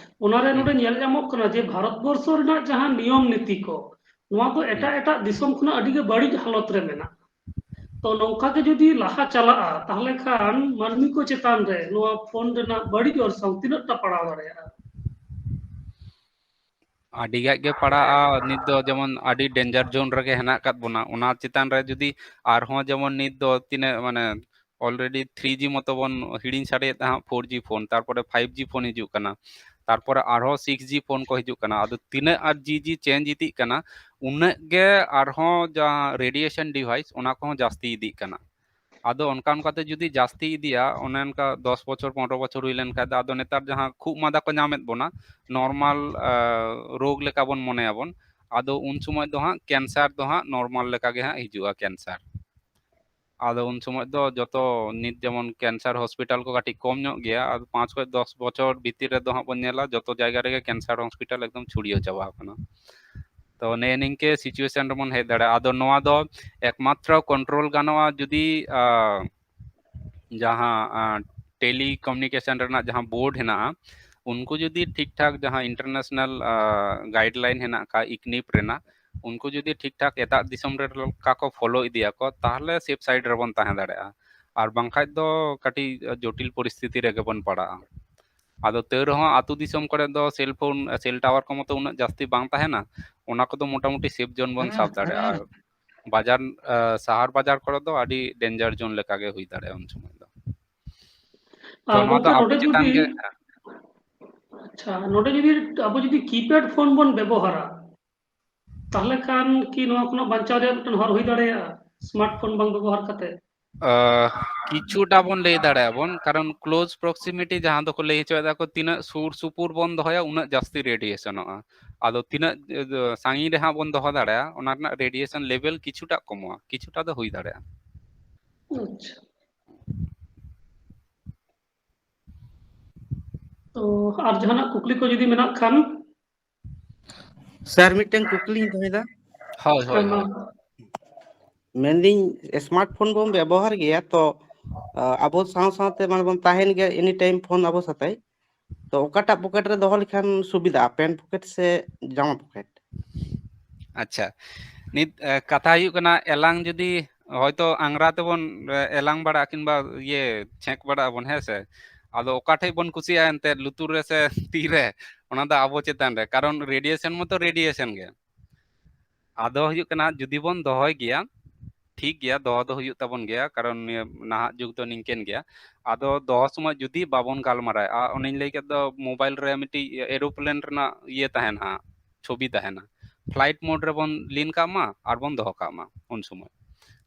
ᱚᱱᱟ ᱨᱮ ᱦᱩᱸ᱾ ᱱᱚᱰᱮ ᱧᱮᱞ ᱧᱟᱢᱚᱜ ᱠᱟᱱᱟ ᱡᱮ ᱵᱷᱟᱨᱚᱛ ᱵᱚᱨᱥᱚ ᱨᱮᱱᱟᱜ ᱡᱟᱦᱟᱸ ᱱᱤᱭᱚᱢ ᱱᱤᱛᱤ ᱠᱚ, ᱱᱚᱣᱟ ᱫᱚ ᱮᱴᱟᱜ ᱦᱩᱸ᱾ ᱮᱴᱟᱜ ᱫᱤᱥᱚᱢ ᱠᱷᱚᱱᱟᱜ ᱟᱹᱰᱤ ᱜᱮ ᱵᱟᱹᱲᱤᱡ ᱦᱟᱞᱚᱛ ᱨᱮ ᱢᱮᱱᱟᱜᱼᱟ᱾ ᱛᱚ ᱱᱚᱝᱠᱟ ᱜᱮ ᱡᱩᱫᱤ ᱞᱟᱦᱟ ᱪᱟᱞᱟᱜᱼᱟ, ᱛᱟᱦᱚᱞᱮ ᱠᱷᱟᱱ ᱢᱟᱹᱱᱢᱤ ᱠᱚ ᱪᱮᱛᱟᱱ ᱨᱮ ᱱᱚᱣᱟ ᱯᱷᱳᱱ ᱨᱮᱱᱟᱜ ᱵᱟᱹᱲᱤᱡ ᱚᱨᱥᱚᱝ ᱛᱤᱱᱟᱹᱜ ᱴᱟ ᱯᱟᱲᱟᱣ ᱫᱟᱲᱮᱭᱟᱜᱼᱟ? ᱟᱹᱰᱤ ᱜᱟᱡ ᱜᱮ ᱯᱟᱲᱟᱜᱼᱟ᱾ ᱱᱤᱛ ᱫᱚ ᱡᱮᱢᱚᱱ ᱟᱹᱰᱤ ᱰᱮᱧᱡᱟᱨ ᱡᱳᱱ ᱨᱮᱜᱮ ᱦᱮᱱᱟᱜ ᱟᱠᱟᱫ ᱵᱚᱱᱟ᱾ ᱚᱱᱟ ᱪᱮᱛᱟᱱ ᱨᱮ ᱡᱩᱫᱤ ᱟᱨᱦᱚᱸ ᱡᱮᱢᱚᱱ ᱱᱤᱛ ᱫᱚ ᱛᱤᱱᱟᱹᱜ, ᱢᱟᱱᱮ, already three G ᱢᱚᱛᱚ ᱵᱚᱱ ᱦᱤᱲᱤᱧ ᱥᱟᱰᱮᱭᱮᱫ ᱛᱟᱦᱮᱸᱫ, four G ᱯᱷᱳᱱ, ᱛᱟᱨᱯᱚᱨᱮ five G ᱯᱷᱳᱱ ᱦᱤᱡᱩᱜ ᱠᱟᱱᱟ, ᱛᱟᱨᱯᱚᱨᱮ ᱟᱨᱦᱚᱸ six G ᱯᱷᱳᱱ ᱠᱚ ᱦᱤᱡᱩᱜ ᱠᱟᱱᱟ᱾ ᱟᱫᱚ ᱛᱤᱱᱟᱹᱜ ᱟᱨ G G ᱪᱮᱧᱡᱽ ᱤᱫᱤᱜ ᱠᱟᱱᱟ, ᱩᱱᱟᱹᱜ ᱜᱮ ᱟᱨᱦᱚᱸ ᱡᱟᱦᱟᱸ ᱨᱮᱰᱤᱭᱮᱥᱚᱱ ᱰᱤᱵᱷᱟᱭᱤᱥ, ᱚᱱᱟ ᱠᱚᱦᱚᱸ ᱡᱟᱹᱥᱛᱤ ᱤᱫᱤᱜ ᱠᱟᱱᱟ᱾ ᱟᱫᱚ ᱚᱱᱠᱟ ᱚᱱᱠᱟᱛᱮ ᱡᱩᱫᱤ ᱡᱟᱹᱥᱛᱤ ᱤᱫᱤᱜᱼᱟ, ᱚᱱᱮ ᱚᱱᱠᱟ ᱫᱚᱥ ᱵᱚᱪᱷᱚᱨ, ᱯᱚᱱᱨᱚ ᱵᱚᱪᱷᱚᱨ ᱦᱩᱭ ᱞᱮᱱᱠᱷᱟᱱ ᱫᱚ, ᱟᱫᱚ ᱱᱮᱛᱟᱨ ᱡᱟᱦᱟᱸ ᱠᱷᱩᱜ ᱢᱟᱸᱫᱟ ᱠᱚ ᱧᱟᱢᱮᱫ ᱵᱚᱱᱟ, ᱱᱚᱨᱢᱟᱞ ᱨᱳᱜᱽ ᱞᱮᱠᱟ ᱵᱚᱱ ᱢᱚᱱᱮᱭᱟᱵᱚᱱ, ᱟᱫᱚ ᱩᱱ ᱥᱚᱢᱚᱭ ᱫᱚ ᱦᱟᱸᱜ ᱠᱮᱱᱥᱟᱨ ᱫᱚ ᱦᱟᱸᱜ ᱱᱚᱨᱢᱟᱞ ᱞᱮᱠᱟ ᱜᱮ ᱦᱟᱸᱜ ᱦᱤᱡᱩᱜᱼᱟ, ᱠᱮᱱᱥᱟᱨ᱾ ᱟᱫᱚ ᱩᱱ ᱥᱚᱢᱚᱭ ᱫᱚ ᱡᱚᱛᱚ, ᱱᱤᱛ ᱡᱮᱢᱚᱱ ᱠᱮᱱᱥᱟᱨ ᱦᱚᱥᱯᱤᱴᱟᱞ ᱠᱚ ᱠᱟᱹᱴᱤᱡ ᱠᱚᱢ ᱧᱚᱜ ᱜᱮᱭᱟ, ᱟᱫᱚ ᱯᱟᱸᱪ ᱠᱷᱚᱱ ᱫᱚᱥ ᱵᱚᱪᱷᱚᱨ ᱵᱷᱤᱛᱤᱨ ᱨᱮᱫᱚ ᱦᱟᱸᱜ ᱵᱚᱱ ᱧᱮᱞᱟ ᱡᱚᱛᱚ ᱡᱟᱭᱜᱟ ᱨᱮᱜᱮ ᱠᱮᱱᱥᱟᱨ ᱦᱚᱥᱯᱤᱴᱟᱞ ᱮᱠᱫᱚᱢ ᱪᱷᱩᱲᱭᱟᱹᱣ ᱪᱟᱵᱟ ᱟᱠᱟᱱᱟ᱾ ᱛᱚ ᱱᱮᱜᱼᱮ ᱱᱤᱝᱠᱟᱹ ᱥᱤᱪᱩᱭᱮᱥᱚᱱ ᱨᱮᱵᱚᱱ ᱦᱮᱡ ᱫᱟᱲᱮᱭᱟᱜᱼᱟ᱾ ᱟᱫᱚ ᱱᱚᱣᱟ ᱫᱚ ᱮᱠᱢᱟᱛᱨᱚ ᱠᱚᱱᱴᱨᱳᱞ ᱜᱟᱱᱚᱜᱼᱟ ᱡᱩᱫᱤ, ᱟᱸ, ᱡᱟᱦᱟᱸ, ᱟᱸ, ᱴᱮᱞᱤ ᱠᱚᱢᱤᱭᱩᱱᱤᱠᱮᱥᱚᱱ ᱨᱮᱱᱟᱜ ᱡᱟᱦᱟᱸ ᱵᱳᱨᱰ ᱦᱮᱱᱟᱜᱼᱟ, ᱩᱱᱠᱩ ᱡᱩᱫᱤ ᱴᱷᱤᱠ ᱴᱷᱟᱠ ᱡᱟᱦᱟᱸ ᱤᱱᱴᱟᱨᱱᱮᱥᱱᱟᱞ, ᱟᱸ, ᱜᱟᱭᱤᱰ ᱞᱟᱭᱤᱱ ᱦᱮᱱᱟᱜ ᱟᱠᱟᱫ ᱤᱠᱱᱤᱯ ᱨᱮᱱᱟᱜ, ᱩᱱᱠᱩ ᱡᱩᱫᱤ ᱴᱷᱤᱠ ᱴᱷᱟᱠ ᱮᱴᱟᱜ ᱫᱤᱥᱚᱢ ᱨᱮ ᱞᱮᱠᱟ ᱠᱚ ᱯᱷᱚᱞᱳ ᱤᱫᱤᱭᱟᱠᱚ, ᱛᱟᱦᱚᱞᱮ ᱥᱮᱯ ᱥᱟᱭᱤᱰ ᱨᱮᱵᱚᱱ ᱛᱟᱦᱮᱸ ᱫᱟᱲᱮᱭᱟᱜᱼᱟ᱾ ᱟᱨ ᱵᱟᱝᱠᱷᱟᱡ ᱫᱚ ᱠᱟᱹᱴᱤᱡ ᱡᱚᱴᱤᱞ ᱯᱚᱨᱤᱥᱛᱷᱤᱛᱤ ᱨᱮᱜᱮ ᱵᱚᱱ ᱯᱟᱲᱟᱜᱼᱟ᱾ ᱟᱫᱚ ᱛᱟᱹᱣ ᱨᱮᱦᱚᱸ ᱟᱹᱛᱩ ᱫᱤᱥᱚᱢ ᱠᱚᱨᱮ ᱫᱚ ᱥᱮᱞ ᱯᱷᱳᱱ, ᱥᱮᱞ ᱴᱟᱣᱟᱨ ᱠᱚ ᱢᱚᱛᱚ ᱩᱱᱟᱹᱜ ᱡᱟᱹᱥᱛᱤ ᱵᱟᱝ ᱛᱟᱦᱮᱱᱟ, ᱚᱱᱟ ᱠᱚᱫᱚ ᱢᱚᱴᱟᱢᱩᱴᱤ ᱥᱮᱯ ᱡᱳᱱ ᱵᱚᱱ ᱦᱮᱸ, ᱥᱟᱵ ᱫᱟᱲᱮᱭᱟᱜᱼᱟ᱾ ᱦᱮᱸ᱾ ᱟᱨ ᱵᱟᱡᱟᱨ, ᱟᱸ, ᱥᱟᱦᱟᱨ ᱵᱟᱡᱟᱨ ᱠᱚᱨᱮ ᱫᱚ ᱟᱹᱰᱤ ᱰᱮᱧᱡᱟᱨ ᱡᱳᱱ ᱞᱮᱠᱟ ᱜᱮ ᱦᱩᱭ ᱫᱟᱲᱮᱭᱟᱜᱼᱟ ᱩᱱ ᱥᱚᱢᱚᱭ ᱫᱚ᱾ ᱛᱚ ᱟᱨ ᱱᱚᱣᱟ ᱫᱚ ᱜᱚᱢᱠᱮ, ᱟᱵᱚ ᱱᱚᱰᱮ ᱪᱮᱛᱟᱱ ᱡᱩᱫᱤ, ᱜᱮ, ᱦᱮᱸ᱾ ᱟᱪᱪᱷᱟ, ᱱᱚᱰᱮ ᱡᱩᱫᱤ ᱟᱵᱚ ᱡᱩᱫᱤ ᱠᱤᱯᱮᱰ ᱯᱷᱳᱱ ᱵᱚᱱ ᱵᱮᱵᱚᱦᱟᱨᱟ, ᱛᱟᱦᱚᱞᱮ ᱠᱷᱟᱱ ᱠᱤ ᱱᱚᱣᱟ ᱠᱷᱚᱱᱟᱜ ᱵᱟᱧᱪᱟᱣ ᱨᱮᱭᱟᱜ ᱢᱤᱫᱴᱮᱱ ᱦᱚᱨ ᱦᱩᱭ ᱫᱟᱲᱮᱭᱟᱜᱼᱟ, ᱥᱢᱟᱨᱴ ᱯᱷᱳᱱ ᱵᱟᱝ ᱵᱮᱵᱚᱦᱟᱨ ᱠᱟᱛᱮ? ᱟᱸ, ᱠᱤᱪᱷᱩᱴᱟ ᱵᱚᱱ ᱞᱟᱹᱭ ᱫᱟᱲᱮᱭᱟᱜᱼᱟ ᱵᱚᱱ, ᱠᱟᱨᱚᱱ ᱠᱞᱳᱡᱽ ᱯᱨᱚᱠᱥᱤᱢᱤᱴᱤ ᱡᱟᱦᱟᱸ ᱫᱚᱠᱚ ᱞᱟᱹᱭ ᱦᱚᱪᱚᱭᱮᱫᱟ ᱠᱚ, ᱛᱤᱱᱟᱹᱜ ᱥᱩᱨ ᱥᱩᱯᱩᱨ ᱵᱚᱱ ᱫᱚᱦᱚᱭᱟ, ᱩᱱᱟᱹᱜ ᱡᱟᱹᱥᱛᱤ ᱨᱮᱰᱤᱭᱮᱥᱚᱱᱚᱜᱼᱟ᱾ ᱟᱫᱚ ᱛᱤᱱᱟᱹᱜ, ᱮ, ᱥᱟᱺᱜᱤᱧ ᱨᱮ ᱦᱟᱸᱜ ᱵᱚᱱ ᱫᱚᱦᱚ ᱫᱟᱲᱮᱭᱟᱜᱼᱟ, ᱚᱱᱟ ᱨᱮᱱᱟᱜ ᱨᱮᱰᱤᱭᱮᱥᱚᱱ ᱞᱮᱵᱮᱞ ᱠᱤᱪᱷᱩᱴᱟ ᱠᱚᱢᱚᱜᱼᱟ, ᱠᱤᱪᱷᱩᱴᱟ ᱫᱚ ᱦᱩᱭ ᱫᱟᱲᱮᱭᱟᱜᱼᱟ᱾ ᱟᱪᱪᱷᱟ᱾ ᱛᱚ, ᱟᱨ ᱡᱟᱦᱟᱱᱟᱜ ᱠᱩᱠᱞᱤ ᱠᱚ ᱡᱩᱫᱤ ᱢᱮᱱᱟᱜ ᱠᱷᱟᱱ? ᱥᱟᱨ, ᱢᱤᱫᱴᱮᱱ ᱠᱩᱠᱞᱤᱧ ᱫᱚᱦᱚᱭᱮᱫᱟ᱾ ᱦᱳᱭ, ᱦᱳᱭ, ᱦᱮᱸ, ᱢᱟ᱾ ᱦᱳᱭ᱾ ᱢᱮᱱᱫᱟᱹᱧ, ᱥᱢᱟᱨᱴ ᱯᱷᱳᱱ ᱵᱚᱱ ᱵᱮᱵᱚᱦᱟᱨ ᱜᱮᱭᱟ, ᱛᱚ, ᱟ, ᱟᱵᱚ ᱥᱟᱶ ᱥᱟᱶᱛᱮ ᱢᱟᱱᱮ ᱵᱚᱱ ᱛᱟᱦᱮᱱ ᱜᱮᱭᱟ, ᱮᱱᱤ ᱴᱟᱭᱤᱢ ᱯᱷᱳᱱ ᱟᱵᱚ ᱥᱟᱛᱮ᱾ ᱛᱚ, ᱚᱠᱟᱴᱟᱜ ᱯᱚᱠᱮᱴ ᱨᱮ ᱫᱚᱦᱚ ᱞᱮᱠᱷᱟᱱ ᱥᱩᱵᱤᱫᱷᱟᱜᱼᱟ, ᱯᱮᱱᱴ ᱯᱚᱠᱮᱴ ᱥᱮ ᱡᱟᱢᱟ ᱯᱚᱠᱮᱴ? ᱟᱪᱪᱷᱟ, ᱱᱤᱛ, ᱮ, ᱠᱟᱛᱷᱟ ᱦᱩᱭᱩᱜ ᱠᱟᱱᱟ, ᱮᱞᱟᱝ ᱡᱩᱫᱤ ᱦᱚᱭᱛᱳ ᱟᱝᱨᱟ ᱛᱮᱵᱚᱱ, ᱮ, ᱮᱞᱟᱝ ᱵᱟᱲᱟᱜᱼᱟ ᱠᱤᱝᱵᱟ ᱤᱭᱟᱹ ᱪᱷᱮᱸᱠ ᱵᱟᱲᱟᱜ ᱟᱵᱚᱱ, ᱦᱮᱸ ᱥᱮ? ᱟᱫᱚ ᱚᱠᱟ ᱴᱷᱮᱡ ᱵᱚᱱ ᱠᱩᱥᱤᱭᱟᱜᱼᱟ ᱮᱱᱛᱮᱫ, ᱞᱩᱛᱩᱨ ᱨᱮ ᱥᱮ ᱛᱤ ᱨᱮ? ᱚᱱᱟ ᱫᱚ ᱟᱵᱚ ᱪᱮᱛᱟᱱ ᱨᱮ, ᱠᱟᱨᱚᱱ ᱨᱮᱰᱤᱭᱮᱥᱚᱱ ᱢᱟᱛᱚ ᱨᱮᱰᱤᱭᱮᱥᱚᱱ ᱜᱮ᱾ ᱟᱫᱚ ᱦᱩᱭᱩᱜ ᱠᱟᱱᱟ, ᱡᱩᱫᱤ ᱵᱚᱱ ᱫᱚᱦᱚᱭ ᱜᱮᱭᱟ, ᱴᱷᱤᱠ ᱜᱮᱭᱟ, ᱫᱚᱦᱚ ᱫᱚ ᱦᱩᱭᱩᱜ ᱛᱟᱵᱚᱱ ᱜᱮᱭᱟ, ᱠᱟᱨᱚᱱ ᱱᱤᱭᱟᱹ ᱱᱟᱦᱟᱜ ᱡᱩᱜᱽ ᱫᱚ ᱱᱤᱝᱠᱟᱹᱱ ᱜᱮᱭᱟ᱾ ᱟᱫᱚ ᱫᱚᱦᱚ ᱥᱚᱢᱚᱭ ᱡᱩᱫᱤ ᱵᱟᱵᱚᱱ ᱜᱟᱞᱢᱟᱨᱟᱣᱟ, ᱚᱱᱮᱧ ᱞᱟᱹᱭ ᱠᱮᱫ ᱫᱚ, ᱢᱳᱵᱟᱭᱤᱞ ᱨᱮ ᱢᱤᱫᱴᱤᱡ ᱮᱨᱳᱯᱞᱮᱱ ᱨᱮᱱᱟᱜ ᱤᱭᱟᱹ ᱛᱟᱦᱮᱱᱟ, ᱪᱷᱚᱵᱤ ᱛᱟᱦᱮᱱᱟ, ᱯᱷᱞᱟᱭᱤᱴ ᱢᱳᱰ ᱨᱮᱵᱚᱱ ᱞᱤᱱ ᱠᱟᱜ ᱢᱟ ᱟᱨ ᱵᱚᱱ ᱫᱚᱦᱚ ᱠᱟᱜ ᱢᱟ ᱩᱱ ᱥᱚᱢᱚᱭ᱾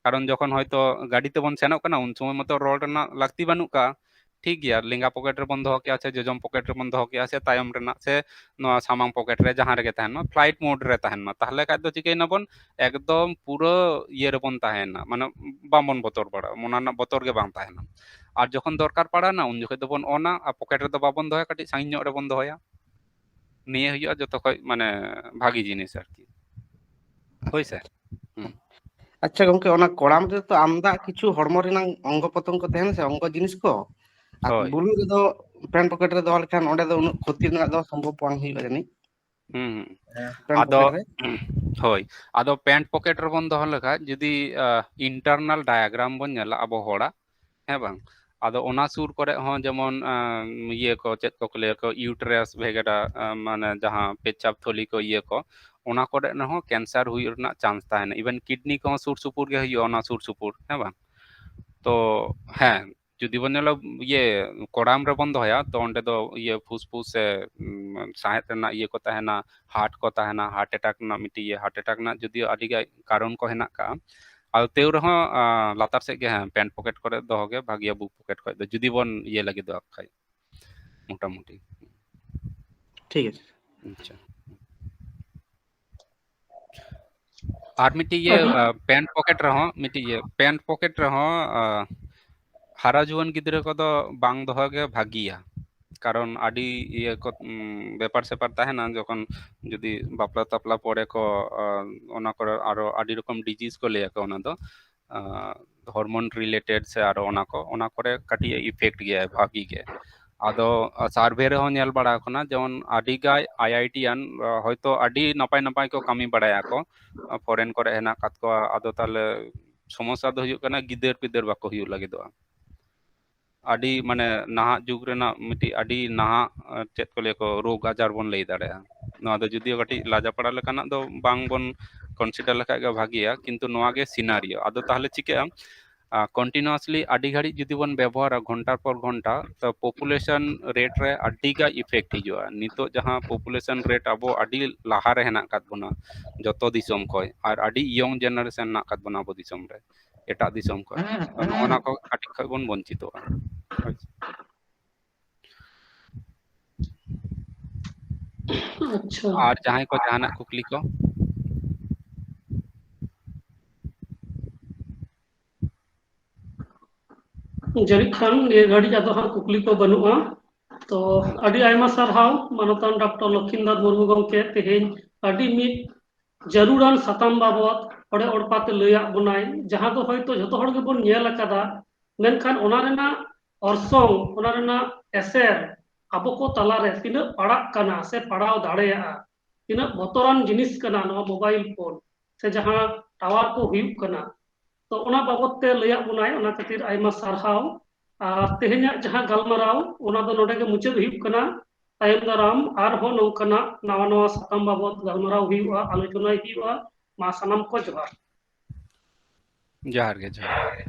ᱠᱟᱨᱚᱱ ᱡᱚᱠᱷᱚᱱ ᱦᱚᱭᱛᱳ ᱜᱟᱹᱰᱤ ᱛᱮᱵᱚᱱ ᱥᱮᱱᱚᱜ ᱠᱟᱱᱟ, ᱩᱱ ᱥᱚᱢᱚᱭ ᱢᱚᱛᱚ ᱨᱚᱲ ᱨᱮᱱᱟᱜ ᱞᱟᱹᱠᱛᱤ ᱵᱟᱹᱱᱩᱜ ᱠᱟᱜᱼᱟ, ᱴᱷᱤᱠ ᱜᱮᱭᱟ, ᱞᱮᱸᱜᱟ ᱯᱚᱠᱮᱴ ᱨᱮᱵᱚᱱ ᱫᱚᱦᱚ ᱠᱮᱜᱼᱟ ᱥᱮ ᱡᱚᱡᱚᱢ ᱯᱚᱠᱮᱴ ᱨᱮᱵᱚᱱ ᱫᱚᱦᱚ ᱠᱮᱜᱼᱟ ᱥᱮ ᱛᱟᱭᱚᱢ ᱨᱮᱱᱟᱜ ᱥᱮ ᱱᱚᱣᱟ ᱥᱟᱢᱟᱝ ᱯᱚᱠᱮᱴ ᱨᱮ, ᱡᱟᱦᱟᱸ ᱨᱮᱜᱮ ᱛᱟᱦᱮᱱ ᱢᱟ, ᱯᱷᱞᱟᱭᱤᱴ ᱢᱳᱰ ᱨᱮ ᱛᱟᱦᱮᱱ ᱢᱟ, ᱛᱟᱦᱚᱞᱮ ᱠᱷᱟᱡ ᱫᱚ ᱪᱤᱠᱟᱹᱭ ᱱᱟᱵᱚᱱ? ᱮᱠᱫᱚᱢ ᱯᱩᱨᱟᱹ ᱤᱭᱟᱹ ᱨᱮᱵᱚᱱ ᱛᱟᱦᱮᱱᱟ, ᱢᱟᱱᱮ ᱵᱟᱵᱚᱱ ᱵᱚᱛᱚᱨ ᱵᱟᱲᱟᱜᱼᱟ, ᱚᱱᱟ ᱨᱮᱱᱟᱜ ᱵᱚᱛᱚᱨ ᱜᱮ ᱵᱟᱝ ᱛᱟᱦᱮᱱᱟ᱾ ᱟᱨ ᱡᱚᱠᱷᱚᱱ ᱫᱚᱨᱠᱟᱨ ᱯᱟᱲᱟᱣᱱᱟ, ᱩᱱ ᱡᱚᱠᱷᱚᱱ ᱫᱚᱵᱚᱱ ᱚᱱᱟ, ᱟᱨ ᱯᱚᱠᱮᱴ ᱨᱮᱫᱚ ᱵᱟᱵᱚᱱ ᱫᱚᱦᱚᱭᱟ, ᱠᱟᱹᱴᱤᱡ ᱥᱟᱺᱜᱤᱧ ᱧᱚᱜ ᱨᱮᱵᱚᱱ ᱫᱚᱦᱚᱭᱟ᱾ ᱱᱤᱭᱟᱹ ᱦᱩᱭᱩᱜᱼᱟ ᱡᱚᱛᱚ ᱠᱷᱚᱡ ᱢᱟᱱᱮ ᱵᱷᱟᱜᱤ ᱡᱤᱱᱤᱥ ᱟᱨᱠᱤ᱾ ᱦᱳᱭ ᱥᱮ? ᱦᱩᱸ᱾ ᱟᱪᱪᱷᱟ ᱜᱚᱝᱠᱮ, ᱚᱱᱟ ᱠᱚᱲᱟᱢ ᱨᱮᱫᱚ ᱛᱚ ᱟᱢᱫᱟ ᱠᱤᱪᱷᱩ ᱦᱚᱲᱢᱚ ᱨᱮᱱᱟᱜ ᱚᱝᱜᱚ ᱯᱨᱚᱛᱚᱝᱜᱚ ᱛᱟᱦᱮᱱᱟ ᱥᱮ, ᱚᱝᱜᱚ ᱡᱤᱱᱤᱥ ᱠᱚ? ᱟᱨ ᱦᱳᱭ᱾ ᱵᱩᱞᱩᱝ ᱨᱮᱫᱚ ᱯᱮᱱᱴ ᱯᱚᱠᱮᱴ ᱨᱮ ᱫᱚᱦᱚ ᱞᱮᱠᱷᱟᱱ ᱚᱸᱰᱮ ᱫᱚ ᱩᱱᱟᱹᱜ ᱠᱷᱚᱛᱤ ᱨᱮᱱᱟᱜ ᱫᱚ ᱥᱚᱢᱵᱷᱚᱵ ᱵᱟᱝ ᱦᱩᱭᱩᱜᱼᱟ ᱡᱟᱹᱱᱤᱡ᱾ ᱦᱩᱸ, ᱦᱩᱸ᱾ ᱯᱮᱱᱴ ᱟᱫᱚ, ᱯᱚᱠᱮᱴ ᱨᱮ? ᱦᱳᱭ, ᱟᱫᱚ ᱯᱮᱱᱴ ᱯᱚᱠᱮᱴ ᱨᱮᱵᱚᱱ ᱫᱚᱦᱚ ᱞᱮᱠᱷᱟᱡ ᱡᱩᱫᱤ, ᱟ, internal diagram ᱵᱚᱱ ᱧᱮᱞᱟ ᱟᱵᱚ ᱦᱚᱲᱟᱜ, ᱦᱮᱸ ᱵᱟᱝ? ᱟᱫᱚ ᱚᱱᱟ ᱥᱩᱨ ᱠᱚᱨᱮ ᱦᱚᱸ ᱡᱮᱢᱚᱱ, ᱟ, ᱤᱭᱟᱹ ᱠᱚ, ᱪᱮᱫ ᱠᱚ ᱞᱟᱹᱭᱟ ᱠᱚ, uterus ᱵᱷᱮᱜᱮᱨᱟ, ᱟ, ᱢᱟᱱᱮ ᱡᱟᱦᱟᱸ ᱯᱮᱪᱟᱯ ᱛᱷᱚᱞᱤ ᱠᱚ, ᱤᱭᱟᱹ ᱠᱚ, ᱚᱱᱟ ᱠᱚᱨᱮ ᱦᱚᱸ cancer ᱦᱩᱭᱩᱜ ᱨᱮᱱᱟᱜ chance ᱛᱟᱦᱮᱱᱟ᱾ Even kidney ᱠᱚᱦᱚᱸ ᱥᱩᱨ ᱥᱩᱯᱩᱨ ᱜᱮ ᱦᱩᱭᱩᱜᱼᱟ, ᱚᱱᱟ ᱥᱩᱨ ᱥᱩᱯᱩᱨ, ᱦᱮᱸ ᱵᱟᱝ? ᱛᱚ ᱦᱮᱸ, ᱡᱩᱫᱤ ᱵᱚᱱ ᱧᱮᱞᱟ, ᱤᱭᱟᱹ, ᱠᱚᱲᱟᱢ ᱨᱮᱵᱚᱱ ᱫᱚᱦᱚᱭᱟ, ᱛᱚ ᱚᱸᱰᱮ ᱫᱚ ᱤᱭᱟᱹ ᱯᱷᱩᱥᱯᱷᱩᱥ ᱥᱮ, ᱩᱢ, ᱥᱟᱸᱦᱮᱫ ᱨᱮᱱᱟᱜ ᱤᱭᱟᱹ ᱠᱚ ᱛᱟᱦᱮᱱᱟ, heart ᱠᱚ ᱛᱟᱦᱮᱱᱟ, heart attack ᱨᱮᱱᱟᱜ ᱢᱤᱫᱴᱤᱡ ᱤᱭᱟᱹ, heart attack ᱨᱮᱱᱟᱜ ᱡᱩᱫᱤ ᱟᱹᱰᱤ ᱜᱟᱱ ᱠᱟᱨᱚᱱ ᱠᱚ ᱦᱮᱱᱟᱜ ᱠᱟᱜᱼᱟ, ᱟᱫᱚ ᱛᱮᱣ ᱨᱮᱦᱚᱸ, ᱟ, ᱞᱟᱛᱟᱨ ᱥᱮᱫ ᱜᱮ, ᱦᱮᱸ, ᱯᱮᱱᱴ ᱯᱚᱠᱮᱴ ᱠᱚᱨᱮ ᱫᱚᱦᱚ ᱜᱮ ᱵᱷᱟᱜᱤᱭᱟ, ᱵᱩᱠ ᱯᱚᱠᱮᱴ ᱠᱷᱚᱡ ᱫᱚ, ᱡᱩᱫᱤ ᱵᱚᱱ ᱤᱭᱟᱹ ᱞᱟᱹᱜᱤᱫᱚᱜ ᱠᱷᱟᱡ, ᱢᱚᱴᱟᱢᱩᱴᱤ᱾ ᱴᱷᱤᱠ ᱟᱪᱷᱮ᱾ ᱟᱪᱪᱷᱟ᱾ ᱟᱨ ᱢᱤᱫᱴᱤᱡ ᱤᱭᱟᱹ, ᱟᱹᱰᱤ ᱟ, ᱯᱮᱱᱴ ᱯᱚᱠᱮᱴ ᱨᱮᱦᱚᱸ, ᱢᱤᱫᱴᱤᱡ ᱤᱭᱟᱹ, ᱯᱮᱱᱴ ᱯᱚᱠᱮᱴ ᱨᱮᱦᱚᱸ, ᱟ, ᱦᱟᱨᱟ ᱡᱩᱣᱟᱹᱱ ᱜᱤᱫᱽᱨᱟᱹ ᱠᱚᱫᱚ ᱵᱟᱝ ᱫᱚᱦᱚ ᱜᱮ ᱵᱷᱟᱹᱜᱤᱭᱟ᱾ ᱠᱟᱨᱚᱱ ᱟᱹᱰᱤ ᱤᱭᱟᱹ ᱠᱚ, ᱩᱢ, ᱵᱮᱯᱟᱨ ᱥᱮᱯᱟᱨ ᱛᱟᱦᱮᱱᱟ, ᱡᱚᱠᱷᱚᱱ ᱡᱩᱫᱤ ᱵᱟᱯᱞᱟ ᱴᱟᱯᱞᱟ ᱯᱚᱨᱮ ᱠᱚ, ᱟ, ᱚᱱᱟ ᱠᱚᱨᱮ ᱟᱨᱚ ᱟᱹᱰᱤ ᱨᱚᱠᱚᱢ disease ᱠᱚ ᱞᱟᱹᱭᱟᱠᱚ ᱚᱱᱟ ᱫᱚ, ᱟ, hormone related ᱥᱮ ᱟᱨᱚ ᱚᱱᱟ ᱠᱚ, ᱚᱱᱟ ᱠᱚᱨᱮ ᱠᱟᱹᱴᱤᱡ ᱮ effect ᱜᱮᱭᱟᱭ ᱵᱷᱟᱹᱜᱤ ᱜᱮ᱾ ᱟᱫᱚ, ᱟ, survey ᱨᱮᱦᱚᱸ ᱧᱮᱞ ᱵᱟᱲᱟ ᱟᱠᱟᱱᱟ, ᱡᱮᱢᱚᱱ ᱟᱹᱰᱤ ᱜᱟᱭ IITian, ᱟ, ᱦᱚᱭᱛᱳ ᱟᱹᱰᱤ ᱱᱟᱯᱟᱭ ᱱᱟᱯᱟᱭ ᱠᱚ ᱠᱟᱹᱢᱤ ᱵᱟᱲᱟᱭᱟᱠᱚ, ᱟ, foreign ᱠᱚᱨᱮ ᱦᱮᱱᱟᱜ ᱟᱠᱟᱫ ᱠᱚᱣᱟ, ᱟᱫᱚ ᱛᱟᱦᱞᱮ ᱥᱚᱢᱚᱥᱥᱟ ᱫᱚ ᱦᱩᱭᱩᱜ ᱠᱟᱱᱟ ᱜᱤᱫᱟᱹᱨ ᱯᱤᱫᱟᱹᱨ ᱵᱟᱠᱚ ᱦᱩᱭᱩᱜ ᱞᱟᱹᱜᱤᱫᱚᱜᱼᱟ᱾ ᱟᱹᱰᱤ ᱢᱟᱱᱮ ᱱᱟᱦᱟᱜ ᱡᱩᱜᱽ ᱨᱮᱱᱟᱜ ᱢᱤᱫᱴᱤᱡ ᱟᱹᱰᱤ ᱱᱟᱦᱟᱜ ᱪᱮᱫ ᱠᱚ ᱞᱟᱹᱭᱟ ᱠᱚ ᱨᱳᱜᱽ ᱟᱡᱟᱨ ᱵᱚᱱ ᱞᱟᱹᱭ ᱫᱟᱲᱮᱭᱟᱜᱼᱟ᱾ ᱱᱚᱣᱟ ᱫᱚ ᱡᱩᱫᱤᱭᱳ ᱠᱟᱹᱴᱤᱡ ᱞᱟᱡᱟᱯᱟᱲᱟ ᱞᱮᱠᱟᱱᱟᱜ ᱫᱚ ᱵᱟᱝ ᱵᱚᱱ ᱠᱚᱱᱥᱤᱰᱟᱨ ᱞᱮᱠᱷᱟᱡ ᱜᱮ ᱵᱷᱟᱜᱮᱭᱟ, ᱠᱤᱱᱛᱩ ᱱᱚᱣᱟ ᱜᱮ ᱥᱤᱱᱟᱨᱤᱭᱳ᱾ ᱟᱫᱚ ᱛᱟᱦᱚᱞᱮ ᱪᱤᱠᱟᱹᱜᱼᱟ? ᱠᱚᱱᱴᱤᱱᱩᱣᱟᱥᱞᱤ ᱟᱹᱰᱤ ᱜᱷᱟᱹᱲᱤᱡ ᱡᱩᱫᱤ ᱵᱚᱱ ᱵᱮᱵᱚᱦᱟᱨᱟ ᱜᱷᱚᱱᱴᱟᱨ ᱯᱚᱨ ᱜᱷᱚᱱᱴᱟ, ᱛᱚ ᱯᱚᱯᱩᱞᱮᱥᱚᱱ ᱨᱮᱴ ᱨᱮ ᱟᱹᱰᱤ ᱜᱟᱡ ᱤᱯᱷᱮᱠᱴ ᱦᱤᱡᱩᱜᱼᱟ᱾ ᱱᱤᱛᱚᱜ ᱡᱟᱦᱟᱸ ᱯᱚᱯᱩᱞᱮᱥᱚᱱ ᱨᱮᱴ ᱟᱵᱚ ᱟᱹᱰᱤ ᱞᱟᱦᱟ ᱨᱮ ᱦᱮᱱᱟᱜ ᱟᱠᱟᱫ ᱵᱚᱱᱟ ᱡᱚᱛᱚ ᱫᱤᱥᱚᱢ ᱠᱷᱚᱡ, ᱟᱨ ᱟᱹᱰᱤ ᱤᱭᱚᱝ ᱡᱮᱱᱟᱨᱮᱥᱚᱱ ᱦᱮᱱᱟᱜ ᱟᱠᱟᱫ ᱵᱚᱱᱟ ᱟᱵᱚ ᱫᱤᱥᱚᱢ ᱨᱮ ᱮᱴᱟᱜ ᱫᱤᱥᱚᱢ ᱠᱷᱚᱡ, ᱛᱚ ᱱᱚᱜᱼᱚ ᱱᱟ ᱠᱚ ᱠᱟᱹᱴᱤᱡ ᱠᱷᱚᱡ ᱵᱚᱱ ᱵᱚᱧᱪᱤᱛᱚᱜᱼᱟ᱾ ᱟᱪᱪᱷᱟ᱾ ᱟᱨ ᱡᱟᱦᱟᱸᱭ ᱠᱚ ᱡᱟᱦᱟᱱᱟᱜ ᱠᱩᱠᱞᱤ ᱠᱚ? ᱡᱟᱹᱱᱤᱡ ᱠᱷᱟᱱ ᱱᱤᱭᱟᱹ ᱜᱷᱟᱹᱲᱤᱡ ᱟᱫᱚ ᱦᱟᱸᱜ ᱠᱩᱠᱞᱤ ᱠᱚ ᱵᱟᱹᱱᱩᱜᱼᱟ᱾ ᱛᱚ ᱟᱹᱰᱤ ᱟᱭᱢᱟ ᱥᱟᱨᱦᱟᱣ ᱢᱟᱱᱚᱛᱟᱱ ᱰᱚᱠᱴᱚᱨ ᱞᱚᱠᱷᱤᱱᱫᱚᱨ ᱢᱩᱨᱢᱩ ᱜᱚᱢᱠᱮ ᱛᱮᱦᱮᱧ ᱟᱹᱰᱤ ᱢᱤᱫ ᱡᱟᱹᱨᱩᱲᱟᱱ ᱥᱟᱛᱟᱢ ᱵᱟᱵᱚᱛ ᱚᱲᱮ ᱚᱲᱯᱟᱛᱮ ᱞᱟᱹᱭᱟᱫ ᱵᱚᱱᱟᱭ, ᱡᱟᱦᱟᱸ ᱫᱚ ᱦᱚᱭᱛᱳ ᱡᱷᱚᱛᱚ ᱦᱚᱲ ᱜᱮᱵᱚᱱ ᱧᱮᱞ ᱟᱠᱟᱫᱟ, ᱢᱮᱱᱠᱷᱟᱱ ᱚᱱᱟ ᱨᱮᱱᱟᱜ ᱚᱨᱥᱚᱝ, ᱚᱱᱟ ᱨᱮᱱᱟᱜ ᱮᱥᱮᱨ ᱟᱵᱚ ᱠᱚ ᱛᱟᱞᱟᱨᱮ ᱛᱤᱱᱟᱹᱜ ᱯᱟᱲᱟᱜ ᱠᱟᱱᱟ ᱥᱮ ᱯᱟᱲᱟᱣ ᱫᱟᱲᱮᱭᱟᱜᱼᱟ, ᱛᱤᱱᱟᱹᱜ ᱵᱚᱛᱚᱨᱟᱱ ᱡᱤᱱᱤᱥ ᱠᱟᱱᱟ ᱱᱚᱣᱟ ᱢᱳᱵᱟᱭᱤᱞ ᱯᱷᱳᱱ ᱥᱮ ᱡᱟᱦᱟᱸ ᱴᱟᱣᱟᱨ ᱠᱚ ᱦᱩᱭᱩᱜ ᱠᱟᱱᱟ᱾ ᱛᱚ ᱚᱱᱟ ᱵᱟᱵᱚᱛ ᱛᱮ ᱞᱟᱹᱭᱟᱫ ᱵᱚᱱᱟᱭ, ᱚᱱᱟ ᱠᱷᱟᱹᱛᱤᱨ ᱟᱭᱢᱟ ᱥᱟᱨᱦᱟᱣ᱾ ᱟᱨ ᱛᱮᱦᱮᱧᱟᱜ ᱡᱟᱦᱟᱸ ᱜᱟᱞᱢᱟᱨᱟᱣ, ᱚᱱᱟ ᱫᱚ ᱱᱚᱰᱮ ᱜᱮ ᱢᱩᱪᱟᱹᱫ ᱦᱩᱭᱩᱜ ᱠᱟᱱᱟ᱾ ᱛᱟᱭᱚᱢ ᱫᱟᱨᱟᱢ ᱟᱨᱦᱚᱸ ᱱᱚᱝᱠᱟᱱᱟᱜ ᱱᱟᱣᱟ ᱱᱟᱣᱟ ᱥᱟᱛᱟᱢ ᱵᱟᱵᱚᱛ ᱜᱟᱞᱢᱟᱨᱟᱣ ᱦᱩᱭᱩᱜᱼᱟ, ᱟᱞᱳᱪᱚᱱᱟᱭ ᱦᱩᱭᱩᱜᱼᱟ᱾ ᱢᱟ ᱥᱟᱱᱟᱢ ᱠᱚ ᱡᱚᱦᱟᱨ᱾ ᱡᱚᱦᱟᱨ ᱜᱮ, ᱡᱚᱦᱟᱨ ᱜᱮ᱾